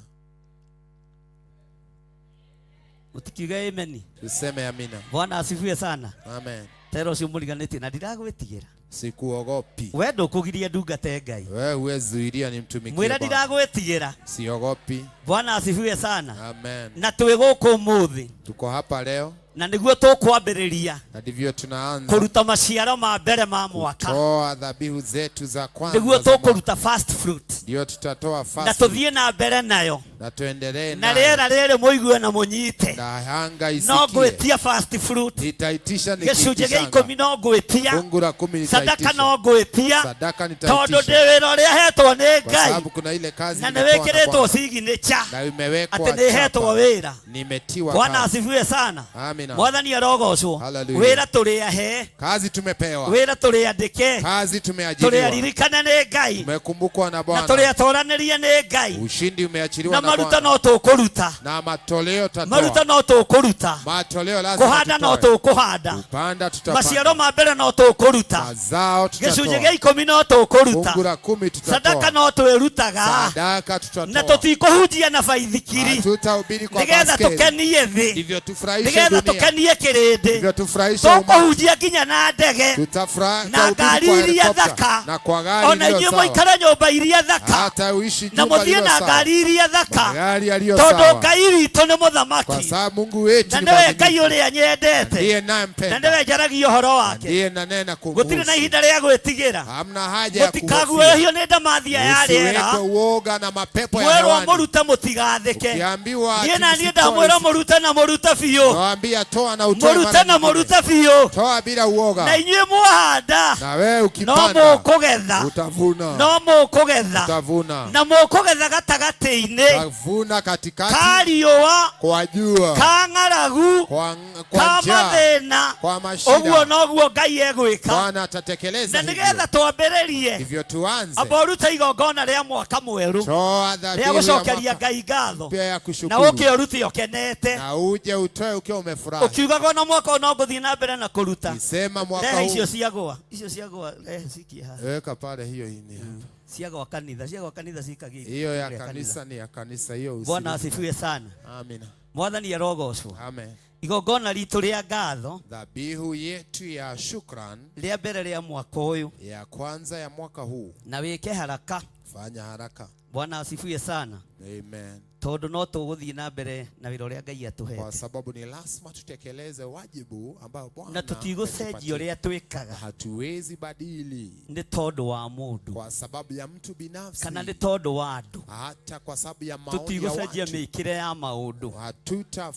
mũtikiuge ameni tuseme amina Bwana asifiwe sana amen tera ũcio mũriganĩtie na ndiragwĩtigĩra sikuogopi we ndũkũgiria ndungate Ngai wewe huwezi zuilia nimtumikie mwĩre Bwana ndiragwĩtigĩra siogopi Bwana asifiwe sana amen na twĩ gũkũ ũmũthĩ tuko hapa leo na nĩguo tũkwambĩrĩria na ndivyo tunaanza kũruta maciaro ma mbere ma mwaka toa dhabihu zetu za kwanza nĩguo za mwaka. tũkũruta first fruit ndio tutatoa na first fruit tũthiĩ na mbere nayo na tuendelee na nayo rĩera rĩrĩ mũigue na mũnyite na anga no isikie ngwĩtia first fruit nitaitisha gĩcunjĩ gĩa nikiitishanga ikũmi no ngwĩtia fungu la kumi sadaka nitaitisha no ngwĩtia sadaka tondũ nitaitisha ndĩ wĩra ũrĩa hetwo nĩ kwa Ngai sababu kuna ile kazi na nĩ nimepewa na wĩkĩrĩtwo Bwana signature na imewekwa atĩ nĩ hetwo chapa wĩra nimetiwa Bwana kazi asifiwe sana amina mwathani arogocwo Hallelujah. wĩra tũrĩ ahe kazi tumepewa wĩra tũrĩ andĩke kazi tũrĩ tumeajiriwa aririkane nĩ Ngai tumekumbukwa na na Bwana tũrĩ atoranĩrie nĩ Ngai ushindi umeachiliwa na na maruta Bwana no tũkũruta na matoleo maruta tatoa no tũkũruta matoleo lazima kũhanda no tutoe tũkũhanda kupanda maciaro tutapanda ma mbere no tũkũruta mazao gĩcunjĩ tutatoa gĩa ikũmi no tũkũruta fungu la kumi sadaka tutatoa no twĩrutaga sadaka na tutatoa tũtikũhunjia na baithikiri hatutahubiri kwa nĩgetha baskeli tũkenie thĩ ndivyo tufurahishe nĩgetha dunia Tũkenie kĩrĩndĩ. Hivyo tufurahishe umati. Tũkũhunjia nginya na ndege Tutafurahi na ngari kwa iria helikopta thaka, na kwa gari ona iliyo inyuĩ sawa. mũikare nyũmba iria thaka Hata uishi na nyumba mũthiĩ iliyo na sawa, ngari iria thaka, gari yaliyo tondũ sawa, Ngai witũ nĩ kwa mũthamaki sababu Mungu wetu na ni nĩwe Ngai mwaminifu, ũrĩa nyendete ndiye na nayempenda, nĩwe njaragia ũhoro wake. ndiye nanena Gũtirĩ na kumhusu. ihinda rĩa gwĩtigĩra. Hamna haja ya kuhofia. Mũtikaguoyohio nĩ ndamathia ya rĩera. Usiwekwe uoga na mapepo ya Mwerwo hewani. mũrute mũtigathĩke. Ukiambiwa Niĩ na ati niĩ msitoe, ndamwĩra mũrute na mũrute biũ. nawaambia toa na utoe Mũrute mara na nyingine. mũrute biũ. Toa bila Na uoga, inyuĩ mwahanda na wewe no ukipanda mũkũgetha, utavuna, no mũkũgetha, utavuna, na mũkũgetha gatagatĩ-inĩ utavuna katikati ka riũa, kwa jua, ka ng'aragu, kwa ka njaa, mathĩna. kwa Ũguo mashida. noguo Ngai egwĩka. Bwana atatekeleza Na hivyo. nĩgetha twambĩrĩrie, Hivyo tuanze, amba ũrute igongona rĩa mwaka mwerũ toa rĩa dhabihu ya gũcokeria mwaka Ngai ngatho, mpya ya na kushukuru, ũke ũrute ũkenete, na uje utoe ukiwa umefurahi. ũkiugaga ona mwaka ũyũ no ngũthiĩ na mbere na kũruta. Kisema mwaka Rehe icio huu, ciagũa, icio ciagũa, rehe cikie haha. weka pale hiyo ini hapa. Ciagwa kanitha, ciagwa kanitha cikagie Hiyo ya rĩa kanisa ni ya kanisa hiyo. Bwana asifiwe sana. Amina. Mwathani arogocwo. Amen. Igongona ritũ rĩa ngatho Dhabihu yetu ya shukran rĩa mbere rĩa mwaka ũyũ, ya kwanza ya mwaka huu, na wĩke haraka. fanya haraka. Bwana asifiwe sana. Amen. Tondũ no tũgũthiĩ na mbere na wĩra ũrĩa Ngai Kwa atũhete, sababu ni lazima tutekeleze wajibu ambao Bwana na tũtigũcenjia ametupatia. ũrĩa twĩkaga Hatuwezi badili nĩ tondũ wa mũndũ kwa sababu ya mtu binafsi, kana nĩ tondũ wa andũ. hata kwa sababu ya maoni ya Tũtigũcenjia watu. mĩkĩre ya maũndũ.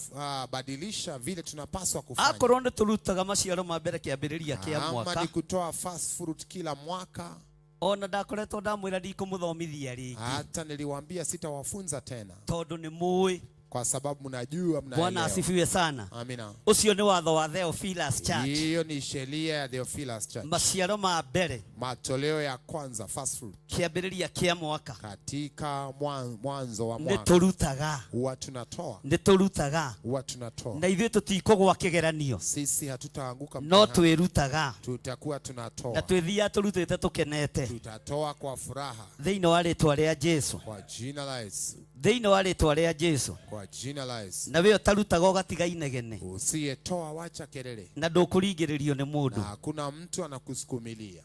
Hatutabadilisha vile tunapaswa kufanya. Akorwo nĩ tũrutaga maciaro ma mbere kĩambĩrĩria kĩa Ama mwaka, ni kutoa first fruit kila mwaka. ona ndakoretwo ndamwĩra ndikũmũthomithia rĩngĩ, Hata niliwaambia sitawafunza tena, tondũ nĩ mũĩ. kwa sababu mnajua, Bwana mnaelewa. asifiwe sana. Amina. Ũcio nĩ watho wa Theophilus Church. Hiyo ni sheria ya Theophilus Church. Maciaro ma mbere Matoleo ya kwanza, first fruit, kĩambĩrĩria kĩa mwaka katika mwanzo wa nĩ mwaka tũrutaga, huwa tunatoa, nĩ tũrutaga, huwa tunatoa. na ithuĩ tũtikũgwa kĩgeranio, Sisi hatutaanguka no mtihani, twĩrutaga, tutakuwa na tunatoa, twĩthiaga tũrutĩte tũkenete tutatoa kwa furaha thĩinĩ wa rĩtwa rĩa Jesu, kwa jina la Yesu, thĩinĩ wa rĩtwa rĩa Jesu. kwa jina la Yesu. Na we ũtarutaga ũgatiga inegene, Usiyetoa wacha kelele, na ndũkũringĩrĩrio nĩ na mũndũ. hakuna mtu anakusukumilia.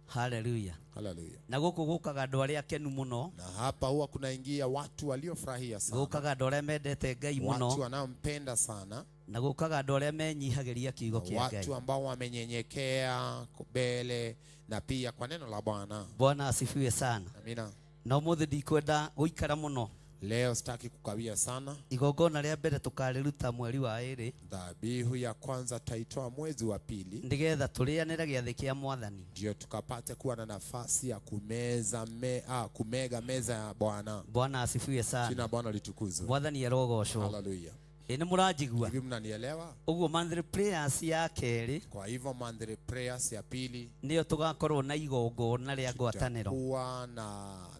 Haleluya. Haleluya. Na gũkũ gũkaga andũ arĩa akenu mũno, Na hapa huwa kunaingia watu waliofurahia sana, gũkaga andũ arĩa mendete Ngai watu mũno, wanaompenda sana, na gũkaga andũ arĩa menyihagĩria kiugo kĩa Ngai. watu ambao wamenyenyekea mbele na pia kwa neno la Bwana. Bwana asifiwe sana. Amina. Na ũmũthĩ ndikwenda gũikara mũno. Leo sitaki kukawia sana. Igongona rĩa mbere tũkarĩruta mweri wa ĩrĩ, Dhabihu ya kwanza taitoa mwezi wa pili, nĩgetha tũrĩanĩre gĩathĩ kĩa Mwathani. ndio tukapate kuwa na nafasi ya kumeza kumega meza ya Bwana. Bwana asifiwe sana. Jina Bwana litukuzwe. Mwathani arogocwo. Haleluya. Ĩ nĩ mũranjigua? Hivi mnanielewa? Ũguo monthly prayers ya kerĩ Kwa hivyo monthly prayers ya pili nĩyo tũgakorwo na igongona rĩa ngwatanĩro, tutakuwa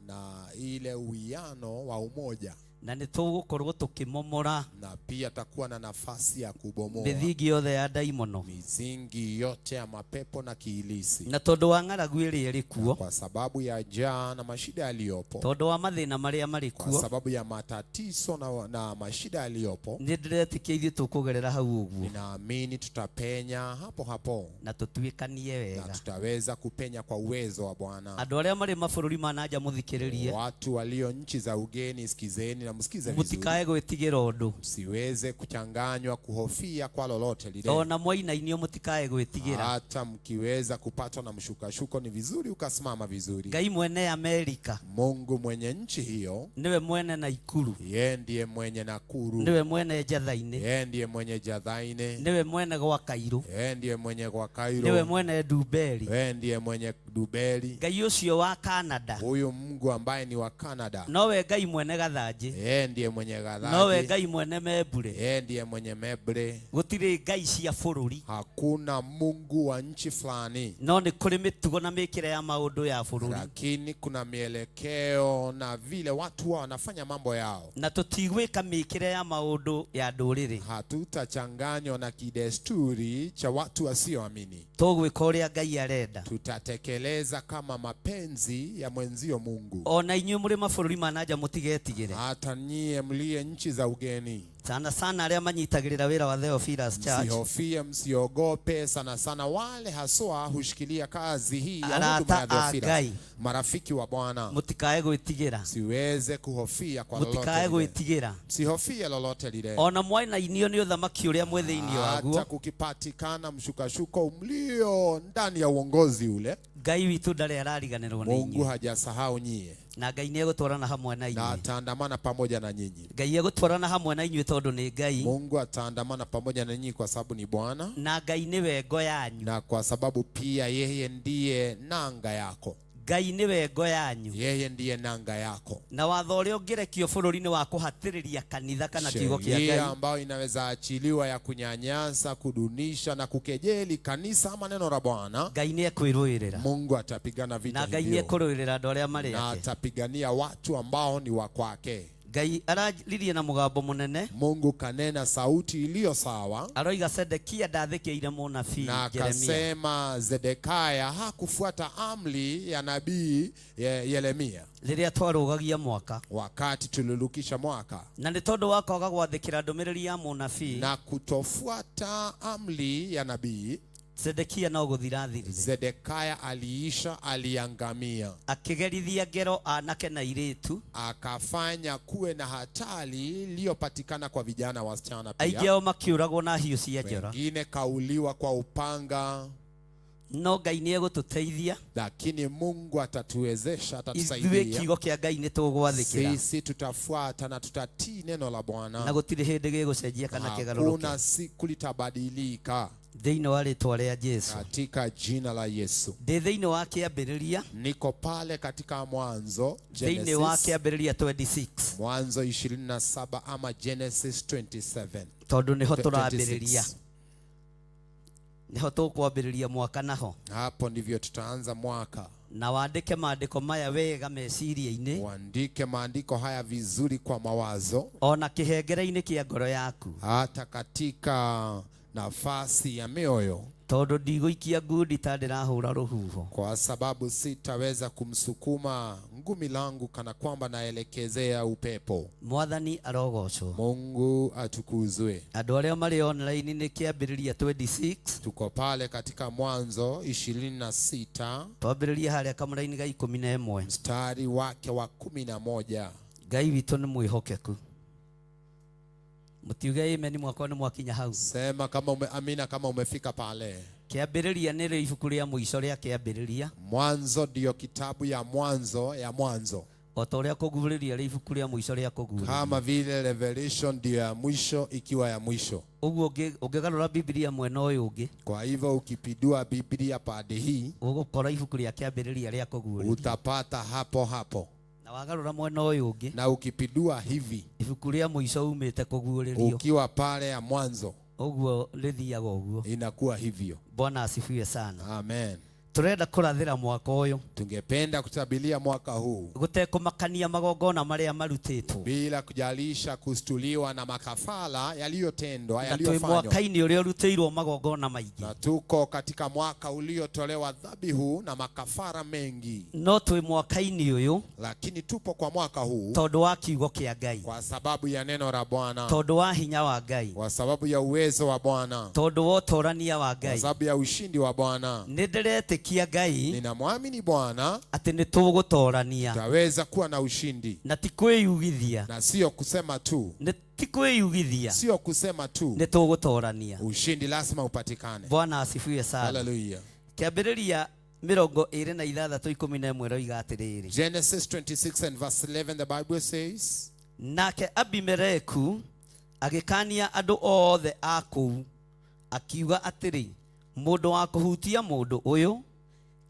na ile uwiano wa umoja, na nĩ tũgũkorwo tũkĩmomora na pia takuwa na nafasi ya kubomoa mĩthingi yothe ya ndaimono, misingi yote ya mapepo na kiilisi, na tondũ wa ng'aragu ĩrĩa ĩrĩ kuo, kwa sababu ya njaa na mashida yaliyopo, tondũ wa mathĩna marĩa marĩ kwa kuo, sababu ya matatizo na mashida yaliyopo, nĩ ndĩretĩkia ithuĩ tũkũgerera hau ũguo ninaamini tutapenya hapo hapo na tũtuĩkanie na wega. tutaweza kupenya kwa uwezo wa Bwana. Andũ arĩa marĩ mabũrũri ma na nja mũthikĩrĩrie, Watu walio nchi za ugeni, sikizeni na msikize vizuri, mũtikae gwĩtigĩra ũndũ, msiweze kuchanganywa kuhofia kwa lolote lile. ona mwainainio mũtikae gwĩtigĩra. Hata mkiweza kupatwa na mshukashuko, ni vizuri ukasimama vizuri. Ngai mwene Amerika Mungu mwenye nchi hiyo, nĩwe mwene Naikuru, yeye ndiye mwenye Nakuru, nĩwe mwene Njatha-inĩ, yeye ndiye mwenye Jathaine, nĩwe mwene gwa Kairũ, yeye ndiye mwenye nĩwe Gwakairo, mwene Ndumberi. yeye ndiye mwenye Dubeli. Ngai ũcio wa Canada Huyu Mungu ambaye ni wa Canada, nowe Ngai mwene Gathanjĩ, yeye ndiye mwenye nowe Gathaji, Ngai mwene Membure. yeye ndiye mwenye Mebre. Gũtirĩ ngai cia bũrũri, Hakuna Mungu wa nchi fulani, no nĩ kũrĩ mĩtugo na mĩkĩre ya maũndũ ya bũrũri, lakini kuna mielekeo na vile watu wao wanafanya mambo yao. na tũtigwĩka mĩkĩre ya maũndũ ya ndũrĩrĩ. Hatutachanganywa na kidesturi cha watu wasioamini. Tũgwĩka ũrĩa Ngai arenda. Tutatekeleza kama mapenzi ya mwenzio Mungu. Ona inyuĩ mũrĩ mabũrũri ma na nja mũtigetigĩre. Hata Hata nyie mliye nchi za ugeni, sana sana arĩa manyitagĩrĩra wĩra wa Theophilus Church, msihofie, msiogope. Sana sana wale haswa hushikilia kazi hii ya Arata huduma ya a Theophilus, Ngai. marafiki wa Bwana, mũtikae gwĩtigĩra, siweze kuhofia kwa lolote mũtikae lile, gwĩtigĩra msihofie lolote lile, ona mwainainio nĩ ũthamaki ũrĩa mwĩ thĩinĩ waguo. hata kukipatikana mshukashuko mlio ndani ya uongozi ule, Ngai witũ ndarĩ arariganĩrwo nĩ Mungu inyuĩ, hajasahau nyie na Ngai nĩ egũtwarana hamwe na na inyuĩ. ataandamana pamoja na nyinyi. Ngai egũtwarana hamwe na inyuĩ tondũ nĩ Ngai, Mungu ataandamana pamoja na nyinyi kwa sababu ni Bwana na Ngai nĩwe ngo yanyu. na kwa sababu pia yeye ndiye nanga yako, Ngai nĩwe ngo yanyu. yeye ndiye nanga yako. Na watho ũrĩa ũngĩrekio bũrũri-inĩ wa kũhatĩrĩria kanitha kana kiugo kĩa Sheria Ngai ambayo inaweza achiliwa ya kunyanyasa, kudunisha na kukejeli kanisa ama neno la Bwana, Ngai nĩ ekwĩrũĩrĩra, Mungu atapigana vita na Ngai nĩ hivyo ekũrũĩrĩra andũ arĩa marĩ na ake. atapigania watu ambao ni wa kwake. Ngai araririe na mũgambo mũnene, Mungu kanena sauti iliyo sawa aroiga Sedekia ndathĩkĩire mũnabii na Jeremia. akasema Zedekaya hakufuata amri ya nabii Yeremia rĩrĩa twarũgagia mwaka, wakati tulirukisha mwaka na nĩ tondũ wa kwaga gwathĩkĩra ndũmĩrĩri ya mũnabii na kutofuata amri ya nabii, Sedekia no gũthira athirire, Zedekaya aliisha, aliangamia, akĩgerithia ngero anake na airĩtu, akafanya kuwe na hatari iliyopatikana kwa vijana wasichana aingĩ pia, ao makĩũragwo na hiũ cia njora. wengine kauliwa kwa upanga, No Ngai nĩ egũtũteithia lakini Mungu atatuwezesha, ithuĩ, atatusaidia. kiugo kĩa Ngai nĩ tũgwathĩkĩra, Sisi tutafuata na tutatii neno la na Bwana, gũtirĩ hĩndĩ gĩgũcenjia kana kĩgarũrũke hakuna siku litabadilika, thĩinĩ wa rĩtwa rĩa Jesu. katika jina la Yesu. Ndĩ thĩinĩ wa kĩambĩrĩria, Niko pale katika Mwanzo, thĩinĩ wa Genesis, kĩambĩrĩria 26, Mwanzo 27 ama Genesis 27 tondũ nĩho tũrambĩrĩria, 26. nĩho tũkwambĩrĩria mwaka naho. Hapo ndivyo tutaanza mwaka. Na wandĩke maandĩko maya wega meciria-inĩ, Uandike maandiko haya vizuri kwa mawazo, ona kĩhengere-inĩ kĩa ngoro yaku, hata katika nafasi ya mioyo, tondũ ndigũikia ngundi ta ndĩrahũra rũhuho. kwa sababu sitaweza kumsukuma ngumi langu kana kwamba naelekezea upepo. Mwathani arogocwo. Mungu atukuzwe. Andũ arĩa marĩ online nĩ kĩambĩrĩria 26, Tuko pale katika Mwanzo 26 twambĩrĩrie harĩa kamũraini ga 11. mstari wake wa 11. Ngai witũ nĩ mwĩhokeku. Mũtiuge amen mwakwa nĩ mwakinya hau. Sema kama amina kama umefika pale. Kĩambĩrĩria nĩrĩo ibuku rĩa mũico rĩa kĩambĩrĩria, Mwanzo ndiyo kitabu ya mwanzo ya mwanzo, o ta ũrĩa kũguũrĩria rĩ ibuku rĩa mũico rĩa kũguũrĩria. kama vile Revelation ndiyo ya mwisho ikiwa ya mwisho. Ũguo ũngĩgarũra Biblia mwena ũyũ ũngĩ, Kwa hivyo ukipindua Biblia pande hii ũgũkora ibuku rĩa kĩambĩrĩria rĩa kũguũrĩria, utapata hapo hapo, na wagarũra mwena ũyũ ũngĩ, na ukipindua hivi ibuku rĩa mũico umĩte kũguũrĩrio, ukiwa pale ya mwanzo ũguo rĩthiaga ũguo. inakuwa hivyo. Bwana asifiwe sana. Amen. Tũrenda kũrathĩra mwaka ũyũ Tungependa kutabilia mwaka huu gũtekũmakania magongona marĩa marutĩtwo, bila kujalisha kustuliwa na makafala yaliyotendwa, na twĩ yaliyofanywa, mwaka-inĩ ũrĩa ũrutĩirwo magongona maingĩ, na tuko katika mwaka uliotolewa dhabihu na makafara mengi, no twĩ mwaka-inĩ ũyũ lakini tupo kwa mwaka huu tondũ wa kiugo kĩa Ngai, kwa sababu ya neno la Bwana, tondũ wa hinya wa Ngai, kwa sababu ya uwezo wa Bwana, tondũ wa ũtorania wa kwa Ngai. sababu ya ushindi wa Bwana. Nĩ ndĩretĩkia Ngai Ninamwamini Bwana atĩ nĩ tũgũtorania, tutaweza kuwa na ushindi, na ti kwĩyugithia, na sio kusema tu, nĩ ti kwĩyugithia, sio kusema tu, nĩ tũgũtorania. ushindi lazima upatikane. Bwana asifiwe sana. Haleluya. Kĩambĩrĩria 26:11 ĩroiga atĩrĩrĩ, Genesis 26 and verse 11, the Bible says, nake Abimeleku agĩkania andũ othe a kũu akiuga atĩrĩ, mũndũ wa kũhutia mũndũ ũyũ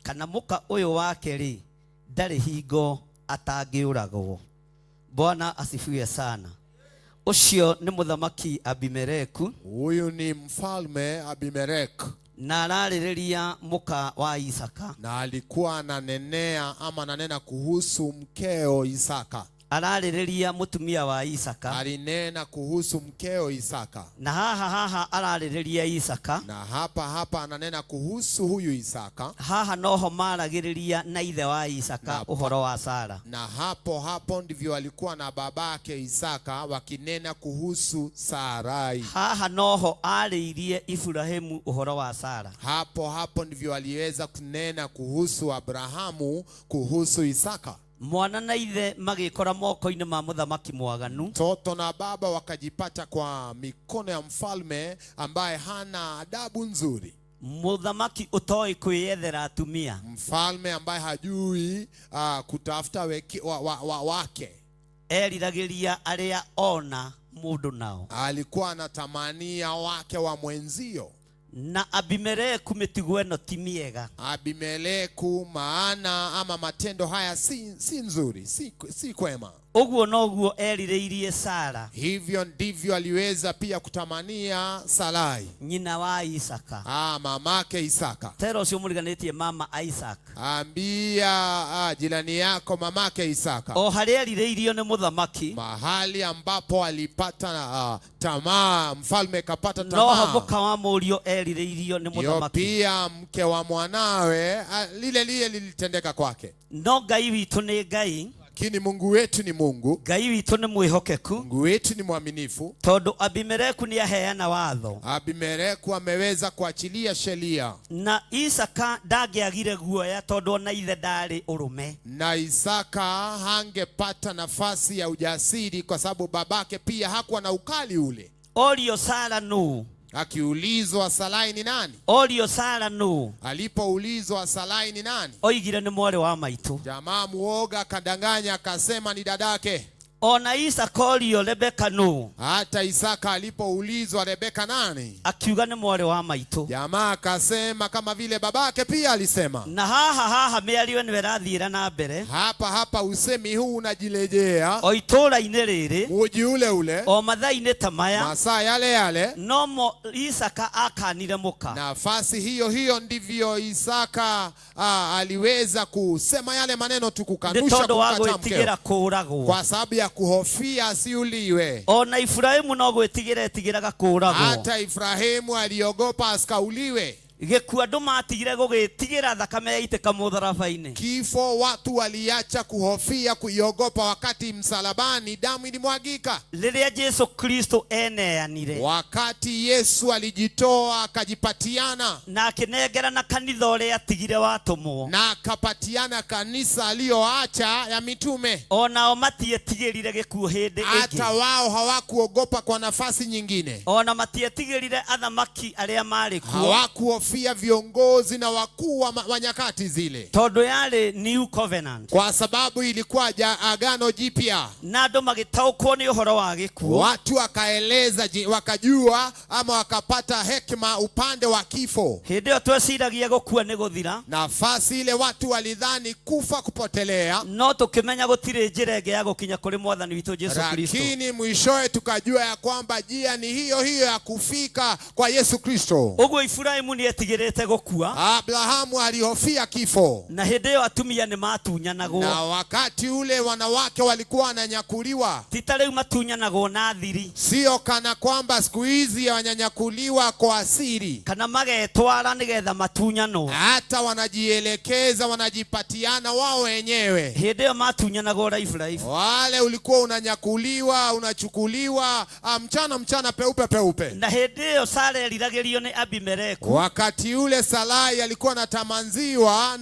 kana mũka ũyũ wake rĩ, ndarĩ hingo atangĩũragwo. Bwana asifiwe sana. Ũcio nĩ mũthamaki Abimeleku, huyu ni mfalme Abimelek, na ararĩrĩria mũka wa Isaka. na alikuwa ananenea ama ananena kuhusu mkeo Isaka. Ararĩrĩria mũtumia wa Isaka. Alinena kuhusu mkeo Isaka. Na haha haha ararĩrĩria Isaka. Na hapa hapa ananena kuhusu huyu Isaka. Haha noho maragĩrĩria na ithe wa Isaka ũhoro wa Sara. Na hapo hapo ndivyo alikuwa na babake Isaka wakinena kuhusu Sarai. Haha noho arĩirie Iburahimu ũhoro wa Sara. Hapo hapo ndivyo aliweza kunena kuhusu Abrahamu kuhusu Isaka. Mwana na ithe magĩkora moko-inĩ ma mũthamaki mwaganu. Mtoto na baba wakajipata kwa mikono ya mfalme ambaye hana adabu nzuri. Mũthamaki ũtoĩ kwĩyethera atumia. Mfalme ambaye hajui kutafuta wake. Eriragĩria arĩa ona mũndũ nao. Alikuwa anatamania wake wa mwenzio. Na Abimeleku mĩtugo ĩno ti mĩega. Abimeleku maana ama matendo haya si nzuri, si kwema. Ũguo noguo erirĩirie Sara. Hivyo ndivyo aliweza pia kutamania Sarai. Nyina wa Isaka. Mamake Isaka. Tera ũcio mũriganĩtie mama Isaac. Ambia jirani yako mamake Isaka. O harĩa erirĩirio nĩ mũthamaki. Mahali ambapo alipata tamaa, mfalme kapata tamaa. Noho mũka wa mũriũ erirĩirio nĩ mũthamaki. Pia mke wa mwanawe lile lile lilitendeka kwake. No Ngai witũ nĩ Ngai. Lakini Mungu wetu ni Mungu. Ngai witũ nĩ mwĩhokeku. Mungu wetu ni mwaminifu. Tondũ Abimeleku nĩ aheana watho. Abimeleku ameweza kuachilia sheria. Na Isaka ndangĩagire guoya tondũ ona ithe ndarĩ ũrũme. Na Isaka hangepata nafasi ya ujasiri kwa sababu babake pia hakuwa na ukali ule. Orio Sara nũ? Akiulizwa Sarai ni nani? Orio Sara nũ? Alipoulizwa Sarai ni nani? Oigire ni mwarĩ wa maitũ. Jamaa muoga akadanganya akasema ni dadake. Ona Isaka orio Rebeka nũ? Hata Isaka alipoulizwa Rebeka nani? Akiuga ni mwarĩ wa maitũ. Jamaa akasema kama vile babake pia alisema. Na haha haha mĩario ĩno ĩrathiĩra na mbere. Hapa hapa usemi huu unajirejea. O itũũra-inĩ rĩrĩ. Muji ule ule. O mathaa-inĩ ta maya. Masaa yale yale. Nomo Isaka akanire mũka. Nafasi hiyo hiyo ndivyo Isaka aliweza kusema yale maneno tu kukanusha Nĩ tondũ wa kukataa mkeo. gwĩtigĩra kũũragwo. Kwa sababu ya kuhofia asiuliwe. Ona Ibrahimu no gwĩtigĩra etigĩraga kũũragwo. Hata Ibrahimu aliogopa asikauliwe. Gĩkuũ andũ matigire gũgĩtigĩra thakame yaitĩka mũtharaba-inĩ. Kifo watu waliacha kuhofia kuiogopa wakati msalabani damu ilimwagika. Rĩrĩa Jesu Kristo eneanire. Wakati Yesu alijitoa akajipatiana. Na akĩnengerana kanitha ũrĩa atigire watũmwo. Na akapatiana kanisa aliyoacha ya mitume. Onao matietigĩrire gĩkuũ hĩndĩ ĩngĩ. Hata wao hawakuogopa kwa nafasi nyingine. Ona matietigĩrire athamaki arĩa marĩ kuo. Hawakuhofia viongozi na wakuu wa nyakati zile. Tondũ yarĩ New Covenant. Kwa sababu ilikuwa agano jipya. Na andũ magĩtaũkwo nĩ ũhoro wa gĩkuũ. Watu wakaeleza, wakajua ama wakapata hekima upande wa kifo. Hĩndĩ ĩyo tweciragia gũkua nĩ gũthira. Nafasi ile watu walidhani kufa kupotelea. No tũkĩmenya gũtirĩ njĩra ĩngĩ ya gũkinya kũrĩ Mwathani witũ Jesu Kristo. Lakini mwishowe tukajua ya kwamba njia ni hiyo hiyo ya kufika kwa Yesu Kristo. Ũguo Ibrahimu nĩ etigĩrĩte gũkua. Abrahamu alihofia kifo. Na hĩndĩ ĩyo atumia nĩ matunyanagwo. Na wakati ule wanawake walikuwa wananyakuliwa. Ti ta rĩu matunyanagwo na thiri. Sio kana kwamba siku hizi wananyakuliwa kwa siri. Kana magetwara nĩgetha matunyanwo. Hata wanajielekeza, wanajipatiana wao wenyewe. Hĩndĩ ĩyo matunyanagwo raibu raibu. Wale ulikuwa unanyakuliwa, unachukuliwa, mchana mchana peupe peupe. Na hĩndĩ ĩyo Sara eriragĩrio nĩ Abimeleku. Wakati ule Sarai alikuwa anatamanziwa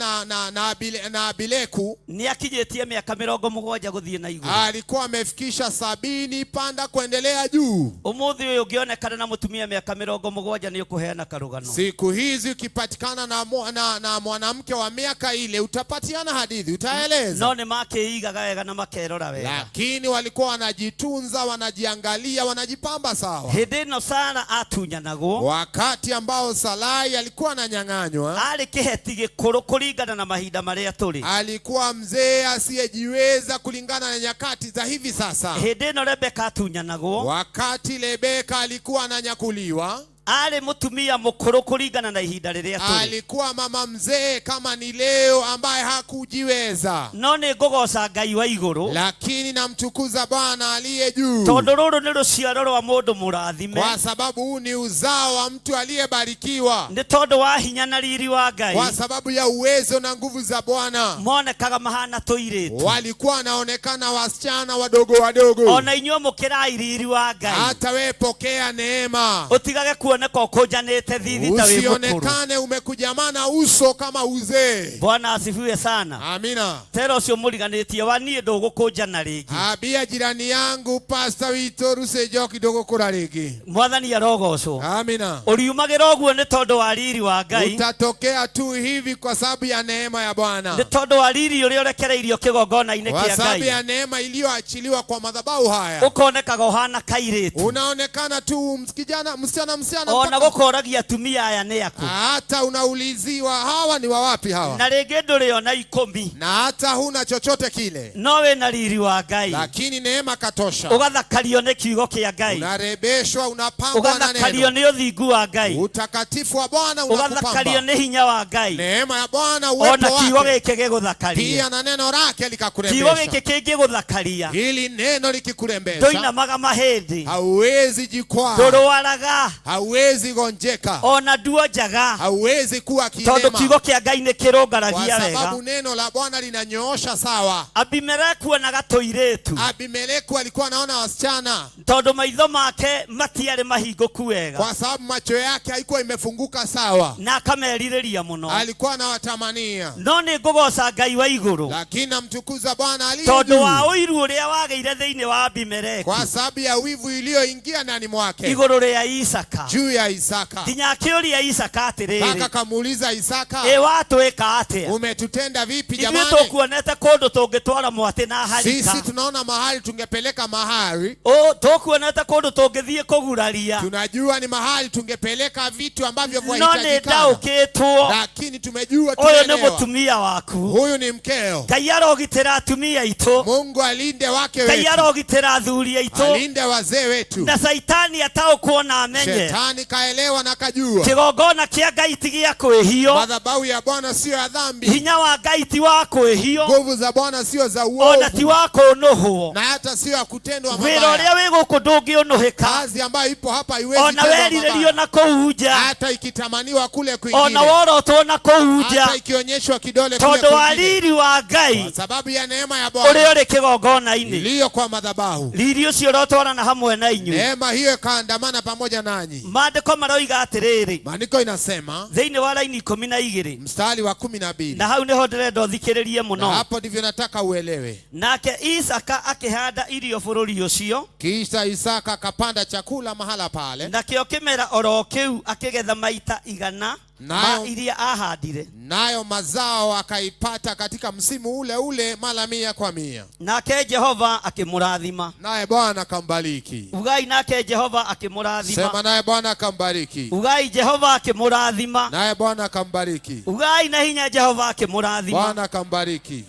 na Abileku. Nĩ akinyĩtie mĩaka 70 gũthiĩ na igũrũ. Alikuwa amefikisha 70 panda kuendelea juu. Ũmũthĩ ũyũ ũngĩonekana na mũtumia mĩaka 70 nĩ ũkũheana karũgano. Siku hizi ukipatikana na mwanamke wa miaka ile utapatiana hadithi, utaeleza. No nĩ makĩigaga wega na makerora wega. Lakini walikuwa wanajitunza, wanajiangalia, wanajipamba sawa. Hĩndĩ ĩno Sara atunyanagwo. Wakati ambao Sarai alikuwa ananyang'anywa. Arĩ kĩheti gĩkũrũ kũringana na mahinda marĩa tũrĩ. Alikuwa mzee asiyejiweza kulingana na nyakati za hivi sasa. Hĩndĩ ĩno Rebeka atunyanagwo. Wakati Rebeka alikuwa ananyakuliwa. Arĩ mũtumia mũkũrũ kũringana na ihinda rĩrĩa tũrĩ. Alikuwa mama mzee kama ni leo, ambaye hakujiweza, No nĩ ngũgoca Ngai wa igũrũ, lakini namtukuza Bwana aliye juu, tondũ rũrũ nĩ rũciaro rwa mũndũ mũrathime, kwa sababu huu ni uzao wa mtu aliyebarikiwa, nĩ tondũ wa hinya na riri wa Ngai, kwa sababu ya uwezo na nguvu za Bwana. Monekaga mahana tũirĩtu. Walikuwa wanaonekana wasichana wadogo wadogo. Ona inyuĩ mũkĩrai riri wa Ngai, Hata wewe pokea neema, ũtigage kuoneka ũkũnjanĩte thithi ta wĩ mũkũrũ. Usionekane umekujamana uso kama uzee. Bwana asifiwe sana. Amina. Tera ũcio mũriganĩtie wa niĩ ndũgũkũnjana rĩngĩ. Ambia jirani yangu pasta witũ rucejo kidogo kũra rĩngĩ. Mwathani arogocwo. Amina. Ũriumagĩra ũguo nĩ tondũ wa riri wa Ngai, Utatokea tu hivi kwa sababu ya neema ya Bwana, nĩ tondũ wa riri ũrĩa ũrekereirio kĩgongona-inĩ kwa kĩa sababu Ngai, ya neema iliyoachiliwa kwa madhabahu haya. Ũkonekaga ũhana kairĩtu. Unaonekana tu kijana, msichana, msichana, Ona mpaka gũkoragia atumia aya nĩ aku, hata unauliziwa hawa ni wa wapi hawa, na rĩngĩ ndũrĩ ona ikũmi, na hata huna chochote kile, no wĩna riri wa Ngai, lakini neema katosha. Ũgathakario nĩ kiugo kĩa Ngai, Unarebeshwa, unapambwa na ũgathakario neno, nĩ ũthingu wa Ngai, utakatifu wa Bwana ũgathakario unakupamba, nĩ hinya wa Ngai, neema ya Bwana, uwepo ona kiugo wake gĩkĩ gĩgũthakarie. Pia na neno lake Kiugo likakurembesha. gĩkĩ kĩngĩgũthakaria, Hili neno likikurembesha, ndũinamaga mahĩndĩ, hauwezi jikwaa, ndũrwaraga, hauwezi gonjeka, ona nduonjaga, hauwezi kuwa tondũ kilema, kiugo kĩa Ngai nĩ kwa kĩrũngaragia wega. sababu neno la Bwana linanyoosha sawa. Abimeleku onaga tũirĩtu, Abimeleku alikuwa anaona wasichana, tondũ maitho make matiarĩ mahingũku wega, kwa sababu macho yake haikuwa imefunguka sawa, na akamerirĩria mũno. Alikuwa anawatamania. No nĩ ngũgoca Ngai wa igũrũ, Lakini namtukuza Bwana aliye tondũ wa juu, ũiru ũrĩa wagĩire thĩinĩ wa Abimeleku kwa sababu ya wivu iliyoingia ndani mwake igũrũ rĩa Isaka, juu ya Isaka, nginya akĩũria Isaka atĩrĩrĩ, mpaka kamuuliza Isaka, ĩ watwĩka atĩa? umetutenda vipi Ithuĩ jamani? tũkuonete kũndũ tũngĩtwara mwatĩ na Sisi harika, tunaona mahali tungepeleka mahari, tũkuonete kũndũ tũngĩthiĩ kũguraria, tunajua ni mahali tungepeleka vitu ambavyo no nĩ vyahitajikana, ndaũkĩtwo lakini tumejua, ũyũ nĩ tumeelewa, mũtumia waku. huyu ni mkeo. Ngai arogitĩra atumia aitũ. Mungu alinde wake Ngai wetu, arogitĩra athuri aitũ, alinde wazee wetu. Na caitani ataũkwo na amenye Shetani kaelewa na kajua kĩgongona kĩa Ngai ti gĩa kwĩhio, madhabahu ya Bwana siyo ya dhambi, hinya wa Ngai ti wa kwĩhio, nguvu za Bwana sio za ona ti uovu, wa kũnũhwo. Na hata sio ya kutendwa Wĩra mabaya. ũrĩa wĩ gũkũ ndũngĩũnũhĩka, Kazi ambayo ipo hapa haiwezi ona tendwa werirĩrio mabaya, na kũu nja, hata ikitamaniwa kule ona kwingine, worotwo na kũu nja, hata ikionyeshwa kidole kule tondũ wa kwingine, riri wa Ngai kwa sababu ya neema ya ũrĩa Bwana ũrĩ kĩgongona-inĩ. iliyo kwa madhabahu. Riri ũcio ũrotwarana hamwe na inyuĩ. Neema hiyo ikaandamana pamoja nanyi. Maandĩko maroiga atĩrĩrĩ, Maandiko inasema thĩinĩ wa raini 12, mstari wa 12, na hau nĩho ndĩrenda ũthikĩrĩrie na mũno. hapo ndivyo nataka uelewe. Nake Isaka akĩhanda irio bũrũri ũcio, Kisha Isaka akapanda chakula mahala pale, nakĩo kĩmera oro kĩu akĩgetha maita 100 ma iria ahandire. Nayo mazao akaipata katika msimu ule ule mara 100 kwa 100. Nake Jehova akĩmũrathima. Naye Bwana akambariki. Ugai nake Jehova akĩmũrathima. Sema naye Bwana akambariki. Ugai Jehova akĩmũrathima. Naye Bwana akambariki. Ugai na hinya Jehova akĩmũrathima. Bwana akambariki.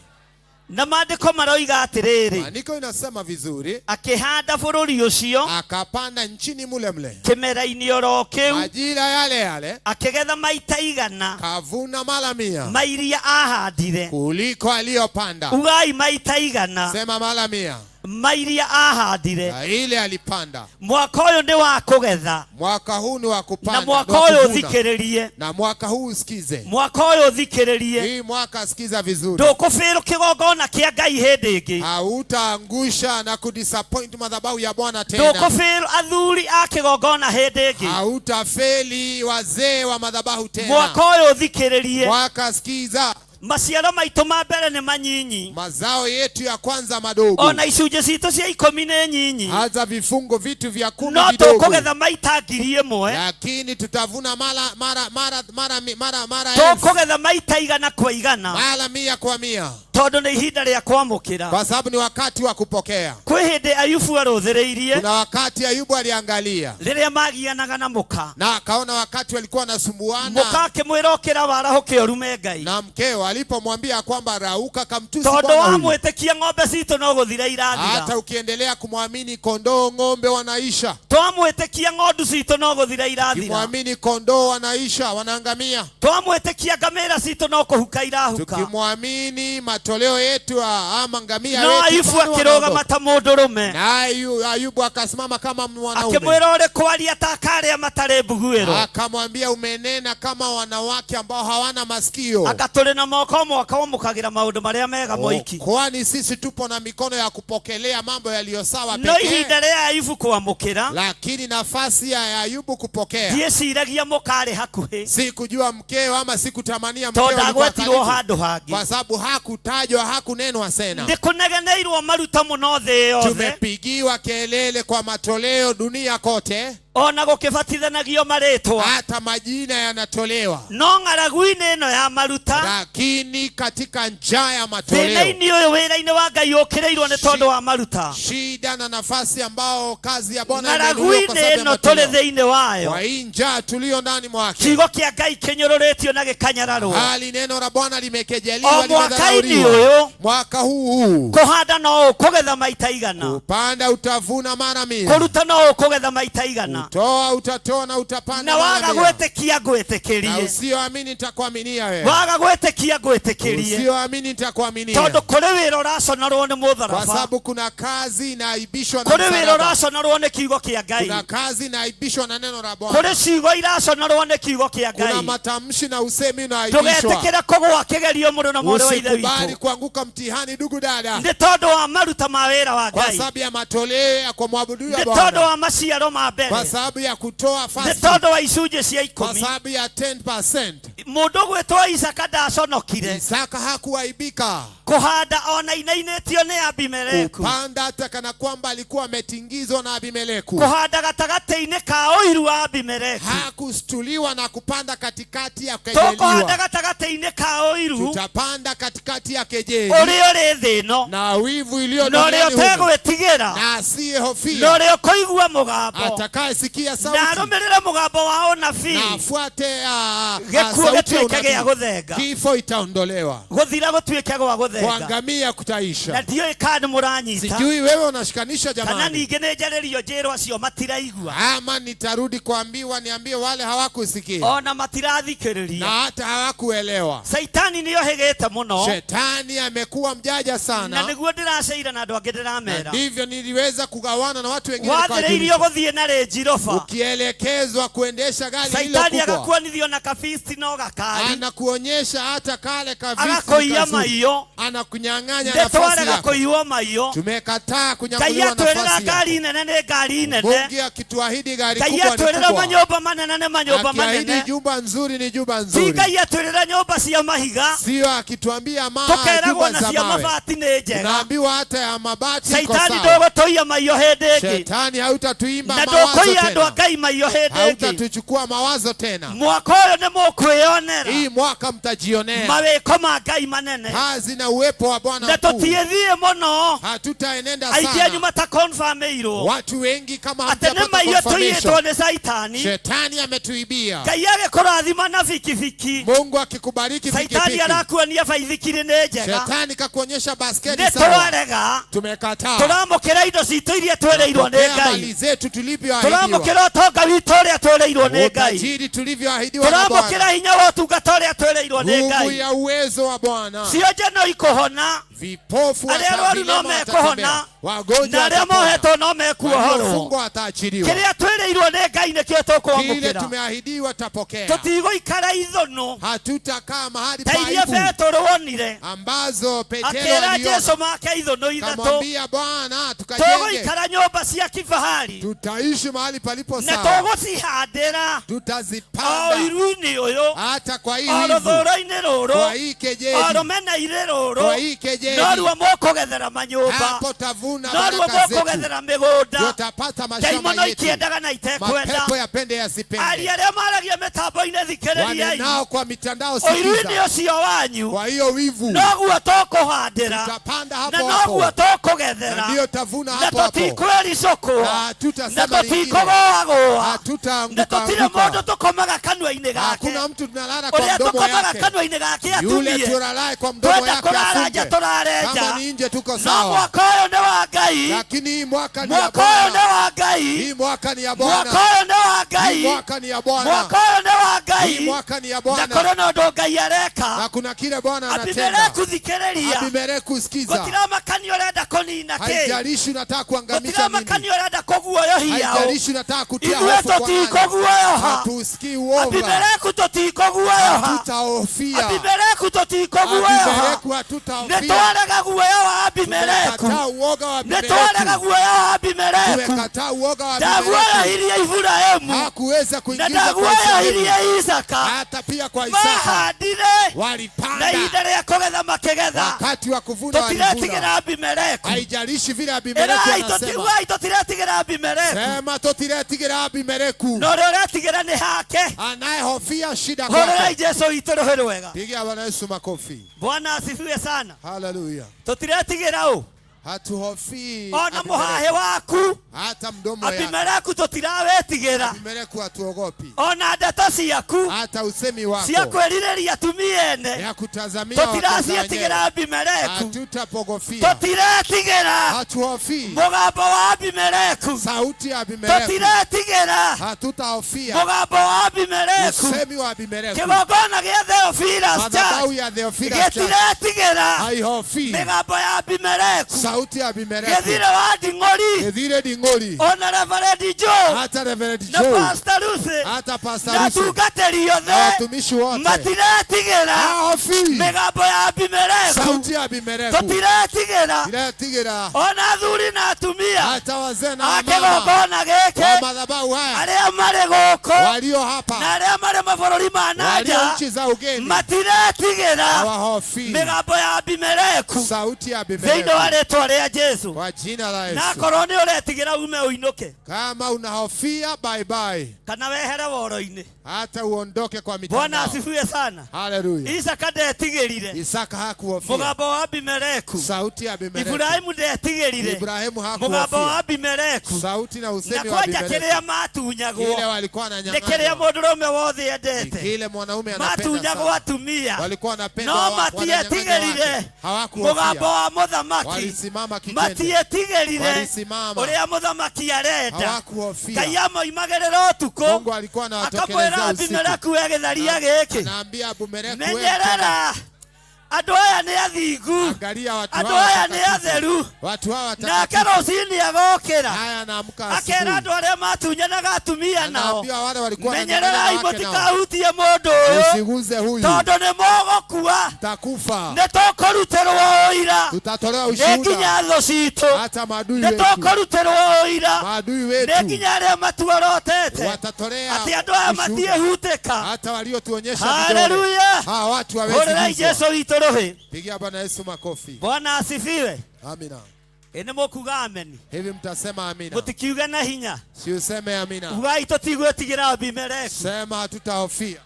Na maandĩko maroiga atĩrĩrĩ, Maandiko inasema vizuri, akĩhanda bũrũri ũcio, akapanda nchini mule mle, kĩmera-inĩ oro kĩu, majira yale yale, akĩgetha maita 100 kavuna mara 100 ma iria ahandire. Kuliko aliyopanda. Ugai maita 100 Sema mara 100 ma iria ahandire. Na ile alipanda. Mwaka ũyũ nĩ wa kũgetha. Mwaka huu ni wa kupanda, Na mwaka ni wa ũyũ kuvuna. ũthikĩrĩrie. Na mwaka huu usikize. Mwaka ũyũ ũthikĩrĩrie. Hii mwaka sikiza vizuri. Ndũkũbĩrũ kĩgongona kĩa Ngai hĩndĩ ĩngĩ. Hautaangusha na kudisappoint madhabahu ya Bwana tena. Ndũkũbĩrũ athuri a kĩgongona hĩndĩ ĩngĩ. Hautafeli wazee wa madhabahu tena. Mwaka ũyũ ũthikĩrĩrie. Mwaka sikiza. Maciaro maitũ ma mbere nĩ manyinyi. Mazao yetu ya kwanza madogo. Ona icunjĩ citũ cia 10 nĩ nyinyi. Hata vifungo vitu vya 10 No vidogo. tũkũgetha maita 1000. Lakini tutavuna mara mara mara mara mara mara elfu. Tũkũgetha maita 100 kwa 100. Mara 100 kwa 100. Tondũ nĩ ihinda rĩa kwamũkĩra. Kwa sababu ni wakati wa kupokea. Kwĩ hĩndĩ Ayubu arũthĩrĩirie. Kuna wakati Ayubu aliangalia. Rĩrĩa magianaga na mũka. Na akaona wakati walikuwa wanasumbuana. Mũka akĩmwĩra ũkĩra warahũke ũrume Ngai. Na mkeo Walipomwambia kwamba rauka, kamtusi Tondũ bwana huyu. wamwĩtĩkia ng'ombe citũ no gũthira irathira. Hata ukiendelea kumwamini kondoo, ng'ombe wanaisha. Twamwĩtĩkia ng'ondu citũ no gũthira irathira. Kimwamini kondoo wanaisha, wanaangamia. Twamwĩtĩkia ngamĩra citũ no kũhuka irahuka. Tukimwamini matoleo yetu ama ngamia No wetu Ayubu bado akĩrũgama wanaondoka. ta mũndũrũme. Na Ayubu akasimama kama mwanaume, Akĩmwĩra ũrĩ kwaria ta karĩa matarĩ mbuguĩro. akamwambia umenena kama wanawake ambao hawana masikio. Anga tũrĩ na moko mwaka wamũkagĩra maũndũ marĩa mega moiki. Kwani sisi tupo na mikono ya kupokelea mambo yaliyo sawa No pekee, ihinda rĩa Ayubu kwamũkĩra lakini nafasi ya Ayubu kupokea, ndiĩciragia mũka arĩ hakuhĩ sikujua mkeo ama sikutamania mkeo tondũ alikuwa agwetirwo karibu, handũ hangĩ. kwa sababu hakutajwa, hakunenwa sena. Nĩ kũnegeneirwo maruta mũno thĩ yothe Tumepigiwa kelele kwa matoleo dunia kote, ona gũkĩbatithanagio marĩtwa hata majina yanatolewa, no ng'aragu-inĩ ĩno ya maruta lakini katika njaa ya matoleo, thĩna-inĩ ũyũ wĩra-inĩ wa Ngai ũkĩrĩirwo nĩ tondũ wa maruta shida na nafasi ambao kazi ya Bwana imeinuliwa kwa ng'aragu-inĩ sababu ya ĩno tũrĩ matoleo. thĩinĩ wayo Kwa hii njaa tuliyo ndani mwake, kiugo kĩa Ngai kĩnyũrũrĩtio na gĩkanyararwo hali neno la Bwana limekejeliwa, o mwaka-inĩ limedharauliwa. ũyũ Mwaka huu kũhanda no ũkũgetha maita igana kupanda utavuna mara 100, kũruta no ũkũgetha maita igana toa utatoa na utapanda na mara waga 100. gwĩtĩkia Na ngwĩtĩkĩrie usioamini nitakuaminia wewe, waga gwĩtĩkia ngwĩtĩkĩrie usioamini nitakuaminia, tondũ kũrĩ wĩra ũraconorwo nĩ kwa mũtharaba sababu kuna kazi inaaibishwa na kũrĩ wĩra msalaba, ũraconorwo nĩ kiugo kĩa Ngai kuna kazi inaaibishwa na neno la Bwana, kũrĩ ciugo iraconorwo nĩ kiugo kĩa kuna Ngai matamshi na usemi unaaibishwa. ndũgetĩkĩre kũgũa kĩgerio mũrũ na mwarĩ wa ithe Usikubali witũ kuanguka mtihani, ndugu dada, nĩ tondũ wa maruta ma wĩra wa kwa Ngai sababu ya matoleo ya kumwabudu nĩ tondũ Bwana, wa maciaro ma mbere kwa sababu ya kutoa nĩ fast, tondũ wa icunjĩ cia kwa ikũmi sababu ya 10%. Mũndũ ũgwĩtwo Isaka ndaconokire Isaka hakuaibika kũhanda ona inainĩtio nĩ Abimeleku kupanda hata kana kwamba alikuwa ametingizwa na Abimeleku. kũhanda gatagatĩ-inĩ ka ũiru wa Abimeleku Hakustuliwa na kupanda katikati ya tũkũhanda kejeliwa. gatagatĩ-inĩ ka ũiru Tutapanda katikati ya kejeli ũrĩa ũrĩ thĩ ĩno na wivu iliyo na ũrĩa duniani humu, ũtegwĩtigĩra na na asiyehofia, ũrĩa ũkũigua mũgambo atakayesikia na sauti arũmĩrĩre mũgambo wa ũnabii na afuate gĩkuũ sauti ya gĩtuĩke gĩa unabii, gũthenga kifo itaondolewa, gũthira gũtuĩke gwa gũthenga kuangamia na kutaisha. ndiũĩ kana nĩ mũranyita Sijui wewe unashikanisha kana jamani, ningĩ nĩ njarĩrio njĩrwo acio matiraigua ama nitarudi kuambiwa niambie wale hawakusikia ona matirathikĩrĩria na hata hawakuelewa. Saitani nĩ ohĩgĩte mũno Shetani amekuwa mjanja na sana, nĩguo ndĩraceira na andũ angĩ na ndĩramera ndivyo niliweza kugawana na watu wengine. Wathĩrĩirio nikawajulisha. gũthiĩ na Range Rover Ukielekezwa kuendesha gari lililo Saitani kubwa, agakuonithio na kabisti no gakari anakuonyesha hata kale kavisi agakũiya kazuri, maiyo anakunyang'anya nĩ nafasi twarega yako. kũiywo maiyo Tumekataa Ngai kunyakuliwa atwĩrĩra nafasi ngari yako. nene nĩ ngari nene Mungu akituahidi gari Ngai kubwa ni atwĩrĩra kubwa, manyũmba manene nĩ manyũmba akiahidi manene jumba nzuri ni jumba ti nzuri, Ngai atwĩrĩra nyũmba cia mahiga sio akituambia tũkeragwo jumba na za cia mawe, mabati nĩ njega tunaambiwa hata ya mabati iko Saitani sawa. ndũgũtũiya maiyo hĩndĩ ĩngĩ Shetani hautatuimba na mawazo ndũkũiya andũ a tena, Ngai maiyo hĩndĩ ĩngĩ hautatuchukua mawazo tena. Mwaka ũyũ nĩ mũkwĩyonera Hii mwaka mtajionea mawĩko ma Ngai manene kazi na uwepo wa Bwana na mkuu. tũtiĩthiĩ mũno Hatutaenenda aingĩ anyu sana. matakonfamĩirwo Watu wengi kama atĩ nĩ hamjapata maiyo tũiyĩtwo confirmation, nĩ Saitani shetani ametuibia. Ngai agĩkũrathima na bikibiki Mungu akikubariki Saitani pikipiki, arakuonia baithikiri nĩ njega shetani kakuonyesha basketi nĩ sawa. twarega Tumekataa. tũramũkĩra indo citũ iria twĩrĩirwo nĩ Pokea Ngai mali zetu tulivyoahidiwa, tũramũkĩra ũtonga witũ ũrĩa twĩrĩirwo nĩ Ngai utajiri tulivyoahidiwa na tũramũkĩra Bwana, hinya wa ũtungata ũrĩa twĩrĩirwo nĩ nguvu Ngai ya uwezo wa Bwana. cionje no ikũhona Vipofu arĩa arwaru no wata- vilema watatembea, mekũhona wagonjwa na arĩa watapona, mohetwo no mekuohorwo waliofungwa wataachiliwa. kĩrĩa twĩrĩirwo nĩ Ngai nĩkĩo Kile tũkwamũkĩra tumeahidiwa tutapokea. Tũtigũikara ithũnũ Hatutakaa mahali ta pa iria aibu Petero wonire ambazo Petero akĩra aliona, Jesu make ithũnũ ithatũ kamwambia Bwana, tukajenge, tũgũikara nyũmba cia kifahari tutaishi mahali palipo na sawa, tũgũcihandĩra o tutazipanda iru-inĩ ũyũ hata kwa hii o wivu, rũthũro-inĩ rũrũ kwa hii o kejeli, rũmena-inĩ kwa rũrũ hii na kejeli heri. Noruo mũkũgethera manyũmba. Hapo tavuna Noruo baraka zetu, mũkũgethera mĩgũnda. tutapata mashamba Ndaimono yetu, ikĩendaga na itekwenda. mapepo yapende yasipende. Aria arĩa maragia mĩtambo-inĩ thikĩrĩriai. Wanenao kwa mitandao Ũiru-inĩ sikiza. ũcio wanyu Kwa hiyo wivu noguo tũkũhandĩra tutapanda na hapo noguo hapo, tũkũgethera na ndiyo tavuna na hapo hapo, tũtikwĩricũkwo na na hatutasema lingine, tũtikũgũagũa na hatutaanguka tũtirĩ mũndũ anguka. tũkomaga kanua-inĩ gake. Hakuna mtu tunalala kwa Ũrĩa mdomo tũkomaga yake, kanua-inĩ gake yule atumie. tulalaye kwa mdomo Twenda yake kũrara nja afunge. tũrare Kama nja. ni nje tuko No sawa, mwaka ũyũ nĩ wa Ngai. lakini hii mwaka ni ya Mwaka ũyũ nĩ Bwana. wa Ngai. Hii mwaka ni ya Mwaka Bwana. ũyũ nĩ wa Hii Ngai. mwaka ni ya Bwana. Mwaka ũyũ nĩ wa Hii Ngai. mwaka ni ya Na Bwana, kũrĩ na ũndũ Ngai areka. na kuna kile Bwana anatenda. Abimeleku thikĩrĩria. Abimeleku, sikiza, Gũtiramakania ũrenda kũnina kĩ. haijalishi unataka kuangamisha nini, Gũtiramakania ũrenda kũguoyohia ũ. haijalishi unataka kutia Ithuĩ hofu kwa nani, tũtikũguoyoha. hatusikii uoga, Abimeleku tũtikũguoyoha. hatutahofia. Abimeleku tũtikũguoyoha. Abimeleku, Nĩ hatutahofia. twarega guoya wa Abimeleku. Tumekataa uoga wa Nĩ twarega Abimeleku, guoya wa Abimeleku. tumekataa uoga wa Abimeleku. Ndaguoyohirie Iburahĩmu Hakuweza na kuingiza kwa Israeli, ndaguoyohirie Isaka. hata pia kwa Isaka Mahandire na walipanda, ihinda rĩa kũgetha makĩgetha. wakati wa kuvuna Tũtiretigĩra walivuna. Abimeleku. Haijalishi vile Abimeleku Ĩrai anasema, ugai tũtiretigĩra Abimeleku. sema tutiretigĩra Abimeleku. Na ũrĩa ũretigĩra nĩ hake. Anayehofia shida Hũrĩrai kwake. Jesũ witũ rũhĩ rwega. Pigia Bwana Yesu makofi. Bwana asifiwe sana. Haleluya. Tũtiretigĩra ũ Hatuhofii ona mũhahĩ Abimeleku, waku hata mdomo yake. Abimeleku tũtirawĩtigĩra. Abimeleku hatuogopi, Ona ndeto ciaku hata usemi cia wako kwĩrirĩria atumia ene ya kutazamia wake za tũtiraciĩtigĩra wenyewe. Abimeleku. Hatutapogofia, Tũtiretigĩra hatuhofii mũgambo wa Abimeleku. sauti ya Abimeleku, Tũtiretigĩra hatutahofia mũgambo wa Abimeleku. usemi wa Abimeleku. Kĩgongona gĩa Theophilus Madhabahu Church ya Theophilus Church gĩtiretigĩra haihofii mĩgambo ya Abimeleku. sauti ya Abimeleku. Gĩthire wa Nding'ori Githire Ding'ori, ona Reverend Joe hata Reverend na Joe, Pastor Lucy hata Pastor na Lucy atungatĩri na othe watumishi wote matiretigĩra hahofii mĩgambo ya Abimeleku. sauti ya Abimeleku. Tũtiretigĩra Tiretigĩra ona athuri na atumia hata wazee na a wamama kĩgongona wa gĩkĩ madhabahu haya arĩa marĩ gũkũ walio na hapa, arĩa marĩ mabũrũri ma na walio nja nchi za ugeni matiretigĩra hawahofii mĩgambo ya Abimeleku sauti ya thĩinĩ wa Abimeleku. rĩtwa rĩa Jesu. Kwa jina la Na Yesu. akorwo nĩ ũretigĩra ume ũinũke Kama unahofia bye bye, kana wehere woro-inĩ. hata uondoke kwa Bwana mitandao. asifiwe sana. Haleluya. Isaka ndetigĩrire Isaka hakuhofia mũgambo wa Abimeleku. sauti ya Abimeleku. Iburahĩmu ndetigĩrire Ibrahimu mũgambo wa hakuhofia Abimeleku. sauti na Na usemi wa kwanja Abimeleku. kĩrĩa matunyagwo Kile walikuwa nĩ kĩrĩa wananyang'anywa, mũndũrũme wothe endete. kile mwanaume anapenda Matunyagwo sana. atumia Walikuwa wanapenda no wananyang'anywa wake. matietigĩrire mũgambo Hawakuhofia, wa mũthamaki. walisimama kitendo, Matietigĩrire walisimama, ũrĩa mũthamaki arenda. Ngai hawakuhofia. amoimagĩrĩra ũtukũ Mungu alikuwa akamwĩra anawatokelezea usiku, Abimeleku we gĩtharia gĩkĩ, anaambia Abimeleku, wewe menyerera andũ aya nĩ athingu, angalia watu andũ hawa aya nĩ watakatifu, atheru. watu hawa Nake watakatifu. rũcinĩ agokĩra Haya, anaamka akera asubuhi, andũ arĩa matunyanaga atumia nao, anaambia wale walikuwa wananyang'anya menyererai wake nao, mũtikahutie mũndũ ũyũ usiguze huyu, tondũ nĩ mũgũkua, takufa, nĩ tũkũrutĩrwo ũira tutatolewa nĩ ushuhuda, nginya thũ citũ, hata maadui nĩ wetu, tũkũrutĩrwo ũira maadui nĩ wetu nginya arĩa matuorotete watatolea atĩ andũ aya ushuhuda, matiĩhutĩka. hata waliotuonyesha vidole, Haleluya! hawa watu hawezi Hũrĩrai guswa. Jesũ witũ rũhĩ. Pigia Bwana Yesu makofi. Bwana asifiwe. Amina. Ĩ nĩ mũkuga ameni, Hivi mtasema amina? mũtikiuge na hinya. Si useme amina, Ugai tũtigwĩtigĩra Abimeleku. sema hatutahofia,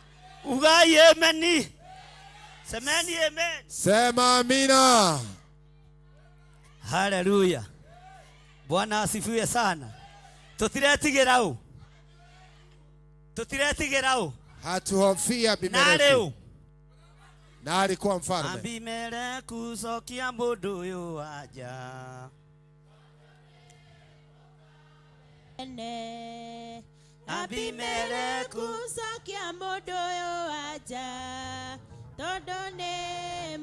Ugai ameni, semeni amen. sema amina. Haleluya! Bwana asifiwe sana. Tũtiretigĩra ũ, tũtiretigĩra ũ. Hatuhofia Na Abimeleku, rĩu na alikuwa mfalme. Abimeleku cokia mũndũ ũyũ anja. Ene. Abimeleku Abimeleku cokia mũndũ ũyũ anja tondũ nĩ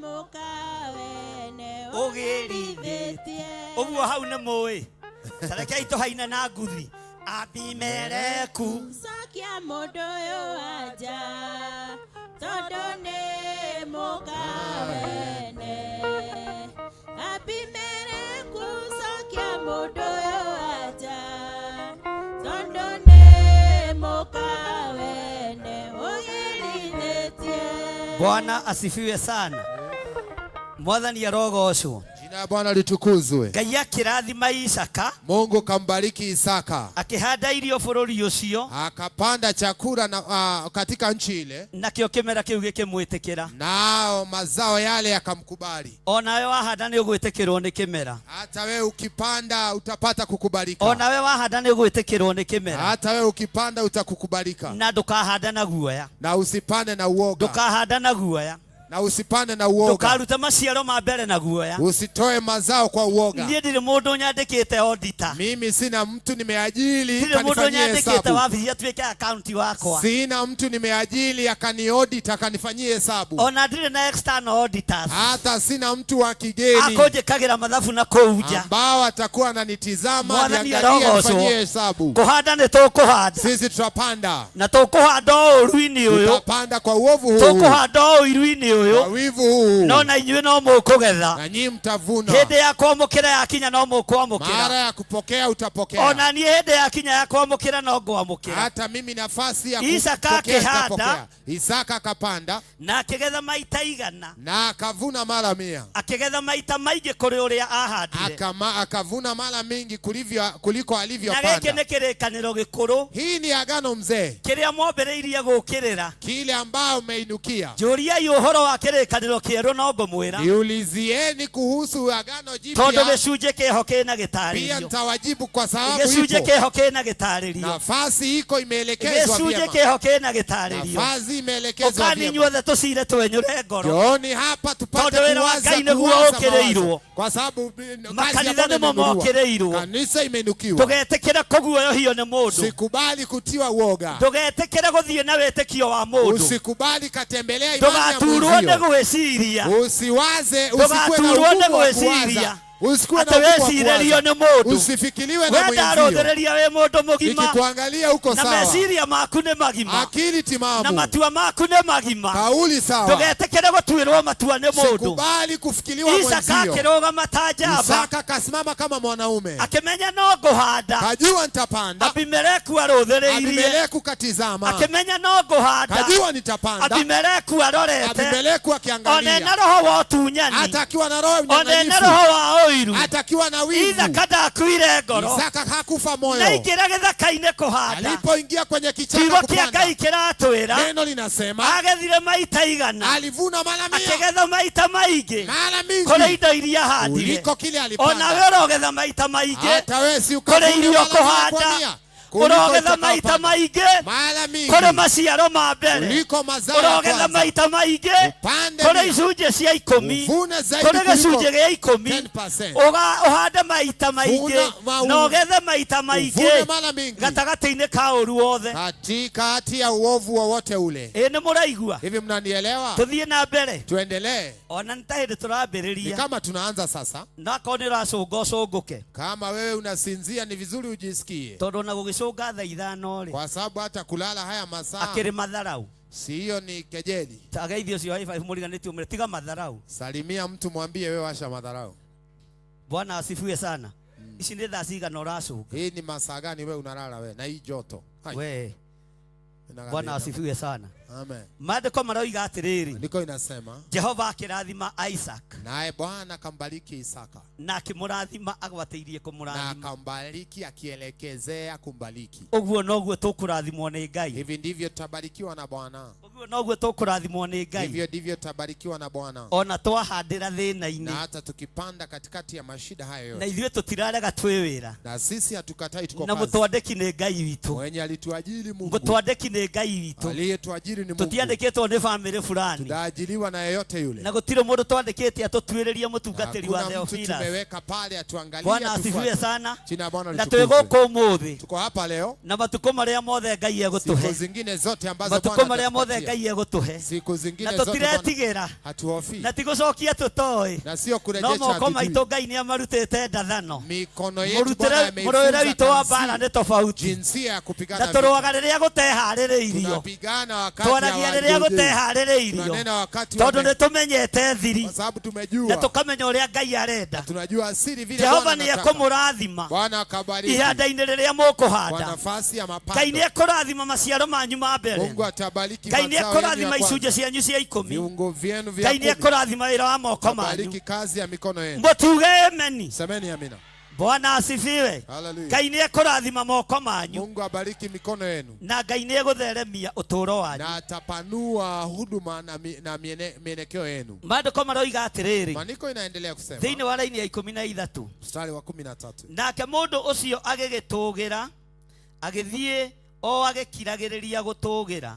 mũkawene ũgĩrithĩtie. Ũguo hau nĩ mũĩ. Tarekei tũhaine na nguthi. Abimeleku Cokia mũndũ ũyũ anja tondũ nĩ mũkawene. Abimeleku cokia mũndũ ũyũ anja tondũ nĩ mũkawene ũgĩrithĩtie. Bwana asifiwe sana. Mwathani arogocwo. Jina la Bwana litukuzwe. Ngai akĩrathima Isaka. Mungu kambariki Isaka, Akĩhanda irio bũrũri ũcio. Akapanda chakula na, katika nchi ile, Nakĩo kĩmera kĩu gĩkĩmwĩtĩkĩra. Nao mazao yale yakamkubali. Onawe wahanda nĩ ũgwĩtĩkĩrwo nĩ kĩmera. Hata wewe ukipanda utapata kukubalika. Onawe wahanda nĩ ũgwĩtĩkĩrwo nĩ kĩmera. Hata wewe ukipanda utakukubalika. Na ndũkahanda na guoya. Na usipande na uoga. Ndũkahanda na guoya. Na usipande na uoga. Ndũkarute maciaro ma mbere na guoya. Usitoe mazao kwa uoga. Niĩ ndirĩ mũndũ nyandĩkĩte auditor. Mimi sina mtu nimeajiri Ndirĩ mũndũ kanifanyie nyandĩkĩte hesabu. wabici atuĩke account wakwa. Sina mtu nimeajiri akaniaudit akanifanyie hesabu. Ona ndirĩ na external auditors. Hata sina mtu wa kigeni Akũnjĩkagĩra mathabu na kũu nja. ambao atakuwa ananitizama Mwathani niangalie arogocwo. nifanyie hesabu. Kũhanda nĩ tũkũhanda. Sisi tutapanda. Na tũkũhanda o ũru-inĩ ũyũ. Tutapanda kwa uovu huu. Tũkũhanda o ũiru-inĩ ũyũ. Kwa wivu huu. No na inyuĩ no mũkũgetha. Na nyinyi mtavuna. Hĩndĩ ya kwamũkĩra yakinya no mũkwamũkĩra. Mara ya kupokea utapokea. Ona niĩ hĩndĩ yakinya ya kwamũkĩra no ngwamũkĩra. Hata mimi nafasi ya Isaka kupokea akĩhanda. nitapokea. Isaka akapanda Na akĩgetha maita igana. na akavuna mara 100. Akĩgetha maita maingĩ kũrĩ ũrĩa ahandire. Akavuna mara mingi kuliko Na gĩkĩ alivyopanda. nĩ kĩrĩkanĩro gĩkũrũ. Hii ni agano mzee. Kĩrĩa mwambĩrĩirie gũkĩrĩra. Kile ambao umeinukia. Njũriai ũhoro wa kĩrĩkanĩro kĩerũ no ngũmwĩra. Niulizieni kuhusu agano Tondũ jipya. gĩcunjĩ kĩho kĩna Pia gĩtarĩrio. nitawajibu kwa sababu Gĩcunjĩ ipo. kĩho kĩna gĩtarĩrio. Nafasi iko imeelekezwa Gĩcunjĩ vyema. kĩho kĩna gĩtarĩrio. Nafasi imeelekezwa Ũkani vyema. inyuothe tũcire twenyũre ngoro. Njooni hapa tupate Tondũ wĩra wa kuwaza Ngai nĩguo kuwaza ũkĩrĩirwo. mawazo. Kwa sababu kazi ya Makanitha Bwana nĩmo imeinuliwa. mokĩrĩirwo. Kanisa imeinukiwa. Ndũgetĩkĩre kũguoyohio nĩ mũndũ. Sikubali kutiwa uoga. Ndũgetĩkĩre gũthiĩ na wĩtĩkio wa mũndũ. Usikubali katembelea imani ya Ndũgaturwo nĩ mwenzio. gwĩciria. Usiwaze, usikuwe na Ndũgaturwo nĩ ugumu wa gwĩciria. kuwaza. Usikuwe na Atĩ ugumu wa wĩcirĩrio kuwaza. nĩ mũndũ. Usifikiriwe na We mwenzio. ndarũthĩrĩria wĩ mũndũ mũgima. Nikikuangalia uko Na sawa. meciria maku nĩ magima. Akili timamu. Na matua maku nĩ magima. Kauli sawa. Ndũgetĩkĩre gũtuĩrwo matua nĩ mũndũ. Sikubali kufikiriwa Isaka mwenzio. akĩrũgama ta njamba. Isaka akasimama kama mwanaume. Akĩmenya no ngũhanda. Kajua nitapanda. Abimeleku arũthĩrĩirie. Abimeleku katizama. Akĩmenya no ngũhanda. Kajua nitapanda. Abimeleku arorete. Abimeleku akiangalia. Ona ena roho wa ũtunyani. Hata akiwa na roho ya Ona ena unyang'anyifu. roho wa ũiru. Hata akiwa na wivu. Isaka ndakuire ngoro. Isaka hakufa moyo. Na ingĩra gĩthaka-inĩ kũhanda. Alipoingia kwenye kichaka Kiugo kĩa kupanda. Ngai kĩratwĩra. Neno linasema agethire maita igana. Alivuna mara 100. Akĩgetha maita maingĩ. Mara mingi. Kũrĩ indo iria ahandire. Kuliko kile alipanda. Ona we ũrogetha maita maingĩ. Hata wewe si Kũrĩ ukavuna irio mara mia kwa kũhanda. mia. Kuliko Ũrogetha maita utakapanda. maingĩ. Mara mingi. Kũrĩ maciaro ma mbere. Kuliko mazao ya Ũrogetha kwanza. maita maingĩ. Upande Kũrĩ mia. icunjĩ cia ikũmi. Uvune zaidi Kũrĩ kuliko gĩcunjĩ gĩa ikũmi. 10%. Ũhande maita maingĩ. Vuna Na ũgethe maita maingĩ. Uvune mara mingi. Gatagatĩ-inĩ ka ũru wothe. Katikati ya uovu wowote ule. Ĩ nĩ mũraigua? Hivi mnanielewa? Tũthiĩ na mbere. Tuendelee. Ona nĩ ta hĩndĩ Ni tũrambĩrĩria. kama tunaanza sasa. Na akorwo nĩ ũracũnga ũcũngũke. Kama wewe unasinzia ni vizuri ujisikie. Tondũ ona gũgĩcũnga thaa ithano rĩ. Kwa sababu hata kulala haya masaa Akĩrĩ matharau. Si hiyo ni kejeli. Ageithio ũcio wa five mũriganĩtie ũmwĩre tiga matharau. Salimia mtu mwambie wewe washa madharau. Bwana asifiwe sana. Ici nĩ thaa cigana ũracũnga? Hii ni masaa gani wewe unalala wewe na hii joto? Hai. We. Inaga Bwana thĩna. asifiwe sana. Amen. Maandĩko maroiga atĩrĩrĩ. Maandĩko inasema Jehova akĩrathima Isaac. Naye Bwana akambariki Isaka. Na akĩmũrathima agwatĩirie Na kũmũrathima. akambariki akielekezea kumbariki. Ũguo noguo tũkũrathimwo nĩ Ngai. Hivi ndivyo tutabarikiwa na Bwana. Ũguo noguo tũkũrathimwo nĩ Ngai. Hivyo ndivyo tutabarikiwa na Bwana. Ona twahandĩra thĩna-inĩ. Na hata tukipanda katikati ya mashida hayo Na yote. ithuĩ tũtirarega twĩ wĩra. Na sisi hatukatai tuko Na kazi. mũtwandĩki nĩ Ngai witũ. Mwenye alituajiri Mungu. Mũtwandĩki nĩ Ngai witũ. Aliyetuajiri ni Mungu. Tũtiandĩkĩtwo nĩ bamĩrĩ fulani. Tudaajiriwa na yeyote yule. Na gũtirĩ mũndũ twandĩkĩte atũtuĩrĩrie mũtungatĩri wa Hakuna mtu Theophilus. tumeweka pale atuangalie Bwana asifiwe atufuate. sana. Jina la Bwana Na twĩ litukuzwe. gũkũ ũmũthĩ. Tuko hapa leo. Na matukũ marĩa mothe Ngai egũtũhe. Siku zingine zote ambazo Matukũ Bwana marĩa mothe atatupatia. Ngai egũtũhe. Siku zingine Na zote Bwana tũtiretigĩra. hatuhofii. Na ti gũcokia tũtoĩ. Na sio No kurejesha moko hatujui. maitũ Ngai nĩ amarutĩte ndathano. Mikono yetu Mũrutĩre Bwana mũrũĩre ameifunza witũ wa mbara kanzi, nĩ tofauti. jinsia ya kupigana Na vita. tũrũaga rĩrĩa gũteharĩirie. mateharĩrĩirio. Tunapigana wakati Twaragia rĩrĩa hawajui. gũteharĩrĩirio. Tunanena wakati Tondũ wame- nĩ tũmenyete thiri. kwa sababu Na tumejua tũkamenya ũrĩa Ngai arenda. tunajua siri vile Jehova Bwana nĩ anataka. ekũmũrathima Bwana akabariki ihanda-inĩ rĩrĩa kwa mũkũhanda. nafasi ya Ngai mapando. nĩ ekũrathima maciaro manyu ma mbere. Mungu atabariki Ngai nĩ mazao yenu ekũrathima ya kwanza, icunjĩ cianyu cia ikũmi. viungo vyenu vya Ngai nĩ kumi. ekũrathima wĩra wa moko manyu. Atabariki kazi ya mikono yenu. Mũtuge ameni. Semeni amina. Bwana asifiwe. Haleluya. Ngai nĩ ekũrathima moko manyu Mungu abariki mikono yenu na Ngai nĩ egũtheremia ũtũũro wanyu. na atapanua huduma na, mi, na miene, mielekeo yenu. Maandĩko maroiga atĩrĩrĩ Maandiko inaendelea kusema thĩinĩ wa raini ya 13 mstari wa 13, nake mũndũ ũcio agĩgĩtũũgĩra agĩthiĩ o agĩkiragĩrĩria gũtũũgĩra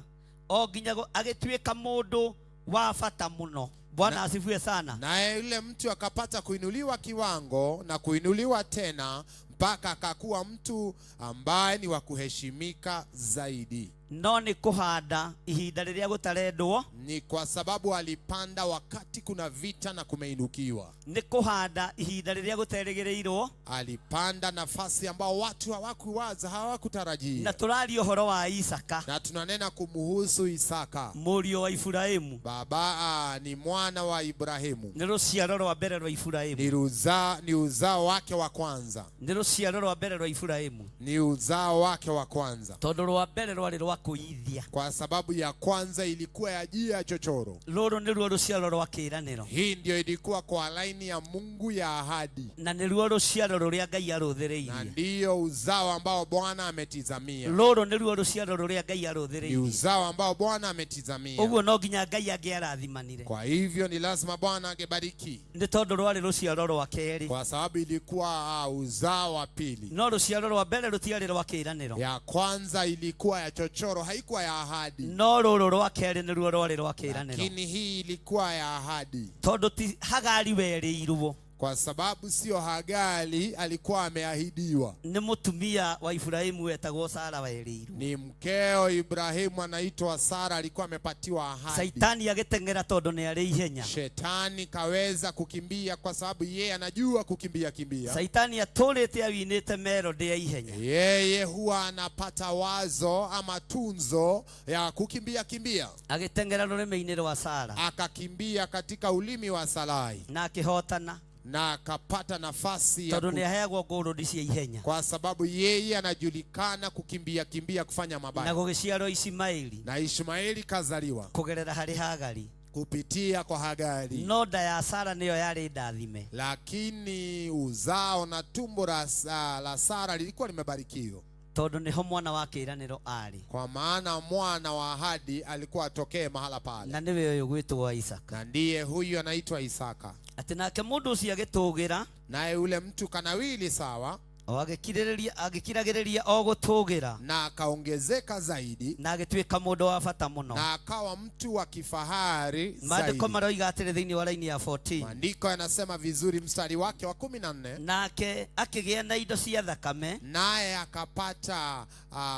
o nginya agĩtuĩka mũndũ wa bata mũno. Bwana asifiwe sana. Naye yule mtu akapata kuinuliwa kiwango na kuinuliwa tena mpaka akakuwa mtu ambaye ni wa kuheshimika zaidi. No nĩ kũhanda ihinda rĩrĩa gũtarendwo, Ni kwa sababu alipanda wakati kuna vita na kumeinukiwa. nĩ kũhanda ihinda rĩrĩa gũterĩgĩrĩirwo, Alipanda nafasi ambao watu hawakuwaza, hawakutarajia. na tũraria ũhoro wa Isaka Na tunanena kumuhusu Isaka, mũriũ wa Iburahĩmu. baba ni mwana wa Ibrahimu, Nĩ rũciaro rwa mbere rwa Iburahĩmu. ni uzao wake wa kwanza, Nĩ rũciaro rwa mbere rwa Iburahĩmu. ni uzao wake wa kwanza, Tondũ rwa mbere rwarĩ rwa kũithia. kwa sababu ya kwanza ilikuwa ya jia chochoro. Rũrũ nĩruo rũciaro rwa kĩĩranĩro. Hii ndio ilikuwa kwa laini ya Mungu ya ahadi, Na nĩruo rũciaro rũrĩa Ngai na arũthĩrĩirie. ndiyo uzao ambao Bwana ametizamia, Rũrũ nĩruo rũciaro rũrĩa Ngai ni arũthĩrĩirie. uzao ambao Bwana ametizamia. Ũguo no nginya Ngai angĩarathimanire. Kwa hivyo ni lazima Bwana angebariki, Nĩ tondũ rwarĩ rũciaro rwa kerĩ. kwa sababu ilikuwa uzao wa pili. No rũciaro rwa mbere rũtiarĩ rwa kĩĩranĩro. Ya kwanza ilikuwa ya chochoro, haikuwa ya ahadi, No rũrũ rwa kerĩ nĩruo rwarĩ rwa kĩĩranĩro. lakini hii ilikuwa ya ahadi, Tondũ ti Hagari werĩirwo kwa sababu sio Hagari alikuwa ameahidiwa, nĩ mũtumia wa Iburahĩmu wetagwo Sara werĩirwo. ni mkeo Ibrahimu anaitwa Sara alikuwa amepatiwa ahadi. Saitani agĩteng'era tondũ nĩ arĩ ihenya. Shetani kaweza kukimbia kwa sababu yeye anajua kukimbia kimbia. Saitani atũrĩte awinĩte melody ya ihenya. Yeye huwa anapata wazo ama tunzo ya kukimbia kimbia, Agĩteng'era rũrĩmĩ-inĩ rwa Sara akakimbia katika ulimi wa Sarai na akĩhotana na akapata nafasi ya tondũ nĩ aheagwo ngũrũndi cia ihenya. kwa sababu yeye anajulikana kukimbia kimbia kufanya Na mabaya. gũgĩciarwo Ishimaeli Na Ishmaeli kazaliwa kũgerera harĩ Hagari. kupitia kwa Hagari, No nda ya Sara nĩyo yarĩ ndathime. lakini uzao na tumbo la Sara lilikuwa limebarikiwa, Tondũ nĩho mwana wa kĩĩranĩro arĩ. kwa maana mwana wa ahadi alikuwa atokee mahala pale, Na nĩwe ũyũ gwĩtwo Isaka. na ndiye huyu anaitwa Isaka. Atĩ nake mũndũ ũcio agĩtũũgĩra Naye yule mtu kanawili sawa, o agĩkirĩrĩria agĩkiragĩrĩria o gũtũũgĩra na akaongezeka zaidi, na agĩtuĩka mũndũ wa bata mũno. na akawa mtu wa kifahari Maandĩko zaidi. maroiga atĩrĩ thĩinĩ wa raini ya 14. Maandiko yanasema vizuri, mstari wake wa 14, Nake akĩgĩa na indo cia thakame, naye akapata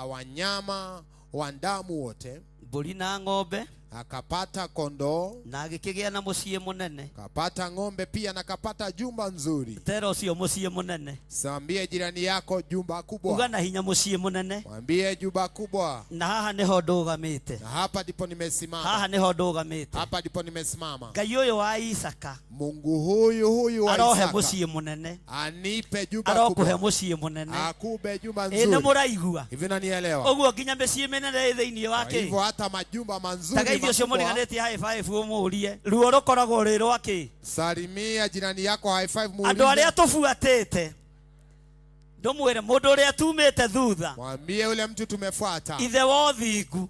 wanyama wa damu wote, mbũri na ng'ombe, akapata kondoo, na agĩkĩgĩa na mũciĩ mũnene. akapata ng'ombe pia, na akapata jumba nzuri. Tera ũcio mũciĩ mũnene. Sambie jirani yako jumba Uga kubwa, na hinya mũciĩ mũnene. mwambie jumba kubwa. Na haha nĩho ndũgamĩte. Na hapa ndipo nimesimama, Haha nĩho ndũgamĩte. hapa ndipo nimesimama. Ngai ũyũ wa Isaka Mungu huyu huyu wa arohe Isaka mũciĩ mũnene. anipe jumba Arokũhe kubwa, mũciĩ mũnene. akube jumba Ĩ nĩ nzuri. mũraigua. Hivi nanielewa? Ũguo nginya mĩciĩ mĩnene ĩ thĩinĩ wa Kwa kĩ. hivyo hata majumba mazuri Ta geithio ũcio makubwa. mũriganĩtie high five ũmũrie. Ruo rũkoragwo rwĩ rwa kĩ. Salimia jirani yako high five, Andũ arĩa muulize, tũbuatĩte ndũmwĩre mũndũ ũrĩa tumĩte thutha mwambie yule mtu tumefuata, ithe wa ũthingu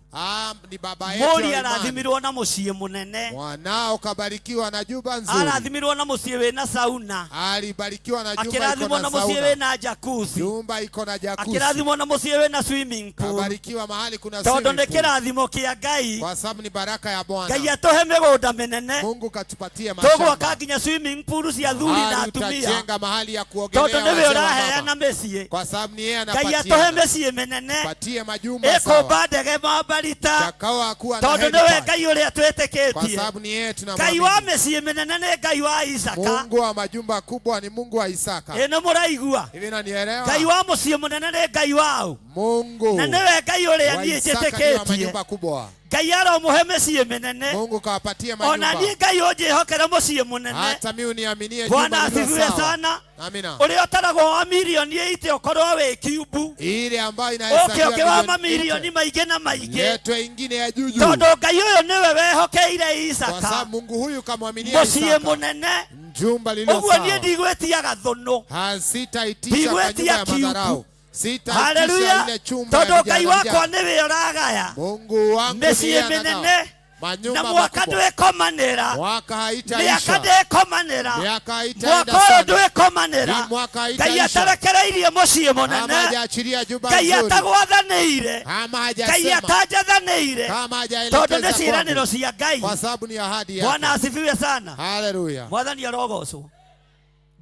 ni baba yetu wa mũri imani. arathimirwo na mũciĩ mũnene Mwanao kabarikiwa na jumba nzuri, arathimirwo na mũciĩ wĩna sauna alibarikiwa na jumba iko akĩrathimwo na na mũciĩ sauna, wĩna jacuzzi jumba iko na jacuzzi, akĩrathimwo na mũciĩ wĩna swimming pool kabarikiwa mahali kuna tondũ swimming nĩ pool, kĩrathimo kĩa Ngai kwa sababu ni baraka ya Ngai Bwana. atũhe mĩgũnda mĩnene Mungu katupatie tũgwaka mashamba nginya swimming pool cia athuri na mahali atumia utajenga mahali ya kuogelea tondũ nĩwe wazee wa ũraheana mama, mĩciĩ mĩciĩ. Kwa sababu ni yeye Ngai atũhe anapatiana. mĩciĩ mĩnene Patie majumba sawa. ĩkũmba ndege mambarita Takao kuwa na tondũ nĩwe helipad. Ngai ũrĩa Kwa twĩtĩkĩtie. sababu ni yeye Ngai wa tunamwamini. mĩciĩ mĩnene nĩ Ngai wa Isaka. Mungu wa majumba kubwa ni Mungu wa Isaka. Ĩ nĩ mũraigua? Hivi nanielewa? Ngai wa mũciĩ mũnene nĩ Ngai waũ? Mungu Na nĩwe Ngai ũrĩa wa niĩ Isaka ni wa njĩtĩkĩtie. majumba kubwa. Ngai aromũhe mĩciĩ mĩnene. Mungu kawapatie Ona niĩ majumba. Ngai ũnjĩhokere mũciĩ mũnene. Hata mimi uniaminie Bwana jumba lililo asifiwe sawa. sana. Amina. Ũrĩa ũtaragwo wa mirioni ite ũkorwo wĩ kiumbu. Ile ambayo Ũke inahesabiwa ũngĩ wa milioni mamirioni maingĩ na maingĩ. letwe ingine ya juju. Tondũ Ngai ũyũ nĩwe wehokeire Kwa Isaka sababu Mungu huyu kamwaminia mũciĩ Isaka mũnene. jumba lililo Ũguo niĩ sawa. ndigwĩtia gathũnũ. Sitaitisha kwa nyumba Ndigwĩtia ya madharau. kiumbu. Sitaitisha Haleluya. ile chumba ya Tondũ Ngai vijana wakwa vijana. nĩwe ũragaya Mungu wangu mĩciĩ ndiye anagawa. mĩnene na Manyumba mwaka makubwa. ndwĩkomanĩra. Mwaka Mĩaka haitaisha. ndĩkomanĩra. Miaka haitaenda Mwaka ũyũ sana. ndwĩkomanĩra. Hii mwaka Ngai haitaisha. atarekereirie mũciĩ Kama mũnene. hajaachilia jumba Ngai nzuri. atagwathanĩire. Kama Ngai hajasema. atanjathanĩire. Kama Tondũ hajaelekeza nĩ ciĩranĩro kwangu. cia Ngai. Kwa sababu ni ahadi Bwana yake. asifiwe sana. Haleluya. Mwathani arogocwo.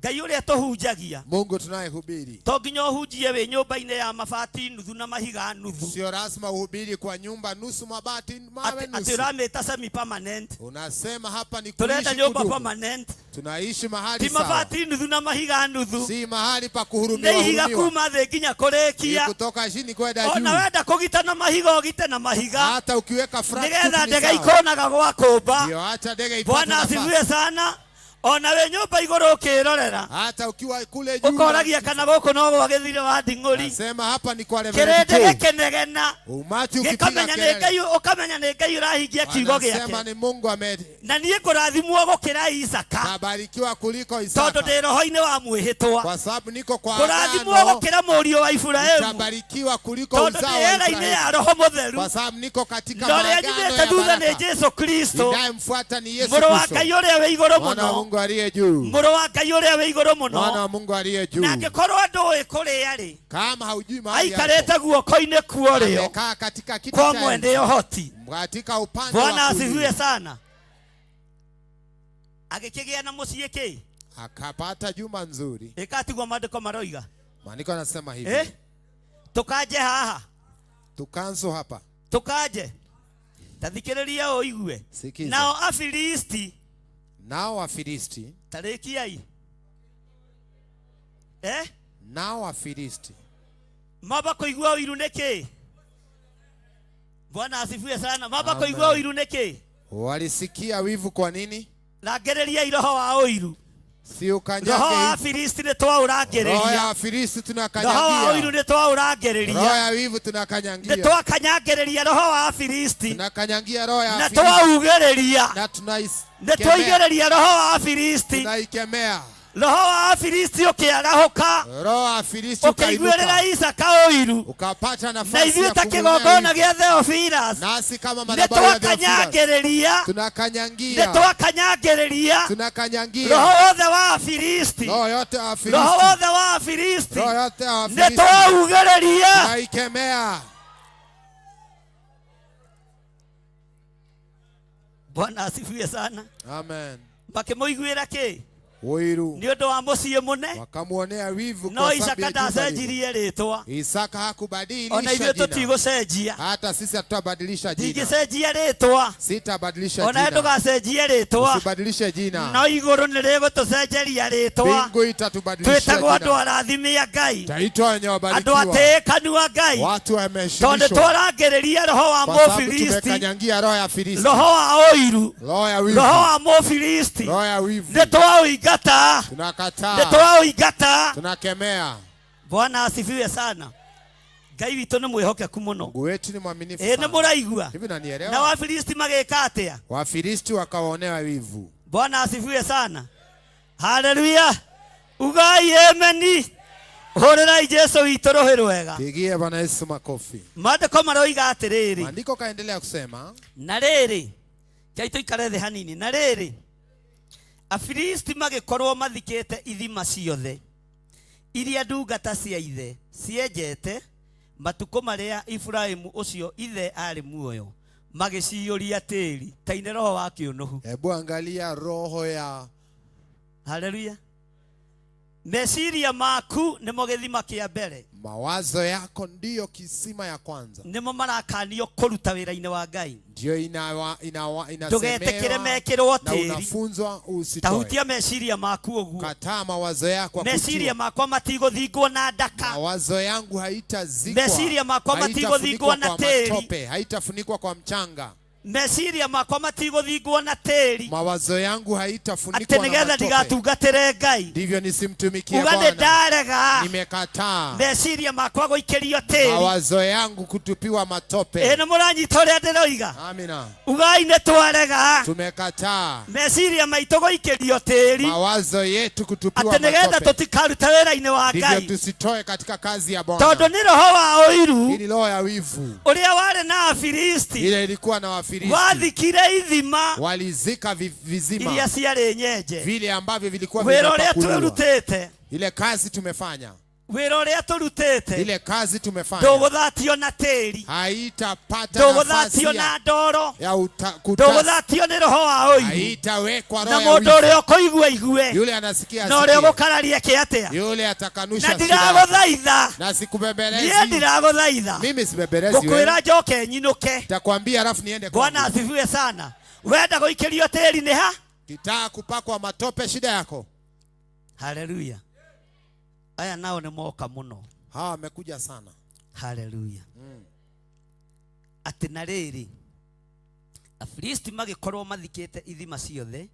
Ngai ũrĩa tũhunjagia Mungu tunayehubiri to nginya ũhunjie wĩ nyũmba-inĩ ya mabati nuthu na mahiga nuthu. sio lazima uhubiri kwa nyumba nusu mabati mawe Atĩ nusu. ũramĩta semi permanent. Unasema hapa ni Tũrenda kuishi nyũmba kudumu. permanent. Tunaishi mahali Ti sawa, mabati nuthu na mahiga nuthu. si mahali pa kuhurumiwa Nĩ ihiga hurumiwa, kuma thĩ nginya ni kũrĩkia. kutoka chini kwenda Ona juu. wenda kũgita na mahiga ũgite na mahiga. Hata ukiweka flat Nĩgetha tu ni ndege sawa. ikonaga gwa kũmba. Ndio, hata ndege ipate Bwana nafasi. asifiwe sana. Ona wĩ nyũmba igũrũ ũkĩrorera Hata ukiwa kule juu ũkoragia kana gũkũ no gwagĩthire wa nding'ũri. nasema hapa ni kwa level Kĩrĩndĩ 2. gĩkĩnegena Umati ukipiga gĩkamenya nĩ kelele Ngai ũkamenya nĩ Ngai ũrahingia kiugo wanasema gĩake. ni Mungu ame Na niĩ ngũrathimwo gũkĩra Isaka nabarikiwa kuliko tondũ Isaka ndĩ roho-inĩ wa mwĩhĩtwa. kwa sababu niko kwa Ngũrathimwo agano. gũkĩra mũriũ wa Iburahĩmu Nitabarikiwa kuliko tondũ uzao ndĩ wa hera-inĩ ya Ibrahimu Roho Mũtheru. kwa sababu niko katika Na ũrĩa maagano nyumĩte ya thutha nĩ baraka. Jesũ Kristo Ninayemfuata ni Yesu mũrũ wa Kristo, Ngai ũrĩa wĩ igũrũ mwana wa mũno. Mungu aliye juu, Mũrũ wa Ngai ũrĩa wĩ igũrũ mũno. mwana wa Mungu aliye juu. Na angĩkorwo ndũĩ kũrĩa rĩ, Kama haujui mahali aikarĩte hapo, guoko-inĩ kuorĩo amekaa katika kiti kwa cha mwene enzi, ũhoti. katika upande Bwana wa asifiwe kulia, sana. Agĩkĩgĩa na mũciĩ kĩ? akapata jumba nzuri. Ĩkatigwo maandĩko maroiga. Maandiko yanasema hivi, Eh? Tũkanje haha. tukanzo hapa, Tũkanje. Ta thikĩrĩria ũigue. sikiza. Nao Afilisti Nao Wafilisti, tarĩkiai. Eh? nao Wafilisti Mamba kũigua ũiru nĩkĩ? Bwana asifiwe sana. Mamba Amen. kũigua ũiru nĩkĩ? walisikia wivu. Kwa nini? Rangĩrĩriai roho wa ũiru. Si ukanyage Roho wa hivi. Afilisti nĩ Roho ya twaũrangĩrĩria. Wafilisti Roho wa ũiru tunakanyagia, nĩ roho twaũrangĩrĩria. ya wivu Nĩ tunakanyagia, twakanyangĩrĩria roho wa Afilisti tunakanyagia roho ya na Wafilisti twaugĩrĩria. na Nĩ tunaikemea, twaigĩrĩria roho wa Afilisti. tunaikemea Roho wa Afilisti ũkĩarahũka roho ya Wafilisti ũkĩiguĩrĩra ukainuka, Isaka ũiru. ukapata Na nafasi ithuĩ ya ta kumwonea kĩgongona wivu. gĩa Theophilus Nasi kama nĩ madhabahu ya Theophilus twakanyangĩrĩria. Nĩ tunakanyangia, twakanyangĩrĩria tunakanyangia roho wothe wa Afilisti. roho yote ya Roho Wafilisti, wothe wa Afilisti roho yote ya nĩ Wafilisti twaugĩrĩria. tunaikemea. Bwana asifiwe sana. Amen. Makĩmũiguĩra kĩ? Wiru Nĩ ũndũ wa mũciĩ mũne. wakamwonea wivu No kwa sababu Isaka ya jumba lile. ndacenjirie rĩtwa. Isaka Ona hakubadilisha ithuĩ jina, tũtigũcenjia. hata sisi hatutabadilisha jina, Ndingĩcenjia rĩtwa. sitabadilisha Ona we jina, ndũgacenjie rĩtwa. usibadilishe jina. No igũrũ nĩ rĩgũtũcenjeria rĩtwa. Mbingu itatubadilishia Twĩtagwo andũ jina, arathime a Ngai. taitwa wenye Andũ wabarikiwa, atĩĩkanu a Ngai. watu Tondũ wameheshimishwa, twarangĩrĩria roho wa kwa sababu Mũfilisti, tumekanyangia roho ya Filisti, roho wa ũiru, roho ya wivu, roho wa Mũfilisti. roho ya wivu, Nĩ twaũingata. Nĩ tunakataa, twaũingata. tunakemea. Bwana asifiwe sana. Ngai witũ nĩ mwĩhokeku mũno. Mungu wetu ni mwaminifu Ĩ nĩ sana. mũraigua? Hivi Na nanielewa? Wafilisti magĩka atĩa? Wafilisti wakawaonea wivu. Bwana asifiwe sana. Haleluya. Ugai ameni. Hũrĩrai Jesũ witũ rũhĩ rwega. Pigie Bwana Yesu makofi. Maandĩko maroiga atĩrĩrĩ. Maandiko kaendelea kusema, Na rĩrĩ, kei tũikare thĩ hanini. Na rĩrĩ, Afilisti magĩkorwo mathikĩte ithima ciothe iria ndungata cia ithe cienjete matukũ marĩa Iburahĩmu ũcio ithe arĩ muoyo, magĩciyũria tĩri ta ine roho wa kĩũnũhu. hebu angalia roho ya Haleluya. Meciria maku nĩmo gĩthima kĩa mbere. Mawazo yako ndiyo kisima ya kwanza, Nĩmo marakanio kũruta wĩra-inĩ wa Ngai. ndiyo inawa, inawa, Ndũgetĩkĩre inasemewa mekĩrwo na tĩri. unafunzwa usitoe. Tahutia meciria maku ũguo. Kataa mawazo yako Meciria akutiwa. makwa matigũthingwo na ndaka. Mawazo yangu haitazikwa, Meciria makwa haitafunikwa matigũthingwo na kwa tĩri. matope, haitafunikwa kwa mchanga. Meciria makwa matigũthingwo na tĩri. Mawazo yangu Atĩ haitafunikwa na nĩgetha matope, ndigatungatĩre Ngai. ndivyo nisimtumikie Uga nĩ Bwana. ndarega Nimekataa meciria makwa gũikĩrio tĩri. mawazo yangu kutupiwa matope. Ĩ nĩ mũranyita ũrĩa ndĩroiga? Amina, Ugai nĩ twarega tumekataa meciria maitũ gũikĩrio tĩri mawazo yetu kutupiwa atĩ nĩgetha matope, tũtikaruta wĩra-inĩ wa ndivyo Ngai tusitoe katika kazi ya Bwana. tondũ nĩ roho wa Hii ũiru ni roho ya wivu, ũrĩa warĩ na Afilisti ile ilikuwa na Wafilisti, wathikire ithima walizika vizima iria ciarĩ nyenje. vile ambavyo vilikuwa Wĩra ũrĩa vimepakuliwa. twĩrutĩte, Ile kazi tumefanya, wĩra ũrĩa tũrutĩte ile kazi tumefanya ndũgũthatio na tĩri, haitapata nafasi ndũgũthatio na ndoro, ya kuta, ndũgũthatio nĩ roho wa ũiru haitawekwa na roho ya mũndũ wivu. ũrĩa ũkũigua igue Yule anasikia na ũrĩa asikie, ũgũkararia eke atĩa. yule atakanusha Na shida yake. ndiragũthaitha, na niĩ sikubembelezi ndiragũthaitha mimi, sibembelezi ngũkwĩra wewe, njoke nyinũke. nitakwambia alafu niende Bwana kwangu. asifiwe sana. Wenda gũikĩrio tĩri nĩ ha? Kitaka kupakwa matope, shida yako. Haleluya. Aya nao nĩ moka mũno. Hawa wamekuja sana. Haleluya. Atĩ na rĩrĩ, Afilisti magĩkorwo mathikĩte ithima ciothe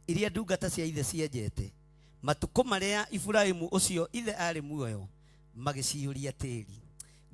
iria ndungata cia ithe cienjete matukũ marĩa Iburaimu ũcio ithe arĩ muoyo, magĩciyũria tĩri.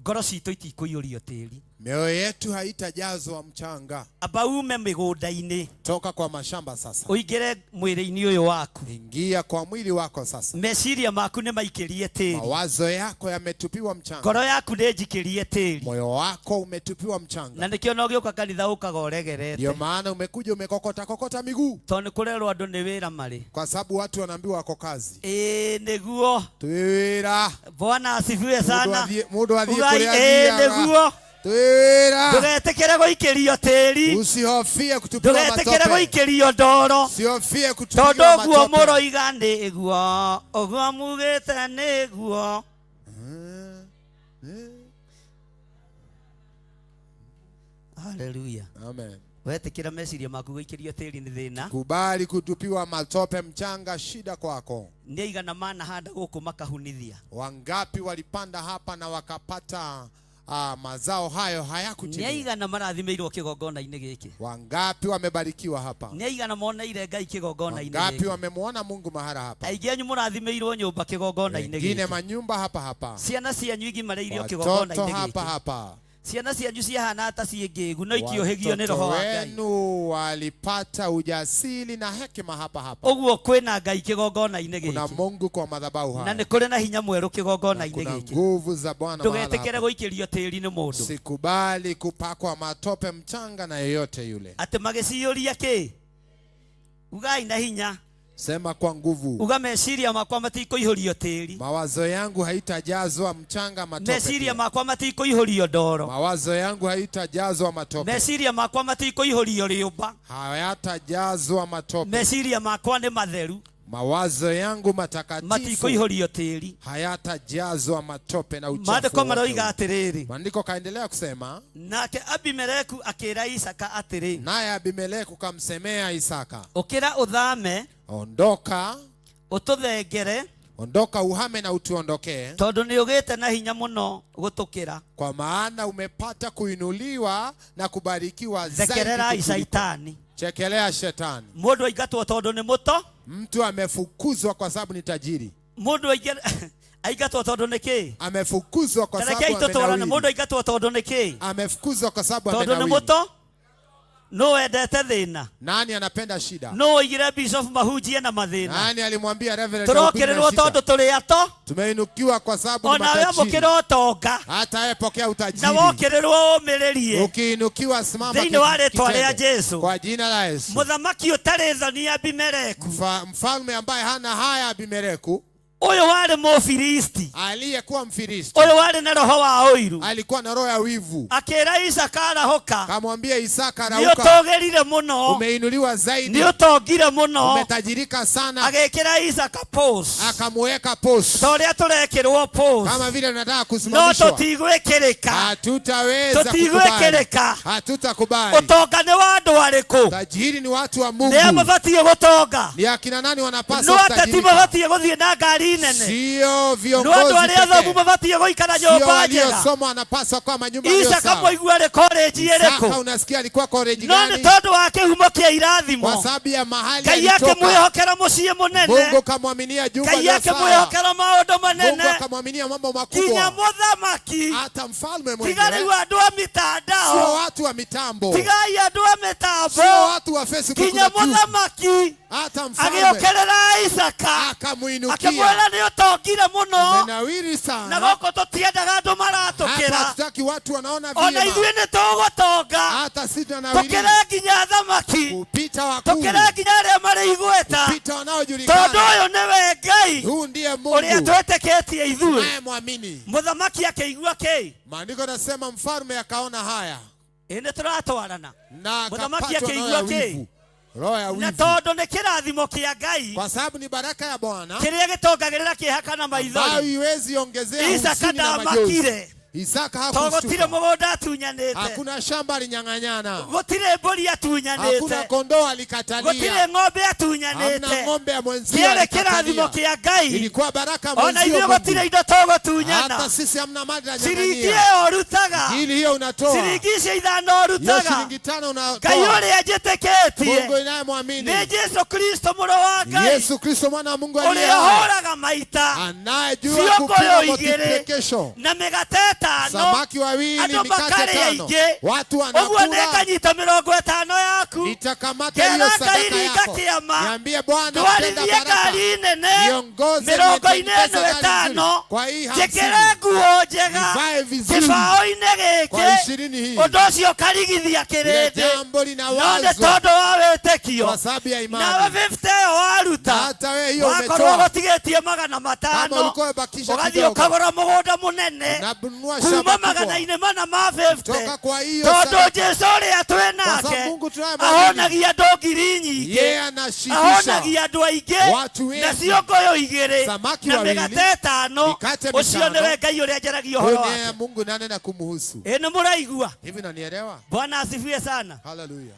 Ngoro citũ itikũiyũrio tĩri. Mioyo yetu haitajazwa mchanga. Amba ume mĩgũnda-inĩ, Toka kwa mashamba sasa, ũingĩre mwĩrĩ-inĩ ũyũ waku. ingia kwa mwili wako sasa. Meciria maku nĩ maikĩrie tĩri, Mawazo yako yametupiwa mchanga, ngoro yaku nĩ njikĩrie tĩri, moyo wako umetupiwa mchanga. na nĩkĩo no gĩũka kanitha ũkaga ũregerete, Ndio maana umekuja umekokota kokota miguu, tondũ nĩ kũrerwo andũ nĩ wĩra marĩ. kwa sababu watu wanaambiwa wako kazi. Ĩĩ nĩguo. Twĩ wĩra. Bwana asifiwe sana. Mũndũ athiĩ Ugai, kũrĩa ĩĩ athiaga. nĩguo. Twĩ wĩra. Ndũgetĩkĩre gũikĩrio tĩri, Usihofie kutupiwa ndũgetĩkĩre matope, gũikĩrio ndoro, usihofie tondũ kutupiwa ũguo matope. mũroiga nĩguo, ũguo mugĩte nĩguo. Haleluya. Amen. Wetĩkĩra meciria maku gũikĩrio tĩri nĩ thĩna. Kubali kutupiwa matope mchanga, shida kwako. Nĩ aigana manahanda gũkũ makahunithia? Wangapi walipanda hapa na wakapata mazao hayo Nĩ hayakutimia? aigana marathimĩirwo kĩgongona-inĩ gĩkĩ? Wangapi wamebarikiwa hapa? Nĩ aigana moneire Ngai kĩgongona-inĩ Wangapi gĩkĩ? wamemwona Mungu mahara hapa? Aingĩ anyu mũrathimĩirwo nyũmba kĩgongona-inĩ Wengine gĩkĩ. manyumba hapa hapa, Ciana cianyu igimarĩirio watoto kĩgongona-inĩ hapa gĩkĩ. hapa. Ciana cianyu ciahana ta ciĩ ngĩgu no ikĩũhĩgio nĩ Watoto roho wa Ngai. wenu walipata ujasiri na hekima hapa hapa. Ũguo kwĩna Ngai kĩgongona-inĩ Kuna gĩkĩ, Mungu kwa madhabahu na haya, nĩ kũrĩ na hinya mwerũ kĩgongona-inĩ kuna gĩkĩ. nguvu za Bwana mahala Ndũgetĩkĩre hapa. gũikĩrio tĩri nĩ mũndũ. Sikubali kupakwa matope mchanga na yeyote yule. Atĩ magĩciyũria kĩ? Ugai na hinya. Sema kwa nguvu, Uga meciria makwa matikũihũrio tĩri. mawazo yangu haitajazwa mchanga matope. Meciria Pia. makwa matikũihũrio ndoro. Mawazo yangu haitajazwa matope, Meciria makwa matikũihũrio rĩũmba. hayatajazwa matope. Meciria makwa nĩ matheru, Mawazo yangu matakatifu matikũihũrio tĩri. hayatajazwa matope na uchafu Maandĩko wowote maroiga ule. atĩrĩrĩ, Maandiko kaendelea kusema, nake Abimeleku akĩra Isaka atĩrĩ, naye Abimeleku kamsemea Isaka, ũkĩra ũthame ondoka, ũtũthengere, ondoka uhame na utuondokee, tondũ nĩ ũgĩte na hinya mũno gũtũkĩra. kwa maana umepata kuinuliwa na kubarikiwa zaidi Thekererai kutuliko. Shaitani. Chekelea shetani. Mũndũ aingatwo tondũ nĩ mũto, Mtu amefukuzwa kwa sababu ni tajiri, mũndũ aingatwo tondũ nĩ kĩ? amefukuzwa kwa Tarekei sababu tũtwarane. Mũndũ amenawiri, aingatwo tondũ nĩ kĩ? amefukuzwa kwa sababu Tondũ nĩ amenawiri. mũto? Nũ wendete thĩna? Nani anapenda shida? Nũ oigire bishop mahunjie na mathĩna? Nani alimwambia Reverend ahubiri na Tũrokĩrĩrwo shida? tondũ tũrĩ ato, Tumeinukiwa kwa sababu ni onawe matajiri. amũkĩra ũtonga Hata yeye pokea na utajiri. wokĩrĩrwo ũmĩrĩrie Ukiinukiwa simama thĩinĩ wa rĩtwa rĩa kitendo. Jesu. Kwa jina la Yesu. Mũthamaki ũtarĩ thoni Abimeleku Mfalme ambaye hana haya Abimeleku Ũyũ warĩ Mũfilisti, Aliyekuwa Mfilisti ũyũ warĩ na roho wa ũiru, alikuwa na roho ya wivu, akĩra Isaka arahũka, kamwambia Isaka, nĩ rauka, ũtũgĩrire mũno, umeinuliwa zaidi, nĩ ũtongire mũno. Umetajirika sana. Agĩkĩra Isaka pose Akamuweka post ta ũrĩa tũrekĩrwo pose, kama vile tunataka no kusimamishwa. tũtigwĩkĩrĩka. Hatutaweza kukubali, Tũtigwĩkĩrĩka. hatutakubali. Ũtonga nĩ wa andũ arĩkũ? Tajiri ni watu wa Nĩ a Mungu. mabatiĩ gũtonga? Ni akina nani wanapaswa No ateti kutajirika? mabatiĩ gũthiĩ na ngari nene? Sio No andũ viongozi arĩa athomu pekee, mabatiĩ gũikara sio nyũmba njega? waliosoma wanapaswa kuwa manyumba yaliyo Isaka sawa. mwaigua arĩ college Isaka ĩrĩkũ? unasikia alikuwa college No nĩ gani? tondũ wa kĩhumo kĩa irathimo, Kwa sababu ya mahali Ngai alitoka, akĩmwĩhokera mũciĩ mũnene, Mungu kamwaminia jumba Ngai iliyo sawa. akĩmwĩhokera maũndũ Mungu manene, akamwaminia mambo nginya makubwa, mũthamaki. hata mfalme Tiga mwenyewe. rĩu andũ a Sio mitandao, watu wa mitambo, tigai andũ a mĩtambo, sio watu wa Facebook nginya na YouTube. mũthamaki Hata mfalme agĩũkĩrĩra Isaka akamuinukia, akĩmwĩra nĩ ũtongire mũno, umenawiri na sana. gũkũ tũtiendaga andũ Hapa maratũkĩra, hatutaki watu wanaona ona vyema, ithuĩ nĩ tũgũtonga, hata sisi tunanawiri tũkĩre nginya athamaki, kupita wakuu, tũkĩre nginya arĩa marĩ igweta, kupita tondũ wanaojulikana. ũyũ nĩwe Ngai Huu ndiye ũrĩa Mungu twĩtĩkĩtie ithuĩ. tunayemwamini. Mũthamaki akĩigua kĩ? Maandiko yanasema mfalme akaona haya Ĩ nĩ tũratwarana. na Mũthamaki akapatwa na roho ya akĩigua kĩ? wivu, roho ya Na wivu, tondũ nĩ kĩrathimo kĩa Ngai kwa sababu ni baraka ya Bwana kĩrĩa gĩtongagĩrĩra kĩeha kana ambayo maithori. iwezi ongezea Isaka huzuni na majonzi. ndamakire Isaka to gũtirĩ hakushtuka, mũgũnda atunyanĩte, hakuna shamba alinyang'anyana, gũtirĩ mbũri hakuna atunyanĩte, kondoo gũtirĩ alikatalia, ng'ombe hamna atunyanĩte. ng'ombe ya mwenzio Kĩarĩ kĩrathimo alikatalia. kĩa Ngai. Ilikuwa baraka Ona mwenzio ithuĩ Mungu. gũtirĩ indo tũgũtunyana. Hata sisi hamna mali Ciringi tunanyang'ania. ĩyo ũrutaga, Injili hiyo unatoa, ciringi icio ithano hiyo ũrutaga, shilingi 5 Ngai unatoa. ũrĩa njĩtĩkĩtie Mungu inayemwamini nĩ Jesu Kristo mũrũ wa Ngai Yesu Kristo mwana wa Mungu aliye ũrĩa hai, ũhũraga maita anayejua ciũngũyũ kupiga igĩrĩ multiplication, na mĩgate ĩtano, samaki wawili andũ mikate makarĩa 5, aingĩ. watu Ũguo wanakula. nĩnganyita 50 yaku, Nitakamata ngera hiyo Ngai sadaka ringa yako, kĩama, niambie Bwana, tenda ndwarithie baraka, ngari nene niongoze, mĩrongo-inĩ niendeze ĩno gari nzuri. ĩtano, Kwa hii njĩkĩre 50 nguo njega nivae vizuri, kĩbaũ-inĩ kwa gĩkĩ. 20 hii. Ũndũ ũcio ũkarigithia Ile kĩrĩndĩ, jambo no nĩ linawazwa tondũ wa wĩtĩkio. kwa sababu ya Nawe imani. 50 ĩyo waruta, Na hata wewe hiyo wakorwo umetoa, gũtigĩtie magana kama matano, ulikuwa umebakisha ũgathiĩ kidogo, ũkagũra mũgũnda mũnene unanunua kuma shamba kubwa magana-inĩ mana ma 50, toka kwa hiyo tondũ sadaka, Jesu ũrĩa twĩ kwa sababu nake Mungu tunayemwamini ahonagia andũ ngiri nyingĩ, yeye anashibisha ahonagia andũ aingĩ watu na wengi, ciũngũyũ igĩrĩ samaki na wawili, mĩgate ĩtano. mikate Ũcio mitano. nĩwe Ngai ũrĩa njaragia Huyu ũhoro ndiye wake. Mungu nanena kumuhusu. Ĩ nĩ mũraigua? Hivi nanielewa? Bwana asifiwe sana. Haleluya,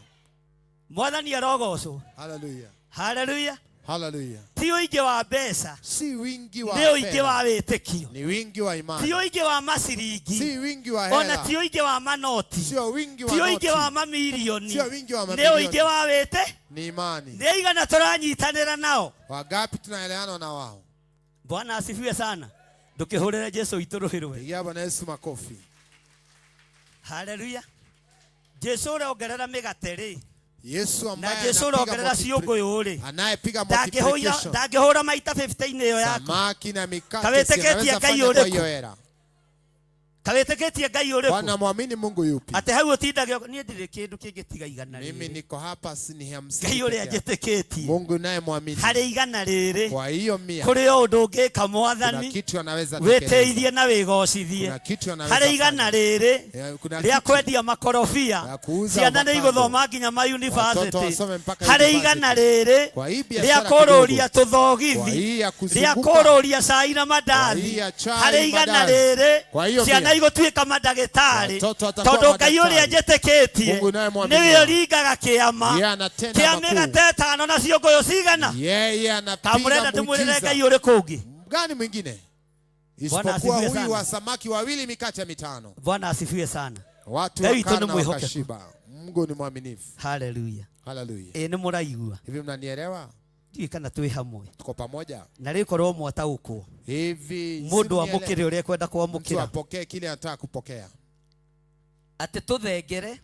Mwathani arogocwo. haleluya, Haleluya. haleluya. Ti ũingĩ wa mbeca, Si wingi wa nĩ ũingĩ fedha, wa wĩtĩkio, ni wingi wa ti imani, ũingĩ wa maciringi, si wingi wa ona hela, ti ũingĩ wa manoti, sio wingi ti wa ũingĩ wa noti, mamirioni, sio wingi wa nĩ mamilioni, ũingĩ wa wĩtĩ. ni imani. Nĩ aigana tũranyitanĩra nao? Wangapi tunaelewana na wao? Bwana asifiwe sana. Ndũkĩhũrĩre Jesu witũ rũhĩ rwe. Pigia Bwana Yesu makofi. Haleluya. Jesu ũrongerera mĩgate rĩ, Yesu na ambaye Jesu anapiga ũrongerera ciũngũyũ rĩ, anayepiga multiplication, ndangĩhũra maita 50-inĩ ĩyo yaku. samaki na mikate, si Kawĩtĩkĩtie anaweza Ngai fanya kwa ũrĩkũ? hiyo hela. Kawĩtĩkĩtie Ngai ũrĩkũ? Bwana mwamini Mungu yupi? Atĩ hau ũtindage niĩ ndirĩ kĩndũ kĩngĩ tiga igana Mimi rĩrĩ. niko hapa si ni 50 Ngai ũrĩa peke yake. njĩtĩkĩtie Mungu naye mwamini harĩ igana rĩrĩ, kwa hiyo 100 kũrĩ o ũndũ ũngĩka kuna mwathani kitu anaweza tekeleza, wĩtĩithie na wĩgocithie. kuna kitu anaweza Harĩ igana fanya. rĩrĩ Kuna rĩa kitu kwendia makorobia, ya kuuza ciana nĩ avocado, igũthoma nginya watoto mayunivasĩtĩ. wasome mpaka Harĩ igana university. rĩrĩ Kwa hii rĩa biashara kũrũria kidogo, kwa tũthogithi, hii ya rĩa kuzunguka, kũrũria cai na kwa mandathi, hii ya harĩ chai igana mandazi, rĩrĩ kwa hiyo ciana 100 igũtuĩka mandagĩtarĩ, watoto watakuwa tondũ Ngai ũrĩa madaktari. njĩtĩkĩtie Mungu naye mwamini nĩwe ũringaga kĩama yeye anatenda kĩa makuu, mĩgate ĩtano na ciũngũyũ cigana. yeye anapiga Kamũrenda ndĩmwĩrĩre muujiza. Ngai ũrĩkũ ũngĩ? Gani mwingine Bwana isipokuwa asifiwe huyu sana. wa samaki wawili mikate mitano? Bwana asifiwe sana. Watu Ngai witũ wakala nĩ na mwĩhokeku. wakashiba. Mungu ni mwaminifu. Haleluya. Haleluya. Ĩ nĩ mũraigua? Hivi mnanielewa? Ndiũĩ kana twĩ hamwe. Tuko pamoja Na rĩu korwo mwataũkwo, hivi? mũndũ si mnielewe? amũkĩre ũrĩa ekwenda Mtu kwamũkĩra, apokee kile anataka kupokea, atĩ tũthengere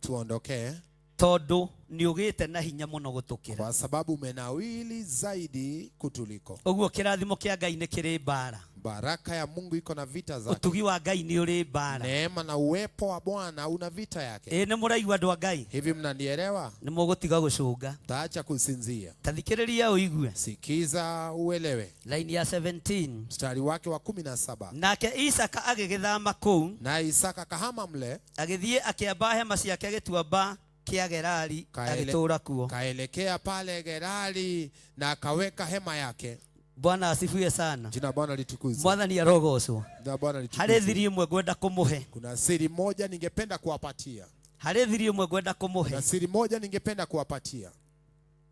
tuondokee, tondũ nĩ ũgĩte na hinya mũno gũtũkĩra. kwa sababu umenawili zaidi kutuliko. Ũguo kĩrathimo kĩa Ngai nĩ kĩrĩ mbara. Baraka ya Mungu iko na vita zake. Ũtugi wa Ngai nĩ ũrĩ mbara. Neema na uwepo wa Bwana una vita yake. Ĩ nĩ mũraigua andũ a Ngai? Hivi mnanielewa? Nĩ mũgũtiga gũcũnga. Taacha kusinzia. Ta thikĩrĩria ũigue. Sikiza uelewe. Laini ya 17. Mstari wake wa 17. Nake Isaka agĩgĩthama kũu. Na Isaka kahama mle. Agĩthiĩ akĩamba hema ciake gĩtuamba kĩa Gerari agĩtũũra kuo. Kaelekea pale Gerari na akaweka hema yake. Bwana asifiwe sana. Jina Bwana litukuzwe. Mwathani arogocwo. Jina Bwana litukuzwe. Harĩ thiri ĩmwe ngwenda kũmũhe. Kuna siri moja ningependa kuwapatia. Harĩ thiri ĩmwe ngwenda kũmũhe. Kuna siri moja ningependa kuwapatia.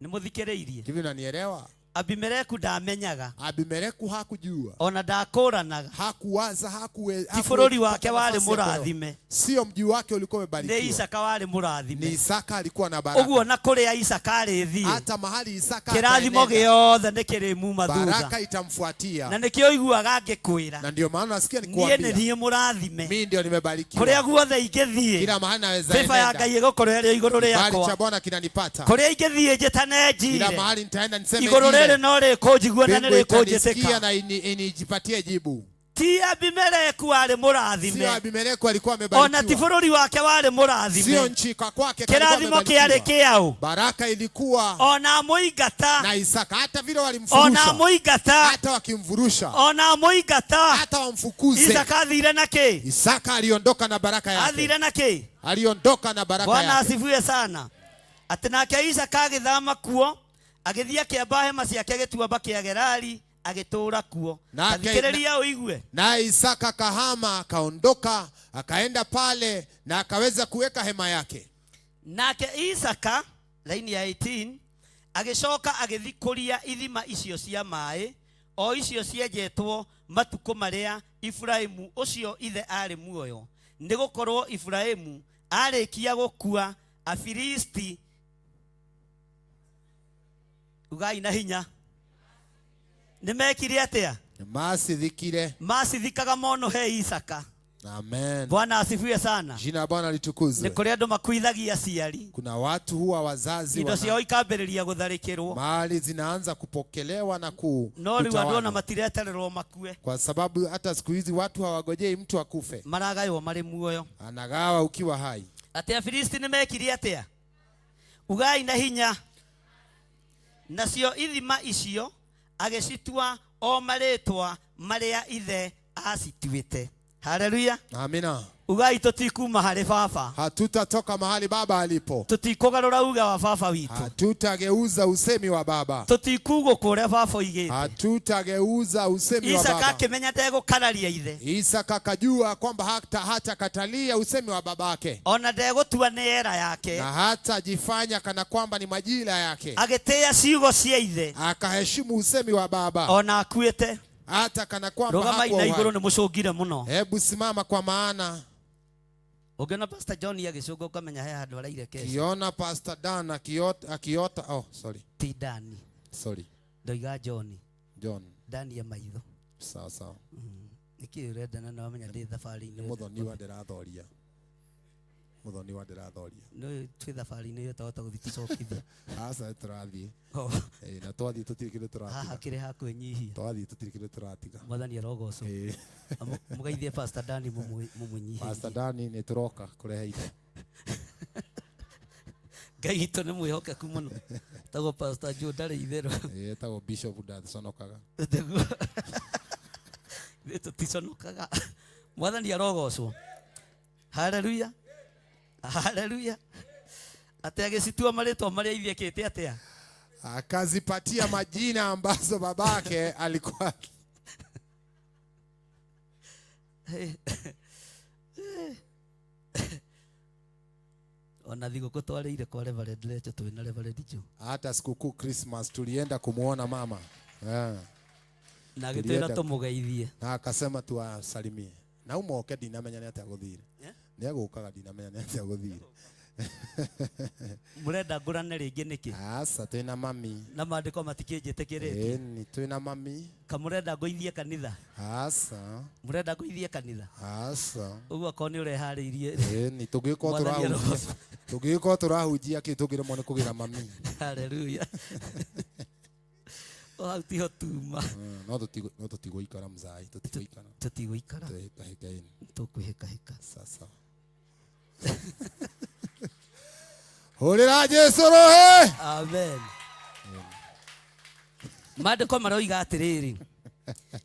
Nĩ mũthikĩrĩirie? Hivi unanielewa? Abimeleku ndamenyaga. Abimeleku hakujua. Ona ndakũranaga. Hakuwaza, hakuwe, Ti bũrũri wake hakupata warĩ nafasi ya kuelewa. mũrathime. Sio mji wake ulikuwa umebarikiwa. Nĩ Isaka warĩ mũrathime. Ni Isaka alikuwa na baraka. Ũguo na kũrĩa Isaka arĩthiĩ. Hata mahali Isaka Kĩrathimo ataenenda, gĩothe nĩ kĩrĩmuma thutha. baraka itamfuatia. Na nĩkĩo ũiguaga ngĩkwĩra. Na ndio maana nasikia Niĩ nĩ nikikwambia. niĩ mũrathime. Mimi ndio nimebarikiwa. Kũrĩa guothe ingĩthiĩ. Kila mahali naweza Favor ya enenda. Ngai ĩgũkorwo ĩrĩ igũrũ Kibali cha rĩakwa. Bwana kinanipata. Kũrĩa ingĩthiĩ njĩtane Kila njire. mahali nitaenda niseme Igũrũ jile. rĩrĩ no rĩkũnjigua na nĩ Mbingu itanisikia rĩkũnjĩtĩka. na inijipatie jibu. Ti Abimeleku warĩ Sio mũrathime. Abimeleku alikuwa Ona ti amebarikiwa. bũrũri wake warĩ Sio mũrathime. nchi kwa kwake kalikuwa Kĩrathimo kĩarĩ amebarikiwa. kĩaũ. Baraka ilikuwa Ona amũingata. na Isaka, hata vile Ona walimfurusha, amũingata. hata wakimvurusha, Ona amũingata. hata wamfukuze, Isaka athire na kĩ? Isaka aliondoka na baraka yake, Athire na kĩ? aliondoka na baraka Bwana yake. asifiwe sana. Atĩ nake Isaka agĩthama kuo, agĩthiĩ akĩamba hema ciake gĩtuamba kĩa Gerari, agĩtũũra kuo. Nake- Thikĩrĩria ũigue. Naye Isaka akahama, akaondoka, akaenda pale na akaweza kuweka hema yake. Nake Isaka laini ya 18 agĩcoka agĩthikũria ithima icio cia maĩ o icio cienjetwo matukũ marĩa Iburahĩmu ũcio ithe arĩ muoyo, nĩ gũkorwo Iburahĩmu arĩkia gũkua Afilisti, ugai na hinya, nĩ mekire atĩa? Masithikire. Macithikaga mono he Isaka. Amen. Bwana asifiwe sana. Jina la Bwana Nĩ litukuzwe. kũrĩ andũ makuithagia aciari, Kuna watu huwa wazazi indo wana, ciao ikambĩrĩria gũtharĩkĩrwo, mali zinaanza kupokelewa na no rĩu andũ ona kutawanywa. matiretererwo makue, Kwa sababu hata siku hizi watu hawagojei mtu akufe, maragaywo marĩ muoyo. anagawa ukiwa hai. Atĩ Afilisti nĩ mekire atĩa? Ugai na hinya. Nacio ithima icio agĩcitua o marĩtwa marĩa ithe acituĩte. Haleluya. Amina. Ugai tũtikuma harĩ baba. Hatutatoka mahali baba alipo. Tũtikũgarũra uga wa baba witũ. Hatutageuza usemi wa baba. Tũtikugũka ũrĩa baba oigĩte. Hatutageuza usemi wa Isaka baba. akĩmenya ndegũkararia ithe. Isaka akajua kwamba hata katalia usemi wa babake Ona ndegũtua nĩ era yake. na hata jifanya kana kwamba ni majira yake. Agĩtĩĩa ciugo cia ithe. Akaheshimu usemi wa baba Ona akuĩte. hata kana kwamba Rũgamai hakuwa na igũrũ uhai. nĩ mũcũngire mũno. Hebu simama kwa maana Ũngĩona Pastor John agĩcũnga ũkamenya he handũ araire kesho. kiona Pastor Dan akiota, oh sorry. Ti Dani. Sorry. Ndoiga John. John. Dani ya maitho. Sawa sawa. Nĩkĩ ũrenda na nĩwamenya ndĩ thabarĩ-inĩ. Nĩ mũthoni wa ndĩrathoria. Mũthoni wa ndĩrathoria. Nĩ twĩ thabarĩ-inĩ ĩyo twahota gũthiĩ tũcokithie. Aca tũrathiĩ. Oh. Na twathiĩ tũtirĩ kĩndũ tũratiga. Haha kĩrĩ ha kwĩnyihia. Twathiĩ tũtirĩ kĩndũ tũratiga. Mwathani arogocwo. Mũgeithie Pastor Dani mũmũnyihĩrie. Pastor Dani nĩ tũroka kũrehe indo. Ngai witũ nĩ mwĩhokeku mũno. Tagwo Pastor Joe ndarĩ itherũ. Etagwo Bishop ndaconokaga. Nĩguo. Ithuĩ tũticonokaga. Mwathani arogocwo. Haleluya. Haleluya. Atĩ agĩcitua marĩtwa marĩa ithe ekĩte atĩa? Akazipatia majina ambazo babake alikuwa. Ona thigũkũ twarĩire kwa Reverend Lecho twĩ na Reverend Joe. Hata sikukuu Christmas tulienda kumuona mama. Na agĩtwĩra Tulienda tũmũgeithie. Na akasema tuwasalimie. Na umoke ndinamenya nĩ atĩa gũthire. Nĩ egũkaga ndinamenya nĩ atĩa gũthire. Mũrenda ngũrane rĩngĩ nĩkĩ? Aca twĩna mami. Na maandĩko matikĩnjĩtĩkĩrĩtie. Ĩni twĩna mami. Kamũrenda ngũithie kanitha? Aca. Mũrenda ngũithie kanitha? Aca. Ũguo akorwo nĩ ũreharĩirie. Ĩni tũngĩgĩkorwo Mwathani tũrahunjia. arogocwo. Tũngĩgĩkorwo tũrahunjia kĩ tũngĩremwo nĩ kũgĩra mami. Haleluya. O hau tiho tuma. No tũtigũ- no tũtigũikara mzai tũtigũikara Tũtigũikara. Twĩhĩkahĩkaine. Tũkwĩhĩkahĩka. Sasa. Hũrĩra Jesu rũhĩ. Amen. Maandĩko maroiga atĩrĩrĩ,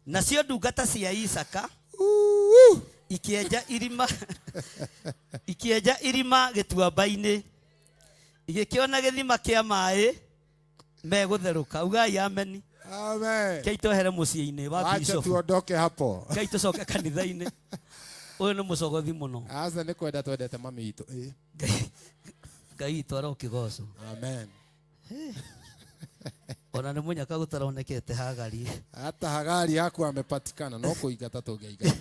nacio ndungata cia Isaka ikĩenja irima ikĩenja irima gĩtuamba-inĩ, igĩkĩona gĩthima kĩa maĩ megũtherũka. Ugai ameni. Amen. Kei twehere mũciĩ-inĩ wa Wacha bishop. tuondoke hapo. Kei tũcoke kanitha-inĩ. Ũyũ nĩ mũcogothi mũno. Asa nĩ kwenda twendete mami witũ. Ĩ. Ngai witũ arokĩgocwo. Amen. Ona nĩ mũnyaka gũtaronekete Hagari. Hata Hagari hakuwa amepatikana no kũingata tũngĩaingata.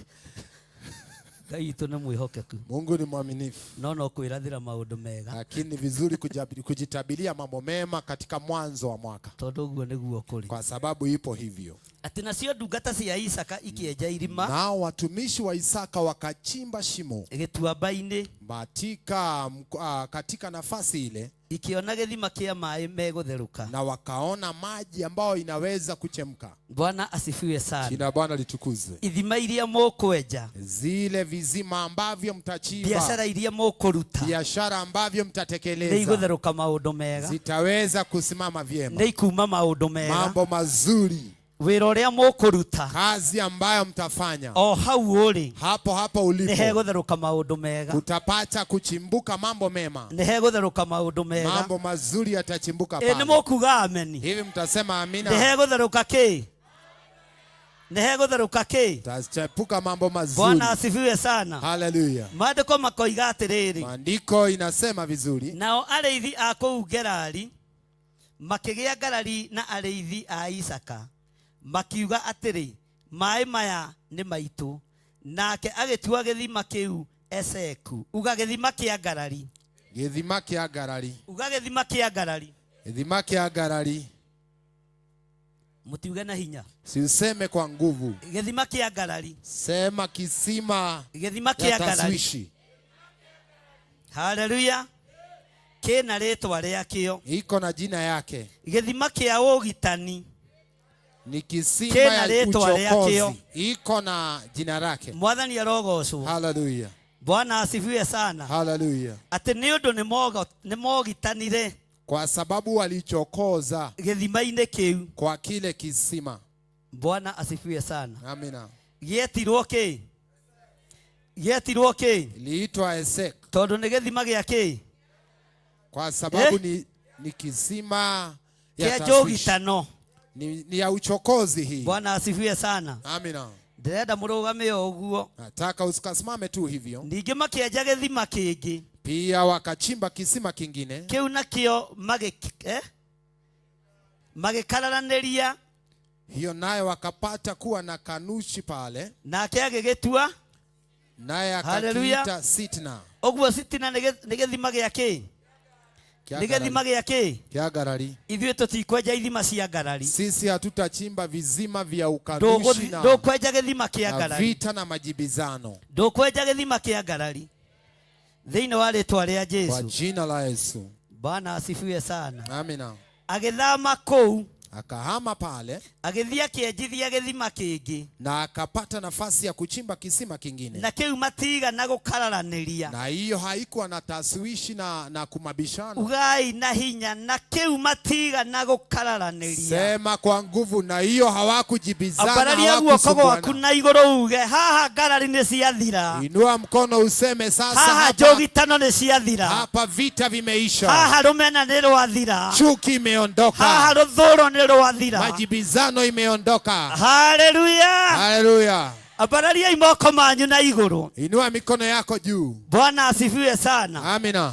Ngai witũ nĩ mwĩhokeku. Mungu ni mwaminifu. No no kwĩrathĩra maũndũ mega. Lakini ni vizuri kujitabilia mambo mema katika mwanzo wa mwaka. Tondũ ũguo nĩguo kũrĩ. Kwa sababu ipo hivyo. Atĩ nacio ndungata cia Isaka ikĩenja irima Nao watumishi wa Isaka wakachimba shimo gĩtuamba-inĩ katika nafasi ile ikiona gĩthima kĩa maĩ megũtherũka. Na wakaona maji ambayo inaweza kuchemka. Bwana asifiwe sana. Jina la Bwana litukuzwe. Ithima iria mũkwenja, zile vizima ambavyo mtachimba, biashara iria mũkũruta, biashara ambavyo mtatekeleza, nĩ igũtherũka maũndũ mega, zitaweza kusimama vyema, nĩ ikuma maũndũ mega, mambo mazuri, wĩra ũrĩa mũkũruta, kazi ambayo mtafanya, o hau ũrĩ, hapo hapo nĩ ulipo, hegũtherũka maũndũ mega, utapata kuchimbuka mambo mema, nĩ hegũtherũka maũndũ mega, mambo mazuri yatachimbuka ĩ nĩ pale. mũkuga ameni. Hivi mtasema amina? Nĩ hegũtherũka kĩ? Nĩ hegũtherũka kĩ? Tachepuka mambo mazuri. Bwana asifiwe sana. Haleluya. Maandĩko makoiga atĩrĩrĩ, Maandiko inasema vizuri, nao arĩithi a kũu Gerari makĩgĩa ngarari na arĩithi a Isaka makiuga atĩrĩ, maĩ maya nĩ maitũ. Nake agĩtua gĩthima kĩu Eseku. Uga gĩthima kĩa ngarari. Gĩthima kĩa ngarari. Uga gĩthima kĩa ngarari. Gĩthima kĩa ngarari. Mũtiuge na hinya. Si useme kwa nguvu. Gĩthima kĩa ngarari. Sema kisima Gĩthima ya kĩa ngarari. taswishi. Haleluya. Kĩna rĩtwa rĩakĩo. Iko na jina yake. Gĩthima kĩa ũgitani. Ni kisima Kĩna ya rĩtwa rĩakĩo. uchokozi. Iko na jina lake. Mwathani arogocwo. Haleluya. Bwana asifiwe sana. Haleluya. Atĩ nĩ ũndũ nĩ mogitanire Kwa sababu walichokoza gĩthima-inĩ kĩu. kwa kile kisima. Bwana asifiwe sana. Amina. Gĩetirwo kĩ? Gĩetirwo kĩ? Iliitwa Esek. Tondũ nĩ gĩthima gĩa kĩ? Kwa sababu ni kisima ya Kĩa taswishi. njũgitano. Ni ya uchokozi hii. Bwana asifiwe sana. Amina. Ndĩrenda mũrũgame o ũguo. Nataka usikasimame tu hivyo. Ningĩ makĩenja gĩthima kĩngĩ. Pia wakachimba kisima kingine. Kĩu nakĩo magĩkararanĩria. Hiyo nayo wakapata kuwa na kanushi pale. Nake agĩgĩtua. Naye Hallelujah. akakiita Sitna. Ũguo Sitna nĩ gĩthima gĩa kĩ? Kĩa Nĩ gĩthima ngarari. gĩa kĩ? Kĩa ngarari. Ithuĩ tũtikwenja ithima cia ngarari. Sisi hatutachimba vizima vya ukanushi Ndũkwenja gĩthima kĩa na ngarari. vita na majibizano. Ndũkwenja gĩthima kĩa ngarari. Thĩinĩ wa rĩtwa rĩa Kwa Jesu. jina la Yesu. Bwana asifiwe sana. Amina. Agĩthama kũu. Akahama pale. Agĩthiĩ akĩenjithia gĩthima kĩngĩ. Na akapata nafasi ya kuchimba kisima kingine. Na kĩu matigana gũkararanĩria. Na hiyo haikuwa na taswishi na kumabishano. Ugai na hinya na kĩu matigana gũkararanĩria. Sema kwa nguvu, na hiyo hawakujibizana, Ambararia guoko gwaku hawakisumbuana. na igũrũ uge haha ngarari nĩ ciathira. Inua mkono useme sasa, Haha hapa, njũgitano nĩ ciathira. hapa vita vimeisha. Haha rũmena nĩ rwathira. Chuki imeondoka. Haha rũthũro nĩ rwathira. Majibizano imeondoka. Haleluya. Haleluya. Ambararia moko manyu na igũrũ. Inua mikono yako juu. Bwana asifiwe sana. Amina.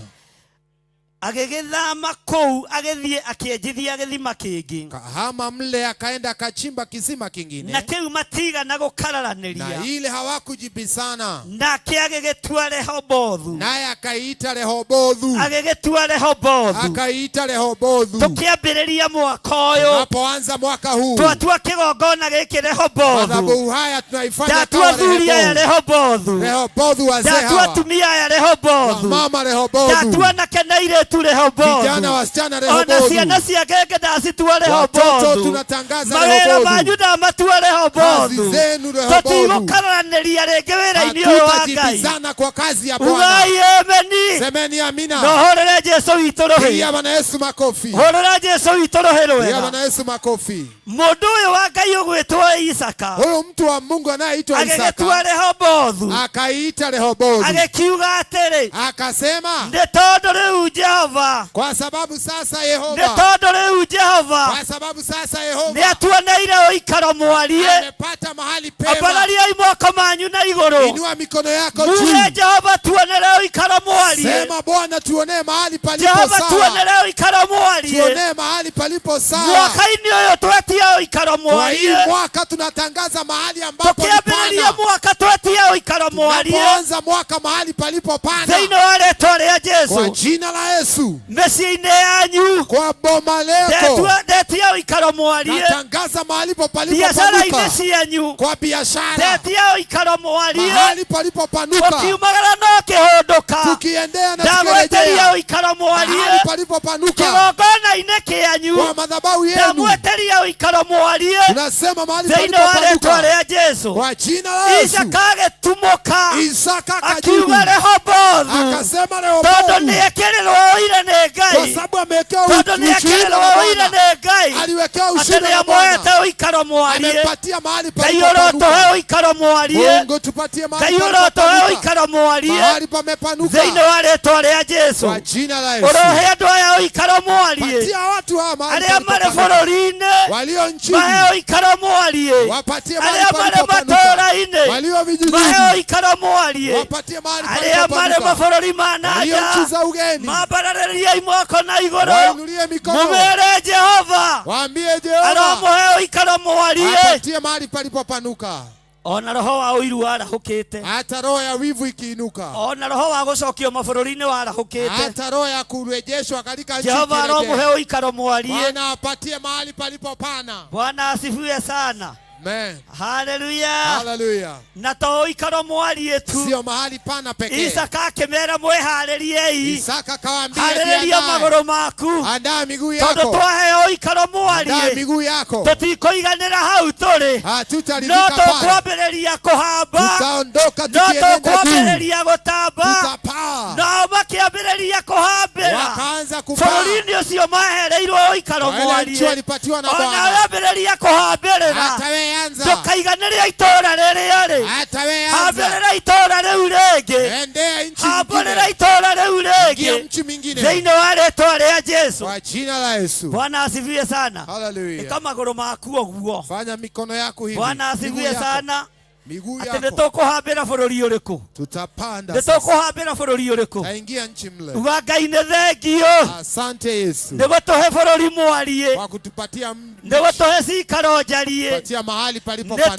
Agĩgĩthama kũu agĩthiĩ akĩenjithia gĩthima kĩngĩ. Kahama mle akaenda akachimba kisima kingine. Na kĩu matigana gũkararanĩria. Na ile hawakujibizana. Nake agĩgĩtua Rehobothu. Naye akaiita Rehobothu. Agĩgĩtua Rehobothu. Akaiita Rehobothu. Tũkĩambĩrĩria mwaka ũyũ. Tunapoanza mwaka huu. Twatua kĩgongona gĩkĩ Rehobothu. Madhabahu haya tunaifanya Ndatua kama athuri aya Rehobothu. Rehobothu. Rehobothu wazee Ndatua hawa. atumia aya Rehobothu. Wamama Rehobothu. Ndatua anake na airĩtu airĩtu Rehobothu Vijana wasichana ona Rehobothu. ciana cia ngenge ndacitua Watoto Rehobothu tunatangaza mawĩra Rehobothu. manyu ndamatua Kazi Rehobothu zenu Rehobothu. tũtigũkararanĩria rĩngĩ wĩra-inĩ ũyũ wa Ngai Hatutajibizana kwa kazi ya Bwana. ugai ameni Semeni amina. na ũhũrĩre Jesũ witũ rũhĩ Pigia Bwana Yesu makofi. hũrĩra Jesũ witũ rũhĩ Pigia rwega Bwana Yesu makofi. mũndũ ũyũ wa Ngai ũgwĩtwo Isaka Huyu mtu wa Mungu anayeitwa agĩgĩtua Isaka Rehobothu akaiita Rehobothu, agĩkiuga atĩrĩ akasema nĩ tondũ rĩu Jehova kwa sababu sasa nĩ Yehova, tondũ rĩu Jehova kwa sababu sasa nĩ Yehova atuoneire ũikaro mwarie amepata mahali pema. ambarariai moko manyu na igũrũ Inua mikono yako muge juu, Jehova tuonere ũikaro mwarie sema Bwana, tuonee mahali palipo Jehova sawa, tuonere ũikaro mwarie tuonee mahali palipo sawa. mwaka-inĩ ũyũ twetia ũikaro Kwa hii mwarie mwaka tunatangaza mahali ambapo ni tũkĩambĩrĩria pana. mwaka twetia ũikaro mwarie Tunapoanza mwaka mahali palipo pana, thĩinĩ wa rĩtwa rĩa kwa Jesũ jina la Yesu, mĩciĩ-inĩ yanyu kwa boma leko ndetia ũikaro mwarie natangaza mahali biacara-inĩ palipopanuka, cianyu kwa biashara ndetia ũikaro mwarie mahali palipopanuka, ũkiumagara no kĩhũndũka tukiendea na ndagweteria tukirejea ũikaro mwarie mahali palipopanuka, kĩgongona-inĩ kĩanyu kwa madhabahu yenu ndamweteria ũikaro mwarie tunasema mahali thĩinĩ wa rĩtwa palipopanuka, rĩa Jesũ kwa jina la Yesu. Isaka agĩtumũka Isaka akajibu akiuga Rehobothu akasema tondũ Rehobothu, nĩekĩrĩrwo ũira nĩ kwa Ngai sababu amewekewa tondũ ushuhuda na nĩekĩrĩrwo ũira Bwana, nĩ Ngai aliwekewa atĩ ushuhuda na Bwana, nĩamuoete ũikaro mwarie amempatia mahali Ngai ũrotũhe palipopanuka. ũikaro mwarie Mungu tupatie mahali Ngai ũrotũhe palipopanuka, ũikaro mwarie mahali pamepanuka, thĩinĩ wa rĩtwa rĩa Jesũ kwa jina la Yesu. ũrohe andũ aya ũikaro mwarie Patia watu hawa mahali arĩa marĩ palipopanuka, bũrũri-inĩ walio nchini mahe ũikaro mwarie wapatie mahali arĩa marĩ palipopanuka, matũũra-inĩ walio mahe vijijini ũikaro mwarie wapatie mahali arĩa marĩ palipopanuka, mabũrũri ma walio nanja nchi za ugeni mambararĩriai moko na igũrũ wainulie mikono, mũmere Jehova waambie Jehova aromuhe ũikaro mwarie apatie mahali palipopanuka. ona roho wa ũiru warahũkĩte Hata roho ya wivu ikiinuka, ona roho wa gũcokio mabũrũri-inĩ warahũkĩte hata roho ya kurejeshwa katika nchi Jehova ikirejea, aromuhe ũikaro mwarie Bwana apatie mahali palipopana. Bwana asifiwe sana Amen. haleluya Haleluya. na to ũikaro mwarie tu Sio mahali pana pekee. Isaka akĩmera mwĩharĩriei Isaka kawaambia, harĩrĩria jiandae, magũrũ maku andaa miguu tondũ yako, twaheo ũikaro andaa mwarie miguu yako, tũtikũiganĩra hau tũrĩ no hatutaridhika pale, tũkwambĩrĩria kũhamba tutaondoka no tukienenda juu, tũkwambĩrĩria gũtamba tutapaa. nao makĩambĩrĩria kũhambĩra Wakaanza kupaa bũrũri-inĩ ũcio mahereirwo ũikaro Kwa ile nchi mwarie walipatiwa na ona Bwana. wambĩrĩria kũhambĩrĩra Hata wewe anza, ndũkaiganĩria itũũra rĩrĩa rĩ hata wewe anza, hambĩrĩra itũũra rĩu rĩngĩ endea nchi hambũrĩra nyingine, itũũra rĩu ingia rĩngĩ mchi mwingine, thĩinĩ wa rĩtwa rĩa Jesũ kwa jina la Yesu. Bwana asifiwe sana Haleluya. ĩka magũrũ maku ũguo Fanya mikono yako hivi, Bwana miguu asifiwe yako, sana miguu atĩ nĩ yako, tũkũhambĩra bũrũri ũrĩkũ tutapanda nĩ sasa, tũkũhambĩra bũrũri ũrĩkũ taingia nchi mle. uga Ngai nĩ thengio Asante Yesu nĩ gũtũhe bũrũri mwarie kwa kutupatia nĩ gũtũhe cikaro njarie patia mahali nĩ palipopanuka,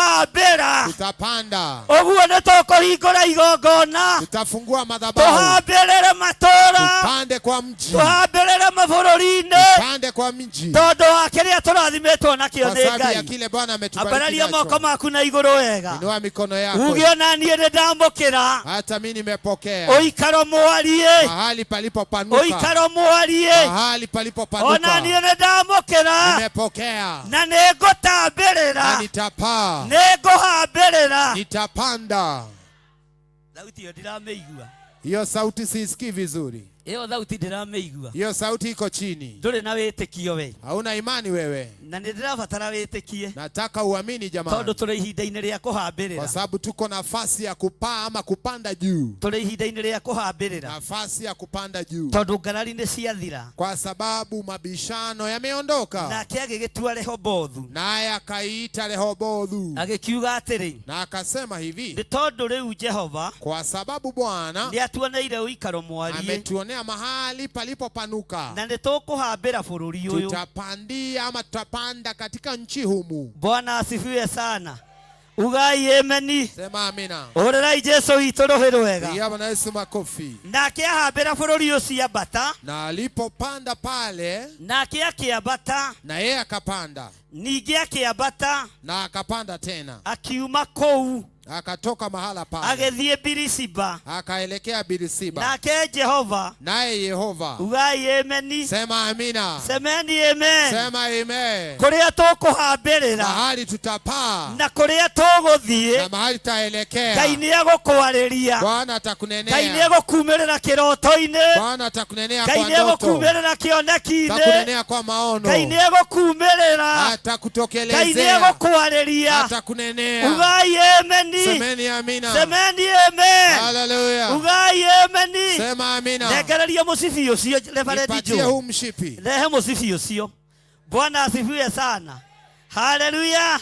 tũkũhambĩra tutapanda, ũguo nĩ tũkũhingũra igongona tutafungua madhabahu, tũhambĩrĩre matũũra tupande kwa mji, tũhambĩrĩre mabũrũri-inĩ tupande kwa mji, tondũ wa kĩrĩa tũrathimĩtwo nakĩo kwa nĩ sababu ya Ngai kile Bwana ametubariki ambararia moko nacho. maku na igũrũ wega Inua mikono yako, uge ona niĩ nĩ ndamũkĩra hata mimi nimepokea ũikaro mwarie mahali palipopanuka, ũikaro mwarie mahali ona palipopanuka niĩ nĩ ndamũkĩra nimepokea, na nĩ ngũtambĩrĩra na nitapaa, nĩ ngũhambĩrĩra nitapanda. thauti ĩyo ndiramĩigua Hiyo sauti siisikii vizuri, ĩyo thauti ndiramĩigua hiyo sauti iko chini. ndũrĩ na wĩtĩkio we Hauna imani wewe, na nĩ ndĩrabatara wĩtĩkie nataka uamini tondũ jamani, tũrĩ ihinda-inĩ rĩa kwa kũhambĩrĩra sababu tuko nafasi ya kupaa ama kupanda juu, tũrĩ ihinda-inĩ rĩa kũhambĩrĩra nafasi ya kupanda juu, tondũ ngarari nĩ ciathira kwa sababu mabishano yameondoka. nake agĩgĩtua Rehobothu Naye akaiita Rehobothu agĩkiuga atĩrĩ na akasema hivi, nĩ tondũ rĩu Jehova kwa sababu Bwana nĩ atuoneire ũikaro mwarie ametuonea mahali palipopanuka, na nĩ tũkũhambĩra bũrũri ũyũ tutapandia ama tutapanda katika nchi humu. Bwana asifiwe sana ugai ameni Sema amina. ũrĩrai Jesũ witũ rũhĩ rwega Pigia Bwana Yesu makofi. nake ahambĩra bũrũri ũcio ambata Na alipopanda pale, nake akĩambata na yeye akapanda ningĩ akĩambata na akapanda tena, akiuma kũu Akatoka mahala pale agĩthiĩ Birisiba. akaelekea Birisiba. Nake Jehova, Naye Yehova, ugai ameni, sema amina, semeni amen, sema amen. kũrĩa tũkũhambĩrĩra Mahali tutapaa na kũrĩa tũgũthiĩ, na mahali tutaelekea, Ngai nĩ egũkwarĩria, Bwana Ngai nĩ atakunenea, egũkumĩrĩra kĩroto-inĩ, Bwana atakunenea Ngai kwa nĩ ndoto, egũkumĩrĩra kĩoneki-inĩ, atakunenea kwa maono, Ngai nĩ egũkumĩrĩra, Ngai nĩ atakutokelezea, egũkwarĩria. atakunenea. Ugai ameni, Semeni amina. semeni amen, Haleluya. ugai ameni. Sema amina. Nengereria mũcibi ũcio Reverend Nipatie Joe. huu mshipi. Rehe mũcibi ũcio. Bwana asifiwe sana. Haleluya.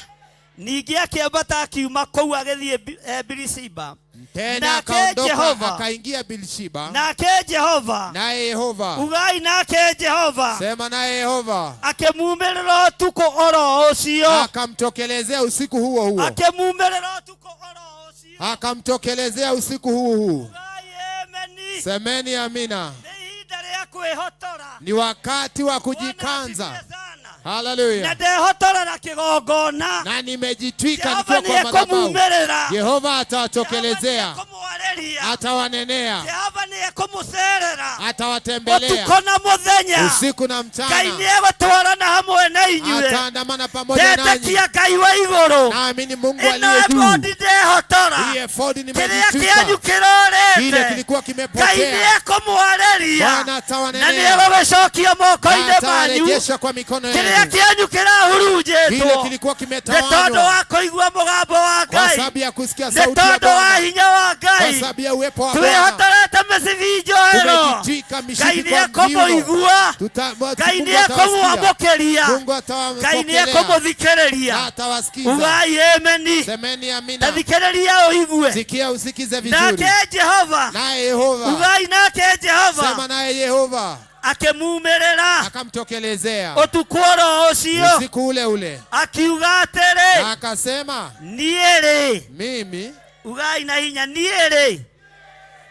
Ningĩ akĩambata akiuma kũu agĩthiĩ Birisiba. Tena Nake akaondoka Jehova, akaingia Beersheba. nake Jehova, Naye Yehova, ugai nake Jehova sema naye Yehova akĩmumĩrĩra ũtukũ oro ũcio, akamtokelezea usiku huo huo, akĩmumĩrĩra ũtukũ oro ũcio. akamtokelezea usiku huo huo. Ugai ameni. Semeni amina. Nĩ ihinda rĩa kwĩhotora. Ni wakati wa Bwana kujikanza. asifiwe sana. Na Haleluya. ndehotora na kĩgongona. Na nimejitwika Jehova nikiwa kwa madhabahu. nĩekũmumĩrĩra. Yehova Jehova atawatokelezea, nĩekũmwarĩria. atawanenea, Jehova nĩekũmũcerera atawatembelea ũtukũ na mũthenya. usiku na Ngai mchana, nĩegũtwarana hamwe na inyuĩ. ataandamana pamoja nanyi. Ndetĩkia Ngai wa igũrũ. Naamini Mungu Ĩno aliye juu. ebodi ndehotora. Hii efodi Kĩrĩa nimejitwika, kĩanyu kile kĩrorĩte, kilikuwa Ngai kimepotea, nĩekũmwarĩria Bwana na atawanenea nĩegũgĩcokia na moko-inĩ manyu. atawarejesha kwa mikono Kĩrĩa yenu. kĩanyu Kile kĩrahurunjĩtwo kilikuwa nĩ tondũ kimetawanywa wa kũigua mũgambo wa kwa Ngai, sababu ya kusikia nĩ sauti ya tondũ wa Bwana, hinya wa kwa Ngai. sababu ya uwepo wa Bwana. Twĩhotorete mĩcibi njohero. Tumejitwika Ngai mishipi kwa nĩekũmũigua, viuno. Ngai Mungu atawasikia, nĩekũmwamũkĩria, Mungu Ngai atawapokelea na nĩekũmũthikĩrĩria. atawasikiza. Ugai ameni. Semeni amina. Tathikĩrĩria ũigue. Sikia usikize vizuri. Nake Jehova, Naye Yehova, ugai nake sema Jehova naye Yehova akĩmumĩrĩra akamtokelezea ũtukũ oro ũcio, usiku ule ule, akiuga atĩrĩ, na akasema, niĩ rĩ, mimi ugai na hinya, niĩ rĩ,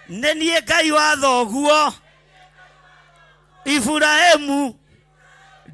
nĩ niĩ Ngai wa thoguo Iburahĩmu,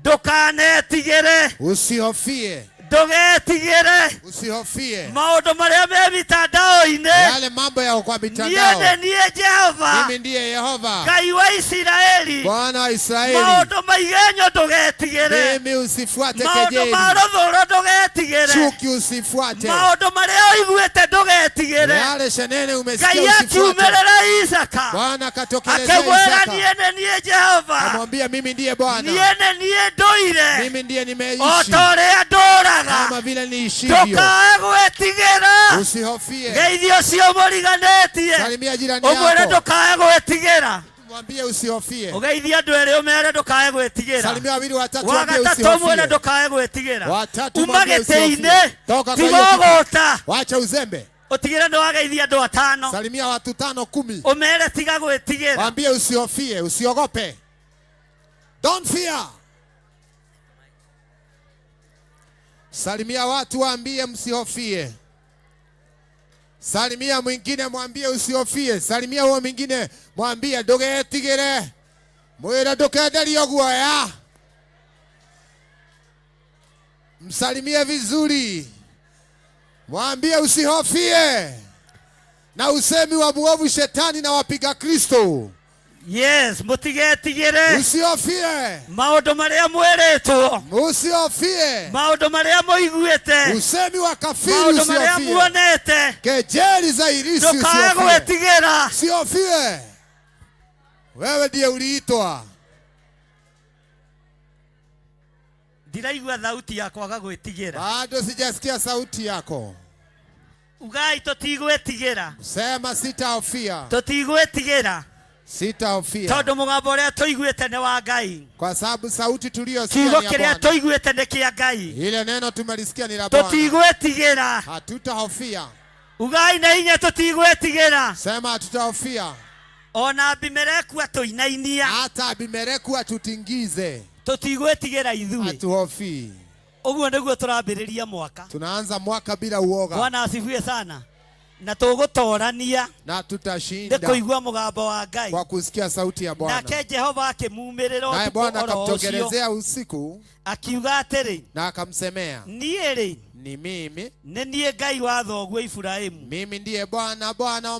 ndũkanetigĩre, usihofie, ndũgetigĩre usihofie maũndũ marĩa me mitandao-inĩ. yale mambo ya kwa Niĩ mitandao. nĩ niĩ Jehova Mimi ndiye Yehova Ngai wa Isiraeli, Bwana wa Israeli. maũndũ ma igenyo ndũgetigĩre, Mimi usifuate maũndũ kejeli, ma rũthũũro ndũgetigĩre, chuki usifuate, maũndũ marĩa ũiguĩte ndũgetigĩre. yale shenene umesikia Ngai usifuate. akiumĩrĩra Isaka Bwana akatokelezea akĩmwĩra, Isaka niĩ nĩ niĩ Jehova, amwambia, mimi ndiye Bwana, niĩ nĩ niĩ ndũire mimi ndiye o nimeishi ta ũrĩa ndũraga, kama vile niishivyo. ndũkae gwĩtigĩra. Usihofie. Geithia ũcio mũriganĩtie, Salimia jirani ũmwĩre yako, ndũkae gwĩtigĩra. mwambie usihofie. Ũgeithie andũ erĩ ũmere ndũkae gwĩtigĩra. Salimia wawili watatu, Wa mwambie gatatũ ũmwĩre usihofie. ndũkae gwĩtigĩra. Watatu Uma mwambie gĩtĩ-inĩ, usihofie. Toka kwa tiga hiyo kiti. ũgũta, Wacha uzembe. ũtigĩre nĩ wageithia andũ atano, Salimia watu 5, 10, ũmere tiga gwĩtigĩra. mwambie usihofie, usiogope. Don't fear. Salimia watu waambie msihofie. Salimia mwingine mwambie usihofie. Salimia huo mwingine mwambie ndugetigire. Mwira ndukenderio guoya. Msalimie vizuri, mwambie usihofie na usemi wa muovu shetani na wapiga Kristo. Yes, mũtigetigĩre Usihofie, maũndũ marĩa mwĩrĩtwo, usihofie maũndũ marĩa mũiguĩte, usemi wa kafiri, maũndũ marĩa usihofie muonete, kejeli za irisi, ndũkae usihofie, gwĩtigĩra. usihofie. Wewe ndiye uliitwa. Ndiraigua thauti ya kwaga gwĩtigĩra. Bado sijasikia sauti yako. Ugai tũtigwĩtigĩra, Sema sitahofia, tũtigwĩtigĩra sitahofia, tondũ mũgambo ũrĩa tũiguĩte nĩ wa Ngai. kwa sababu sauti tuliyosikia Kiugo ni ya kĩrĩa Bwana. tũiguĩte nĩ kĩa Ngai. Ile neno tumelisikia ni la Bwana. Tũtigwĩtigĩra. Hatutahofia. Ugai na hinya tũtigwĩtigĩra. Sema hatutahofia. Ona Abimeleku atũinainia, Hata Abimeleku atutingize, tũtigwĩtigĩra ithuĩ. hatuhofii. Ũguo nĩguo tũrambĩrĩria mwaka. Tunaanza mwaka bila uoga Bwana asifiwe sana. Na tũgũtorania na nĩ tutashinda kũigua mũgambo wa Ngai. kwa kusikia sauti ya Bwana. Nake Jehova akĩmumĩrĩra Naye ũtukũ Bwana oro ũcio akamtokelezea usiku akiuga atĩrĩ, na akamsemea, niĩ rĩ Ni mimi, Nĩ niĩ Ngai wa thoguo Iburahimu. Mimi ndiye Bwana, Bwana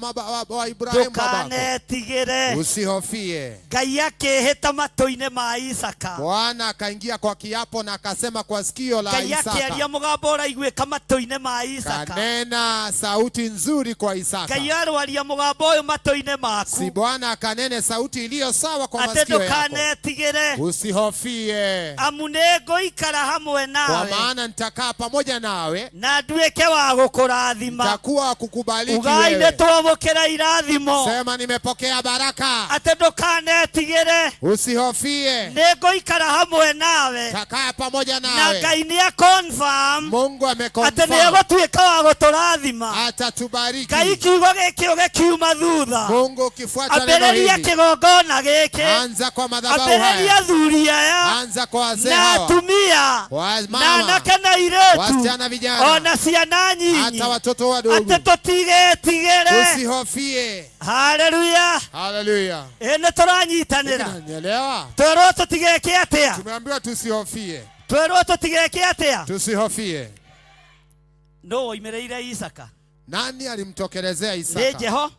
wa Ibrahimu babako. Ndũkanetigĩre. Usihofie. Ngai akĩĩhĩta matũ-inĩ ma Isaka. Bwana akaingia kwa kiapo na akasema kwa sikio la Ngai akĩaria Isaka, mũgambo ũraiguĩka matũ-inĩ ma Isaka. kanena sauti nzuri kwa Isaka. Ngai arwaria mũgambo ũyũ matũ-inĩ maku. Si Bwana akanene sauti iliyo sawa kwa Atĩ masikio yako. ndũkanetigĩre. Usihofie, Amu nĩ ngũikara hamwe kwa nawe maana nitakaa pamoja nawe, na nduĩke wa gũkũrathima. nitakuwa wa kukubariki Ugai nĩ wewe. twamũkĩra irathimo. Sema nimepokea baraka. Atĩ ndũkanetigĩre. Usihofie, Nĩ ngũikara hamwe nawe. takaa pamoja Na nawe. Ngai nĩ aconfirm Mungu atĩ nĩ ameconfirm egũtuĩka wa gũtũrathima. atatubariki. Ngai kiugo gĩkĩ ũgĩkiuma thutha. Mungu ukifuata neno Ambĩrĩria hili, kĩgongona gĩkĩ. anza kwa madhabahu Ambĩrĩria haya, athuri aya anza kwa wazee na hawa, atumia wa na mama, anake na airĩtu wasichana, vijana, ona ciana nyinyi hata watoto wadogo. atĩ tũtigetigĩre. Usihofie. Haleluya. Haleluya. Ĩ nĩ tũranyitanĩra. Unanielewa? Twerwo tũtigeke atĩa? Tumeambiwa tusihofie, Twerwo tũtigeke atĩa? tusihofie. Nũ woimĩrĩire Isaka? Nani alimtokelezea Nĩ Isaka? Jeho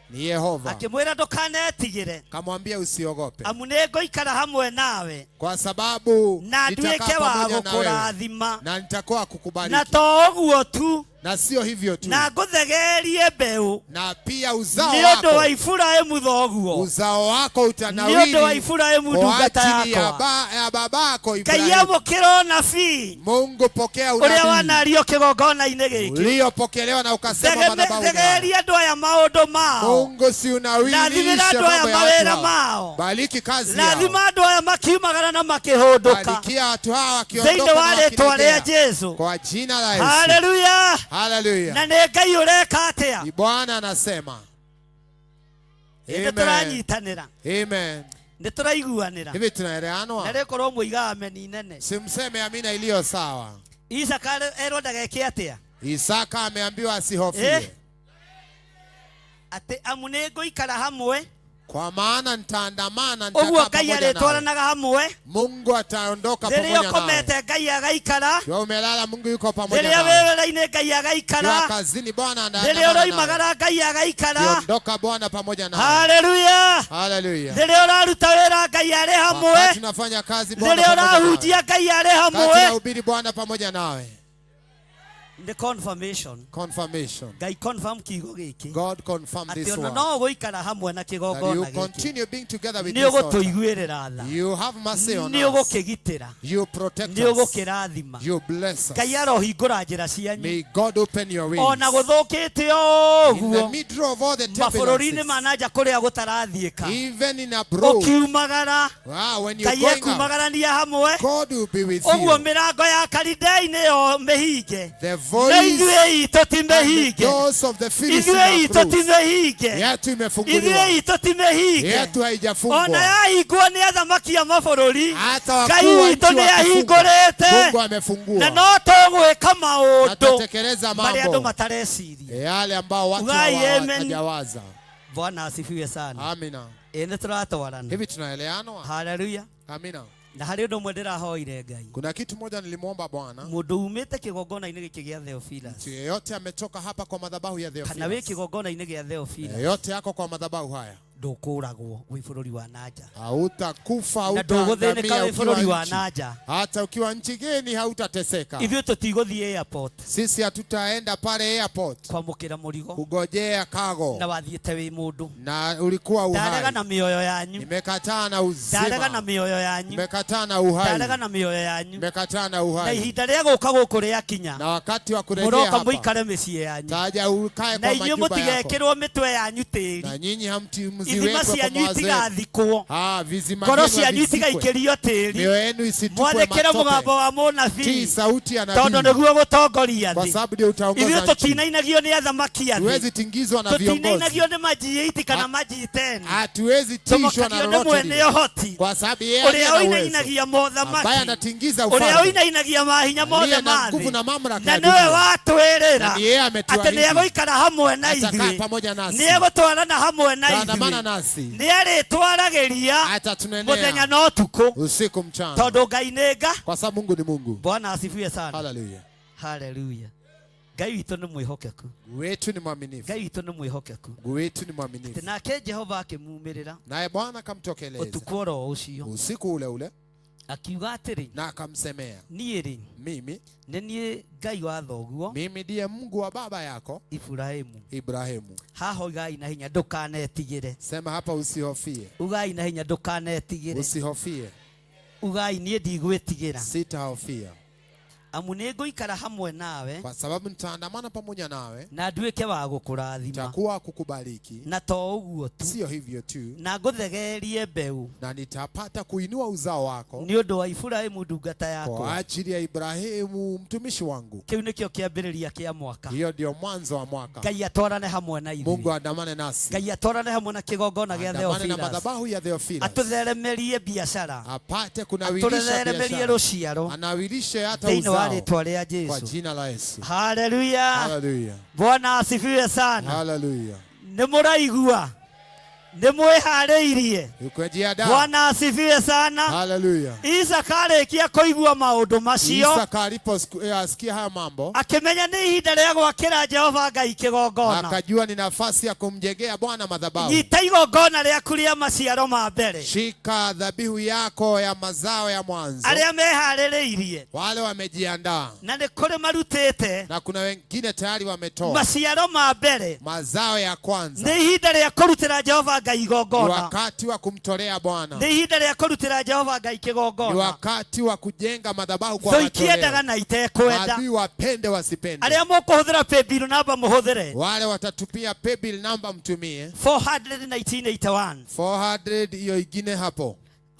Ni Yehova. akĩmwĩra ndũkanetigĩre Kamwambia usiogope, amu nĩ ngũikara hamwe nawe kwa sababu na nitakaa nduĩke wa pamoja na wewe gũkũrathima na nitakuwa na kukubariki, to ũguo tu na sio hivyo tu, na ngũthegeerie mbeũ na pia uzao nĩ ũndũ wa wako, Iburahimu thoguo uzao wako nĩ ũndũ wa utanawiri Iburahimu kwa ndungata ajili ya, yakwa. ya babako Ngai Ibrahimu. amũkĩra ũnabii Mungu, pokea ũrĩa unabii wanario kĩgongona-inĩ gĩkĩ. uliopokelewa na ukasema madhabahuni haya. Thegeria andũ aya maũndũ mao. Mungu, si Rathimĩra unawirishe andũ aya mambo ya watu mawĩra hawa. mao. Bariki kazi yao, Rathima andũ aya makiumagara na makĩhũndũka barikia watu hawa thĩinĩ wakiondoka wa na rĩtwa rĩa wakirejea Jesu. kwa jina la Yesu. Haleluya. Haleluya. Na nĩ Ngai ũreka atĩa? Ni Bwana anasema. Nĩ Amen. tũranyitanĩra. Amen. Nĩ tũraiguanĩra. Hivi Na tunaelewanwa? rĩkorwo mũigaga ameni nene. Simseme amina iliyo sawa. Isaka erwo ndageke atĩa? Isaka ameambiwa asihofie, Eh? Atĩ amu nĩ ngũikara hamwe. kwa maana nitaandamana, Ũguo nitakaa Ngai pamoja nawe. arĩtwaranaga hamwe. Mungu ataondoka Rĩrĩa pamoja nawe. ũkomete Ngai agaikara. Ukiwa umelala, Mungu yuko pamoja Rĩrĩa nawe. wĩ wĩra-inĩ Ngai Ukiwa agaikara. kazini, Bwana Rĩrĩa anaandamana nawe. ũroimagara Ngai agaikara. Ukiondoka, Bwana pamoja nawe. Haleluya. Haleluya. Rĩrĩa ũraruta wĩra Ngai arĩ hamwe. Wakati tunafanya kazi, Bwana Rĩrĩa pamoja nawe. ũrahunjia Ngai arĩ Wakati hamwe. unahubiri, Bwana pamoja nawe. Nĩ confirmation. Confirmation. Ngai confirm kiugo gĩkĩ. God confirm this Atĩ ona word. no ũgũikara hamwe na That you kĩgongona gĩkĩ. continue being together with Nĩ this altar. ũgũtũiguĩrĩra tha. You have mercy on Nĩ us. ũgũkĩgitĩra. You protect Nĩ us. ũgũkĩrathima. You bless us. Ngai arohingũra njĩra cianyu. May God open your ways. Ona gũthũkĩte o In the ũguo middle of all the mabũrũri-inĩ turbulences, ma na nja kũrĩa gũtarathiĩka even in abroad, ũkiumagara when you're Ngai going out, ekumagarania hamwe God will be with ũguo you. mĩrango ya Kalidei nĩyo mĩhinge The na voice ithuĩ itũ ti and the mĩhinge doors of the Philistines ithuĩ are itũ ti closed. mĩhinge Yetu imefunguliwa, ithuĩ itũ ti mĩhinge yetu ona haijafungwa. yahingwo nĩ athamaki a mabũrũri Hata wakuu Ngai wa witũ nchi nĩ wakifunga, ahingũrĩte Mungu na amefungua no tũgwĩka na maũndũ tutatekeleza marĩa andũ mambo matareciria. yale ambao watu Ugai, amen. hawajawaza. Bwana asifiwe sana. Amina. Ĩ nĩ tũratwarana. Hivi tunaeleanwa? Haleluya. Amina. Na harĩ ũndũ ũmwe ndĩrahoire Ngai. Kuna kitu moja nilimwomba Bwana, Mũndũ umĩte kĩgongona-inĩ gĩkĩ gĩa Theophilus mtu yeyote ametoka hapa kwa madhabahu ya kana wĩ Theophilus, kĩgongona-inĩ gĩa Theophilus yeyote yako kwa madhabahu haya, ndũkũragwo wĩ bũrũri wa nanja hautakufa, na ndũgũthĩnĩka hautaangamia wĩ bũrũri ukiwa wa nchi, nanja. hata ukiwa nchi geni hautateseka. Ithuĩ tũtigũthiĩ airport Sisi hatutaenda pale airport kwamũkĩra mũrigo kugojea kago, na wathiĩte wĩ mũndũ. na ulikuwa Ndarega uhai. na mĩoyo yanyu. Nimekataa na Ndarega na uzima, mĩoyo yanyu. nimekataa na uhai, Ndarega na mĩoyo yanyu. nimekataa na Na uhai. ihinda rĩa gũka gũkũ rĩakinya Na wakati wa kurejea mũroka hapa, mũikare mĩciĩ yanyu taja ukae na kwa inyuĩ majumba yako, mũtigekĩrwo mĩtwe yanyu tĩri na nyinyi hamti ithima mziwekwe kwa cianyu mawazo yenu. itigathikwo Ah, vizima ngoro vyenu cianyu havisikwe, itigaikĩrio tĩri mioyo yenu isitupwe mwathĩkĩre mũgambo matope. wa Tii mũnabii sauti ya tondũ nabii, nĩguo gũtongoria kwa thĩ. sababu ndio Ithuĩ utaongoza nchi. tũtinainagio nĩ athamaki a thĩ, Tuwezi tingizwa na viongozi, tũtinainagio nĩ maji8 kana maji10, hatuwezi tishwa na tũmakagio nĩ lolote mwene lile, ũhoti kwa sababu yeye aliye ũrĩa na uwezo, ũinainagia ambaye mothamaki, anatingiza ũrĩa ufalme, ũinainagia mahinya mothe aliye na ma nguvu thĩ, na mamlaka na ya nĩwe dunia, watwĩrĩra na ni yeye atĩ nĩ ametuahidi egũikara hamwe na atakaa ithuĩ, pamoja nasi, nĩ egũtwarana hamwe na taandamana ithuĩ, nasi, nĩ arĩtwaragĩria mũthenya atatunenea na ũtukũ usiku mchana, tondũ Ngai nĩ nga. kwa sababu Mungu ni Mungu. Bwana asifiwe sana. Haleluya. Haleluya. Ngai witũ nĩ mwĩhokeku. Mungu wetu ni mwaminifu. Ngai witũ nĩ mwĩhokeku. Mungu wetu ni mwaminifu. Atĩ nake Jehova akĩmumĩrĩra Naye Bwana akamtokeleza ũtukũ oro ũcio usiku ule ule akiuga atĩrĩ, na akamsemea, niĩ rĩ mimi nĩ niĩ Ngai wa thoguo mimi ndiye Mungu wa baba yako Iburahĩmu. Ibrahimu. Haha ugai na hinya ndũkanetigĩre. Sema hapa, usihofie, Ugai na hinya ndũkanetigĩre. usihofie, Ugai niĩ ndigwĩtigĩra. sitahofia, Amu nĩ ngũikara hamwe nawe kwa sababu nitaandamana pamoja nawe, na nduĩke wa gũkũrathima. nitakuwa kukubariki, Na to ũguo tu, sio hivyo tu, na ngũthegeerie mbeũ na nitapata kuinua uzao wako nĩ ũndũ wa Iburahĩmu ndungata kwa yakwa. ajili ya Ibrahimu mtumishi wangu. Kĩu nĩkĩo kĩambĩrĩria kĩa mwaka. Hiyo ndio mwanzo wa mwaka. Ngai atwarane hamwe na Mungu ithuĩ. andamane nasi, Ngai atwarane hamwe na kĩgongona gĩa andamane na Theophilus. madhabahu ya Theophilus, Atũtheremerie biacara, apate kunawilisha atũtheremerie biashara, rũciaro anawilishe hata thĩinĩ wa uzao rĩtwa rĩa kwa Jesu. jina la Yesu. Haleluya. Haleluya, Bwana asifiwe sana. haleluya. Nĩ mũraigua? Nĩ mwĩharĩirie? Ukijiandaa. Bwana asifiwe sana. Haleluya. Isaka arĩkia kũigua maũndũ macio Isaka aliposikia haya mambo akĩmenya nĩ ihinda rĩa gwakĩra Jehova Ngai kĩgongona. akajua ni nafasi ya kumjengea Bwana madhabahu. Nyita igongona rĩaku rĩa maciaro ma mbere. Shika dhabihu yako ya mazao ya mwanzo. Arĩa meharĩrĩirie Wale wamejiandaa na nĩ kũrĩ marutĩte na kuna wengine tayari wametoa maciaro ma mbere. mazao ya kwanza. Nĩ ihinda rĩa kũrutĩra Jehova Ngai Ni igongona. wakati wa kumtolea Bwana, Nĩ ihinda rĩa kũrutĩra Jehova Ngai ni kĩgongona. wakati wa kujenga madhabahu kwa Thũ ikĩendaga matoleo. na itekwenda. Maadui wapende wasipende, Arĩa mũkũhũthĩra paybill namba mũhũthĩre wale watatupia paybill namba mtumie 41981 400 hiyo ingine hapo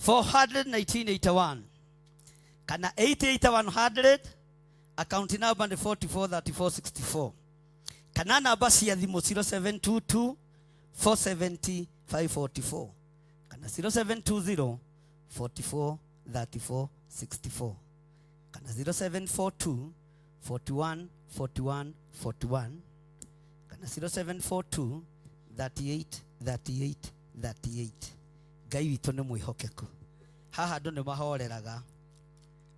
41981 kana 88100 account number nĩ 443464 kana namba cia thimũ 0722 470 544 kana 0720 44 34 64 kana 0742 41 41 41 kana 0742 38 38 38. Ngai witũ nĩ mwĩhokeku. Haha andũ nĩ mahoreraga,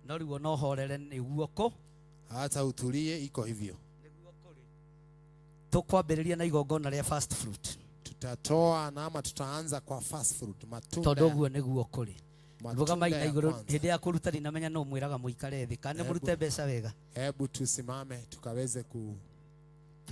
no rĩu ona ũhorere nĩguo kũ hata utulie, iko hivyo. Tũkwambĩrĩria na igongona rĩa first fruit Tutatoa na ama tutaanza kwa first fruit, matunda tondũ ũguo nĩguo kũrĩ. matunda Rũgamai na ya igũrũ kwanza. hĩndĩ ya kũruta ndinamenya nũ mwĩraga mũikare thĩ kana nĩ Hebu. mũrute mbeca wega. Hebu tusimame tukaweze ku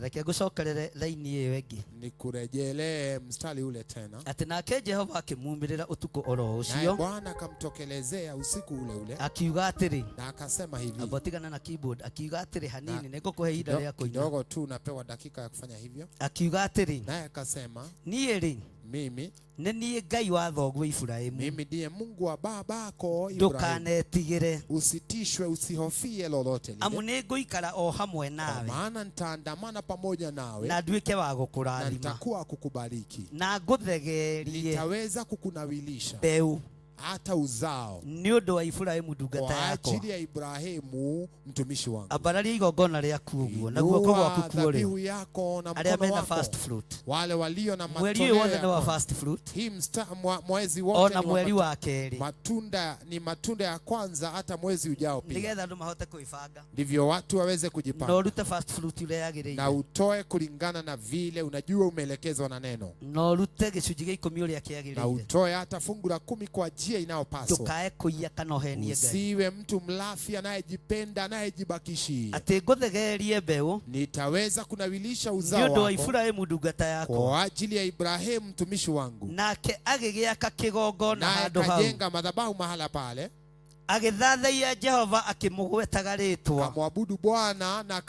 Reke ngũcokerere laini ĩyo ĩngĩ. nikurejelee mstari ule tena. Atĩ nake Jehova akĩmumĩrĩra ũtukũ oro Naye ũcio Bwana akamtokelezea usiku ule ule akiuga atĩrĩ, na akasema hivi, amba tigana na keyboard, akiuga atĩrĩ hanini, Na- nĩngũkũhe ihinda rĩa kũina. kidogo tu unapewa dakika ya kufanya hivyo. Akiuga atĩrĩ, Naye akasema niĩ rĩ mimi nĩ niĩ Ngai wa thoguo Iburahĩmu, mimi ndiye Mungu wa babako Ibrahimu, ndũkanetigĩre usitishwe, usihofie lolote amu lile, nĩ ngũikara o hamwe kwa nawe maana nitaandamana pamoja nawe na nduĩke wa na gũkũrathima nitakuwa kukubariki, na ngũthegeerie nitaweza kukunawilisha mbeũ hata uzao nĩ ũndũ wa Iburahĩmu ndungata kwa yakwa. ajili ya Ibrahimu mtumishi wangu. Ambararia igongona rĩaku ũguo na guoko Inua gwaku kuo rĩu, dhabihu yako na arĩa mkono mena wako, first fruit. wale walio na Mweri ũyũ matoleo wothe ya nĩ wa kwanza. first fruit, Hii mwezi wote ona ni wa mweri wa kerĩ, matunda ni matunda ya kwanza, hata mwezi ujao pia, nĩgetha andũ mahote kwĩbanga ndivyo watu waweze na kujipanga ũrute first fruit ũrĩa na yagĩrĩire, utoe kulingana na vile unajua umeelekezwa na neno, na ũrute gĩcunjĩ gĩa ikũmi ũrĩa na kĩagĩrĩire. utoe hata fungu la 10 kwa njia inayopaswa. Ndũkae kũiya kana ũhenie Ngai. Usiwe mtu mlafi anayejipenda anayejibakishia. Atĩ ngũthegeerie mbeũ Nitaweza kunawilisha nĩ uzao ũndũ wa wako Iburahĩmu ndungata yakwa. kwa ajili ya Ibrahimu mtumishi wangu. Nake agĩgĩaka kĩgongona Naye handũ hau, kajenga madhabahu mahala pale, agĩthathaiya Jehova akĩmũgwetaga rĩtwa. akamwabudu Bwana na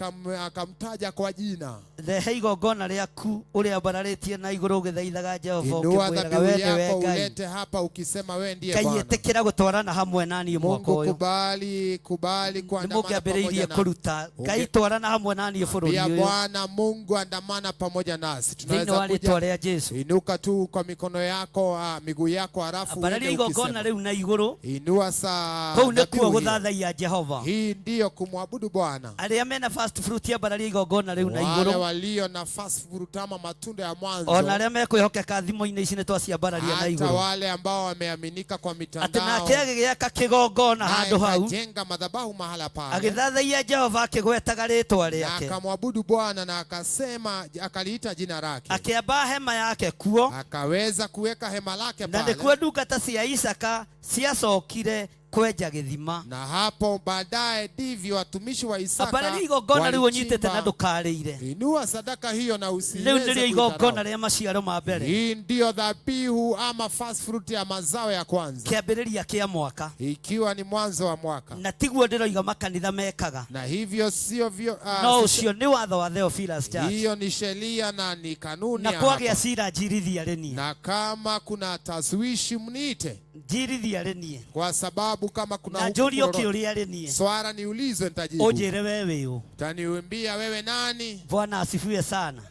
akamtaja kwa jina. Rehe igongona rĩaku ũrĩa ambararĩtie na igũrũ ũgĩthaithaga Jehova Inua ũkĩmwĩraga dhabihu we nĩwe yako Ngai. ulete hapa ukisema wewe ndiye Ngai Bwana. ĩtĩkĩra gũtwarana hamwe na niĩ mwaka Mungu ũyũ. kubali, kubali Nĩ kuandamana mũngĩambĩrĩirie pamoja na kũruta Ngai twarana hamwe na niĩ bũrũri Pia ũyũ Bwana Mungu andamana pamoja nasi. thĩinĩ Tunaweza wa rĩtwa kuja rĩa Jesu. inuka tu kwa mikono yako, miguu yako halafu Ambararia uende igongona ukisema. rĩu na igũrũ Inua saa Kũu nĩkuo dhabihu hiyo. gũthathaiya Jehova. Hii ndiyo kumwabudu Bwana. Arĩa mena first fruit ambararia igongona rĩu na Wale igũrũ. walio na first fruit ama matunda ya mwanzo, Ona arĩa mekwĩhokeka thimũ-inĩ ici nĩ twaciambararia na hata igũrũ. wale ambao wameaminika kwa Atĩ mitandao, nake agĩgĩaka kĩgongona naye handũ hau, kajenga madhabahu mahala pale agĩthathaiya Jehova akĩgwetaga rĩtwa na rĩake. akamwabudu Bwana na akasema, akaliita jina lake, Akĩamba hema yake kuo, akaweza kuweka hema lake na pale. nĩkuo ndungata cia Isaka ciacokire kwenja gĩthima. Na hapo baadaye ndivyo watumishi wa Isaka Ambararia igongona rĩu ũnyitĩte na walichimba. ndũkarĩire. Inua sadaka hiyo na Rĩu usiweze nĩrĩo igongona kuidharau. rĩa maciaro ma mbere, Hii ndiyo dhabihu ama first fruit ya mazao ya kwanza, kĩambĩrĩria kĩa mwaka. ikiwa ni mwanzo wa mwaka. Na tiguo ndĩroiga makanitha mekaga, Na hivyo sio vyo, no ũcio nĩ watho wa Theophilus Church. hiyo ni sheria na ni kanuni Na ya kwagĩa hapa. cira njirithia rĩ niĩ, Na kama kuna taswishi mniite, njirithia rĩ niĩ, kwa sababu kama kuna na hukumu njũrio lolote, kĩũria rĩ niĩ, swara niulizwe, nitajibu. ũnjĩre we wĩ ũ. Utaniambia wewe nani? Bwana asifiwe sana.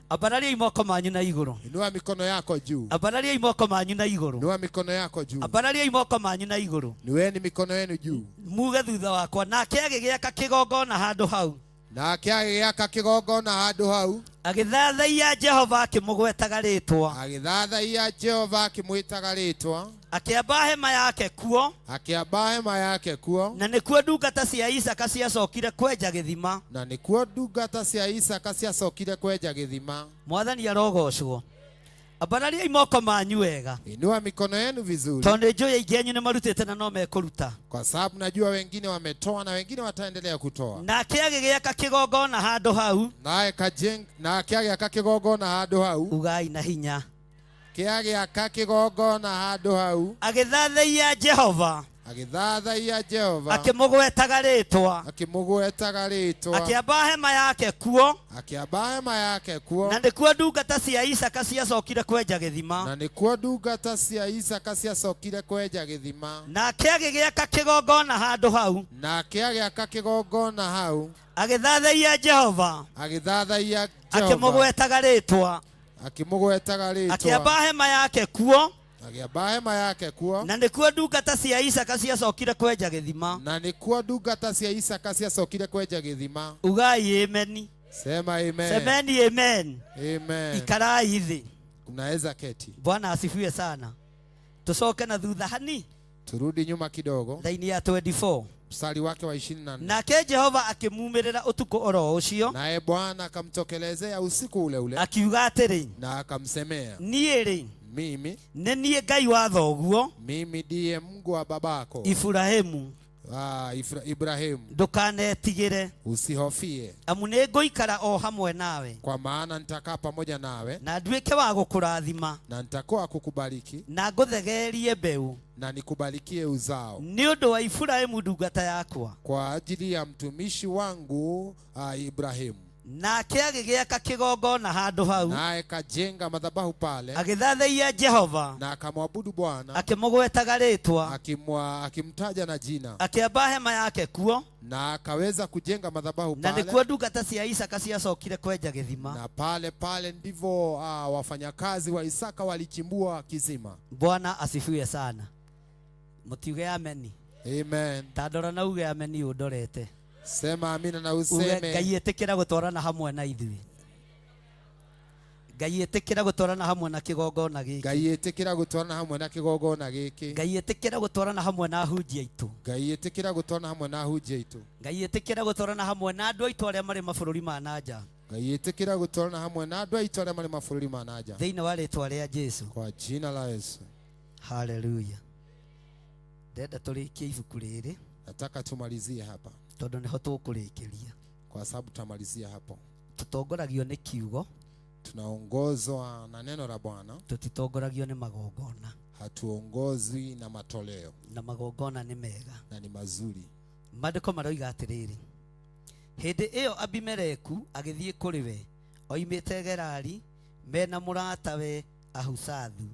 Ambarariai moko manyu na igũrũ. Inua mikono yako juu, Ambarariai moko manyu na igũrũ. inua mikono yako juu, Ambarariai moko manyu na igũrũ. niweni mikono yenu juu. Muge thutha wakwa. Nake agĩgĩaka kĩgongona handũ hau, Nake agĩaka kĩgongona handũ hau, agĩthathaiya Jehova akĩmũgwetaga rĩtwa, agĩthathaiya Jehova akĩmwĩtaga rĩtwa, akĩamba hema yake kuo, akĩamba hema yake kuo, na nĩkuo ndungata cia Isaka ciacokire kwenja gĩthima. na nĩkuo ndungata cia Isaka ciacokire kwenja gĩthima. Mwathani arogocwo. Ambarariai moko manyu wega, Inua mikono yenu vizuri, tondũ nĩ njũĩ aingĩ anyu nĩ marutĩte na no mekũruta. kwa sababu najua wengine wametoa na wengine wataendelea kutoa. Nake agĩgĩaka kĩgongona handũ hau. Naye kajeng nake agĩaka kĩgongona handũ hau, Ugai na hinya. kĩagĩaka kĩgongona handũ hau, Agĩthathaiya Jehova agĩthathaiya Jehova akĩmũgwetaga rĩtwa, akĩmũgwetaga rĩtwa, akĩamba hema yake kuo, akĩamba hema yake kuo, na nĩkuo ndungata cia Isaka ciacokire kwenja gĩthima. na nĩkuo ndungata cia Isaka ciacokire kwenja gĩthima. Nake agĩgĩaka kĩgongona handũ hau, Nake agĩaka kĩgongona hau, agĩthathaiya Jehova agĩthathaiya Jehova akĩmũgwetaga rĩtwa, akĩmũgwetaga rĩtwa, akĩamba hema yake kuo, agĩamba hema yake kuo, na nĩkuo ndungata cia Isaka ciacokire kwenja gĩthima. na nĩkuo ndungata cia Isaka ciacokire kwenja gĩthima. Ugai ameni. Sema amen. Semeni amen. Amen. Ikarai thĩ. Unaweza keti. Bwana asifiwe sana. Tucoke na thutha hani Turudi nyuma kidogo, laini ya 24. mstari wake wa 24. Nake Jehova akĩmumĩrĩra ũtukũ oro ũcio, Naye Bwana akamtokelezea usiku ule ule akiuga atĩrĩ, na akamsemea, niĩ rĩ mimi nĩ niĩ Ngai wa thoguo mimi ndiye Mungu wa babako Iburahĩmu, Ibrahimu, ndũkanetigĩre, usihofie, amu nĩ ngũikara o hamwe nawe, kwa maana nitakaa pamoja nawe na nduĩke wa gũkũrathima, na nitakuwa kukubariki na ngũthegeerie mbeũ na nikubarikie uzao nĩ ũndũ wa Iburahĩmu ndungata yakwa. kwa ajili ya mtumishi wangu Ibrahimu. Nake agĩgĩaka kĩgongona handũ hau, Naye kajenga madhabahu pale agĩthathaiya Jehova na akamwabudu Bwana akĩmũgwetaga rĩtwa, akimtaja na jina, akĩamba hema yake kuo, na akaweza kujenga madhabahu na pale. nĩkuo ndungata cia Isaka ciacokire kwenja gĩthima. Na pale pale ndivyo wafanyakazi wa Isaka walichimbua kisima. Bwana asifiwe sana. Mũtiuge ameni. Amen. Ta ndora na uge ameni ũndorete. Sema amina na Uge useme Ngai ĩtĩkĩra gũtwarana hamwe na ithuĩ. Ngai ĩtĩkĩra gũtwarana hamwe na kĩgongona gĩkĩ. Ngai ĩtĩkĩra gũtwarana hamwe na kĩgongona gĩkĩ. Ngai ĩtĩkĩra gũtwarana hamwe na ahunjia aitũ. Ngai ĩtĩkĩra gũtwarana hamwe na ahunjia aitũ. Ngai ĩtĩkĩra gũtwarana hamwe na andũ aitũ arĩa marĩ mabũrũri ma na nja. Ngai ĩtĩkĩra gũtwarana hamwe na andũ aitũ arĩa marĩ mabũrũri ma na nja. Thĩinĩ wa rĩtwa rĩa Jesu. Kwa jina la Yesu. Haleluya. Ndenda tũrĩkie ibuku rĩrĩ. Nataka tumalizie hapa Tondũ nĩho tũkũrĩkĩria. kwa sababu tutamalizia hapo. Tũtongoragio nĩ kiugo, Tunaongozwa na neno la Bwana, tũtitongoragio nĩ magongona. hatuongozwi na matoleo, Na magongona nĩ mega. na ni mazuri. Maandĩko maroiga atĩrĩrĩ, hĩndĩ ĩyo Abimeleku agĩthiĩ kũrĩ we oimĩte Gerari mena mũratawe Ahusathu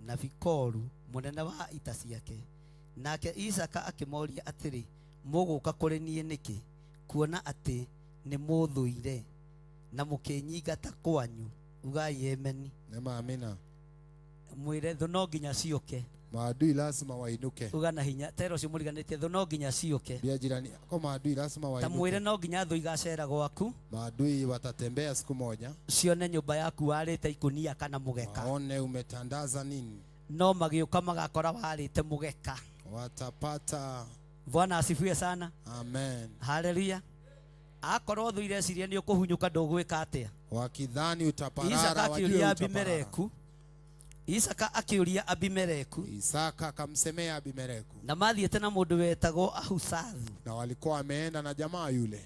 na Fikoru mũnene wa ita ciake. Nake Isaka akĩmoria atĩrĩ, mũgũka kũrĩ niĩ nĩkĩ, kuona atĩ nĩ mũthũire na mũkĩnyingata kwanyu? Ugai ameni. Sema amina. Mwĩre thũ no nginya ciũke. Maadui lazima wainuke. Uga na hinya tero ũcio mũriganĩtie thũ no nginya ciũke. Bia jirani yako, maadui lazima Ta mwĩre wainuke. no nginya thũ igacera gwaku Maadui watatembea siku moja, cione nyũmba yaku warĩte ikunia kana mũgeka. waone umetandaza nini, No magĩũka magakora warĩte mũgeka. watapata. Bwana asifiwe sana. Amen. Haleluya. Akorwo thũ ireciria nĩ ũkũhunyũka ndũgwĩka atĩa? Wakidhani Isaka utaparara, wajue akĩũria utaparara. Abimeleku. Isaka akĩũria Abimeleku Isaka akamsemea Abimeleku, na mathiĩte na mũndũ wetagwo Ahusathu na walikuwa wameenda na jamaa yule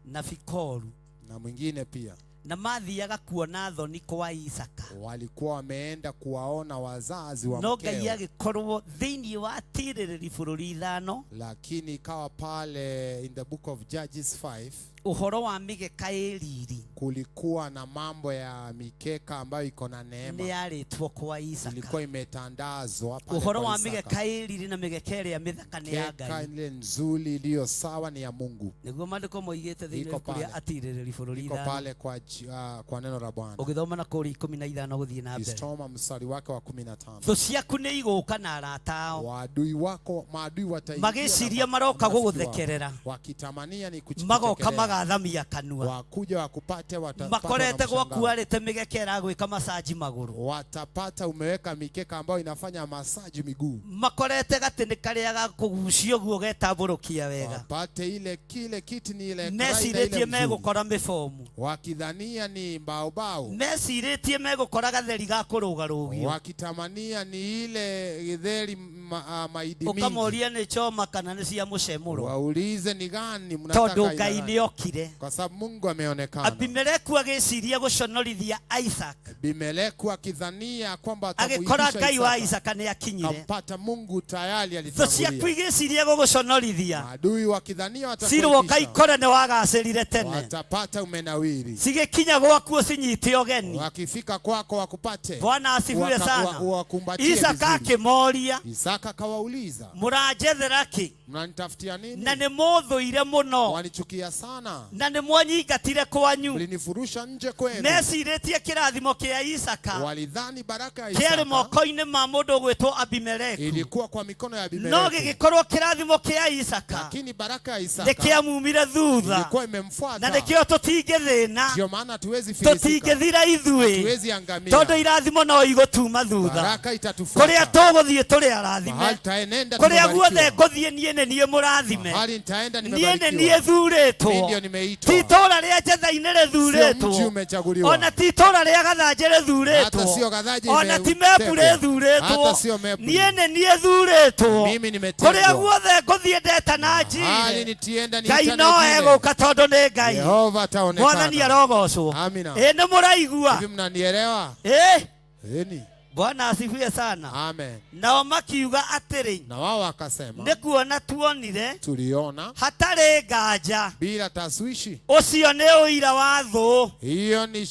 na Fikoru na mwingine pia, na mathiaga kuona thoni kwa Isaka. walikuwa wameenda kuwaona wazazi wa No Ngai mkeo, agĩkorwo thĩinĩ wa tirĩrĩri bũrũri ithano lakini ikawa pale in the book of Judges 5 ũhoro wa mĩgeka ĩ riri kulikuwa na mambo ya mikeka ambayo iko na nĩ neema, yarĩtwo kwa Isaka. ilikuwa imetandazwa pale Ũhoro kwa wa Isaka. mĩgeka ĩ riri na mĩgeka ĩrĩa mĩthaka nĩ ya Keka Ngai. ile nzuri iliyo sawa ni ya Mungu, Nĩguo maandĩko moigĩte thĩinĩ Iko wa ibuku rĩa pale. atirĩrĩri bũrũri iko ithano pale kwa neno la Bwana. ũgĩthoma na kũrĩa 15 gũthiĩ na mbere. Ukisoma mstari wake wa 15, Thũ ciaku nĩ igũka na arata ao waadui wako maadui wataingia na magĩciria maroka marafiki wao. gũgũthekerera wakitamania ni magoka kukuchekelea, magathamia kanua wakuja wakupate, watapatwa na makorete gwaku mshangao. warĩte mĩgeka ĩragwĩka macaji magũrũ Watapata umeweka mikeka ambayo inafanya masaji miguu, makorete gatĩ karĩa gakũgucio guo getambũrũkia wega wapate ile kile kiti ni ile kawaida ile mecirĩtie mzuri, megũkora mĩbomu wakidhania ni mbaobao, mecirĩtie megũkora gatheri ga kũrũgarũgio wakitamania ni ile githeri maidi mingi, ũkamoria nĩ choma kana nĩ cia mũcemũro waulize ni gani mnataka tondũ aina Ngai gani? nĩ okire kwa sababu Mungu ameonekana. Abimeleku agĩciria gũconorithia Isaac Abimeleku akidhania kwamba agĩkora atamuibisha Ngai wa Isaka, Isaka nĩ akinyire kampata Mungu tayari thũ ciaku alitangulia. igĩciria gũgũconorithia Maadui wakidhania cirwo watakuibisha, kaikore nĩ wagacĩrire tene watapata umenawiri. cigĩkinya gwaku ũcinyite ũgeni Wakifika kwako wakupate, Bwana asifiwe sana. wakumbatie Isaka vizuri. akĩmoria Isaka akawauliza, mũranjethera kĩ mnanitafutia nini? na nĩ mũthũire mũno Wanichukia sana, na nĩ mwanyingatire kwanyu mlinifurusha nje kwenu. mecirĩtie kĩrathimo kĩa Isaka Walidhani baraka ya kĩarĩ Isaka moko-inĩ ma mũndũ ũgwĩtwo Abimeleku ilikuwa kwa mikono ya no Abimeleku, gĩgĩkorwo kĩrathimo kĩa Isaka lakini baraka ya nĩ Isaka kĩamumire thutha ilikuwa na imemfuata. nĩkĩo tũtingĩthĩna Ndio maana hatuwezi filisika, tũtingĩthira ithuĩ hatuwezi angamia. tondũ irathimo no igũtuma thutha Baraka kũrĩa itatufuata tũgũthiĩ tũrĩ arathime mahali taenenda, kũrĩa guothe tumebarikiwa. ngũthiĩ niĩ nĩ niĩ mũrathime Mahali nitaenda niĩ nĩ nimebarikiwa. niĩ thurĩtwo Mimi ndio nimeitwa. ti itũũra rĩa Njetha-inĩ Sio mji rĩthurĩtwo umechaguliwa, ona ti itũũra rĩa Gathanjĩ hata rĩthurĩtwo sio Gathaji ona ti imetegwa. Mebu rĩthurĩtwo Hata sio Mebu. niĩ nĩ niĩ thurĩtwo Mimi kũrĩa nimetengwa. guothe ngũthiĩ ndetana Mahali njire nitienda Ngai niitane no jile. egũka tondũ nĩ Ngai Yehova Mwathani ataonekana. arogocwo Amina. ĩ nĩ mũraigua Hivi mnanielewa? ĩ Eni. Bwana asifiwe sana Amen. nao makiuga atĩrĩ Na wao wakasema nĩ kuona tuonire tuliona hatarĩ nganja bila taswishi. ũcio nĩ ũira wa thũ Hiyo ni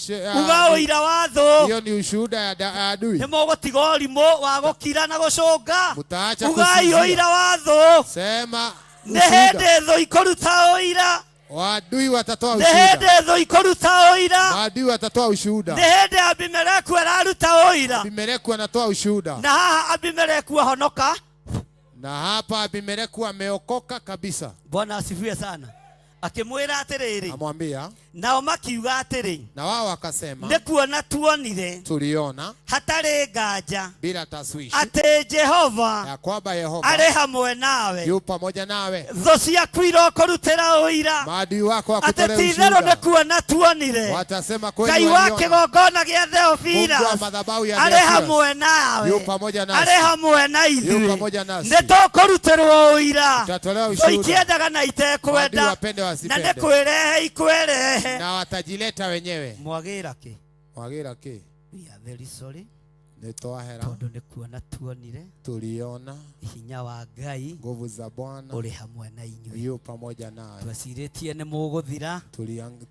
uga ũira wa thũ hiyo ni ushuhuda ya adui. nĩ mũgũtiga ũrimũ wa gũkira na gũcũnga Mtaacha ugai kusinzia. ũira wa thũ Sema nĩ ushuhuda. hĩndĩ thũ ikũruta ũira Waadui watatoa nĩ ushuhuda. hĩndĩ thũ ikũruta ũira Maadui watatoa ushuhuda. nĩ hĩndĩ Abimeleku araruta ũira Abimeleku anatoa ushuhuda. na haha Abimeleku ahonoka Na hapa Abimeleku ameokoka kabisa. Bwana asifiwe sana akĩmwĩra atĩrĩrĩ Amwambia, nao makiuga atĩrĩ na wao wakasema nĩ kuona tuonire tuliona hatarĩ nganja bila taswishi atĩ Jehova ya kwamba Yehova arĩ hamwe nawe yu pamoja nawe. thũ ciaku irokũrutĩra ũira Maadui wako atĩ wakutolea ti-itherũ nĩ ushuhuda, kuona tuonire watasema kweli Ngai wa waliona. kĩgongona kĩa Mungu wa Theofilas madhabahu ya arĩ Theofilas hamwe nawe yu pamoja nasi, arĩ hamwe na yu ithuĩ pamoja nasi. nĩ tũkũrutĩrwo ũira Tutatolewa thũ ushuhuda, ikĩendaga na maadui itekwenda wapende na nĩ wasipende, kwĩrehe ikwĩrehe na watajileta wenyewe. mwagĩra kĩ Wagĩra kĩ? We are very sorry Nĩ twahera, tondũ nĩ kuona tuonire tuliona hinya wa Ngai nguvu za Bwana ũrĩ hamwe na inyuĩ yu pamoja nawe. twecirĩtie nĩ mũgũthira no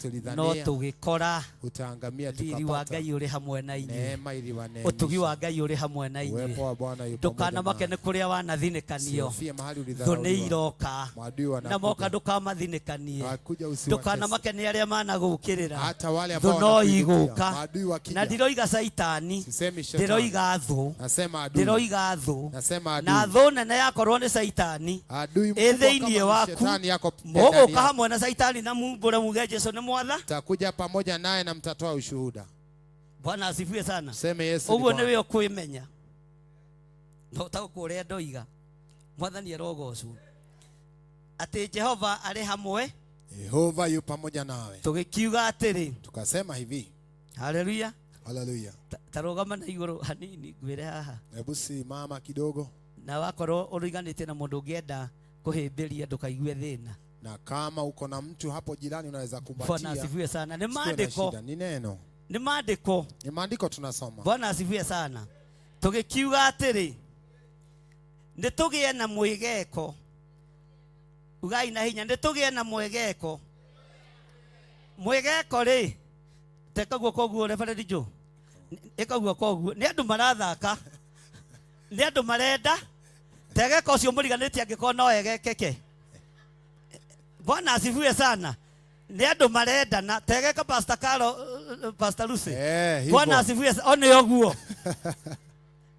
Tulidhania tũgĩkora utaangamia, riri wa tukapata Ngai ũrĩ hamwe na inyuĩ neema ũtugi iliwaneemesha. wa Ngai ũrĩ hamwe na inyuĩ Uwepo wa Bwana yu pamoja ndũkanamake nawe. nĩ kũrĩa wanathinĩkanio Usihofie mahali thũ nĩ ulidharauliwa. iroka Maadui na moka wanakuja, ndũkamathinĩkanie wakuja usiwatese. ndũkanamake nĩ arĩa managũkĩrĩra Hata wale thũ ambao no wanakuinukia, igũka maadui na wakija, ndiroiga caitani sisemi shetani, ndĩroiga Ndĩroiga thũ. Nasema adui. Ndĩroiga thũ. Nasema Na adui. thũ nene yakorwo nĩ caitani Adui ĩ mkubwa thĩinĩ kama ni waku, shetani yako ndani mũgũka yako. hamwe na caitani na mumbũre muge Jesu nĩ mwatha. Mtakuja pamoja naye na mtatoa ushuhuda. Bwana asifiwe sana. Seme Yesu ni Ũguo Bwana. nĩwe ũkwĩmenya na ũtaũkwo ũrĩa ndoiga. Mwathani arogocwo atĩ Jehova arĩ hamwe. Yehova yu pamoja nawe. Tũgĩkiuga atĩrĩ, Tukasema hivi. Haleluya. Haleluya. Ta rũgama na igũrũ hanini ngwĩre haha. Hebu simama kidogo. Na wakorwo ũriganĩtie na mũndũ ũngĩenda kũhĩmbĩria ndũkaigue thĩna. Na kama uko na mtu hapo jirani unaweza Bwana kumbatia. asifiwe sana. Nĩ Usikuwe na maandĩko. shida. Ni neno. Nĩ maandĩko. Ni maandiko tunasoma. Bwana asifiwe sana. Tũgĩkiuga atĩrĩ, nĩ tũgĩe na mwĩgeko. Ugai na hinya, nĩ tũgĩe na mwĩgeko. Mwĩgeko rĩ, teka guoko ũguo Reverend Joe. Ĩka guoko ũguo. Nĩ andũ marathaka. Nĩ andũ marenda. Tegeka ũcio mũriganĩtie angĩkorwo no egekeke. Bwana asifiwe sana. Nĩ andũ marendana. Tegeka Pastor Carol, Pastor Lucy. Hivyo. Bwana asifiwe sana. One ũguo.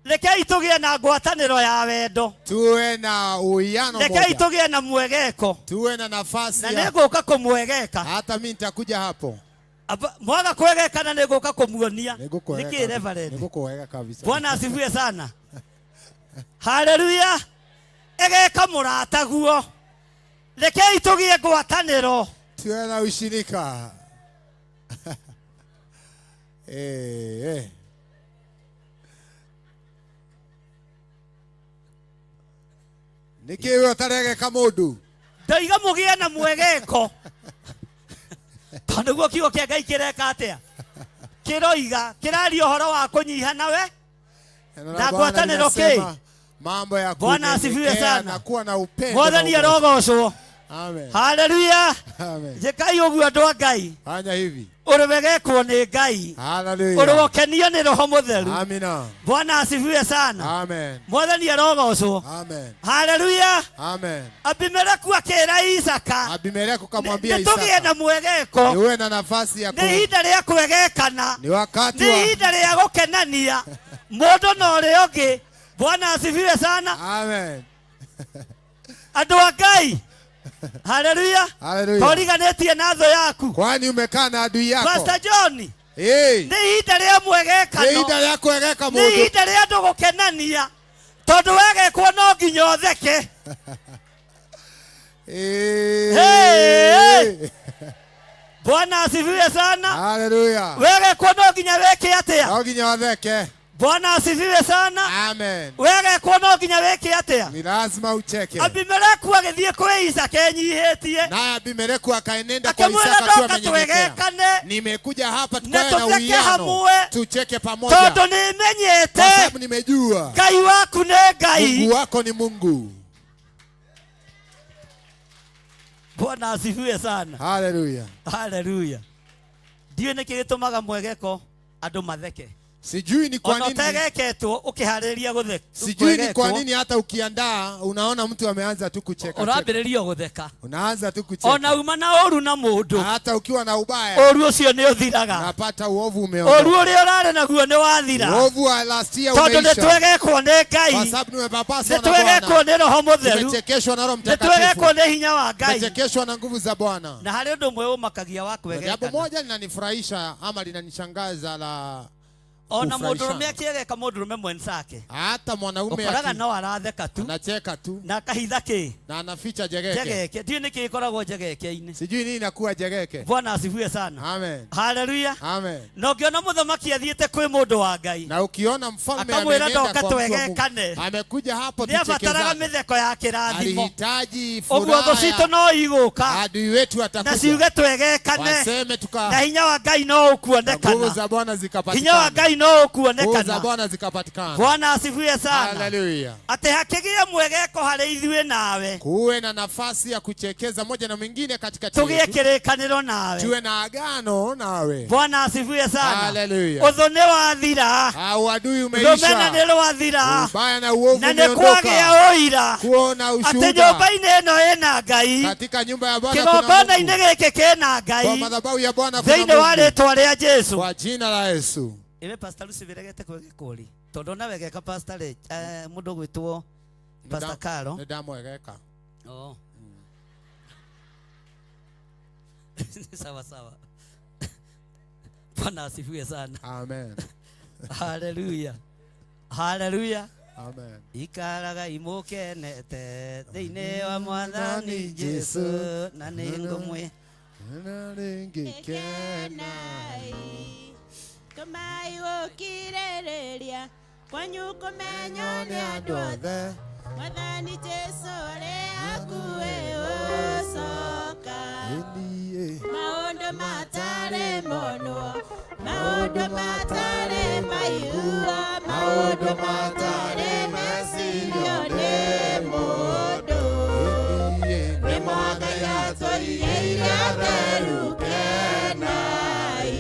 Rekei tũgĩe na ngwatanĩro ya wendo. Tuwe na uwiano Rekei moja. tũgĩe na mwegeko. Tuwe na nafasi Na ya nĩngũka kũmwegeka. Hata mimi nitakuja hapo. Mwaga kwegekana nĩngũka kũmuonia. Nĩngũkwegeka. Nĩkĩ Reverend? Nĩngũkwegeka kabisa. Bwana asifiwe sana. Haleluya. Egeka mũrataguo. Rekei tũgĩe ngwatanĩro. Tuwe na ushirika. Nĩkĩ we ũtaregeka mũndũ? Ndoiga mũgĩe na mwegeko. Tondũ nĩguo kiugo kĩa Ngai kĩreka atĩa? Kĩroiga, kĩraria ũhoro wa kũnyiha nawe. Neno Na la Bwana ngwatanĩro kĩ? linasema mambo ya Bwana asifiwe kunyenyekea sana. na kuwa na upendo. Mwathani na umoja. arogocwo. Amen. Haleluya. Amen. Njĩkai ũguo andũ a Ngai. Fanya hivi. Ũrĩ wegekwo nĩ Ngai. Haleluya. Ũrĩ wokenio nĩ Roho Mũtheru. Amina. Bwana asifiwe sana. Amen. Mwathani arogocwo. Amen. Haleluya. Amen. Abimeleku akĩra Isaka. Abimeleku kamwambia Nĩ tũgĩe Isaka. na mwegeko. Niwe na nafasi ya ku Nĩ ihinda rĩa kwegekana. Ni wakati Nĩ wa ihinda rĩa gũkenania mũndũ na ũrĩa ũngĩ. Bwana asifiwe sana. Amen. Andũ a Ngai. Haleluya. Haleluya. Toriganĩtie na thũ yaku. Kwani umekaa na adui yako? Pastor John. Hey. Nĩ ihinda rĩa mwegekano. Nĩ ihinda rĩa kwegeka Nĩ mũndũ. ihinda rĩa andũ gũkenania. Tondũ wegekwo no nginya ũtheke. Hey. Hey. Bwana asifiwe sana. Haleluya. Wegekwo no nginya wĩke atĩa? No nginya ũtheke. Bwana asifiwe sana. Amen. Wegekwo no nginya wĩke atĩa? Ni lazima ucheke. Abimeleku agĩthiĩ kwĩ Isaka enyihĩtie. Naye Abimeleku akaenenda kwa Akĩmwĩra Isaka akiwa ndoka amenyenyekea. twegekane. Nimekuja hapa Na tukae na tutheke uwiano. hamwe. Tucheke pamoja. Tondũ nĩmenyete. Kwa sababu nimejua. Ngai waku nĩ Ngai. Mungu wako ni Mungu. Bwana asifiwe sana. Haleluya. Haleluya. Ndiũĩ nĩkĩ gĩtũmaga mwegeko andũ matheke. Sijui ni kwa Ona nini. ũtegeketwo ũkĩharĩrĩria gũtheka. Sijui ni kwa nini hata ukiandaa unaona mtu ameanza tu kucheka. cheka. Ũrambĩrĩria gũtheka. Unaanza tu kucheka. Ona uma na ũru na mũndũ. Hata ukiwa na ubaya. Ũru ũcio nĩ ũthiraga. Unapata uovu umeondoka. Ũru ũrĩa ũrarĩ naguo nĩ wathira. Uovu wa last year Tondũ nĩ umeisha. twegekwo nĩ Ngai. Kwa sababu nimepapaswa Nĩ na Bwana. twegekwo nĩ Roho Mũtheru. Tumechekeshwa na Roho Nĩ twegekwo Mtakatifu. nĩ hinya wa Ngai. Tumechekeshwa na nguvu za Bwana. Na harĩ ũndũ ũmwe ũmakagia wa Na Jambo kwegekana. moja linanifurahisha ama linanishangaza la Ona mũndũrũme kufurahishana. akĩegeka mũndũrũme mwenzake. Hata mwanaume Ũkoraga no aratheka tu. anacheka tu Na akahitha kĩ? na anaficha jegeke. Njegeke. Ndiũĩ nĩkĩ gĩkoragwo njegeke-inĩ. Sijui nini inakuwa jegeke. Bwana asifiwe sana. Amen. Haleluya. Amen. Na ũngĩona mũthamaki athiĩte kwĩ mũndũ wa Ngai. Na ukiona mfalme Akamwĩra amenenda ndoka kwa mtu wa Mungu, twegekane. amekuja hapo Nĩ abataraga tuchekezane. mĩtheko ya kĩrathimo. Alihitaji Ũguo thũ citũ furaha. no igũka. Adui wetu Na atakuja. ciuge twegekane. Waseme tuka Na hinya wa Ngai no na nguvu ũkuonekana. za Bwana Hinya wa zikapatikana. Ngai no Nguvu za ũkuonekana. Bwana zikapatikana. Bwana asifiwe sana. Haleluya. Atĩ hakĩgĩe mwegeko harĩ ithuĩ nawe. Kuwe na nafasi ya kuchekeza moja na mwingine katikati Tũgĩe yetu. kĩrĩkanĩro nawe. Tuwe na agano nawe. Bwana asifiwe sana. Haleluya. Ũthũ nĩ wathira. Uadui Rũmena umeisha. nĩ rwathira. Ubaya na uovu Na nĩ umeondoka. kwagĩa ũira. Kuona Atĩ ushuhuda. nyũmba-inĩ ĩno ĩna Ngai. Katika nyumba ya Bwana kuna Kĩgongona-inĩ Mungu. gĩkĩ kĩna Kwa Ngai. madhabahu ya Bwana kuna Thĩinĩ wa Mungu. rĩtwa rĩa Jesu. Kwa jina la Yesu. Ĩwe Pastor Lucy wĩregete kwegekwo rĩ? Tondũ ona wegeka pastor rĩ, mũndũ ũgwĩtwo Pastor Caro. Nĩ ndamwegeka. Oh. Sawa sawa. Bwana asifiwe sana. Amen. Haleluya. Haleluya. Amen. Ikaraga imukenete thĩinĩ wa mwathani Jesu na nĩ ngũmwĩ Na rĩngĩ kenai tũmai gũkirĩrĩria kwanyu kũmenywo nĩ andũ othe mwathani Jesu arĩ hakuhĩ gũcoka maũndũ matarĩ monwo maũndũ matarĩ maiguo maũndũ matarĩ mecirio nĩ mũndũ nĩmo Ngai atũigĩire atheru kenai.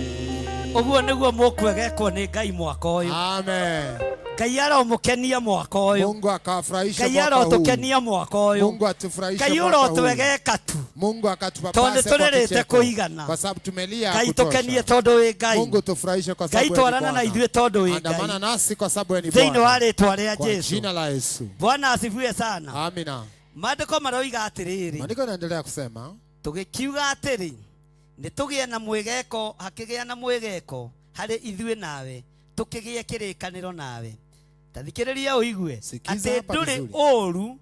Ũguo nĩguo mũkwegekwo nĩ Ngai mwaka ũyũ. Amen. Ngai aromũkenia mwaka ũyũ. Mungu akawafurahisha Ngai mwaka huu. arotũkenia mwaka ũyũ. Mungu atufurahishe Ngai mwaka huu. ũrotwegeka tu. Mungu Tondũ akatupapase kwa tũrĩrĩte kicheko. kũigana. Kwa sababu tumelia Ngai kutosha. tũkenie tondũ wĩ Ngai. Mungu tufurahishe kwa Ngai sababu wewe ni twarana na Bwana. ithuĩ tondũ wĩ Andamana Ngai. nasi kwa sababu wewe ni Thĩinĩ Bwana. wa rĩtwa rĩa Kwa Jesu. jina la Yesu. Bwana asifiwe sana. Amina. Maandĩko maroiga atĩrĩrĩ. Maandiko yanaendelea kusema Tũgĩkiuga atĩrĩ, nĩ tũgĩe na mwĩgeko, hakĩgĩa na mwĩgeko harĩ ithuĩ nawe, tũkĩgĩe kĩrĩkanĩro nawe. Ta thikĩrĩria ũigue Sikiza atĩ hapa ndũrĩ vizuri. ũũru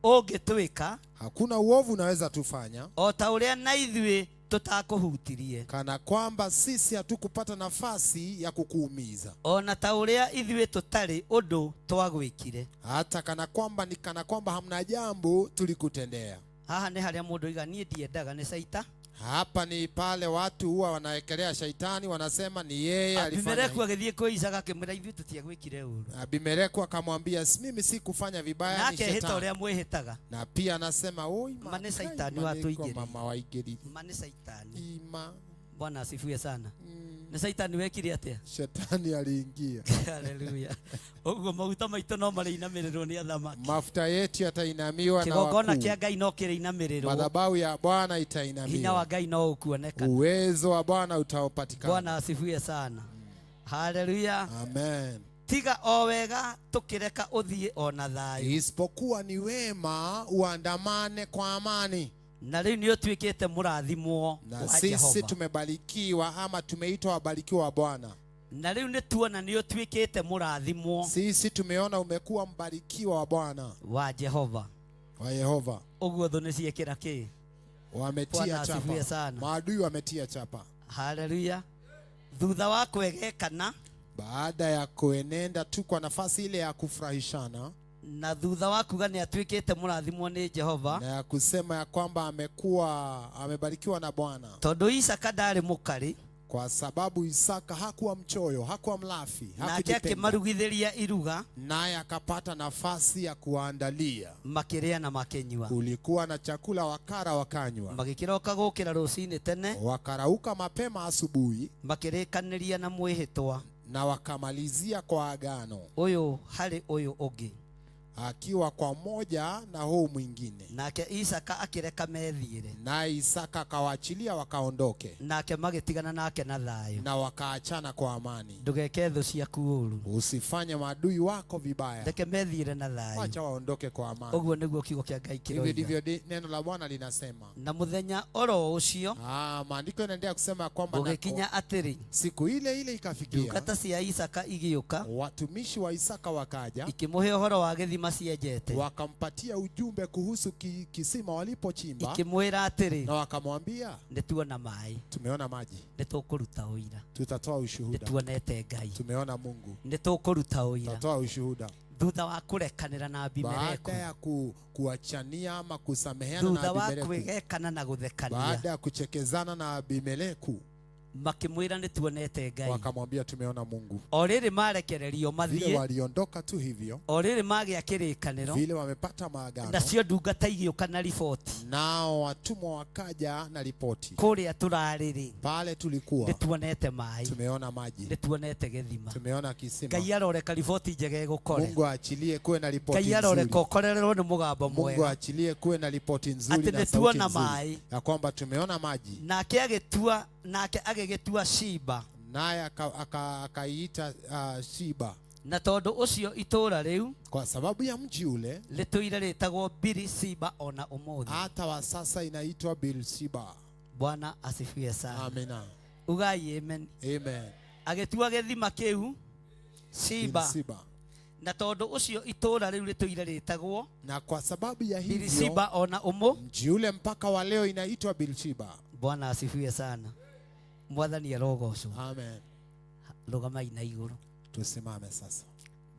ũngĩtwĩka Hakuna uovu unaweza tufanya o ta ũrĩa na ithuĩ tũtakũhutirie, kana kwamba sisi hatukupata nafasi ya kukuumiza, ona ta ũrĩa ithuĩ tũtarĩ ũndũ twagwĩkire. hata kana kwamba ni kana kwamba hamna jambo tulikutendea. Haha nĩ harĩa mũndũ oiga niĩ ndiendaga nĩ caita. Hapa ni pale watu huwa wanaekelea shaitani, wanasema ni yeye alifanya. Abimeleku hivi. agĩthiĩ kwĩ Isaaka akĩmwĩra ithuĩ tũtiagwĩkire ũũru. Abimeleku akamwambia, "Si mimi sikufanya vibaya, Na ni akehĩta shetani." ũrĩa mwĩhĩtaga. Na pia anasema oi, Ma nĩ caitani watũingĩrĩire. mama waingĩrire. Ma nĩ caitani. Ima. Bwana asifiwe sana. Nĩ caitani wekire atĩa? Shetani aliingia. Haleluya. Ũguo maguta maitũ no marĩinamĩrĩrwo nĩ athamaki. Mafuta yetu yatainamiwa na Kĩgongona wakuu. kĩa Ngai no kĩrĩinamĩrĩrwo. Madhabahu ya Bwana Hinya wa itainamiwa. Ngai no ũkuonekana. Uwezo wa Bwana utapatikana. Bwana asifiwe sana. Haleluya. Amen. Tiga o wega tũkĩreka ũthiĩ ona thayũ. Isipokuwa ni wema uandamane kwa amani. Na rĩu nĩ ũtuĩkĩte mũrathimwo Na wa sisi Jehova. tumebarikiwa ama tumeitwa wabarikiwa wa Bwana. Na rĩu nĩ tuona nĩ ũtuĩkĩte mũrathimwo Sisi tumeona umekuwa mbarikiwa wa Bwana, wa Jehova. wa Yehova. Ũguo thũ nĩ ciekĩra kĩ? Wametia Bwana asifiwe chapa. sana. Maadui wametia chapa. Haleluya. Thutha wa kwegekana Baada ya kuenenda tu kwa nafasi ile ya kufurahishana na thutha wa kuga nĩ atuĩkĩte mũrathimwo nĩ Jehova, na ya kusema ya kwamba amekuwa amebarikiwa na Bwana, tondũ Isaka ndarĩ mũkarĩ, kwa sababu Isaka hakuwa mchoyo, hakuwa mlafi, nake hakujipenda, akĩmarugithĩria iruga, naye akapata nafasi ya kuwaandalia. makĩrĩa na makĩnyua. Kulikuwa na chakula, wakara wakanywa, Magĩkĩroka gũkĩra rũcinĩ tene, wakarauka mapema asubuhi makĩrĩkanĩria na mwĩhĩtwa na wakamalizia kwa agano, ũyũ harĩ ũyũ ũngĩ. akiwa kwa moja na huu mwingine. Nake Isaka akĩreka methiĩre, Naye Isaka akawaachilia wakaondoke, nake magĩtigana nake na thayũ. na wakaachana kwa amani. Ndũgeke thũ ciaku ũũru, Usifanye maadui wako vibaya, reke methiĩre na thayũ. wacha waondoke kwa amani. Ũguo nĩguo kiugo kĩa Ngai Hivi kĩroiga. ndivyo neno la Bwana linasema. Na mũthenya oro ũcio Maandiko yanaendelea kusema kwamba na gũgĩkinya atĩrĩ, siku ile ile ikafikia, ndungata cia Isaka igĩũka watumishi wa Isaka wakaja, ikĩmũhe ũhoro wa gĩthima cienjete, wakampatia ujumbe kuhusu kisima walipochimba, ikĩmwĩra atĩrĩ, na wakamwambia nĩ tuona maĩ, tumeona maji, nĩ tũkũruta ũira, tutatoa nĩ ushuhuda, tuonete Ngai, tumeona Mungu, nĩ tũkũruta ũira. tutatoa ushuhuda. Thutha wa kũrekanĩra na Abimeleku, Baada ya kuachania ama kusameheana na thutha wa Abimeleku, kwĩgekana na gũthekania, baada ya kuchekezana na Abimeleku, makĩmwĩra nĩ tuonete Ngai. wakamwambia tumeona Mungu. O rĩrĩ marekererio Vile mathiĩ, waliondoka tu hivyo, o rĩrĩ magĩa kĩrĩkanĩro, vile wamepata maagano, nacio ndungata igĩũka na riboti nao watumwa wakaja na ripoti, kũrĩa tũrarĩ-rĩ, pale tulikuwa nĩ tuonete maĩ, tumeona maji, nĩ tuonete gĩthima. tumeona kisima. Ngai aroreka riboti njega ĩgũkore. Mungu aachilie kuwe na ripoti Ngai aroreka nzuri. ũkorererwo nĩ mũgambo Mungu mwega aachilie kuwe na ripoti nzuri atĩ na nĩ sauti tuona nzuri maĩ. ya kwamba tumeona maji. Nake agĩtua, nake agĩgĩtua Shiba, Naye akaiita Shiba, Na tondũ ũcio itũũra rĩu Kwa sababu ya mji ule rĩtũire rĩtagwo Birishiba ona ũmũthĩ. Hata wa sasa inaitwa Beersheba. Bwana asifiwe sana. Amina. Ugai amen. Amen. Agĩtua gĩthima kĩu Shiba. Beersheba. Na tondũ ũcio itũũra rĩu rĩtũire rĩtagwo Na kwa sababu ya hivyo Birishiba ona ũmũ. Mji ule mpaka wa leo inaitwa Beersheba. Bwana asifiwe sana. Mwathani arogocwo. Amen. Rũgamai na igũrũ. Tusimame sasa.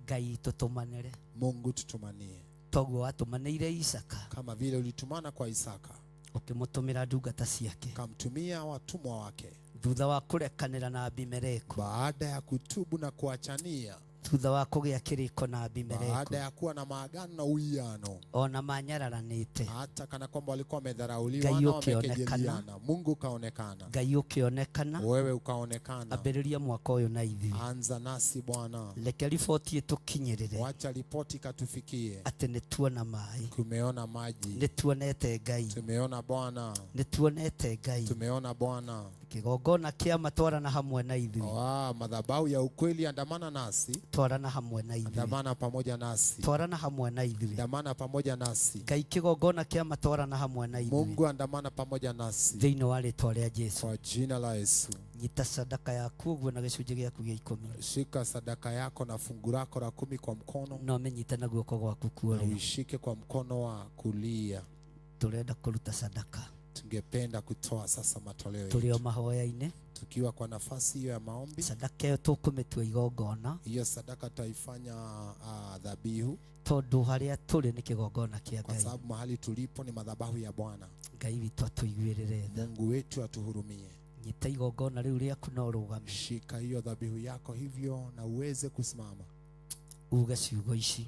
Ngai tũtũmanĩre. Mungu tutumanie. Toguo watũmanĩire Isaka. Kama vile ulitumana kwa Isaka. Ũkĩmũtũmĩra ndungata ciake. Kamtumia watumwa wake. Thutha wa kũrekanĩra na Abimeleku. Baada ya kutubu na kuachania. Thutha wa kũgĩa kĩrĩko na Abimeleku. Baada ya kuwa na maagano na uwiano. Ona manyararanĩte. Hata kana kwamba walikuwa wamedharauliwa Ngai na ũkĩonekana. wamekejeliana. Mungu kaonekana. Ngai ũkĩonekana. Wewe ukaonekana. Ambĩrĩria mwaka ũyũ na ithuĩ. Anza nasi Bwana. Reke riboti ĩtũkinyĩrĩre. Wacha ripoti katufikie. Atĩ nĩ tuona maĩ. Tumeona maji. Nĩ tuonete Ngai. Tumeona Bwana. Nĩ tuonete Ngai. Tumeona Bwana. Kĩgongona kĩa matwarana hamwe na ithuĩ. Madhabahu ya ukweli andamana nasi. Twarana hamwe na ithuĩ. Andamana pamoja nasi. Twarana hamwe na ithuĩ. Andamana pamoja nasi. Ngai kĩgongona kĩa matwarana hamwe na ithuĩ. Mungu andamana pamoja nasi. Thĩinĩ wa rĩtwa rĩa Jesu. Kwa jina la Yesu. Nyita sadaka yaku ũguo na gĩcunjĩ gĩaku gĩa ikũmi. Shika sadaka yako na fungu lako la 10 kwa mkono. Na ũmĩnyite na guoko gwaku Na kwa ũrĩo. uishike kwa mkono wa kulia. Tũrenda kũruta sadaka. Tungependa kutoa sasa matoleo Tũrĩ o yetu. mahoya-inĩ. Tukiwa kwa nafasi hiyo ya maombi. Sadaka ĩyo tũkũmĩtua igongona. Hiyo sadaka tutaifanya dhabihu. Tondũ harĩa tũrĩ nĩ kĩgongona kĩa Kwa Ngai. sababu mahali tulipo ni madhabahu ya Bwana. Ngai witũ atũiguĩrĩre tha. Mungu wetu atuhurumie. Nyita igongona rĩu rĩaku na ũrũgame. Shika hiyo dhabihu yako hivyo na uweze kusimama. Uge ciugo ici.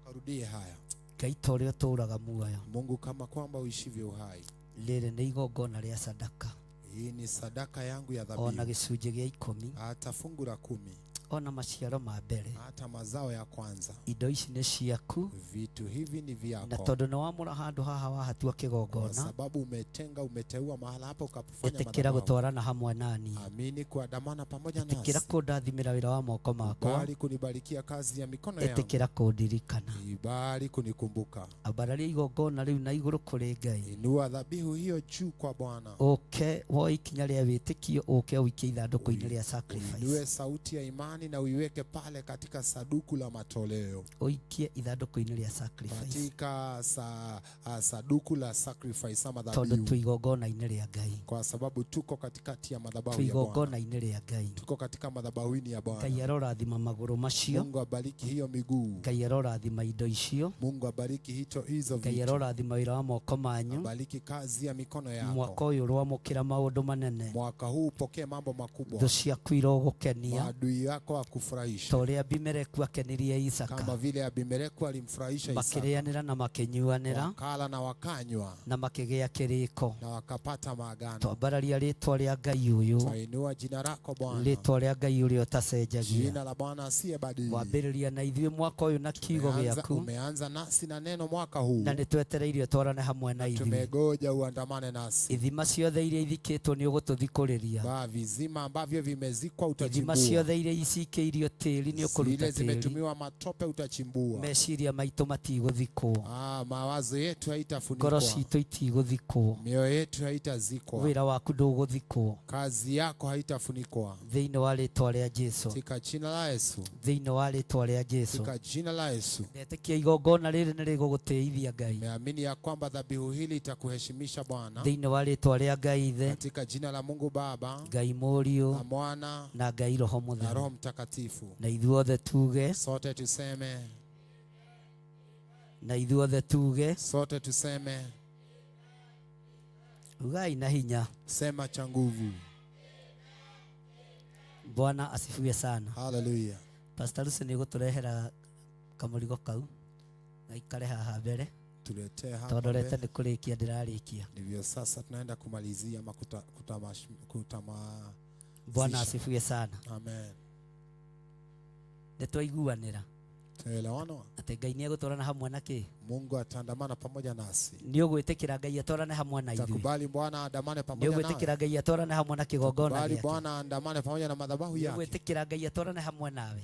Karudie haya. Ngai ta ũrĩa ũtũũraga muoyo. Mungu kama kwamba uishivyo uhai. Rĩrĩ nĩ igongona rĩa sadaka. Hii ni sadaka yangu ya Ona dhabihu. gĩcunjĩ gĩa ikũmi. Hata fungu la 10. Ona maciaro ma mbere. Hata mazao ya kwanza. Indo ici nĩ ciaku. Vitu hivi ni Na vyako. tondũ nĩ wamũra handũ haha wahatua Kwa kĩgongona. sababu umetenga, umeteua mahala hapa ukapofanya Ĩtĩkĩra madhabahu. gũtwarana hamwe nani. Amini kuandamana pamoja Ĩtĩkĩra nasi. kũndathimĩra wĩra wa moko makwa. Bali kunibarikia kazi ya mikono yangu. Ĩtĩkĩra kũndirikana. Ibali kunikumbuka. Ambararia igongona rĩu na igũrũ kũrĩ Ngai. Inua dhabihu hiyo juu kwa Bwana. Ũke woe ikinya rĩa wĩtĩkio ũke ũikie ithandũkũ-inĩ rĩa sacrifice. Uinue sauti ya imani na uiweke pale katika saduku la matoleo. Ũikie ithandũkũ-inĩ rĩa sacrifice. Katika saduku la sacrifice ama Tondũ dhabihu. twĩ igongona-inĩ rĩa Ngai. Kwa sababu tuko katikati ya madhabahu Twĩ ya Bwana. igongona-inĩ rĩa Ngai. Tuko katika madhabahuni ya Bwana. Ngai arorathima magũrũ macio. Mungu abariki hiyo miguu. Ngai arorathima indo icio. Mungu abariki hizo Ngai vitu. arorathima wĩra wa moko manyu. Abariki kazi ya mikono yako. Mwaka ũyũ ũroamũkĩra maũndũ manene. Mwaka huu upokee mambo makubwa. Thũ ciaku irogũkenia. Maadui yako akufurahisha. Ta ũrĩa Abimeleku akenirie Isaka. Kama vile Abimeleku alimfurahisha Isaka. Makĩrĩanĩra na makĩnyuanĩra. Wakala na wakanywa. Na makĩgĩa kĩrĩko. Na wakapata maagano. Twambararia rĩtwa rĩa Ngai ũyũ. Twainua jina lako Bwana. Rĩtwa rĩa Ngai ũrĩa ũtacenjagia. Jina la Bwana asiyebadili. Wambĩrĩria na ithuĩ mwaka ũyũ na kiugo gĩaku. Umeanza nasi na neno mwaka huu. Na nĩtwetereirie twarane hamwe na ithuĩ. Tumegoja uandamane nasi. Ithima ciothe iria ithikĩtwo nĩ ũgũtũthikũrĩria. Vizima ambavyo vimezikwa Ithima utachimbua. ciothe iria icikĩirio tĩri nĩ ũkũruta Zile tĩri. zimetumiwa matope utachimbua. Meciria maitũ matigũthikwo. Mawazo yetu Ngoro haitafunikwa. citũ itigũthikwo. Mioyo yetu haitazikwa. Wĩra waku ndũgũthikwo. Kazi yako haitafunikwa. Thĩinĩ wa rĩtwa rĩa Jesu. Katika jina la Yesu. Thĩinĩ wa rĩtwa rĩa Jesu. Katika jina la Yesu. Ndetĩkia igongona rĩrĩ nĩ rĩgũgũtĩithia Ngai. Naamini ya kwamba dhabihu hili itakuheshimisha Bwana. Thĩinĩ wa rĩtwa rĩa Ngai Ithe, Katika jina la Mungu Baba Ngai Mũriũ na Mwana na Ngai Roho na Mũtheru. Roho Mtakatifu. Na ithuothe tuge, Sote tuseme, na ithuothe tuge, sote tuseme, ugai na hinya. Sema cha nguvu. Bwana asifiwe sana. Hallelujah. Pastor Lucy nĩ gũtũrehera kamũrigo kau gaikare haha mbere. Tuletee hapa Tondũ rete mbele. nĩ kũrĩkia ndĩrarĩkia. Ndivyo sasa tunaenda kumalizia ama kutama. Bwana asifiwe sana. Amen. Nĩ twaiguanĩra. Tunaelewana? Atĩ Ngai nĩ egũtwarana hamwe na kĩ? Mungu ataandamana pamoja nasi. Nĩ ũgwĩtĩkĩra Ngai atwarane hamwe na ithuĩ? Takubali Bwana aandamane Nĩ pamoja nawe. ũgwĩtĩkĩra Ngai atwarane hamwe na kĩgongona Kubali gĩake? Bwana aandamane pamoja na madhabahu Nĩ yake. ũgwĩtĩkĩra Ngai atwarane hamwe nawe?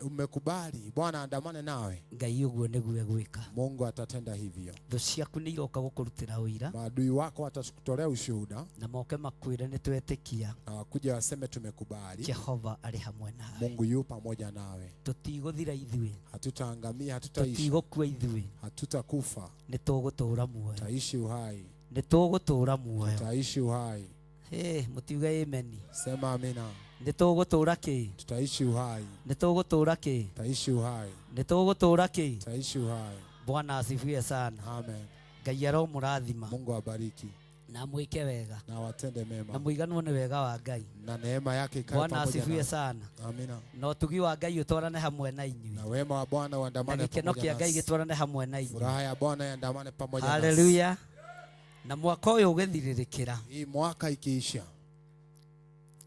Umekubali Bwana aandamane nawe. Ngai ũguo nĩguo egwĩka. Mungu atatenda hivyo. Thũ ciaku nĩ iroka gũkũrutĩra ũira Maadui wako watakutolea ushuhuda na moke makwĩre nĩ twetĩkia na wakuja waseme tumekubali. Jehova arĩ hamwe nawe. Mungu yu pamoja nawe. Tũtigũthira ithuĩ, Hatutaangamia, hatutaishi, tũtigũkua ithuĩ, hatutakufa, nĩ tũgũtũũra muoyo, tutaishi uhai, nĩ tũgũtũũra muoyo. tutaishi uhai. Ĩ, mũtiuge ameni. Sema amina. Nĩ tũgũtũũra kĩ? Tutaishi uhai, Nĩ tũgũtũũra kĩ? tutaishi uhai, Nĩ tũgũtũũra kĩ? tutaishi uhai. Bwana asifiwe sana. Amen. Ngai aromũrathima Mungu awabariki na mwĩke wega na watende na mema mũiganwo nĩ wega wa Ngai. na neema yake ikae Bwana pamoja asifiwe nawe. sana. Amina. Na ũtugi wa Ngai ũtwarane hamwe na inyuĩ Na wema wa Bwana na uandamane gĩkeno pamoja kĩa Ngai nasi. gĩtwarane hamwe na inyuĩ. Furaha ya Bwana iandamane pamoja nasi. Haleluya. Na mwaka ũyũ ũgĩthirĩrĩkĩra, Hii mwaka ikiisha,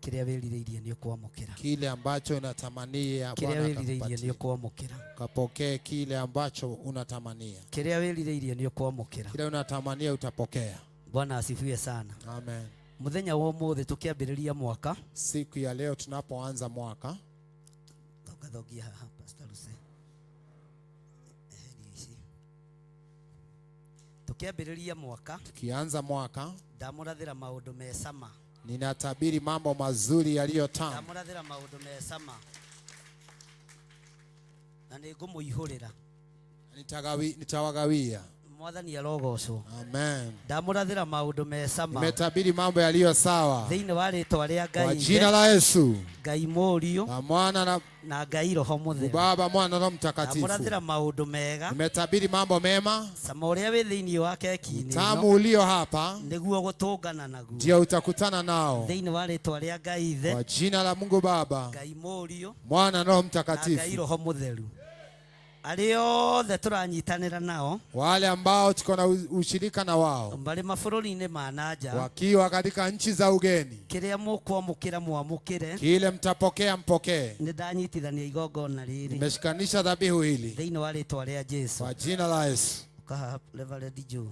kĩrĩa wĩrirĩirie nĩ ũkwamũkĩra, kile ambacho unatamania kĩrĩa Bwana wĩrirĩirie nĩ atakupatia. ũkwamũkĩra, Kapokee kile ambacho unatamania. kĩrĩa wĩrirĩirie nĩ ũkwamũkĩra. Kile unatamania utapokea. Bwana asifiwe sana. Amen. Mũthenya wa ũmũthĩ tũkĩambĩrĩria mwaka, Siku ya leo tunapoanza mwaka, thongathongia haha Pastor Lucy. Eheria ici. Tũkĩambĩrĩria mwaka, tukianza mwaka, ndamũrathĩra maũndũ me cama, ninatabiri mambo mazuri yaliyo tamu. ndamũrathĩra maũndũ me cama na nĩ ngũmũihũrĩra. Nitawagawia. Mwathani arogocwo. Amen. Ndamũrathĩra maũndũ me cama Nimetabiri mambo yaliyo sawa thĩinĩ wa rĩtwa rĩa kwa Ngai jina Ithe, la Yesu Ngai Mũriũ na Mwana na na Ngai Roho Mũtheru. Baba, Mwana na Roho Mtakatifu. Ndamũrathĩra maũndũ mega, Nimetabiri mambo mema, cama ũrĩa wĩ thĩinĩ wa keki-inĩ tamu ĩno ulio hapa nĩguo gũtũngana naguo ndio utakutana nao thĩinĩ wa rĩtwa rĩa Ngai Ithe, kwa jina la Mungu Baba, Ngai Mũriũ Mwana na Roho na Ngai Mtakatifu. Roho Mũtheru. Arĩa othe tũranyitanĩra nao Wale ambao tuko na ushirika na wao marĩ mabũrũri-inĩ ma na nja, wakiwa katika nchi za ugeni, kĩrĩa mũkwamũkĩra mwamũkĩre. kile mtapokea mpokee. Nĩ ndanyitithania igongona rĩrĩ Nimeshikanisha dhabihu hili thĩinĩ wa rĩtwa rĩa Jesu. kwa jina la Yesu. Ũka haha Reverend Joe,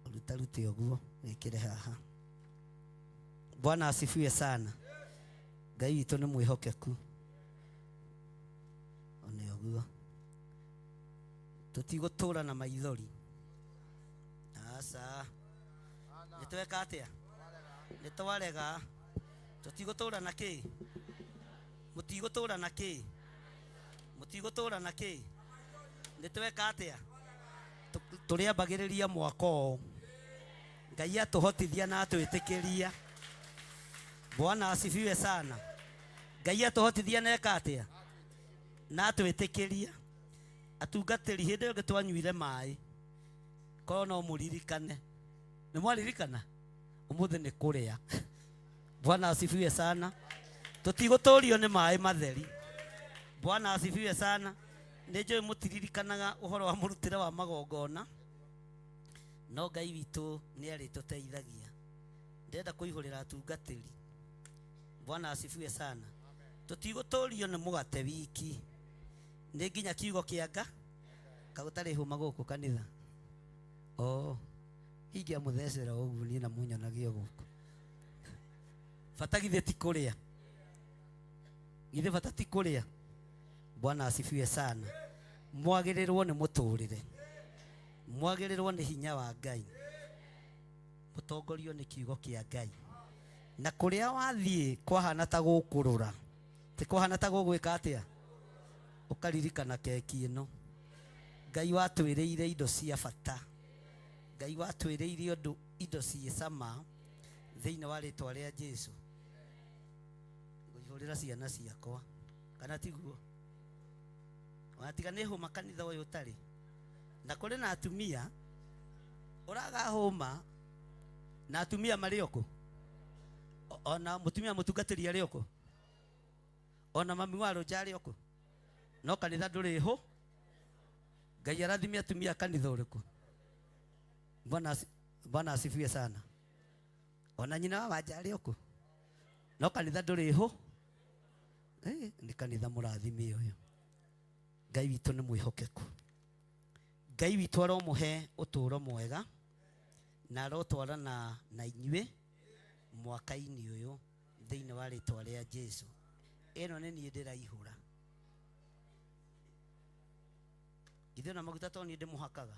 ũrutarute ũguo wĩkĩre haha. Bwana asifiwe sana. Ngai witũ nĩ mwĩhokeku. One ũguo tũtigũtũra na maithori. Aca, nĩ tweka atĩa? Nĩ twarega. Tũtigũtũra na kĩ? Mũtigũtũra na kĩ? Mũtigũtũra na kĩ? Nĩ tweka atĩa? Tũrĩambagĩrĩria mwaka ũũ. Ngai atũhotithia na atwĩtĩkĩria. Bwana asifiwe sana. Ngai atũhotithia na eka atĩa? Na atwĩtĩkĩria. Atungatĩri hĩndĩ ĩyo ĩngĩ twanyuire maĩ, korwo no mũririkane. Nĩ mwaririkana? Ũmũthĩ nĩ kũrĩa. Bwana asifiwe sana. Tũtigũtũrio nĩ maĩ matheri. Bwana asifiwe sana. Nĩ njũĩ mũtiririkanaga ũhoro wa mũrutĩre wa magongona, no Ngai witũ nĩ arĩtũteithagia. Ndĩrenda kũihũrĩra atungatĩri. Bwana asifiwe sana. Tũtigũtũrio nĩ mũgate wiki, nĩ nginya kiugo kĩa Nga kagũtarĩ hũma gũkũ kanitha. Oh, ingĩamũthecera ũguo niĩ na mũnyonagie gũkũ. Bata githĩ ti kũrĩa? Githĩ bata ti kũrĩa? Bwana asifiwe sana. Mwagĩrĩrwo nĩ mũtũrĩre, mwagĩrĩrwo nĩ hinya wa Ngai, mũtongorio nĩ kiugo kĩa Ngai. Na kũrĩa wathiĩ kwahana ta gũkũrũra, ti kwahana ta gũgwĩka atĩa? Ũkaririkana keki ĩno. Ngai watwĩrĩire indo cia bata, Ngai watwĩrĩire ũndũ indo ciĩ cama thĩinĩ wa rĩtwa rĩa Jesu. Ngũihũrĩra ciana ciakwa, kana tiguo? Ona tiga nĩ hũma kanitha ũyũ ũtarĩ. Na kũrĩ na atumia ũraga hũma, na atumia marĩ o kũ? Ona mũtumia mũtungatĩri arĩ o kũ? Ona mami wa rũnja arĩ o kũ? No kanitha ndũrĩ ho. Ngai arathime atumia kanitha ũrĩkũ? Bwana asifiwe sana. Ona nyina wa wanja arĩ o kũ? No kanitha ndũrĩ ho. Nĩ kanitha mũrathime ũyũ. Ngai witũ nĩ mwĩhokeku. Ngai witũ aromũhe ũtũũro mwega na arotwarana na inyuĩ mwaka-inĩ ũyũ thĩinĩ wa rĩtwa rĩa Jesu. Ĩno nĩ niĩ ndĩraihũra. Githĩ ona maguta to niĩ ndĩmũhakaga.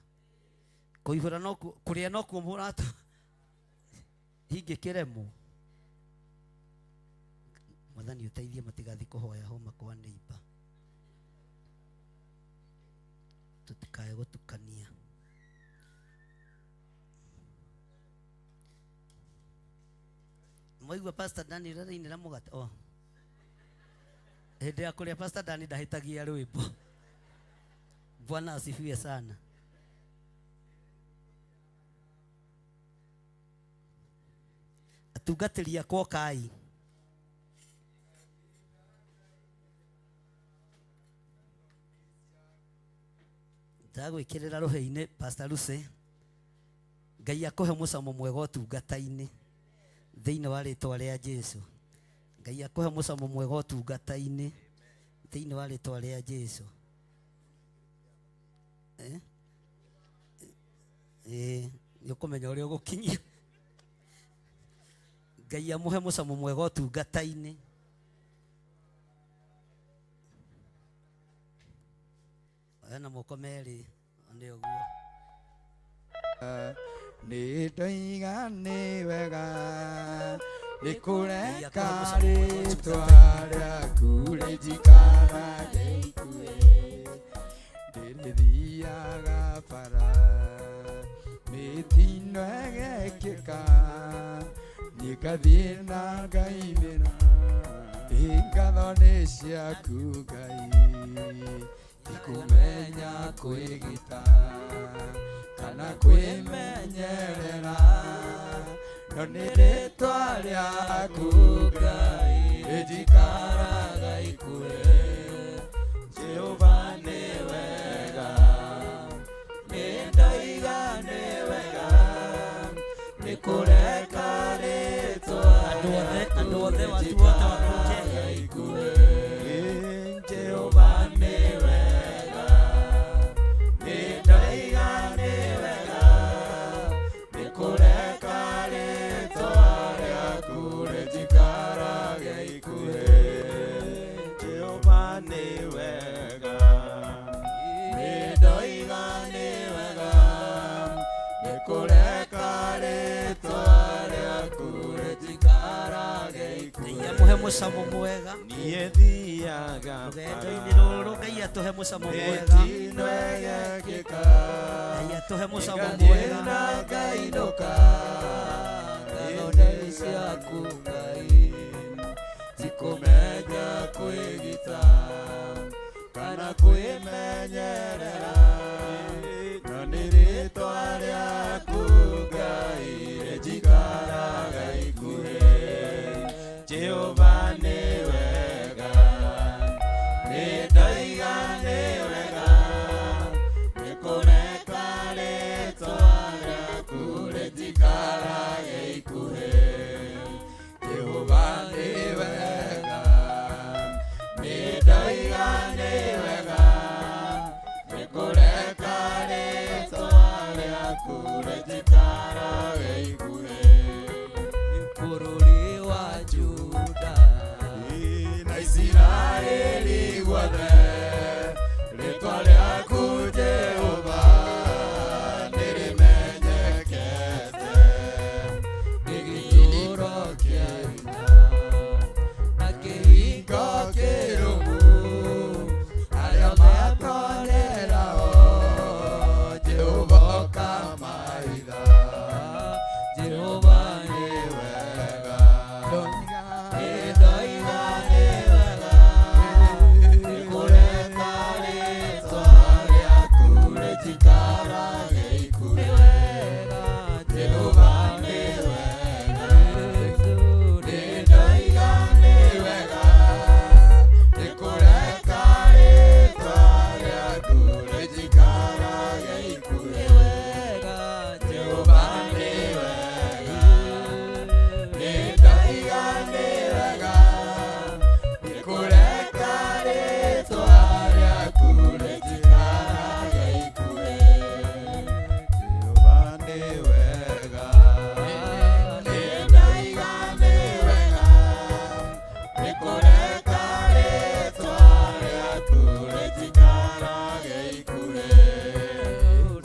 Kũihũra nokuo, kũrĩa nokuo mũrata hingĩkĩremwo. Mwathani ũteithie matigathiĩ kũhoya homa kwa neighbor. Tutikae gũtukania. Mwaigua Pastor Dani ũrĩa arainĩra mũgate? Oh. Hĩndĩ ya kũrĩa Pastor Dani ndahĩtagia rwĩmbo. Bwana asifiwe sana. Atungatĩri akwa ũkai. Ndagwĩkĩrĩra rũhĩ-inĩ Pastor Lucy. Ngai akũhe mũcamo mwega ũtungata-inĩ thĩinĩ wa rĩtwa rĩa Jesu. Ngai akũhe mũcamo mwega ũtungata-inĩ thĩinĩ wa rĩtwa rĩa Jesu. Eh? Eh, nĩ ũkũmenya ũrĩa ũgũkinyia. Ngai amũhe mũcamo mwega ũtungata-inĩ. Oya na moko merĩ nĩ ũguo. Nĩ ndoiga nĩ wega nĩ kũreka rĩtwa rĩaku rĩnjikarage ikuhĩ ndĩrĩthiaga bara mĩtino ĩgekĩka niĩ ngathiĩ na ngainĩra ĩ ngatho nĩ ciaku Ngai tikumenya kwĩgita kana kwĩmenyerera no nĩ rĩtwa rĩaku Ngai rĩnjikaraga ikuhĩ Jehova nĩ wega nĩ ndoiga nĩ wega nĩ kũreka rĩtwa Andũ othe, andũ othe, watu wote wakuje. ikuhĩ Jehova nĩ wega nĩ ndoiga nĩ wega nĩ kũreka rĩtwa rĩaku rĩnjikarage ikuhĩ Jehova nĩ wega nĩ ndoiga nĩ wega nĩ kũreka rĩtwa rĩaku rĩnjikarage ikuhĩ Ngai amũhe mũcamo mwega. Niĩ thiaga Rũgendo-inĩ rũrũ Ngai atũhe mũcamo mwega. mĩtino ĩgekĩka Ngai atũhe mũcamo ngathiĩ mwega. na ngainũka ngatho nĩ ciaku Ngai tikũmenya kwĩgita kana kwĩmenyerera no nĩ rĩtwa rĩaku Ngai rĩnjikaraga ikuhĩ Jehova nĩ wega nĩ ndoiga nĩ wega nĩ kũreka rĩtwa rĩaku rĩnjikarage ikuhĩ Jehova nĩ wega nĩ ndoiga nĩ wega nĩ kũreka rĩtwa rĩaku rĩnjikarage ikuhĩ bũrũri wa Juda na Isiraeli guothe rĩtwa rĩaku Jehova nĩ rĩmenyekete nĩ gĩtũũro kĩa hinya na kĩhingo kĩrũmu arĩa matonyerao Jehova ũkamahitha Jehova nĩ wega nĩ ndoiga nĩ wega nĩ kũreka rĩtwa rĩaku rĩnjikarage ikuhĩ Jehova nĩ wega nĩ ndoiga nĩ wega nĩ kũreka rĩtwa rĩaku rĩnjikarage ikuhĩ nĩ wega nĩ ndaiga nĩ wega nĩ kũreka rĩtwa rĩaku rĩtikarage ikuhĩ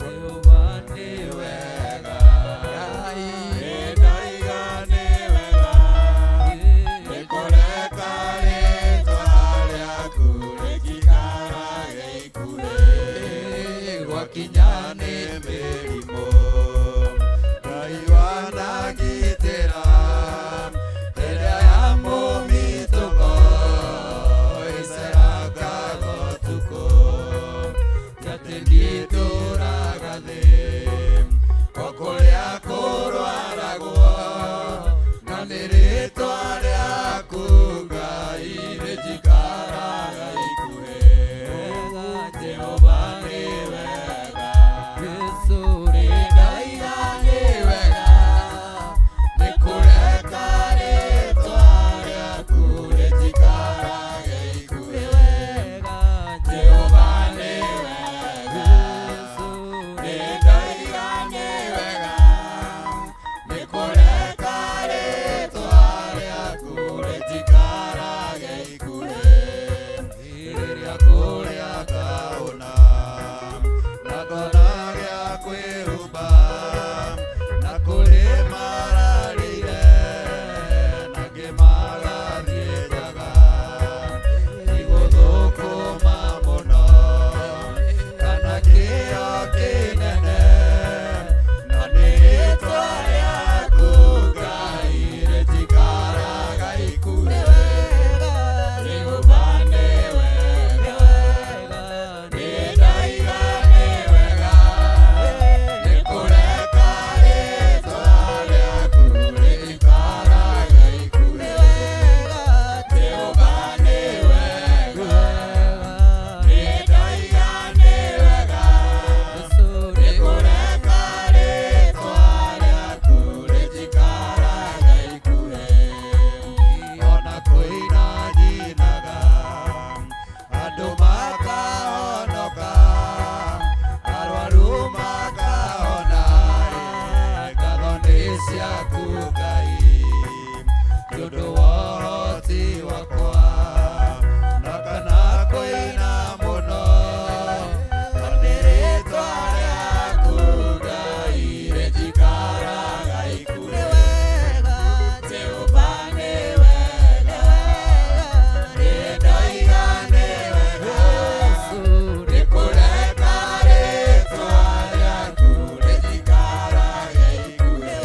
Jehova nĩ wega nĩ ndaiga nĩ wega nĩ kũreka rĩtwa rĩaku rĩtikarage ikuhĩ gwakinya nĩ mĩrimũ Ngai wanangitĩra rĩrĩa ya mũmitũko ĩcerangaga ũtukũ ti atĩ nditũraga thĩ o kũrĩa kũrwaragwo na nĩ rĩtwa rĩaku Ngai rĩnjikaraga ikuhĩ Jehova nĩ wega nĩ ndaiga nĩ wega nĩ kũreka rĩtwa rĩaku rĩnjikarage ikuhĩ Jehova nĩ wega nĩ ndaiga nĩ wega nĩ kũreka rĩtwa rĩaku rĩnjikarage ikuhĩ rĩrĩa kũrĩa ngaũna na ngona gĩa kwĩhumba na kũrĩ mararĩire na ngĩmagathiĩ njaga igũthũkũma mũno kana kĩo kĩnene na nĩ rĩtwa rĩaku Ngai rĩnjikaraga ikuhĩ Jehova nĩ wega nĩ ndaiga nĩ wega nĩ kũreka rĩtwa rĩaku rĩikaraga ikuhĩ Jehova nĩ wega nĩ ndaiga nĩ wega nĩ kũreka rĩtwa rĩaku rĩnjikaraga ikuhĩ ona kũina nyinaga andũ makahonoka arwaru makahona ngatho nĩ ciaku Ngai nĩ ũndũ wa ũhoti wakwa na kana kũina mũno na nĩ rĩtwa rĩaku Ngai rĩnjikaraga ikuhĩ Jehova nĩ wega nĩ ndaiga nĩ wega nĩ kũreka rĩtwa rĩaku rĩnjikaraga ikuhĩ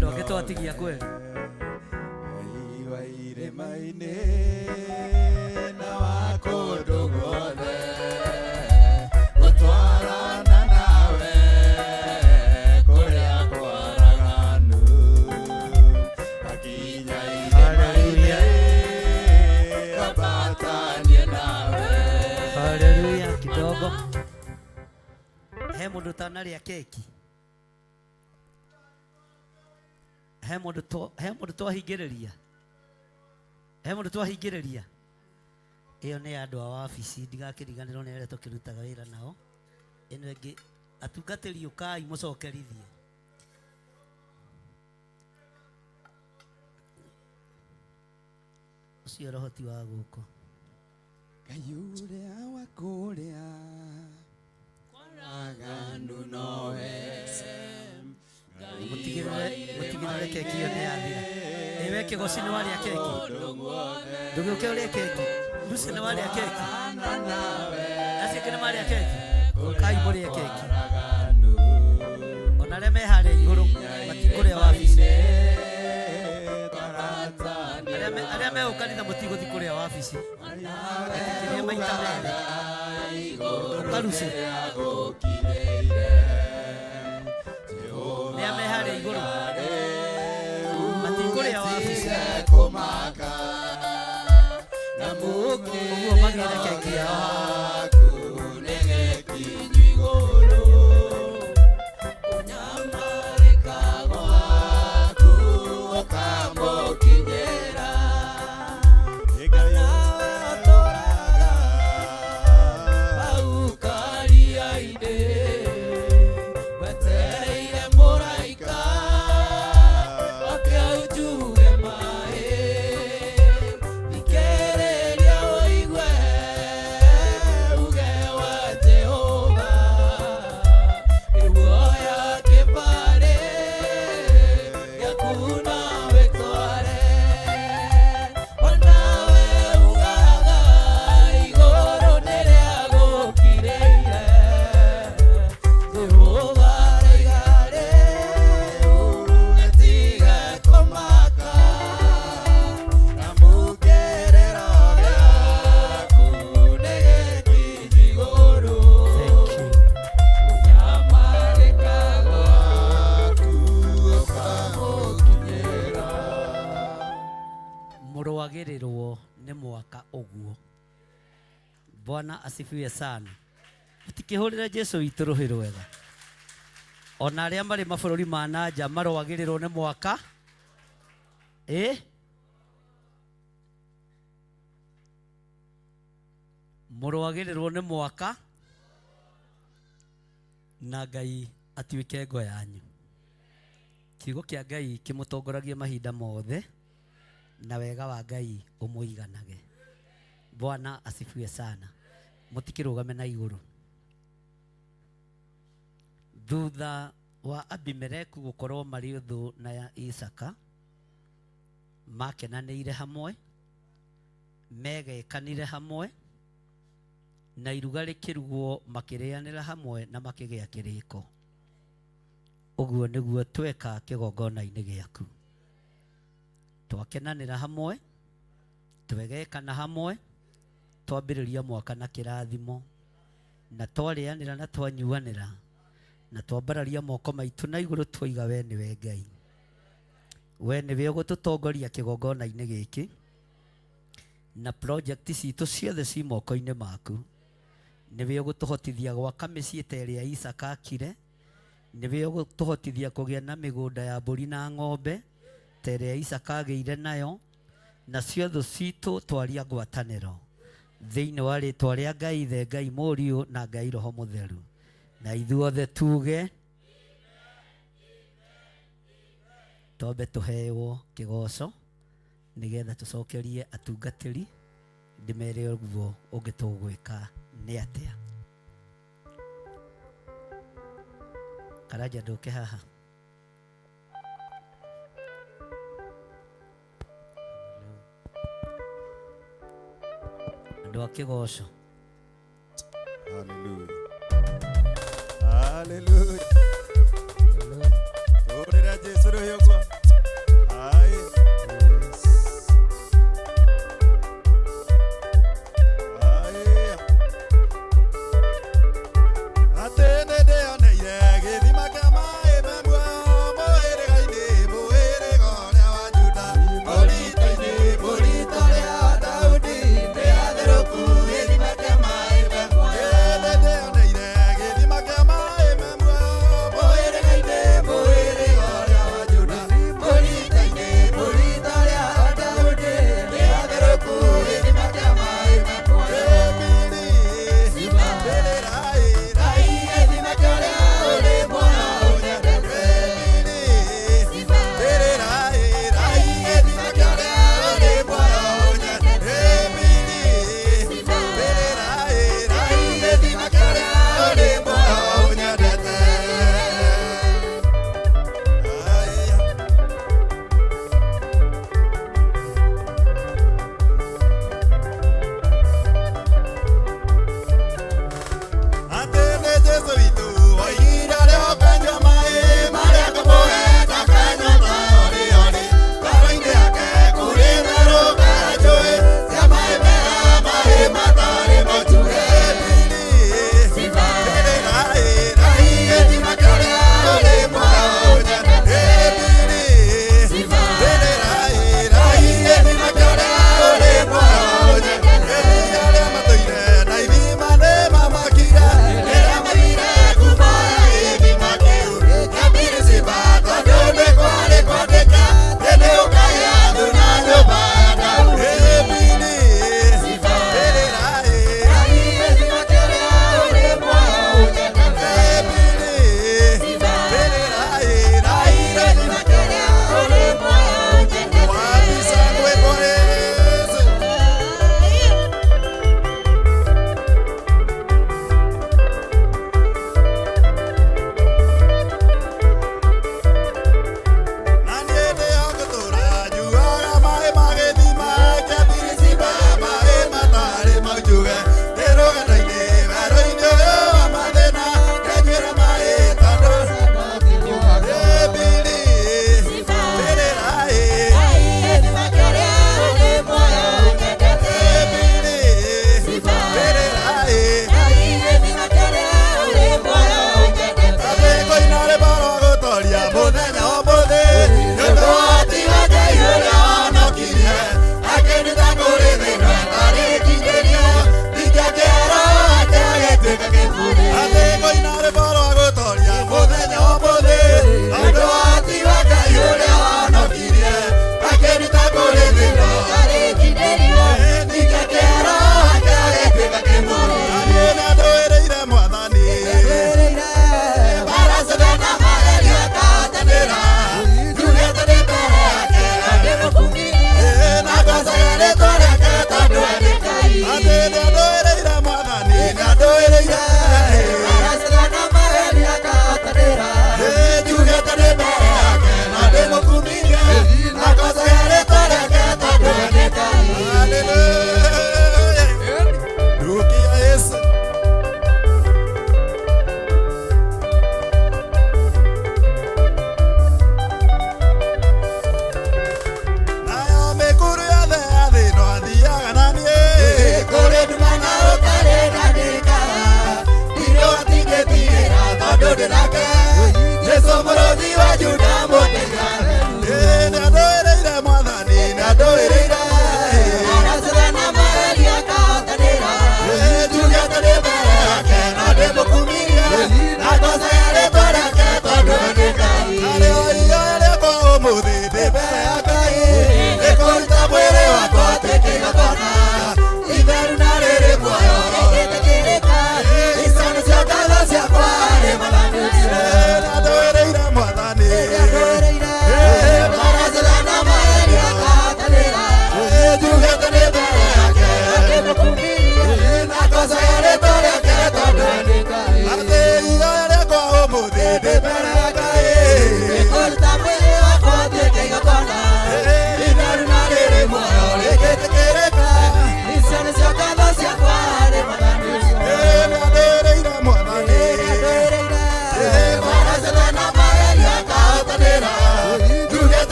Andũ angĩ twatigia kweli. Ngai wa irĩma-inĩ na wa kũndũ guothe gũtwarana nawe kũrĩa kwaraganu ngakinya irĩma-inĩ ngĩambatanie nawe. Haleluya kidogo. He mũndũ ũtanarĩa keki? He mũndũ he mũndũ twahingĩrĩria? He mũndũ twahingĩrĩria? Ĩyo nĩ ya andũ a wabici, ndigakĩriganĩrwo nĩ arĩa tũkĩrutaga wĩra nao. Ĩno ĩngĩ, atungatĩri ũkai mũcokerithie. Ũcio roho ti wa gũkũ. Ngai ũrĩa wa kũrĩa kwaraganu nowe. Mũtigĩrĩre mũtigĩrĩre keki ĩyo nĩ yathira. Ĩ we kĩgoci nĩ warĩa keki? Ndũgĩũke ũrĩe keki. Lucy nĩ warĩa keki? Acio angĩ nĩ marĩa keki? Ũkai mũrĩe keki. Ona arĩa me harĩa igũrũ matikũrĩa wabici. Arĩa me gũkũ kanitha mũtigũthiĩ kũrĩa wabici. Etĩkĩrie maita merĩ. Ũka Lucy. Arĩa me harĩa igũrũ matikũrĩa wabici. Ũguo magĩre keki yao haha. Wetereire mũraika oke aunjuge maĩ, thikĩrĩria ũigue uge wa Jehova, nĩguoya kĩbarĩ gĩaku na wĩtware, onawe ugaga igũrũ nĩrĩagũkirĩire. Jehova araiga rĩu gĩtige kũmaka, amu kĩrĩro gĩaku nĩ gĩkinyu igũrũ. Kũnyamarĩka gwaku ũkamũkinyĩra. Mũrũagĩrĩrwo nĩ mwaka ũguo. Bwana asifiwe sana. Mũtikĩhũrĩre Jesu witũ rũhĩ rwega. Ona arĩa marĩ mabũrũri ma na nja marũagĩrĩrwo nĩ mwaka. Ĩ? Mũrũagĩrĩrwo nĩ mwaka na Ngai atuĩke ngo yanyu. Kiugo kĩa Ngai kĩmũtongoragie mahinda mothe na wega wa Ngai ũmũiganage. Bwana asifiwe sana. Mũtikĩrũgame na igũrũ. Thutha wa Abimeleku gũkorwo marĩ ũthũ na ya Isaka, makenanĩire hamwe, megekanire hamwe, na iruga rĩkĩrugwo makĩrĩanĩra hamwe na makĩgĩa kĩrĩko. Ũguo nĩguo tweka kĩgongona-inĩ gĩaku. Twakenanĩra hamwe, twegekana hamwe, twambĩrĩria mwaka na kĩrathimo, na twarĩanĩra na twanyuanĩra, na twambararia moko maitũ na igũrũ twaiga we nĩwe Ngai. We nĩwe ũgũtũtongoria kĩgongona-inĩ gĩkĩ, na project citũ ciothe ci moko-inĩ maku. Nĩwe ũgũtũhotithia gwaka mĩciĩ ta ĩrĩa Isaka akire, nĩwe ũgũtũhotithia kũgĩa na mĩgũnda ya mbũri na ng'ombe ta ĩrĩa Isaka agĩire nayo, nacio thũ citũ twaria ngwatanĩro thĩinĩ wa rĩtwa rĩa Ngai Ithe, Ngai Mũriũ na Ngai Roho Mũtheru. Na ithuothe tuge twambe tũhewo kĩgoco nĩgetha tũcokerie atungatĩri ndĩmere ũguo ũngĩ tũgwĩka nĩ atĩa. Karanja ndũke haha. Andũ a kĩgoco. Hallelujah. Hallelujah. Tũrĩra Jesu rũhĩ ũguo.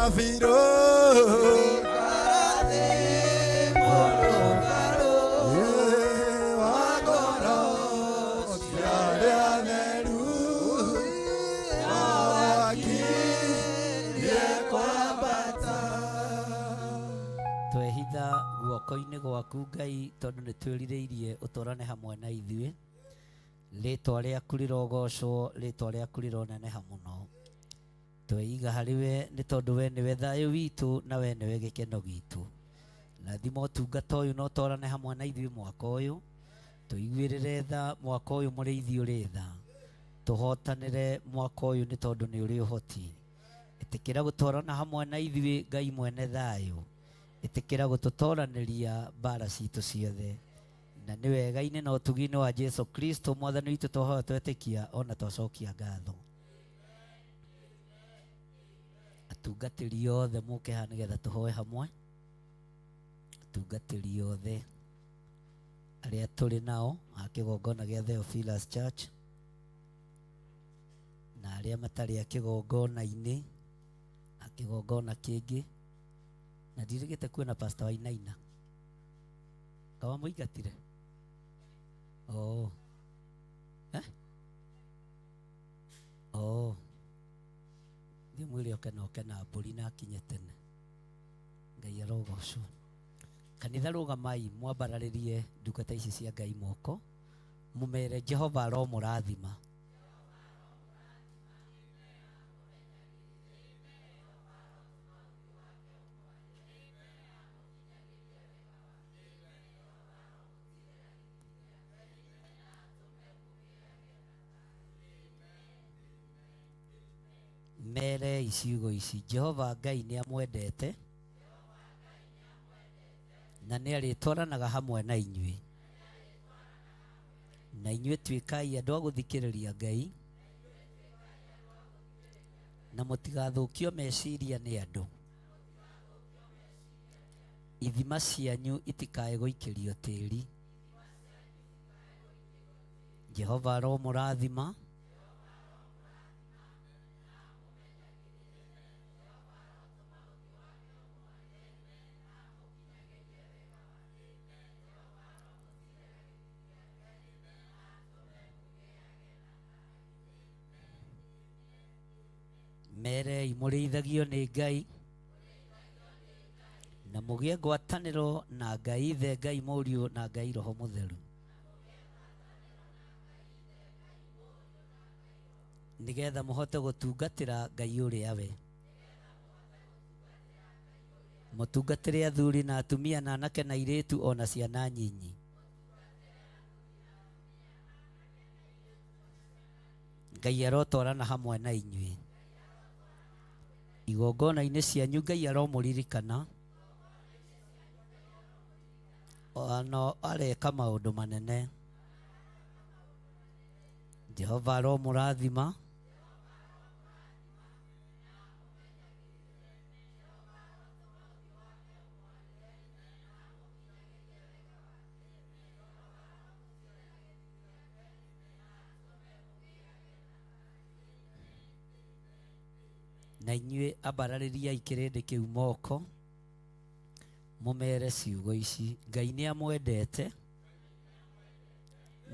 Kabiro Twehitha guoko-inĩ gwaku Ngai tondũ nĩ twĩrirĩirie ũtwarane hamwe na ithuĩ. Rĩtwa rĩaku rĩrogocwo, rĩtwa rĩaku rĩroneneha mũno. Tweiga harĩ we nĩ tondũ we nĩwe thayũ witũ na we nĩwe gĩkeno gitũ. Rathima ũtungata ũyũ na ũtwarane hamwe na ithuĩ mwaka ũyũ. Tũiguĩrĩre tha mwaka ũyũ mũrĩithi ũrĩ tha. Tũhotanĩre mwaka ũyũ nĩ tondũ nĩ ũrĩ ũhoti. Ĩtĩkĩra gũtwarana hamwe na ithuĩ Ngai mwene thayũ. Ĩtĩkĩra gũtũtoranĩria mbara citũ ciothe. Na nĩ wega-inĩ na ũtugi-inĩ wa Jesu Kristo mwathani witũ twahoya twetĩkia ona twacokia ngatho. Atungatĩri othe mũke haha nĩgetha tũhoe hamwe. Atungatĩri othe arĩa tũrĩ nao a kĩgongona gĩa Theophilus Church na arĩa matarĩ a kĩgongona-inĩ a kĩgongona kĩngĩ na ndirĩgĩte kuona Pastor Wainaina kawamũingatire oh. Eh? Oh. Thiĩ mwĩre oke na oke na mbũri na akinye tene. Ngai arogocwo. Kanitha rũgamai mwambararĩrie ndungata ici cia Ngai moko mũmere Jehova aromũrathima. Mere ciugo ici Jehova Ngai nĩ amwendete na nĩ arĩtwaranaga hamwe na inyuĩ. Na inyuĩ tuĩkai andũ a gũthikĩrĩria Ngai na mũtigathũkio meciria nĩ andũ. Ithima cianyu itikae gũikĩrio tĩri. Jehova aromũrathima. Merei mũrĩithagio nĩ Ngai na mũgĩe ngwatanĩro na Ngai Ithe, Ngai Mũriũ na Ngai Roho Mũtheru, nĩgetha mũhote gũtungatĩra Ngai ũrĩa we. Mũtungatĩre athuri na atumia na anake na airĩtu ona ciana nyinyi. Ngai arotwarana hamwe na inyuĩ. Igongona-inĩ cianyu Ngai aromũririkana ona areka maũndũ manene. Jehova aromũrathima. Na inyuĩ ambararĩriai kĩrĩndĩ kĩu moko mũmere ciugo ici Ngai nĩ amwendete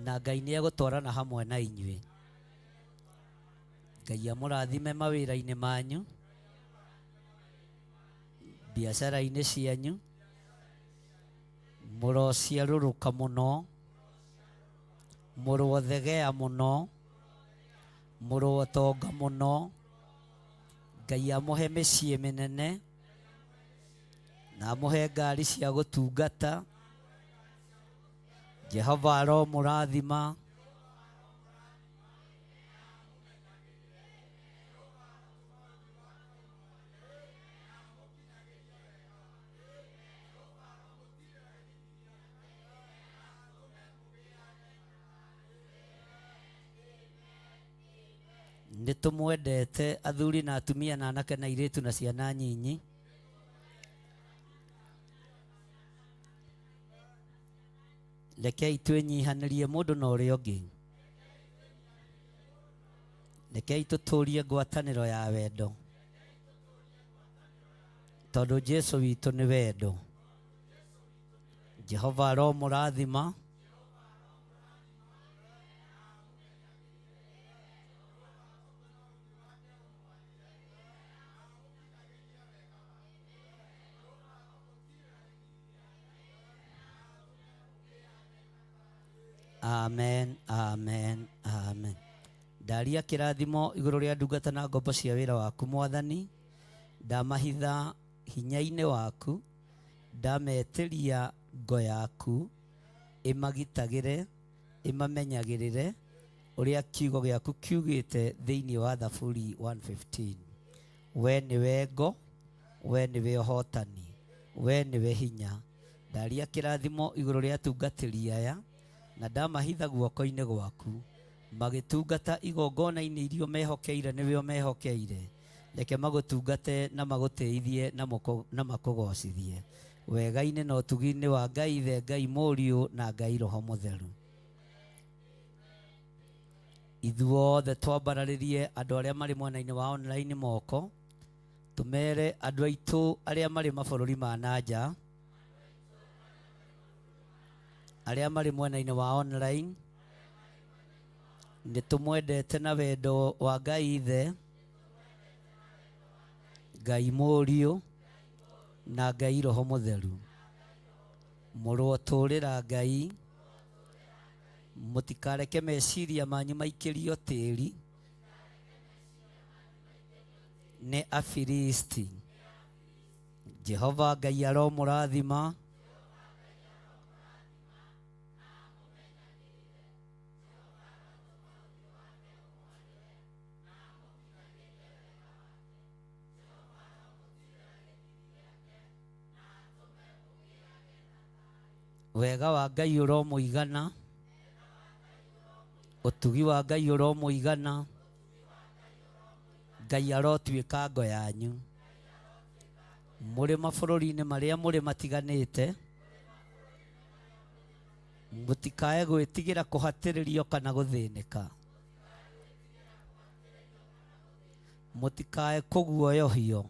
na Ngai nĩ egũtwarana hamwe na inyuĩ. Ngai amũrathime mawĩra-inĩ manyu, biacara-inĩ cianyu, mũrociarũrũka mũno, mũrothegea mũno, mũrotonga mũno. Ngai amũhe mĩciĩ mĩnene na amũhe ngari cia gũtungata. Jehova aromũrathima. Nĩ tũmwendete athuri na atumia na anake na airĩtu na ciana nyinyi. Rekei twĩnyihanĩrie mũndũ na ũrĩa ũngĩ. Rekei tũtũrie ngwatanĩro ya wendo. Tondũ Jesu witũ nĩ wendo. Jehova aromũrathima. Amen, amen, amen. Ndaria kĩrathimo igũrũ rĩa ndungata na ngombo cia wĩra waku Mwathani. Ndamahitha hinya-inĩ waku, ndametĩria ngo yaku ĩmagitagĩre, ĩmamenyagĩrĩre ũrĩa kiugo gĩaku kiugĩte thĩinĩ wa Thaburi 115. We nĩwe ngo, we nĩwe ũhotani, we nĩwe hinya. Ndaria kĩrathimo igũrũ rĩa atungatĩri aya na ndamahitha guoko-inĩ gwaku, magĩtungata igongona-inĩ iria ũmehokeire nĩwe ũmehokeire. Reke magũtungate na magũtĩithie na makũgocithie wega-inĩ na ũtugi-inĩ wa Ngai Ithe, Ngai Mũriũ na Ngai Roho Mũtheru. Ithuothe twambararĩrie andũ arĩa marĩ mwena-inĩ wa online moko, tũmere andũ aitũ arĩa marĩ mabũrũri ma na nja, arĩa marĩ mwena-inĩ wa online, nĩ tũmwendete na wendo wa Ngai Ithe, Ngai Mũriũ na Ngai Roho Mũtheru. Mũrotũũrĩra Ngai, mũtikareke meciria manyu maikĩrio tĩri nĩ Afilisti. Jehova Ngai aromũrathima. Wega wa Ngai ũromũigana, ũtugi wa Ngai ũromũigana, Ngai arotuĩka ngo yanyu. Mũrĩ mabũrũri-inĩ marĩa mũrĩ matiganĩte, mũtikae gwĩtigĩra kũhatĩrĩrio kana gũthĩnĩka. Mũtikae kũguoyohio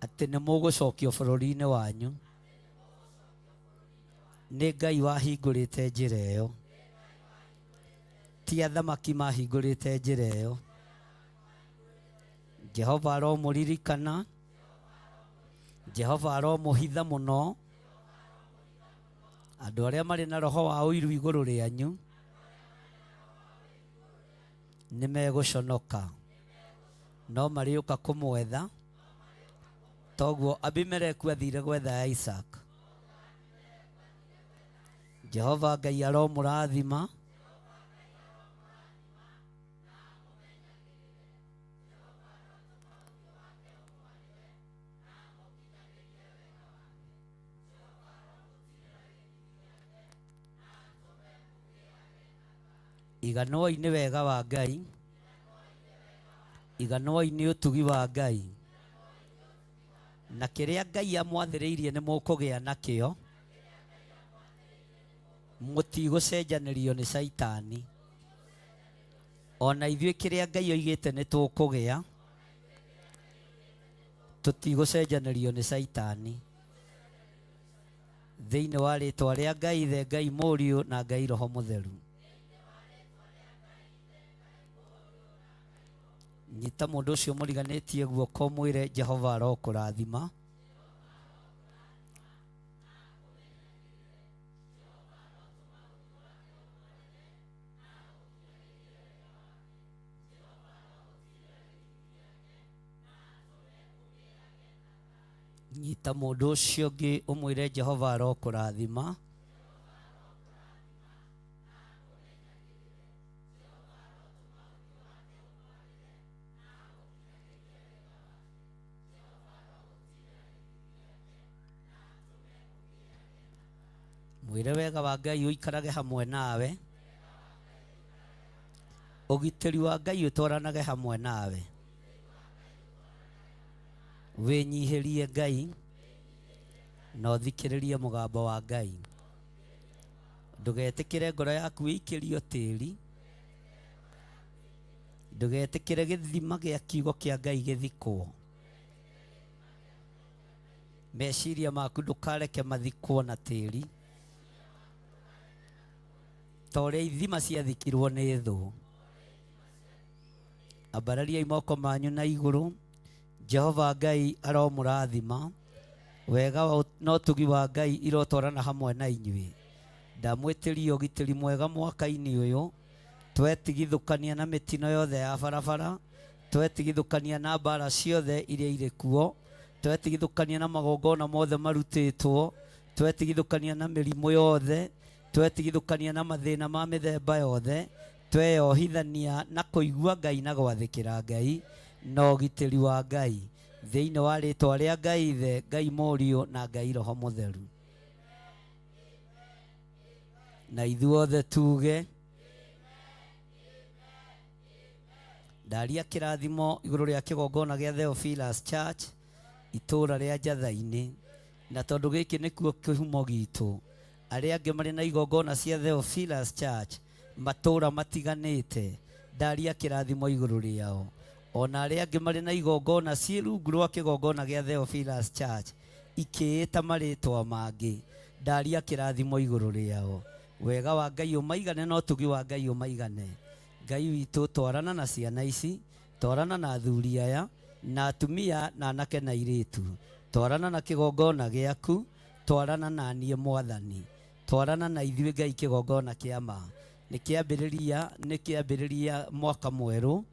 atĩ nĩ mũgũcokio bũrũri-inĩ wanyu. Nĩ Ngai wahingũrĩte njĩra ĩyo, ti athamaki mahingũrĩte njĩra ĩyo. Jehova aromũririkana, Jehova aromũhitha mũno. Andũ arĩa marĩ na roho wa ũiru igũrũ rĩanyu nĩ megũconoka, no marĩũka kũmwetha. Toguo Abimeleku athire gwetha Isaac. Jehova Ngai aromũrathima. Iganwoi nĩ wega wa Ngai, iganwoi nĩ ũtugi wa Ngai, na kĩrĩa Ngai amwathĩrĩirie nĩ mũkũgĩa nakĩo, mũtigũcenjanĩrio nĩ Caitani. Ona ithuĩ kĩrĩa Ngai oigĩte nĩ tũkũgĩa, tũtigũcenjanĩrio nĩ Caitani. Thĩinĩ wa rĩtwa rĩa Ngai Ithe, Ngai Mũriũ na Ngai Roho Mũtheru. Nyita mũndũ ũcio mũriganĩtie guoko mwĩre Jehova arokũrathima. Nyita mũndũ ũcio ũngĩ ũmwĩre Jehova arokũrathima. Mwĩre wega wa Ngai ũikarage hamwe nawe, ũgitĩri wa Ngai ũtwaranage hamwe nawe. Wĩnyihĩrie Ngai na ũthikĩrĩrie mũgambo wa Ngai. Ndũgetĩkĩre ngoro yaku ĩikĩrio tĩri, ndũgetĩkĩre gĩthima gĩa kiugo kĩa Ngai gĩthikwo. Meciria maku ndũkareke mathikwo na tĩri ta ũrĩa ithima ciathikirwo nĩ thũ. Ambarariai moko manyu na igũrũ. Jehova Ngai aromũrathima. Wega na ũtugi wa Ngai irotwarana hamwe na inyuĩ. Ndamwĩtĩria ũgitĩri mwega mwaka-inĩ ũyũ. Twetigithũkania na mĩtino yothe ya barabara, twetigithũkania na mbara ciothe iria irĩ kuo, twetigithũkania na magongona mothe marutĩtwo, twetigithũkania na mĩrimũ yothe, twetigithũkania na mathĩna ma mĩthemba yothe, tweyohithania na kũigua Ngai na gwathĩkĩra Ngai na ũgitĩri wa Ngai thĩinĩ wa rĩtwa rĩa Ngai Ithe, Ngai Mũriũ na Ngai Roho Mũtheru. Na ithuothe tuge ndaria kĩrathimo igũrũ rĩa kĩgongona gĩa Theophilus Church itũũra rĩa Njatha-inĩ, na tondũ gĩkĩ nĩkuo kĩhumo gitũ, arĩa angĩ marĩ na igongona cia Theophilus Church matũũra matiganĩte, ndaria kĩrathimo igũrũ rĩao. Ona arĩa angĩ marĩ na igongona ciĩ rungu rwa kĩgongona gĩa Theophilus Church ikĩĩta marĩtwa mangĩ, ndaria kĩrathimo igũrũ rĩao. Wega wa Ngai ũmaigane na ũtugi wa Ngai ũmaigane. Ngai witũ twarana na ciana ici, twarana na athuri aya, na atumia na anake na airĩtu, twarana na kĩgongona gĩaku, twarana na niĩ Mwathani, twarana na ithuĩ Ngai kĩgongona kĩa ma. Nĩ kĩambĩrĩria mwaka mwerũ,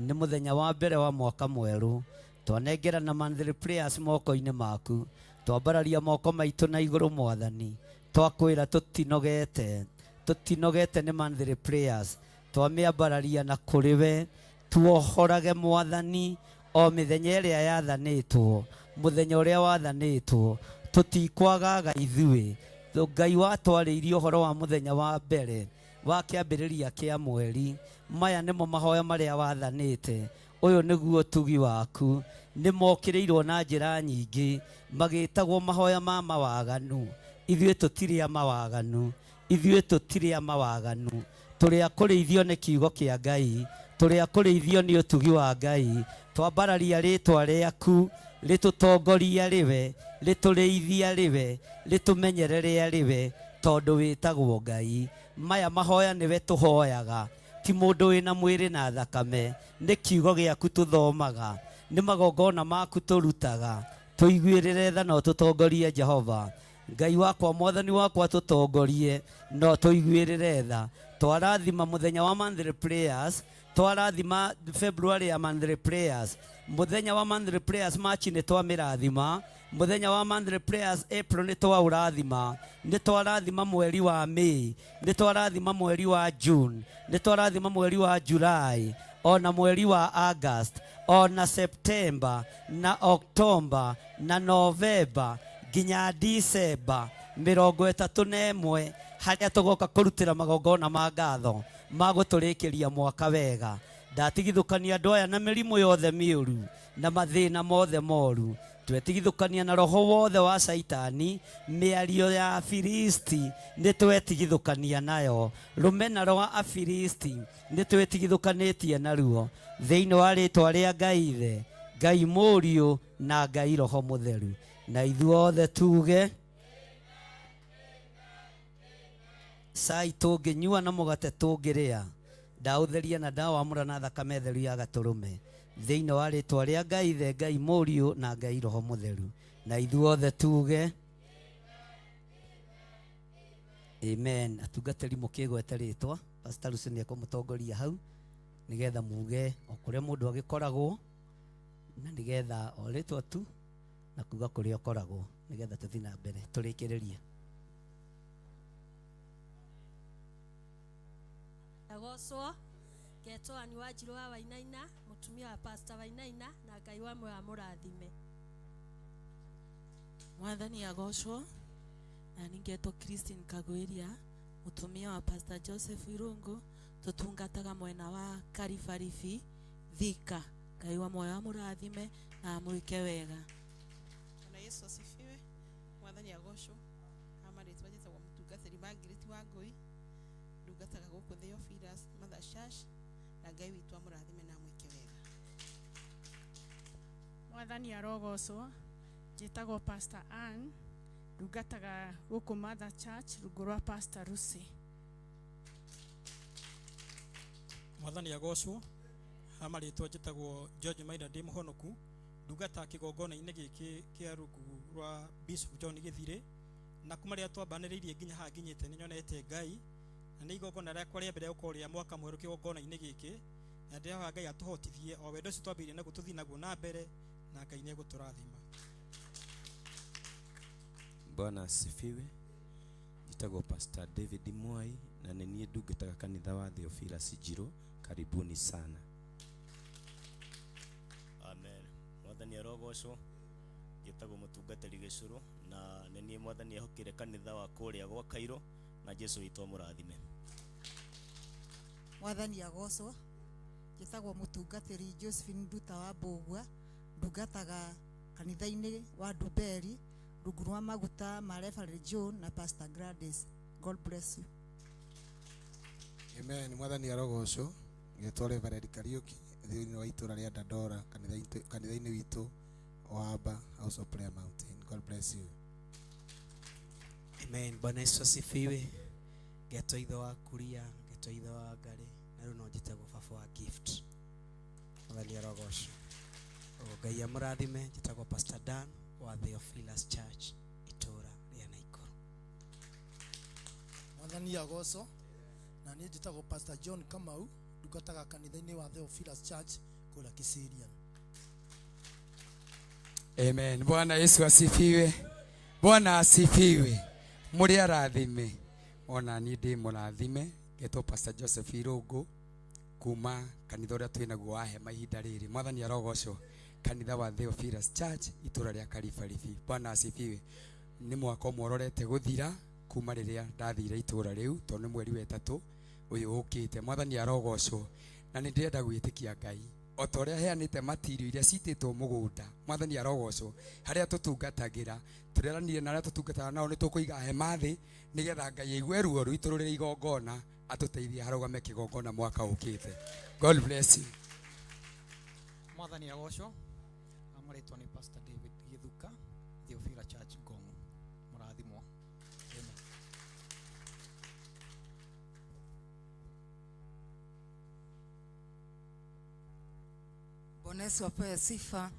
nĩ mũthenya wa mbere wa mwaka mwerũ. Twanengerana monthly prayers moko-inĩ maku, twambararia moko maitũ na igũrũ Mwathani, twakwĩra tũtinogete, tũtinogete nĩ monthly prayers, twamĩambararia na kũrĩ we, tuohorage Mwathani o mĩthenya ĩrĩa yathanĩtwo, mũthenya ũrĩa wathanĩtwo, tũtikwagaga ithuĩ. Ngai watwarĩirie ũhoro wa mũthenya wa mbere wa kĩambĩrĩria kĩa mweri, maya nĩmo mahoya marĩa wathanĩte. Ũyũ nĩguo ũtugi waku. Nĩ mokĩrĩirwo na njĩra nyingĩ, magĩtagwo mahoya ma mawaganu. Ithuĩ tũtirĩ a mawaganu, ithuĩ tũtirĩ a mawaganu. Tũrĩ a kũrĩithio nĩ kiugo kĩa Ngai, tũrĩ a kũrĩithio nĩ ũtugi wa Ngai. Twambararia rĩtwa rĩaku, rĩtũtongoria rĩwe, rĩtũrĩithia rĩwe, rĩtũmenyerere rĩwe, tondũ wĩtagwo Ngai. Maya mahoya nĩwe tũhoyaga, ti mũndũ wĩna mwĩrĩ na thakame, nĩ kiugo gĩaku tũthomaga, nĩ magongona maku tũrutaga. Tũiguĩrĩre tha na ũtũtongorie Jehova. Ngai wakwa, Mwathani wakwa, tũtongorie na ũtũiguĩrĩre tha. Twarathima mũthenya wa monthly prayers, twarathima February ya monthly prayers, mũthenya wa monthly prayers March nĩ twamĩrathima, mũthenya wa monthly prayers April nĩ twaũrathima, nĩ twarathima mweri wa May, nĩ twarathima mweri wa June, nĩ twarathima mweri wa July, ona mweri wa August, ona September na October na November nginya December 31, harĩa tũgoka kũrutĩra magongona ma ngatho ma gũtũrĩkĩria mwaka wega. Ndatigithũkania andũ aya na mĩrimũ yothe mĩũru na mathĩna mothe moru. Twetigithũkania na roho wothe wa Shaitani, mĩario ya Afilisti nĩ twetigithũkania nayo, rũmena rwa Afilisti nĩ twetigithũkanĩtie naruo, thĩinĩ wa rĩtwa rĩa Ngai Ithe, Ngai Mũriũ na Ngai Roho Mũtheru. Na ithuothe tuge cai tũngĩnyua na mũgate tũngĩrĩa, ndaũtheria na ndawamũra na thakame theru ya gatũrũme, thĩinĩ wa rĩtwa rĩa Ngai Ithe, Ngai Mũriũ na Ngai Roho Mũtheru. Na ithuothe tuge amen. Atungatĩri mũkĩgwete rĩtwa, Pastor Lucy nĩ ekũmũtongoria hau nĩgetha muge o kũrĩa mũndũ agĩkoragwo, na nĩgetha o rĩtwa tu na kuga kũrĩa ũkoragwo, nĩgetha tũthiĩ na mbere tũrĩkĩrĩrie. Agocwo ngetwo Ani Wanjirũ wa Wainaina, mũtumia wa Pastor Wainaina, na Ngai wa muoyo amũrathime. Mwathani agocwo. Na ningetwo Christine Kagwiria, mũtumia wa Pastor Joseph Irungu, tũtungataga mwena wa Karibaribi, Thika. Ngai wa muoyo amũrathime na amwĩke wega. Bwana Yesu asifiwe. Mwathani agocwo. Ama rĩtwa njĩtagwo mũtungatĩri Margaret wa Ngũi, ndungataga gũkũ Theophilus Mother Church, na Ngai witũ amũrathime na amwĩke wega. Mwathani arogocwo. Njĩtagwo Pastor Ann, ndungataga gũkũ Mother Church rungu rwa Pastor Lucy. Mwathani agocwo. Ha marĩtwa njĩtagwo George Maina, ndĩ mũhonoku, ndungata kĩgongona-inĩ gĩkĩ kĩa rungu rwa Bishop John Gĩthirĩ, na kuma rĩrĩa twambanĩrĩirie nginya haha nginyĩte nĩ nyonete Ngai, na nĩ igongona rĩakwa rĩa mbere gũkorwo rĩa mwaka mwerũ kĩgongona-inĩ gĩkĩ, na ndĩrehoya Ngai atũhotithie o wendo ũcio twambĩrĩirie naguo tũthiĩ naguo na mbere, na Ngai nĩ egũtũrathima. Bwana asifiwe. Njĩtagwo Pastor David Mwai na nĩ niĩ ndungataga kanitha wa Theophilus Njirũ. Karibuni sana. Amen. Mwathani arogocwo. Njĩtagwo mũtungatĩri Gĩcũrũ na nĩ niĩ mwathani ehokire kanitha wa kũrĩa gwa Kairũ, na Jesu witũ amũrathime. Mwathani agocwo. Njĩtagwo mũtungatĩri Josephine Nduta wa Mbũgua, ndungataga kanitha-inĩ wa Ndumberi rungu rwa maguta ma Reverend John na Pastor Gladys. God bless you. Amen. Mwathani arogocwo. Ngetwo Reverend Kariuki thĩinĩ wa itũra rĩa Dandora kanitha-inĩ witũ wa Aba House of Prayer Mountain. God bless you. Amen. Bwana Yesu asifiwe. Ngetwo ithe wa Kuria, ngetwo ithe wa Ngarĩ, na rĩu no njĩtagwo baba wa Gift. Mwathani arogocwo. Ngai amũrathime. Njĩtagwo Pastor Dan wa Theophilus Church itũra rĩa Naikuru. Mwathani agocwo. Na niĩ njĩtagwo Pastor John Kamau, ndungataga kanitha-inĩ wa Theophilus Church kũrĩa Kiserian. Amen. Bwana Yesu asifiwe. Bwana asifiwe. Muri arathime. Ona niĩ ndĩ mũrathime. Ngetwo Pastor Joseph Irũngũ kuma kanitha ũrĩa twĩ naguo wa hema ihinda rĩrĩ. Mwathani arogocwo. Kanitha wa Theophilus Church itũra rĩa Karibaribi. Bwana asifiwe. Nĩ mwaka ũmwe ũrorete gũthira kuma rĩrĩa ndathire itũra rĩu, tondũ nĩ mweri wa ĩtatũ ũyũ ũkĩte. Mwathani arogocwo. Na nĩ ndĩrenda gwĩtĩkia Ngai o ta ũrĩa heanĩte matirio iria citĩtwo mũgũnda. Mwathani arogocwo. Harĩa tũtungatagĩra, tũreranire na arĩa tũtungataga nao nĩ tũkũiga hema thĩ nĩgetha Ngai aigue ruo rwitũ rũrĩ igongona, atũteithie harũgame kĩgongona mwaka ũkĩte. God bless you. Mwathani agocwo. Marĩtwa nĩ Pastor David Gĩthuka, Theophilus Church Ngong. Mũrathimwo. Amen. Bwana Yesu apewe sifa.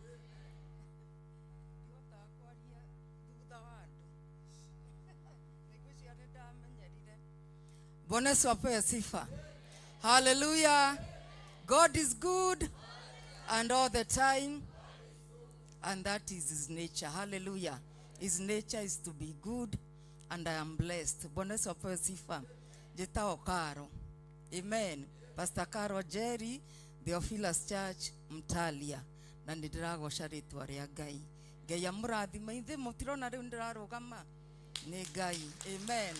Bwana Yesu apewe sifa. Hallelujah. God is good and all the time, and that is his nature. Hallelujah. His nature is to be good, and I am blessed. Bwana Yesu apewe sifa. Njĩtagwo Karo. Amen. Pastor Karo Jerry, Theophilus Church, Mtalia. Na nĩ ndĩragoca rĩtwa rĩa Ngai. Ngai amũrathime. Ithuĩ mũtirona rĩu ndĩrarũgama. Nĩ Ngai. Amen.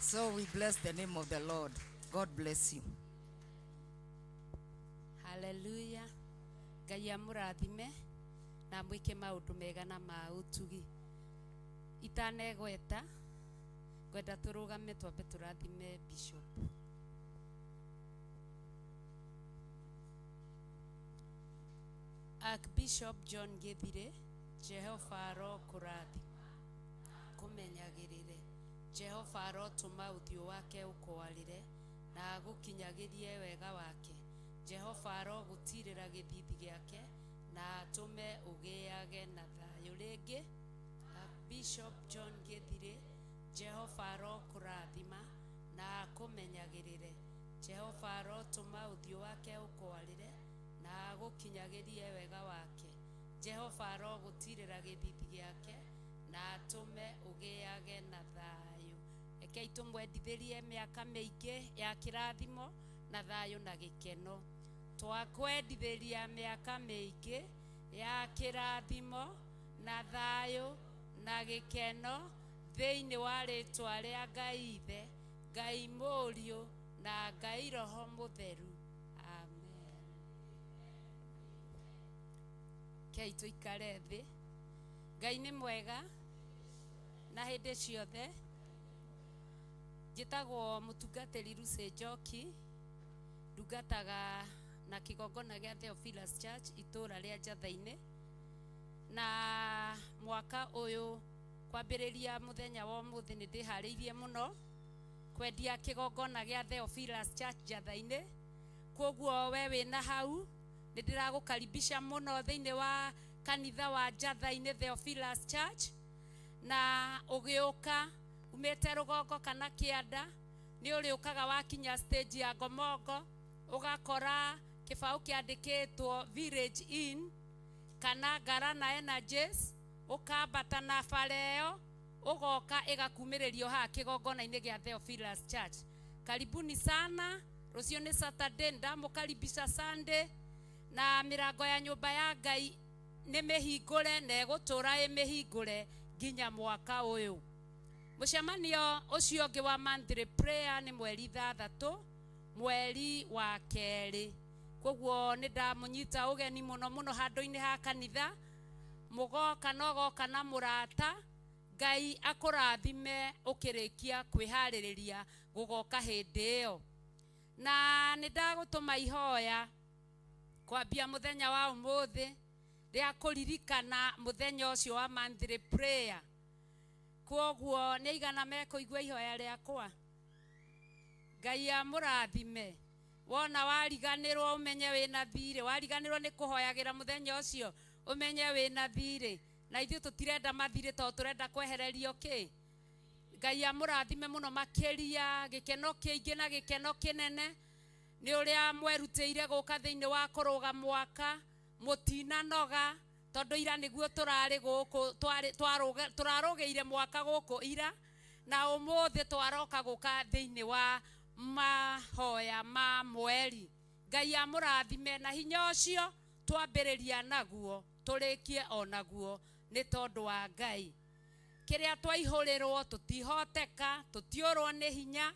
So we bless the name of the Lord. God bless you. Hallelujah. Ngai amũrathime na amwĩke maũndũ mega na ma ũtugi. Itanegweta, ngwenda tũrũgame twambe tũrathime Bishop. Archbishop John Gĩthirĩ, Jehova arokũrathima, kũmenyagĩrĩre. Jehova arotũma ũthiũ wake ũkwarĩre na agũkinyagĩrie wega wake. Jehova arogũtirĩra gĩthithi gĩake na atũme ũgĩage na thayũ. Rĩngĩ, Archbishop John Gĩthirĩ, Jehova arokũrathima na akũmenyagĩrĩre. Jehova arotũma ũthiũ wake ũkwarĩre na agũkinyagĩrie wega wake. Jehova arogũtirĩra gĩthithi gĩake na atũme ũgĩage na thayũ. Rekei tũmwendithĩrie mĩaka mĩingĩ ya kĩrathimo na thayũ na gĩkeno. Twakwendithĩria mĩaka mĩingĩ ya kĩrathimo na thayũ na gĩkeno thĩinĩ wa rĩtwa rĩa Ngai Ithe, Ngai Mũriũ na Ngai Roho Mũtheru. Amen. Kei tũikare thĩ. Ngai nĩ mwega na hĩndĩ ciothe. Njĩtagwo mũtungatĩri Lucy Njoki, ndungataga na kĩgongona gĩa Theophilus Church itũra rĩa Njatha-inĩ, na mwaka Mwaka ũyũ kwambĩrĩria mũthenya wa ũmũthĩ nĩ ndĩharĩirie mũno kwendia kĩgongona gĩa Theophilus Church Njatha-inĩ. Koguo we wĩna hau nĩ ndĩragũkaribisha mũno thĩinĩ wa kanitha wa Njatha-inĩ Theophilus Church, na ũgĩũka umĩte rũgongo kana kĩanda nĩ ũrĩũkaga wakinya stage ya Ngomongo ũgakora kĩbaũ kĩandĩkĩtwo Village Inn kana Ngarana Energies, ũkambata na bara ĩyo ũgoka ĩgakumĩrĩrio haha kĩgongona-inĩ gĩa Theophilus Church. Karibuni sana. Rũciũ nĩ Saturday, ndamũkaribisha Sunday, na mĩrango ya nyũmba ya Ngai nĩ mĩhingũre na ĩgũtũra ĩmĩhingũre nginya mwaka ũyũ. Mũcemanio ũcio ũngĩ wa monthly prayer nĩ mweri 6 mweri wa 2. Koguo nĩ ndamũnyita ũgeni mũno mũno handũ-inĩ ha kanitha, mũgoka na ũgoka na mũrata. Ngai akũrathime ũkĩrĩkia kwĩharĩrĩria gũgoka hĩndĩ ĩyo. Na nĩ ndagũtũma ihoya kwambia mũthenya wa ũmũthĩ rĩa kũririkana mũthenya ũcio wa monthly prayer. Koguo nĩ aigana mekũigua ihoya rĩakwa? Ngai amũrathime. Wona wariganĩrwo ũmenye wĩna thirĩ, wariganĩrwo nĩ kũhoyagĩra mũthenya ũcio ũmenye wĩna thirĩ. Na ithuĩ tũtirenda mathirĩ tondũ tũrenda kwehererio kĩ. Ngai amũrathime mũno makĩria, gĩkeno kĩingĩ na gĩkeno kĩnene nĩ ũrĩa mwerutĩire gũka thĩinĩ wa kũrũga mwaka mũtinanoga, tondũ ira nĩguo tũrarĩ gũkũ, tũrarũgĩire mwaka gũkũ ira, na ũmũthĩ twaroka gũka thĩinĩ wa mahoya ma mweri. Ngai amũrathime na hinya ũcio twambĩrĩria naguo tũrĩkie o naguo nĩ tondũ wa Ngai. Kĩrĩa twaihũrĩrwo tũtihoteka, tũtiũrwo nĩ hinya,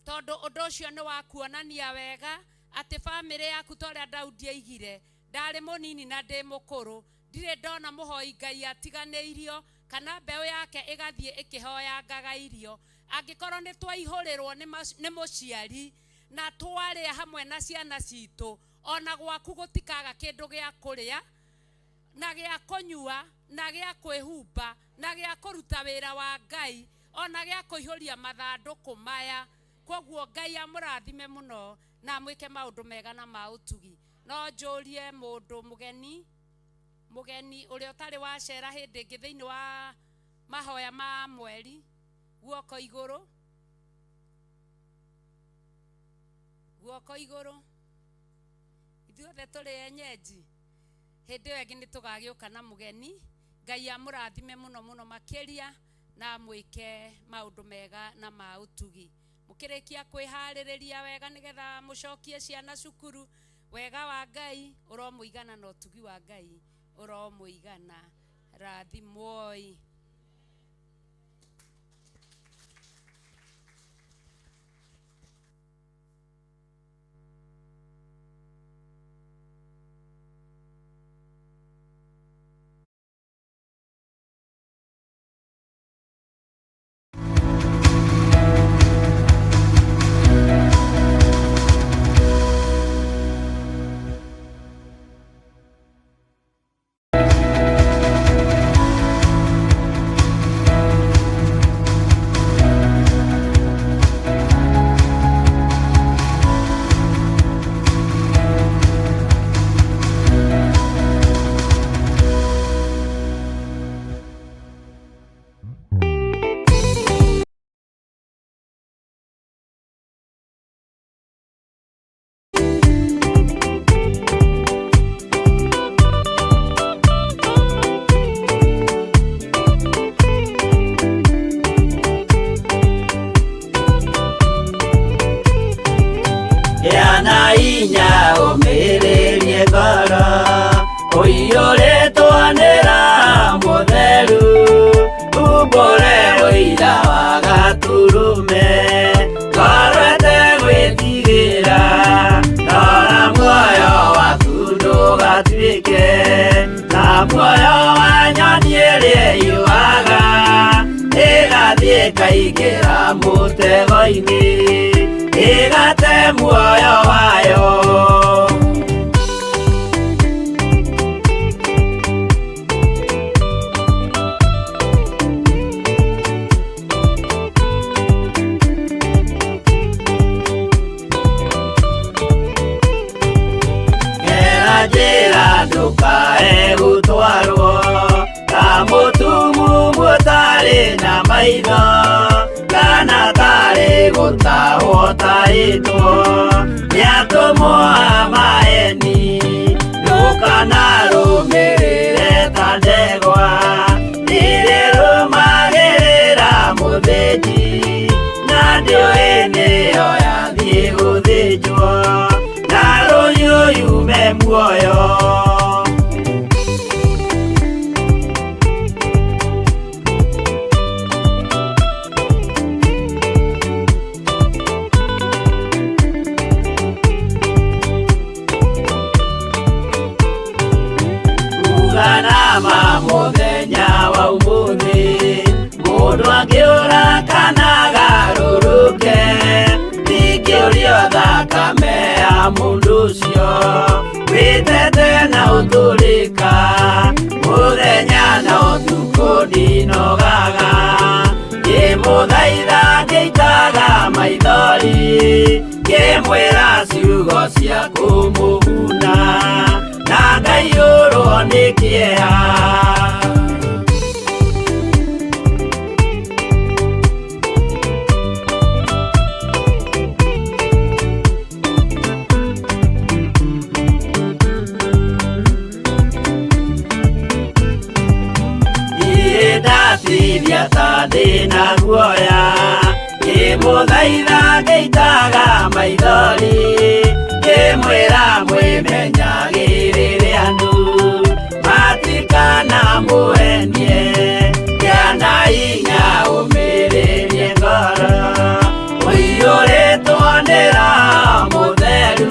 tondũ ũndũ ũcio nĩ wa kuonania wega atĩ bamĩrĩ yaku ta ũrĩa Daudi aigire, ndarĩ mũnini na ndĩ mũkũrũ, ndirĩ ndona mũhoi Ngai atiganĩirio kana mbeũ yake ĩgathiĩ ĩkĩhoyangaga irio. Angĩkorwo nĩ twaihũrĩrwo nĩ mũciari na twarĩa hamwe na ciana citũ, ona gwaku gũtikaga kĩndũ gĩa kũrĩa na gĩa kũnyua na gĩa kwĩhumba na gĩa kũruta wĩra wa Ngai ona gĩa kũihũria mathandũkũ maya. Koguo Ngai amũrathime mũno na amwĩke maũndũ mega na ma ũtugi. No njũrie mũndũ mũgeni ũrĩa ũtarĩ wacera hĩndĩ ĩngĩ thĩinĩ wa mahoya ma mweri, guoko igũrũ, guoko igũrũ. Ithuothe tũrĩ enyeji. Hĩndĩ ĩyo ĩngĩ nĩ tũgagĩũka na mũgeni. Ngai amũrathime mũno mũno makĩria na amwĩke maũndũ mega na ma ũtugi. Mũkĩrĩkia kwĩharĩrĩria wega nĩgetha mũcokie ciana cukuru, wega wa Ngai ũromũigana na ũtugi wa Ngai ũromũigana. Rathimwoi. Inya ũmĩrĩrie ngoro ũiyũrĩtwo nĩ Roho Mũtheru, umbũre ũira wa Gatũrũme, ngoro ĩtegwĩtigĩra, rora muoyo waku ndũgatuĩke ta muoyo wa nyoni ĩrĩa ĩiyũaga, ĩgathiĩ ĩkaingĩra mũtego-inĩ, ĩgate muoyo wayo. maitho kana tarĩ gũtahwo taĩtwo nĩ atũmwo a maeni ndũkanarũmĩrĩre ta ndegwa irĩrũmagĩrĩra mũthĩnji na ndĩũĩ nĩyo yathiĩ gũthĩnjwo na rũhiũ yume muoyo. Uganama mũthenya wa ũmũthĩ mũndũ angĩũra kana agarũrũke ndingĩũrio thakame ya mũndũ ũcio wĩtete na ũtũrĩka mũthenya na ũtukũ ndinogaga ngĩmũthaitha ngĩitaga maithori ngĩmwĩra ciugo cia kũmũguna na ngaiyũrwo nĩ kĩeha. Ndatithia ta ndĩna guoya ngĩmũthaitha ngĩitaga maithori ngĩmwĩra mwĩmenyagĩrĩre andũ matikanamũhenie kĩana hinya ũmĩrĩrie ngoro ũiyũrĩtwo nĩ Roho Mũtheru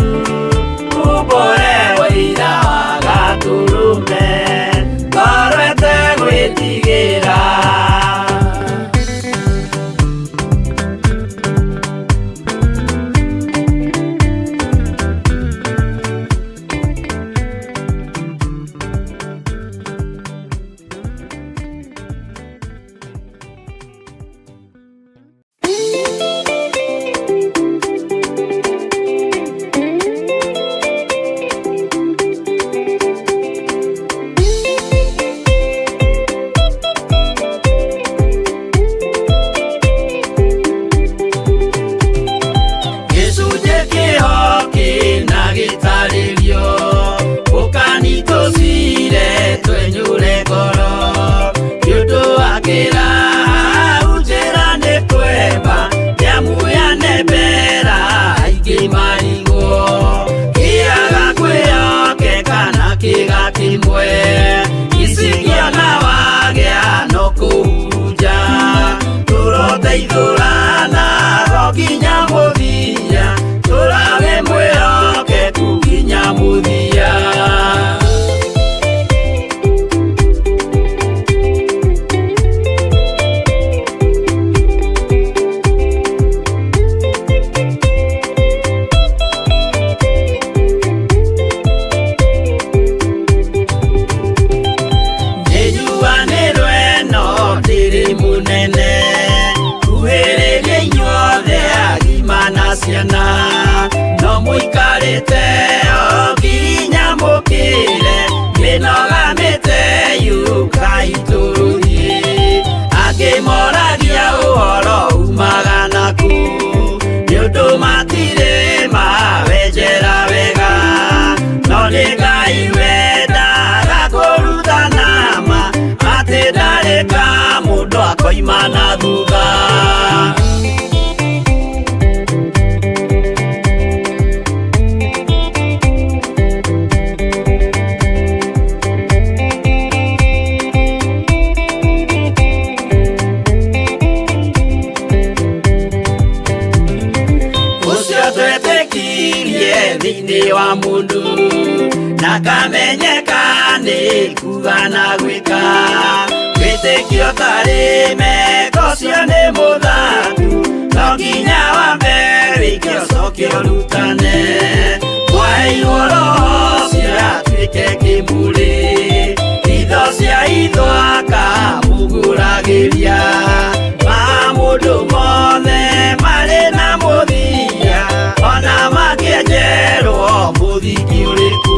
umbũre ũira wa Gatũrũme ngoro ĩtegwĩtigĩra. Gĩcunjĩ kĩho kĩna gĩtarĩrio ũkani tũcire twenyũre ngoro nĩ ũndũ wa kĩraha njĩra nĩ kwemba nĩamu yanembera aingĩ marigwo kĩaga kwĩyokeka na kĩga kĩmwe icigĩona wagĩa no kũhurunja tũroteithũrana go nginya mũthia tũrage mwĩhokeku nginya mũthia. Nĩnjuanĩrwo ĩno ndĩrĩ mũnene kuhĩrĩria inyuothe agima na ciana no mũikarĩte o nginya mũkĩre mĩnoga mĩte yũkai tũrũthiĩ angĩ moragia ũhoro umaga nakũ nĩ ũndũ matirĩ mawenjera wega no nĩ Ngai wendaga kũrutana ma atĩ ndarĩ ka mũndũ akoima na thutha. Ũcio twetĩkirie thĩinĩ wa mũndũ na kamenyeka nĩ kuga na gwĩka wĩtĩkio tarĩ meko ũcio nĩ mũthaku no nginya wambe wĩke ũcoke ũrutane mwaheirwo Roho ũcio atuĩke kĩmũrĩ itho cia itho akamũgũragĩria ma mũndũ mothe marĩ na mũthia ona makĩenjerwo mũthingi ũrĩkũ.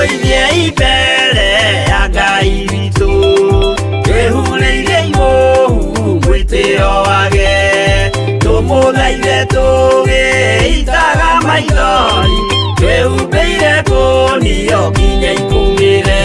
Twĩgũithie mbere ya Ngai witũ, twĩhurĩire iũhu mwĩtĩo wage, tũmũthaithe tũgĩitaga maithori, twĩhumbĩire ngũnio nginya ikumĩre.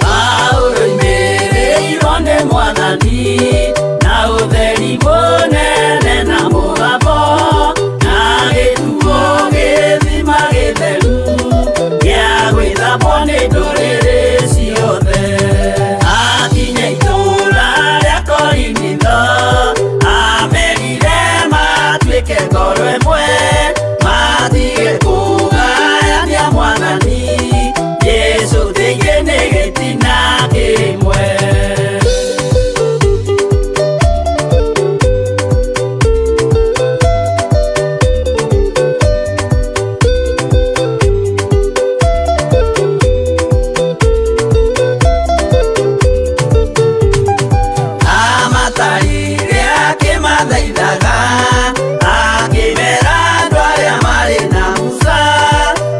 Paulo oimĩrĩirwo nĩ Mwathani na ũtheri mũnene na mũgambo, na gĩtuo gĩthima gĩtheru gĩa gwĩthambwo nĩ ndũrĩrĩ ciothe. Akinya itũũra rĩa Korinitho, amerire matuĩke ngoro ĩmwe, matige kũgayania Mwathani Jesũ thĩinĩ nĩ gĩtina kĩmwe. Amatarire akĩmathaithaga, akĩmera andũ arĩa marĩ na Musa,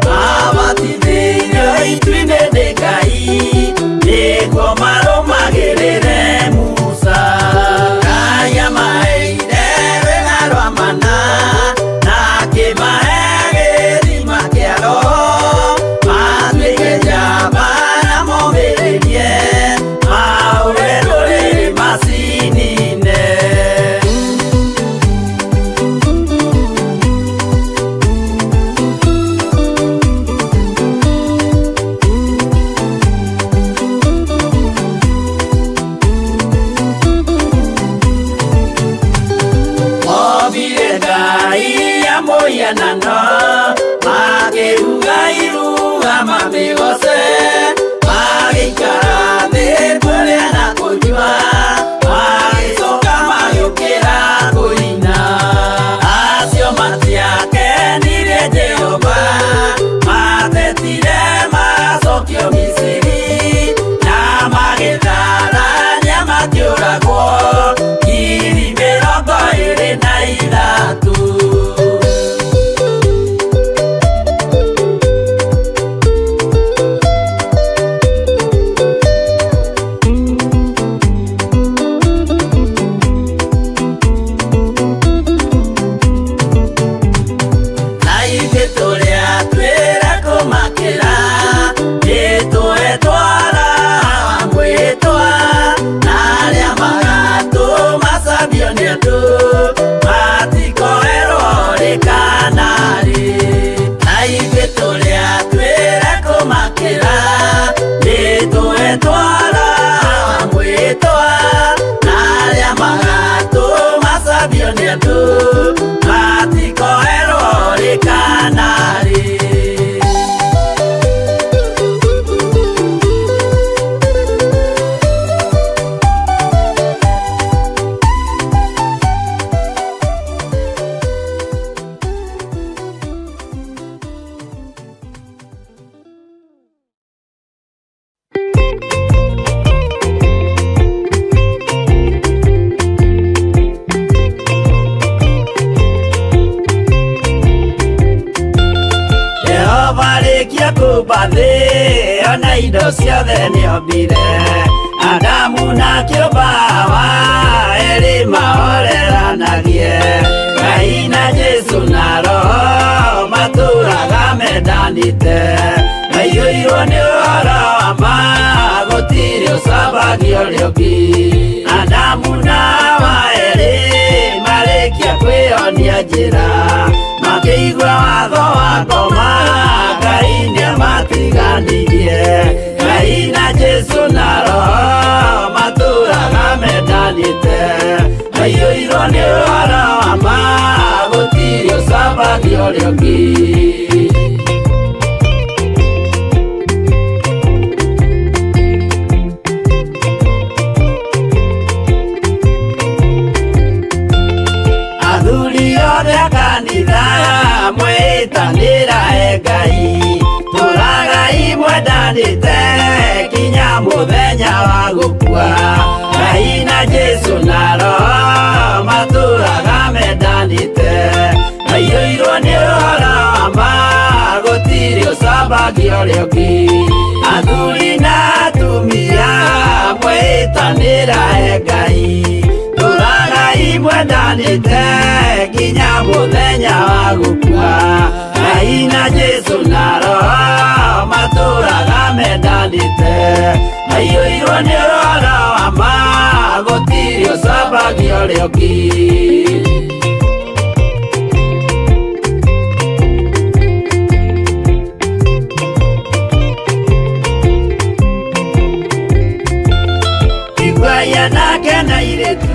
mabatithĩirio itu-inĩ nĩ Ngai, nĩguo marũmagĩrĩre Musa. Ngai amaheire rwĩga rwa mana, na akĩmahe gĩthima kĩa Roho, matuĩke njamba na momĩrĩrie, mahũre ndũrĩrĩ macinine. Ombire Ngai ya mũhianano, makĩruga iruga mamĩgoce, magĩikara thĩ kũrĩa na kũnyua, magĩcoka magĩũkĩra kũina. Acio matiakenirie Jehova, matetire macokio Misiri, na magĩtharania makĩũragwo 23,000. Na ithuĩ tũrĩa twĩra kũmakĩra, nĩtũetwara mwĩtwa, na arĩa magatũmacambio nĩ andũ, matikoerwo rĩ kana rĩ. Na ithuĩ tũrĩa twĩra kũmakĩra, nĩtũetwara mwĩtwa, na arĩa magatũmacambio nĩ andũ, matikoerwo rĩ kana rĩ. Jehova arĩkia kũmba thĩ ona indo ciothe nĩombire, Adamu na kĩũmba Hawa erĩ mendanĩte maiyũirwo nĩ ũhoro wa ma gũtirĩ ũcabagia ũrĩa ũngĩ Adamu na Hawa erĩ marĩkia kwĩyonia njĩra makĩigua watho wa ngoma Ngai nĩamatiganirie Ngai na Jesũ na Roho matũraga mendanĩte maiyũirwo nĩ ũhoro wa ma gũtirĩ ũcabagia ũrĩa ũngĩ. Athuri othe a kanitha mwĩtanĩra e Ngai tũragai mwendanĩte kinya mũthenya wa gũkua Ngai na Jesũ na Roho matũraga mendanĩte maiyũirwo nĩ ũhoro wa ma gũtirĩ ũcabagia ũrĩa ũngĩ athuri na atumia mwĩtanĩra e Ngai tũragai mwendanĩte nginya mũthenya wa gũkua Ngai na Jesũ na Roho matũraga mendanĩte maiyũirwo nĩ ũhoro wa ma gũtirĩ ũcabagia ũrĩa ũngĩ. Iguai anake na airĩtu